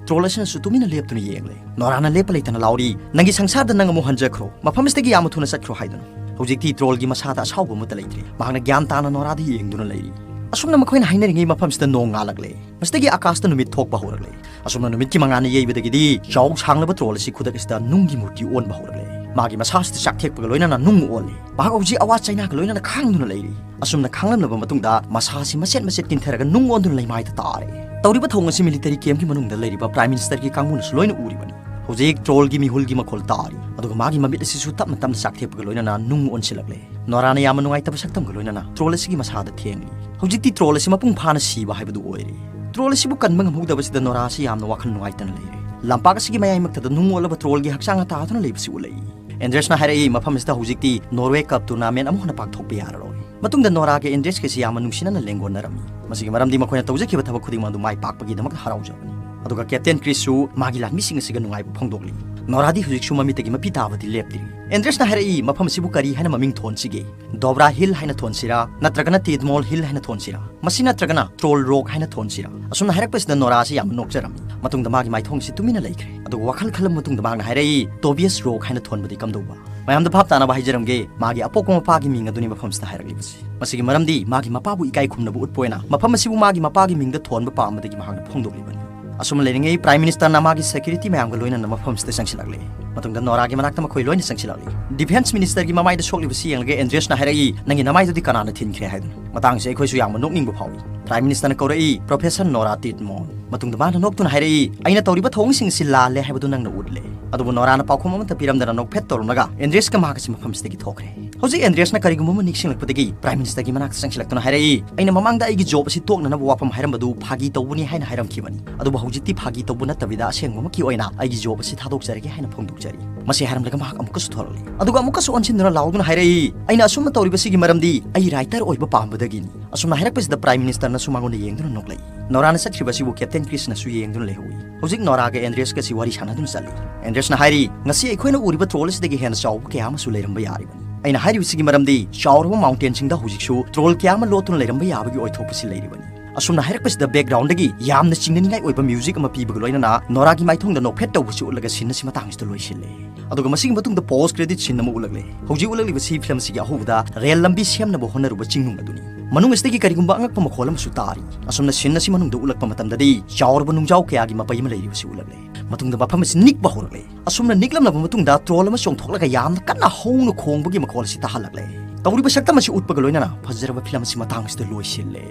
ꯇ꯭ꯔꯣꯜ ꯑꯁꯤꯅꯁꯨ ꯇꯨꯃꯤꯟꯅ ꯂꯦꯞꯇꯨꯅ ꯌꯦꯡꯂꯦ꯫ ꯅꯣꯔꯥꯅ ꯂꯦꯞꯄ ꯂꯩꯇꯅ ꯂꯥꯎꯔꯤ, "ꯅꯪꯒꯤ ꯁꯪꯁꯥꯔꯗ ꯅꯪ ꯑꯃꯨꯛ ꯍꯟꯖꯈ꯭ꯔꯣ꯫ ꯃꯐꯝ ꯑꯁꯤꯗꯒꯤ ꯌꯥꯝꯅ ꯊꯨꯅ ꯆꯠꯈ꯭ꯔꯣ" ꯍꯥꯏꯗꯨꯅ꯫ ꯍꯧꯖꯤꯛꯇꯤ ꯇ꯭ꯔꯣꯜꯒꯤ ꯃꯁꯥꯗ ꯑꯁꯥꯎꯕ ꯑꯃꯠꯇ ꯂꯩꯇ꯭ꯔꯦ꯫ ꯃꯍꯥꯛꯅ ꯒ꯭ꯌꯥꯟ ꯇꯥꯅ ꯅꯣꯔꯥꯗ ꯌꯦꯡꯗꯨꯅ ꯂꯩꯔꯤ꯫ ꯑꯁꯨꯝꯅ ꯃꯈꯣꯏꯅ ꯍꯥꯏꯅꯔꯤꯉꯩ ꯃꯐꯝꯁꯤꯗ ꯅꯣꯡ ꯉꯥꯜꯂꯛꯂꯦ꯫ ꯃꯁꯤꯗꯒꯤ ꯑꯀꯥꯁꯇ ꯅꯨꯃꯤꯠ ꯊꯣꯛꯄ ꯍꯧꯔꯛꯂꯦ꯫ ꯑꯁꯨꯝꯅ ꯅꯨꯃꯤꯠꯀꯤ ꯃꯉꯥꯜꯅ ꯌꯩꯕꯗꯒꯤꯗꯤ ꯆꯥꯎ ꯁꯥꯡꯂꯕ ꯇ꯭ꯔꯣꯜ ꯑꯁꯤ ꯈꯨꯗꯛ ꯑꯁꯤꯗ ꯅꯨꯡꯒꯤ ꯃꯨꯔꯇꯤ ꯑꯣꯟꯕ ꯍꯧꯔꯛꯂꯦ꯫ ꯃꯥꯒꯤ ꯃꯁꯥꯁꯤꯗ ꯆꯥꯛꯊꯦꯛꯄꯒ ꯂꯣꯏꯅꯅ ꯅꯨꯡ ꯑꯣꯜꯂꯤ꯫ ꯃꯍꯥꯛ ꯍꯧꯖꯤꯛ ꯑꯋꯥ ꯆꯩꯅꯥꯒ ꯂꯣꯏꯅꯅ ꯈꯥꯡꯗꯨꯅ ꯂꯩꯔꯤ꯫ ꯑꯁꯨꯝꯅ ꯈꯥꯡꯂꯝꯂꯕ ꯃꯇꯨꯡꯗ ꯃꯁꯥ ꯑꯁꯤ ꯃꯆꯦꯠ ꯃꯆꯦꯠ ꯀꯤꯟꯊꯔꯒ ꯅꯨꯡ ꯑꯣꯟꯗꯨꯅ ꯂꯩꯃꯥꯏꯗ ꯇꯥꯔꯦ꯫ ꯇꯧꯔꯤꯕ ꯊꯧꯑꯣꯡ ꯑꯁꯤ ꯃꯤꯂꯤꯇꯔꯤ ꯀꯦꯝꯞꯀꯤ ꯃꯅꯨꯡꯗ ꯂꯩꯔꯤꯕ ꯄ꯭ꯔꯥꯏꯝ ꯃꯤꯅꯤꯁꯇꯔꯒꯤ ꯀꯥꯡꯕꯨꯅꯁꯨ ꯂꯣꯏꯅ ꯎꯔꯤꯕꯅꯤ꯫ ꯍꯧꯖꯤꯛ ꯇ꯭ꯔꯣꯜꯒꯤ ꯃꯤꯍꯨꯜꯒꯤ ꯃꯈꯣꯜ ꯇꯥꯔꯤ, ꯑꯗꯨꯒ ꯃꯥꯒꯤ ꯃꯃꯤꯠ ꯑꯁꯤꯁꯨ ꯇꯞꯅ ꯇꯞꯅ ꯆꯥꯛꯊꯦꯛꯄꯒ ꯂꯣꯏꯅꯅ ꯅꯨꯡ ꯑꯣꯟꯁꯤꯜꯂꯛꯂꯦ꯫ ꯅꯣꯔꯥꯅ ꯌꯥꯝꯅ ꯅꯨꯡꯉꯥꯏꯇꯕ ꯁꯛꯇꯝꯒ ꯂꯣꯏꯅꯅ ꯇ꯭ꯔꯣꯜ ꯑꯁꯤꯒꯤ ꯃꯁꯥꯗ ꯊꯦꯡꯂꯤ꯫ ꯍꯧꯖꯤꯛꯇꯤ ꯇ꯭ꯔꯣꯜ ꯑꯁꯤ ꯃꯄꯨꯡ ꯐꯥꯅ ꯁꯤꯕ ꯍꯥꯏꯕꯗꯨ ꯑꯣꯏꯔꯦ꯫ ꯇ꯭ꯔꯣꯜ ꯑꯁꯤꯕꯨ ꯀꯟꯕ ꯉꯝꯍꯧꯗꯕꯁꯤꯗ ꯅꯣꯔꯥ ꯑꯁꯤ ꯌꯥꯝꯅ ꯋꯥꯈꯜ ꯅꯨꯡꯉꯥꯏꯇꯅ ꯂꯩꯔꯦ꯫ ꯂꯝꯄꯥꯛ ꯑꯁꯤꯒꯤ ꯃꯌꯥꯏꯃꯛꯇꯗ ꯅꯨꯡ ꯑꯣꯜꯂꯕ ꯇ꯭ꯔꯣꯜꯒꯤ ꯍꯛꯆꯥꯡ ꯑꯇꯥꯗꯨꯅ ꯂꯩꯕꯁꯤ ꯎꯠꯂꯛꯏ꯫ ꯑꯦꯟꯗ꯭ꯔꯦꯁꯅ ꯍꯥꯏꯔꯛꯏ, "ꯃꯐꯝ ꯑꯁꯤꯗ ꯍꯧꯖꯤꯛꯇꯤ ꯅꯣꯔꯋꯦ ꯀꯞ ꯇꯨꯔꯅꯥꯃꯦꯟ ꯑꯃꯨꯛ ꯍꯟꯅ ꯄꯥꯡꯊꯣꯛꯄ ꯌꯥꯔꯔꯣꯏ"꯫ ꯃꯇꯨꯡꯗ ꯅꯣꯔꯥꯒ ꯑꯦꯟꯗ꯭ꯔꯦꯁꯀꯁꯤ ꯌꯥꯝꯅ ꯅꯨꯡꯁꯤꯅꯅ ꯂꯦꯡꯒꯣꯟꯅꯔꯝꯃꯤ꯫ ꯃꯁꯤꯒꯤ ꯃꯔꯝꯗꯤ ꯃꯈꯣꯏꯅ ꯇꯧꯖꯈꯤꯕ ꯊꯕꯛ ꯈꯨꯗꯤꯡꯃꯛ ꯑꯗꯨ ꯃꯥꯏ ꯄꯥꯛꯄꯒꯤꯗꯃꯛ ꯍꯔꯥꯎꯖꯕꯅꯤ꯫ ꯑꯗꯨꯒ ꯀꯦꯞꯇꯦꯟ ꯀ꯭ꯔꯤꯁꯁꯨ ꯃꯥꯒꯤ ꯂꯥꯟꯃꯤꯁꯤꯡ ꯑꯁꯤꯒ ꯅꯨꯡꯉꯥꯏꯕ ꯐꯣꯡꯗꯣꯛꯂꯤ꯫ ꯅꯣꯔꯥꯗꯤ ꯍꯧꯖꯤꯛꯁꯨ ꯃꯃꯤꯠꯇꯒꯤ ꯃꯄꯤ ꯇꯥꯕꯗꯤ ꯂꯦꯞꯇ꯭ꯔꯤ꯫ ꯑꯦꯟꯗ꯭ꯔꯦꯁꯅ ꯍꯥꯏꯔꯛꯏ, "ꯃꯐꯝ ꯑꯁꯤꯕꯨ ꯀꯔꯤ ꯍꯥꯏꯅ ꯃꯃꯤꯡ ꯊꯣꯟꯁꯤꯒꯦ? ꯗꯣꯕ꯭ꯔꯥ ꯍꯤꯜ ꯍꯥꯏꯅ ꯊꯣꯟꯁꯤꯔꯥ, ꯅꯠꯇ꯭ꯔꯒꯅ ꯇꯦꯗꯃꯣꯜ ꯍꯤꯜ ꯍꯥꯏꯅ ꯊꯣꯟꯁꯤꯔꯥ? ꯃꯁꯤ ꯅꯠꯇ꯭ꯔꯒꯅ ꯇ꯭ꯔꯣꯜ ꯔꯣꯛ ꯍꯥꯏꯅ ꯊꯣꯟꯁꯤꯔꯥ?" ꯑꯁꯨꯝꯅ ꯍꯥꯏꯔꯛꯄꯁꯤꯗ ꯅꯣꯔꯥꯁꯤ ꯌꯥꯝꯅ ꯅꯣꯛꯆꯔꯝꯃꯤ꯫ ꯃꯇꯨꯡꯗ ꯃꯥꯒꯤ ꯃꯥꯏꯊꯣꯡꯁꯤ ꯇꯨꯃꯤꯟꯅ ꯂꯩꯈ꯭ꯔꯦ꯫ ꯑꯗꯨꯒ ꯋꯥꯈꯜ ꯈꯜꯂꯕ ꯃꯇꯨꯡꯗ ꯃꯍꯥꯛꯅ ꯍꯥꯏꯔꯛꯏ, "ꯇꯣꯕꯤꯌꯁ ꯔꯣꯛ ꯍꯥꯏꯅ ꯊꯣꯟꯕꯗꯤ ꯀꯝꯗꯧꯕ?" ꯃꯌꯥꯝꯗ ꯚꯥꯞ ꯇꯥꯅꯕ ꯍꯥꯏꯖꯔꯝꯒꯦ, ꯃꯥꯒꯤ ꯑꯄꯣꯛꯄ ꯃꯄꯥꯒꯤ ꯃꯤꯡ ꯑꯗꯨꯅꯤ ꯃꯐꯝꯁꯤꯗ ꯍꯥꯏꯔꯛꯂꯤꯕꯁꯤ꯫ ꯃꯁꯤꯒꯤ ꯃꯔꯝꯗꯤ ꯃꯥꯒꯤ ꯃꯄꯥꯕꯨ ꯏꯀꯥꯏ ꯈꯨꯝꯅꯕ ꯎꯠꯄ ꯑꯣꯏꯅ ꯃꯐꯝ ꯑꯁꯤꯕꯨ ꯃꯥꯒꯤ ꯃꯄꯥꯒꯤ ꯃꯤꯡꯗ ꯊꯣꯟꯕ ꯄꯥꯝꯕꯗꯒꯤ ꯃꯍꯥꯛꯅ ꯐꯣꯡꯗꯣꯛꯂꯤꯕꯅꯤ꯫ ꯑꯁꯨꯝꯅ ꯂꯩꯔꯤꯉꯩ ꯄ꯭ꯔꯥꯏꯝ ꯃꯤꯅꯤꯁꯇꯔꯅ ꯃꯥꯒꯤ ꯁꯦꯀ꯭ꯌꯨꯔꯤꯇꯤ ꯃꯌꯥꯝꯒ ꯂꯣꯏꯅꯅ ꯃꯐꯝꯁꯤꯗ ꯆꯪꯁꯤꯜꯂꯛꯂꯦ꯫ ꯃꯇꯨꯡꯗ ꯅꯣꯔꯥꯒꯤ ꯃꯅꯥꯛꯇ ꯃꯈꯣꯏ ꯂꯣꯏꯅ ꯆꯪꯁꯤꯜꯂꯛꯂꯦ꯫ ꯗꯤꯐꯦꯟꯁ ꯃꯤꯅꯤꯁꯇꯔꯒꯤ ꯃꯃꯥꯏꯗ ꯁꯣꯛꯂꯤꯕꯁꯤ ꯌꯦꯡꯂꯒ ꯑꯦꯟꯗ꯭ꯔꯦꯁꯅ ꯍꯥꯏꯔꯛꯏ, "ꯅꯪꯒꯤ ꯅꯃꯥꯏꯗꯨꯗꯤ ꯀꯅꯥꯅ ꯊꯤꯟꯈ꯭ꯔꯦ?" ꯍꯥꯏꯗꯨꯅ꯫ ꯃꯇꯥꯡꯁꯤ ꯑꯩꯈꯣꯏꯁꯨ ꯌꯥꯝꯅ ꯅꯣꯛꯅꯤꯡꯕ ꯐꯥꯎꯏ꯫ ꯄ꯭ꯔꯥꯏꯝ ꯃꯤꯅꯤꯁꯇꯔꯅ ꯀꯧꯔꯛꯏ, "ꯄ꯭ꯔꯣꯐꯦꯁꯔ ꯅꯣꯔꯥ ꯇꯤꯠꯃꯣꯟ"꯫ ꯃꯇꯨꯡꯗ ꯃꯥꯅ ꯅꯣꯛꯇꯨꯅ ꯍꯥꯏꯔꯛꯏ, "ꯑꯩꯅ ꯇꯧꯔꯤꯕ ꯊꯧꯑꯣꯡꯁꯤꯡ ꯑꯁꯤ ꯂꯥꯜꯂꯦ ꯍꯥꯏꯕꯗꯨ ꯅꯪꯅ ꯎꯠꯂꯦ"꯫ ꯑꯗꯨꯕꯨ ꯅꯣꯔꯥꯅ ꯄꯥꯎꯈꯨꯝ ꯑꯃꯠꯇ ꯄꯤꯔꯝꯗꯅ ꯅꯣꯛꯐꯦꯠ ꯇꯧꯔꯝꯂꯒ ꯑꯦꯟꯗ꯭ꯔꯦꯁꯀ ꯃꯍꯥꯛ ꯑꯁꯤ ꯃꯐꯝꯁꯤꯗꯒꯤ ꯊꯣꯛꯈ꯭ꯔꯦ꯫ ꯍꯧꯖꯤꯛ ꯑꯦꯟꯗ꯭ꯔꯦꯁꯅ ꯀꯔꯤꯒꯨꯝꯕ ꯑꯃ ꯅꯤꯡꯁꯤꯡꯂꯛꯄꯗꯒꯤ ꯄ꯭ꯔꯥꯏꯝ ꯃꯤꯅꯤꯁꯇꯔꯒꯤ ꯃꯅꯥꯛꯇ ꯆꯪꯁꯤꯜꯂꯛꯇꯨꯅ ꯍꯥꯏꯔꯛꯏ, "ꯑꯩꯅ ꯃꯃꯥꯡꯗ ꯑꯩꯒꯤ ꯖꯣꯕ ꯑꯁꯤ ꯇꯣꯛꯅꯅꯕ ꯋꯥꯐꯝ ꯍꯥꯏꯔꯝꯕꯗꯨ ꯐꯥꯒꯤ ꯇꯧꯕꯅꯤ" ꯍꯥꯏꯅ ꯍꯥꯏꯔꯝꯈꯤꯕꯅꯤ꯫ ꯑꯗꯨꯕꯨ ꯍꯧꯖꯤꯛꯇꯤ ꯐꯥꯒꯤ ꯇꯧꯕ ꯅꯠꯇꯕꯤꯗ ꯑꯁꯦꯡꯕꯃꯛꯀꯤ ꯑꯣꯏꯅ ꯑꯩꯒꯤ ꯖꯣꯕ ꯑꯁꯤ ꯊꯥꯗꯣꯛꯆꯔꯒꯦ ꯍꯥꯏꯅ ꯐꯣꯡꯗꯣꯛꯆꯔꯤ꯫ ꯃꯁꯤ ꯍꯥꯏꯔꯝꯂꯒ ꯃꯍꯥꯛ ꯑꯃꯨꯛꯀꯁꯨ ꯊꯣꯔꯛꯂꯤ, ꯑꯗꯨꯒ ꯑꯃꯨꯛꯀꯁꯨ ꯑꯣꯟꯁꯤꯟꯗꯨꯅ ꯂꯥꯎꯗꯨꯅ ꯍꯥꯏꯔꯛꯏ, "ꯑꯩꯅ ꯑꯁꯨꯝꯅ ꯇꯧꯔꯤꯕꯁꯤꯒꯤ ꯃꯔꯝꯗꯤ ꯑꯩ ꯔꯥꯏꯇꯔ ꯑꯣꯏꯕ ꯄꯥꯝꯕꯗꯒꯤꯅꯤ"꯫ ꯑꯁꯨꯝꯅ ꯍꯥꯏꯔꯛꯄꯁꯤꯗ ꯄ꯭ꯔꯥꯏꯝ ꯃꯤꯅꯤꯁꯇꯔꯅꯁꯨ ꯃꯉꯣꯟꯗ ꯌꯦꯡꯗꯨꯅ ꯅꯣꯛꯂꯛꯏ꯫ ꯅꯣꯔꯥꯅ ꯆꯠꯈ꯭ꯔꯤꯕ ꯑꯁꯤꯕꯨ ꯀꯦꯞꯇꯦꯟ ꯀ꯭ꯔꯤꯁꯅꯁꯨ ꯌꯦꯡꯗꯨꯅ ꯂꯩꯍꯧꯏ꯫ ꯍꯧꯖꯤꯛ ꯅꯣꯔꯥꯒ ꯑꯦꯟꯗ꯭ꯔꯦꯁꯀꯁꯤ ꯋꯥꯔꯤ ꯁꯥꯟꯅꯗꯨꯅ ꯆꯠꯂꯤ꯫ ꯑꯦꯟꯗ꯭ꯔꯦꯁꯅ ꯍꯥꯏꯔꯤ, "ꯉꯁꯤ ꯑꯩꯈꯣꯏꯅ ꯎꯔꯤꯕ ꯇ꯭ꯔꯣꯜ ꯑꯁꯤꯗꯒꯤ ꯍꯦꯟꯅ ꯆꯥꯎꯕ ꯀꯌꯥ ꯑꯃꯁꯨ ꯂꯩꯔꯝꯕ ꯌꯥꯔꯤꯕꯅꯤ꯫ ꯑꯩꯅ ꯍꯥꯏꯔꯤꯕꯁꯤꯒꯤ ꯃꯔꯝꯗꯤ ꯆꯥꯎꯔꯕ ꯃꯥꯎꯟꯇꯦꯟꯁꯤꯡꯗ ꯍꯧꯖꯤꯛꯁꯨ ꯇ꯭ꯔꯣꯜ ꯀꯌꯥ ꯑꯃ ꯂꯣꯠꯇꯨꯅ ꯂꯩꯔꯝꯕ ꯌꯥꯕꯒꯤ ꯑꯣꯏꯊꯣꯛꯄꯁꯤ ꯂꯩꯔꯤꯕꯅꯤ"꯫ ꯑꯁꯨꯝꯅ ꯍꯥꯏꯔꯛꯄꯁꯤꯗ ꯕꯦꯛꯒ꯭ꯔꯥꯎꯟꯗꯒꯤ ꯌꯥꯝꯅ ꯆꯤꯡꯅꯅꯤꯡꯉꯥꯏ ꯑꯣꯏꯕ ꯃ꯭ꯌꯨꯖꯤꯛ ꯑꯃ ꯄꯤꯕꯒ ꯂꯣꯏꯅꯅ ꯅꯣꯔꯥꯒꯤ ꯃꯥꯏꯊꯣꯡꯗ ꯅꯣꯛꯐꯦꯠ ꯇꯧꯕꯁꯤ ꯎꯠꯂꯒ ꯁꯤꯟ ꯑꯁꯤ ꯃꯇꯥꯡꯁꯤꯗ ꯂꯣꯏꯁꯤꯜꯂꯦ꯫ ꯑꯗꯨꯒ ꯃꯁꯤꯒꯤ ꯃꯇꯨꯡꯗ ꯄꯣꯁ ꯀ꯭ꯔꯦꯗꯤꯠ ꯁꯤꯟ ꯑꯃ ꯎꯠꯂꯛꯂꯦ꯫ ꯍꯧꯖꯤꯛ ꯎꯠꯂꯛꯂꯤꯕꯁꯤ ꯐꯤꯂꯝ ꯑꯁꯤꯒꯤ ꯑꯍꯧꯕꯗ ꯔꯦꯜ ꯂꯝꯕꯤ ꯁꯦꯝꯅꯕ ꯍꯣꯠꯅꯔꯨꯕ ꯆꯤꯡꯅꯨꯡ ꯑꯗꯨꯅꯤ꯫ ꯃꯅꯨꯡ ꯑꯁꯤꯗꯒꯤ ꯀꯔꯤꯒꯨꯝꯕ ꯑꯉꯛꯄ ꯃꯈꯣꯜ ꯑꯃꯁꯨ ꯇꯥꯔꯤ꯫ ꯑꯁꯨꯝꯅ ꯁꯤꯟ ꯑꯁꯤ ꯃꯅꯨꯡꯗ ꯎꯠꯂꯛꯄ ꯃꯇꯝꯗꯗꯤ ꯆꯥꯎꯔꯕ ꯅꯨꯡꯖꯥꯎ ꯀꯌꯥꯒꯤ ꯃꯄꯩ ꯑꯃ ꯂꯩꯔꯤꯕꯁꯤ ꯎꯠꯂꯛꯂꯦ꯫ ꯃꯇꯨꯡꯗ ꯃꯐꯝ ꯑꯁꯤ ꯅꯤꯛꯄ ꯍꯧꯔꯛꯂꯦ꯫ ꯑꯁꯨꯝꯅ ꯅꯤꯛꯂꯝꯂꯕ ꯃꯇꯨꯡꯗ ꯇ꯭ꯔꯣꯜ ꯑꯃ ꯆꯣꯡꯊꯣꯛꯂꯒ ꯌꯥꯝꯅ ꯀꯟꯅ ꯍꯧꯅ ꯈꯣꯡꯕꯒꯤ ꯃꯈꯣꯜ ꯑꯁꯤ ꯇꯥꯍꯜꯂꯛꯂꯦ꯫ ꯇꯧꯔꯤꯕ ꯁꯛꯇꯝ ꯑꯁꯤ ꯎꯠꯄꯒ ꯂꯣꯏꯅꯅ ꯐꯖꯔꯕ ꯐꯤꯂꯝ ꯑꯁꯤ ꯃꯇꯥꯡ ꯑꯁꯤꯗ ꯂꯣꯏꯁꯤꯜꯂꯦ꯫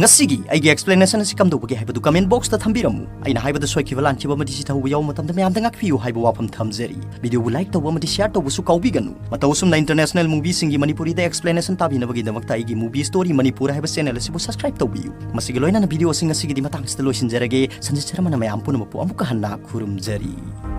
ꯉꯁꯤꯒꯤ ꯑꯩꯒꯤ ꯑꯦꯛꯁꯄ꯭ꯂꯦꯅꯦꯁꯟ ꯑꯁꯤ ꯀꯝꯗꯧꯕꯒꯦ ꯍꯥꯏꯕꯗꯨ ꯀꯃꯦꯟ ꯕꯣꯛꯁꯇ ꯊꯝꯕꯤꯔꯝꯃꯨ꯫ ꯑꯩꯅ ꯍꯥꯏꯕꯗ ꯁꯣꯏꯈꯤꯕ ꯂꯥꯟꯈꯤꯕ ꯑꯃꯗꯤ ꯆꯤꯊꯍꯧꯕ ꯌꯥꯎꯕ ꯃꯇꯝꯗ ꯃꯌꯥꯝꯗ ꯉꯥꯛꯄꯤꯌꯨ ꯍꯥꯏꯕ ꯋꯥꯐꯝ ꯊꯝꯖꯔꯤ꯫ ꯚꯤꯗꯤꯑꯣꯕꯨ ꯂꯥꯏꯛ ꯇꯧꯕ ꯑꯃꯗꯤ ꯁꯤꯌꯥꯔ ꯇꯧꯕꯁꯨ ꯀꯥꯎꯕꯤꯒꯅꯨ꯫ ꯃꯇꯧ ꯑꯁꯨꯝꯅ ꯏꯟꯇꯔꯅꯦꯁꯅꯦꯜ ꯃꯨꯚꯤꯁꯤꯡꯒꯤ ꯃꯅꯤꯄꯨꯔꯤꯗ ꯑꯦꯛꯁꯄ꯭ꯂꯦꯅꯦꯁꯟ ꯇꯥꯕꯤꯅꯕꯒꯤꯗꯃꯛꯇ ꯑꯩꯒꯤ ꯃꯨꯚꯤ ꯁ꯭ꯇꯣꯔꯤ ꯃꯅꯤꯄꯨꯔ ꯍꯥꯏꯕ ꯆꯦꯅꯦꯜ ꯑꯁꯤꯕꯨ ꯁꯕꯁꯀ꯭ꯔꯥꯏꯕ ꯇꯧꯕꯤꯌꯨ꯫ ꯃꯁꯤꯒ ꯂꯣꯏꯅꯅ ꯚꯤꯗꯤꯑꯣꯁꯤꯡ ꯑꯁꯤꯒꯤꯗꯤ ꯃꯇꯥꯡꯁꯤꯗ ꯂꯣꯏꯁꯤꯟꯖꯔꯒꯦ꯫ ꯁꯟꯖꯤꯠ ꯁꯔꯃꯅ ꯃꯌꯥꯝ ꯄꯨꯝꯅꯃꯛꯄꯨ ꯑꯃꯨꯛꯀ ꯍꯟꯅ ꯈꯨꯔꯨꯝꯖꯔꯤ꯫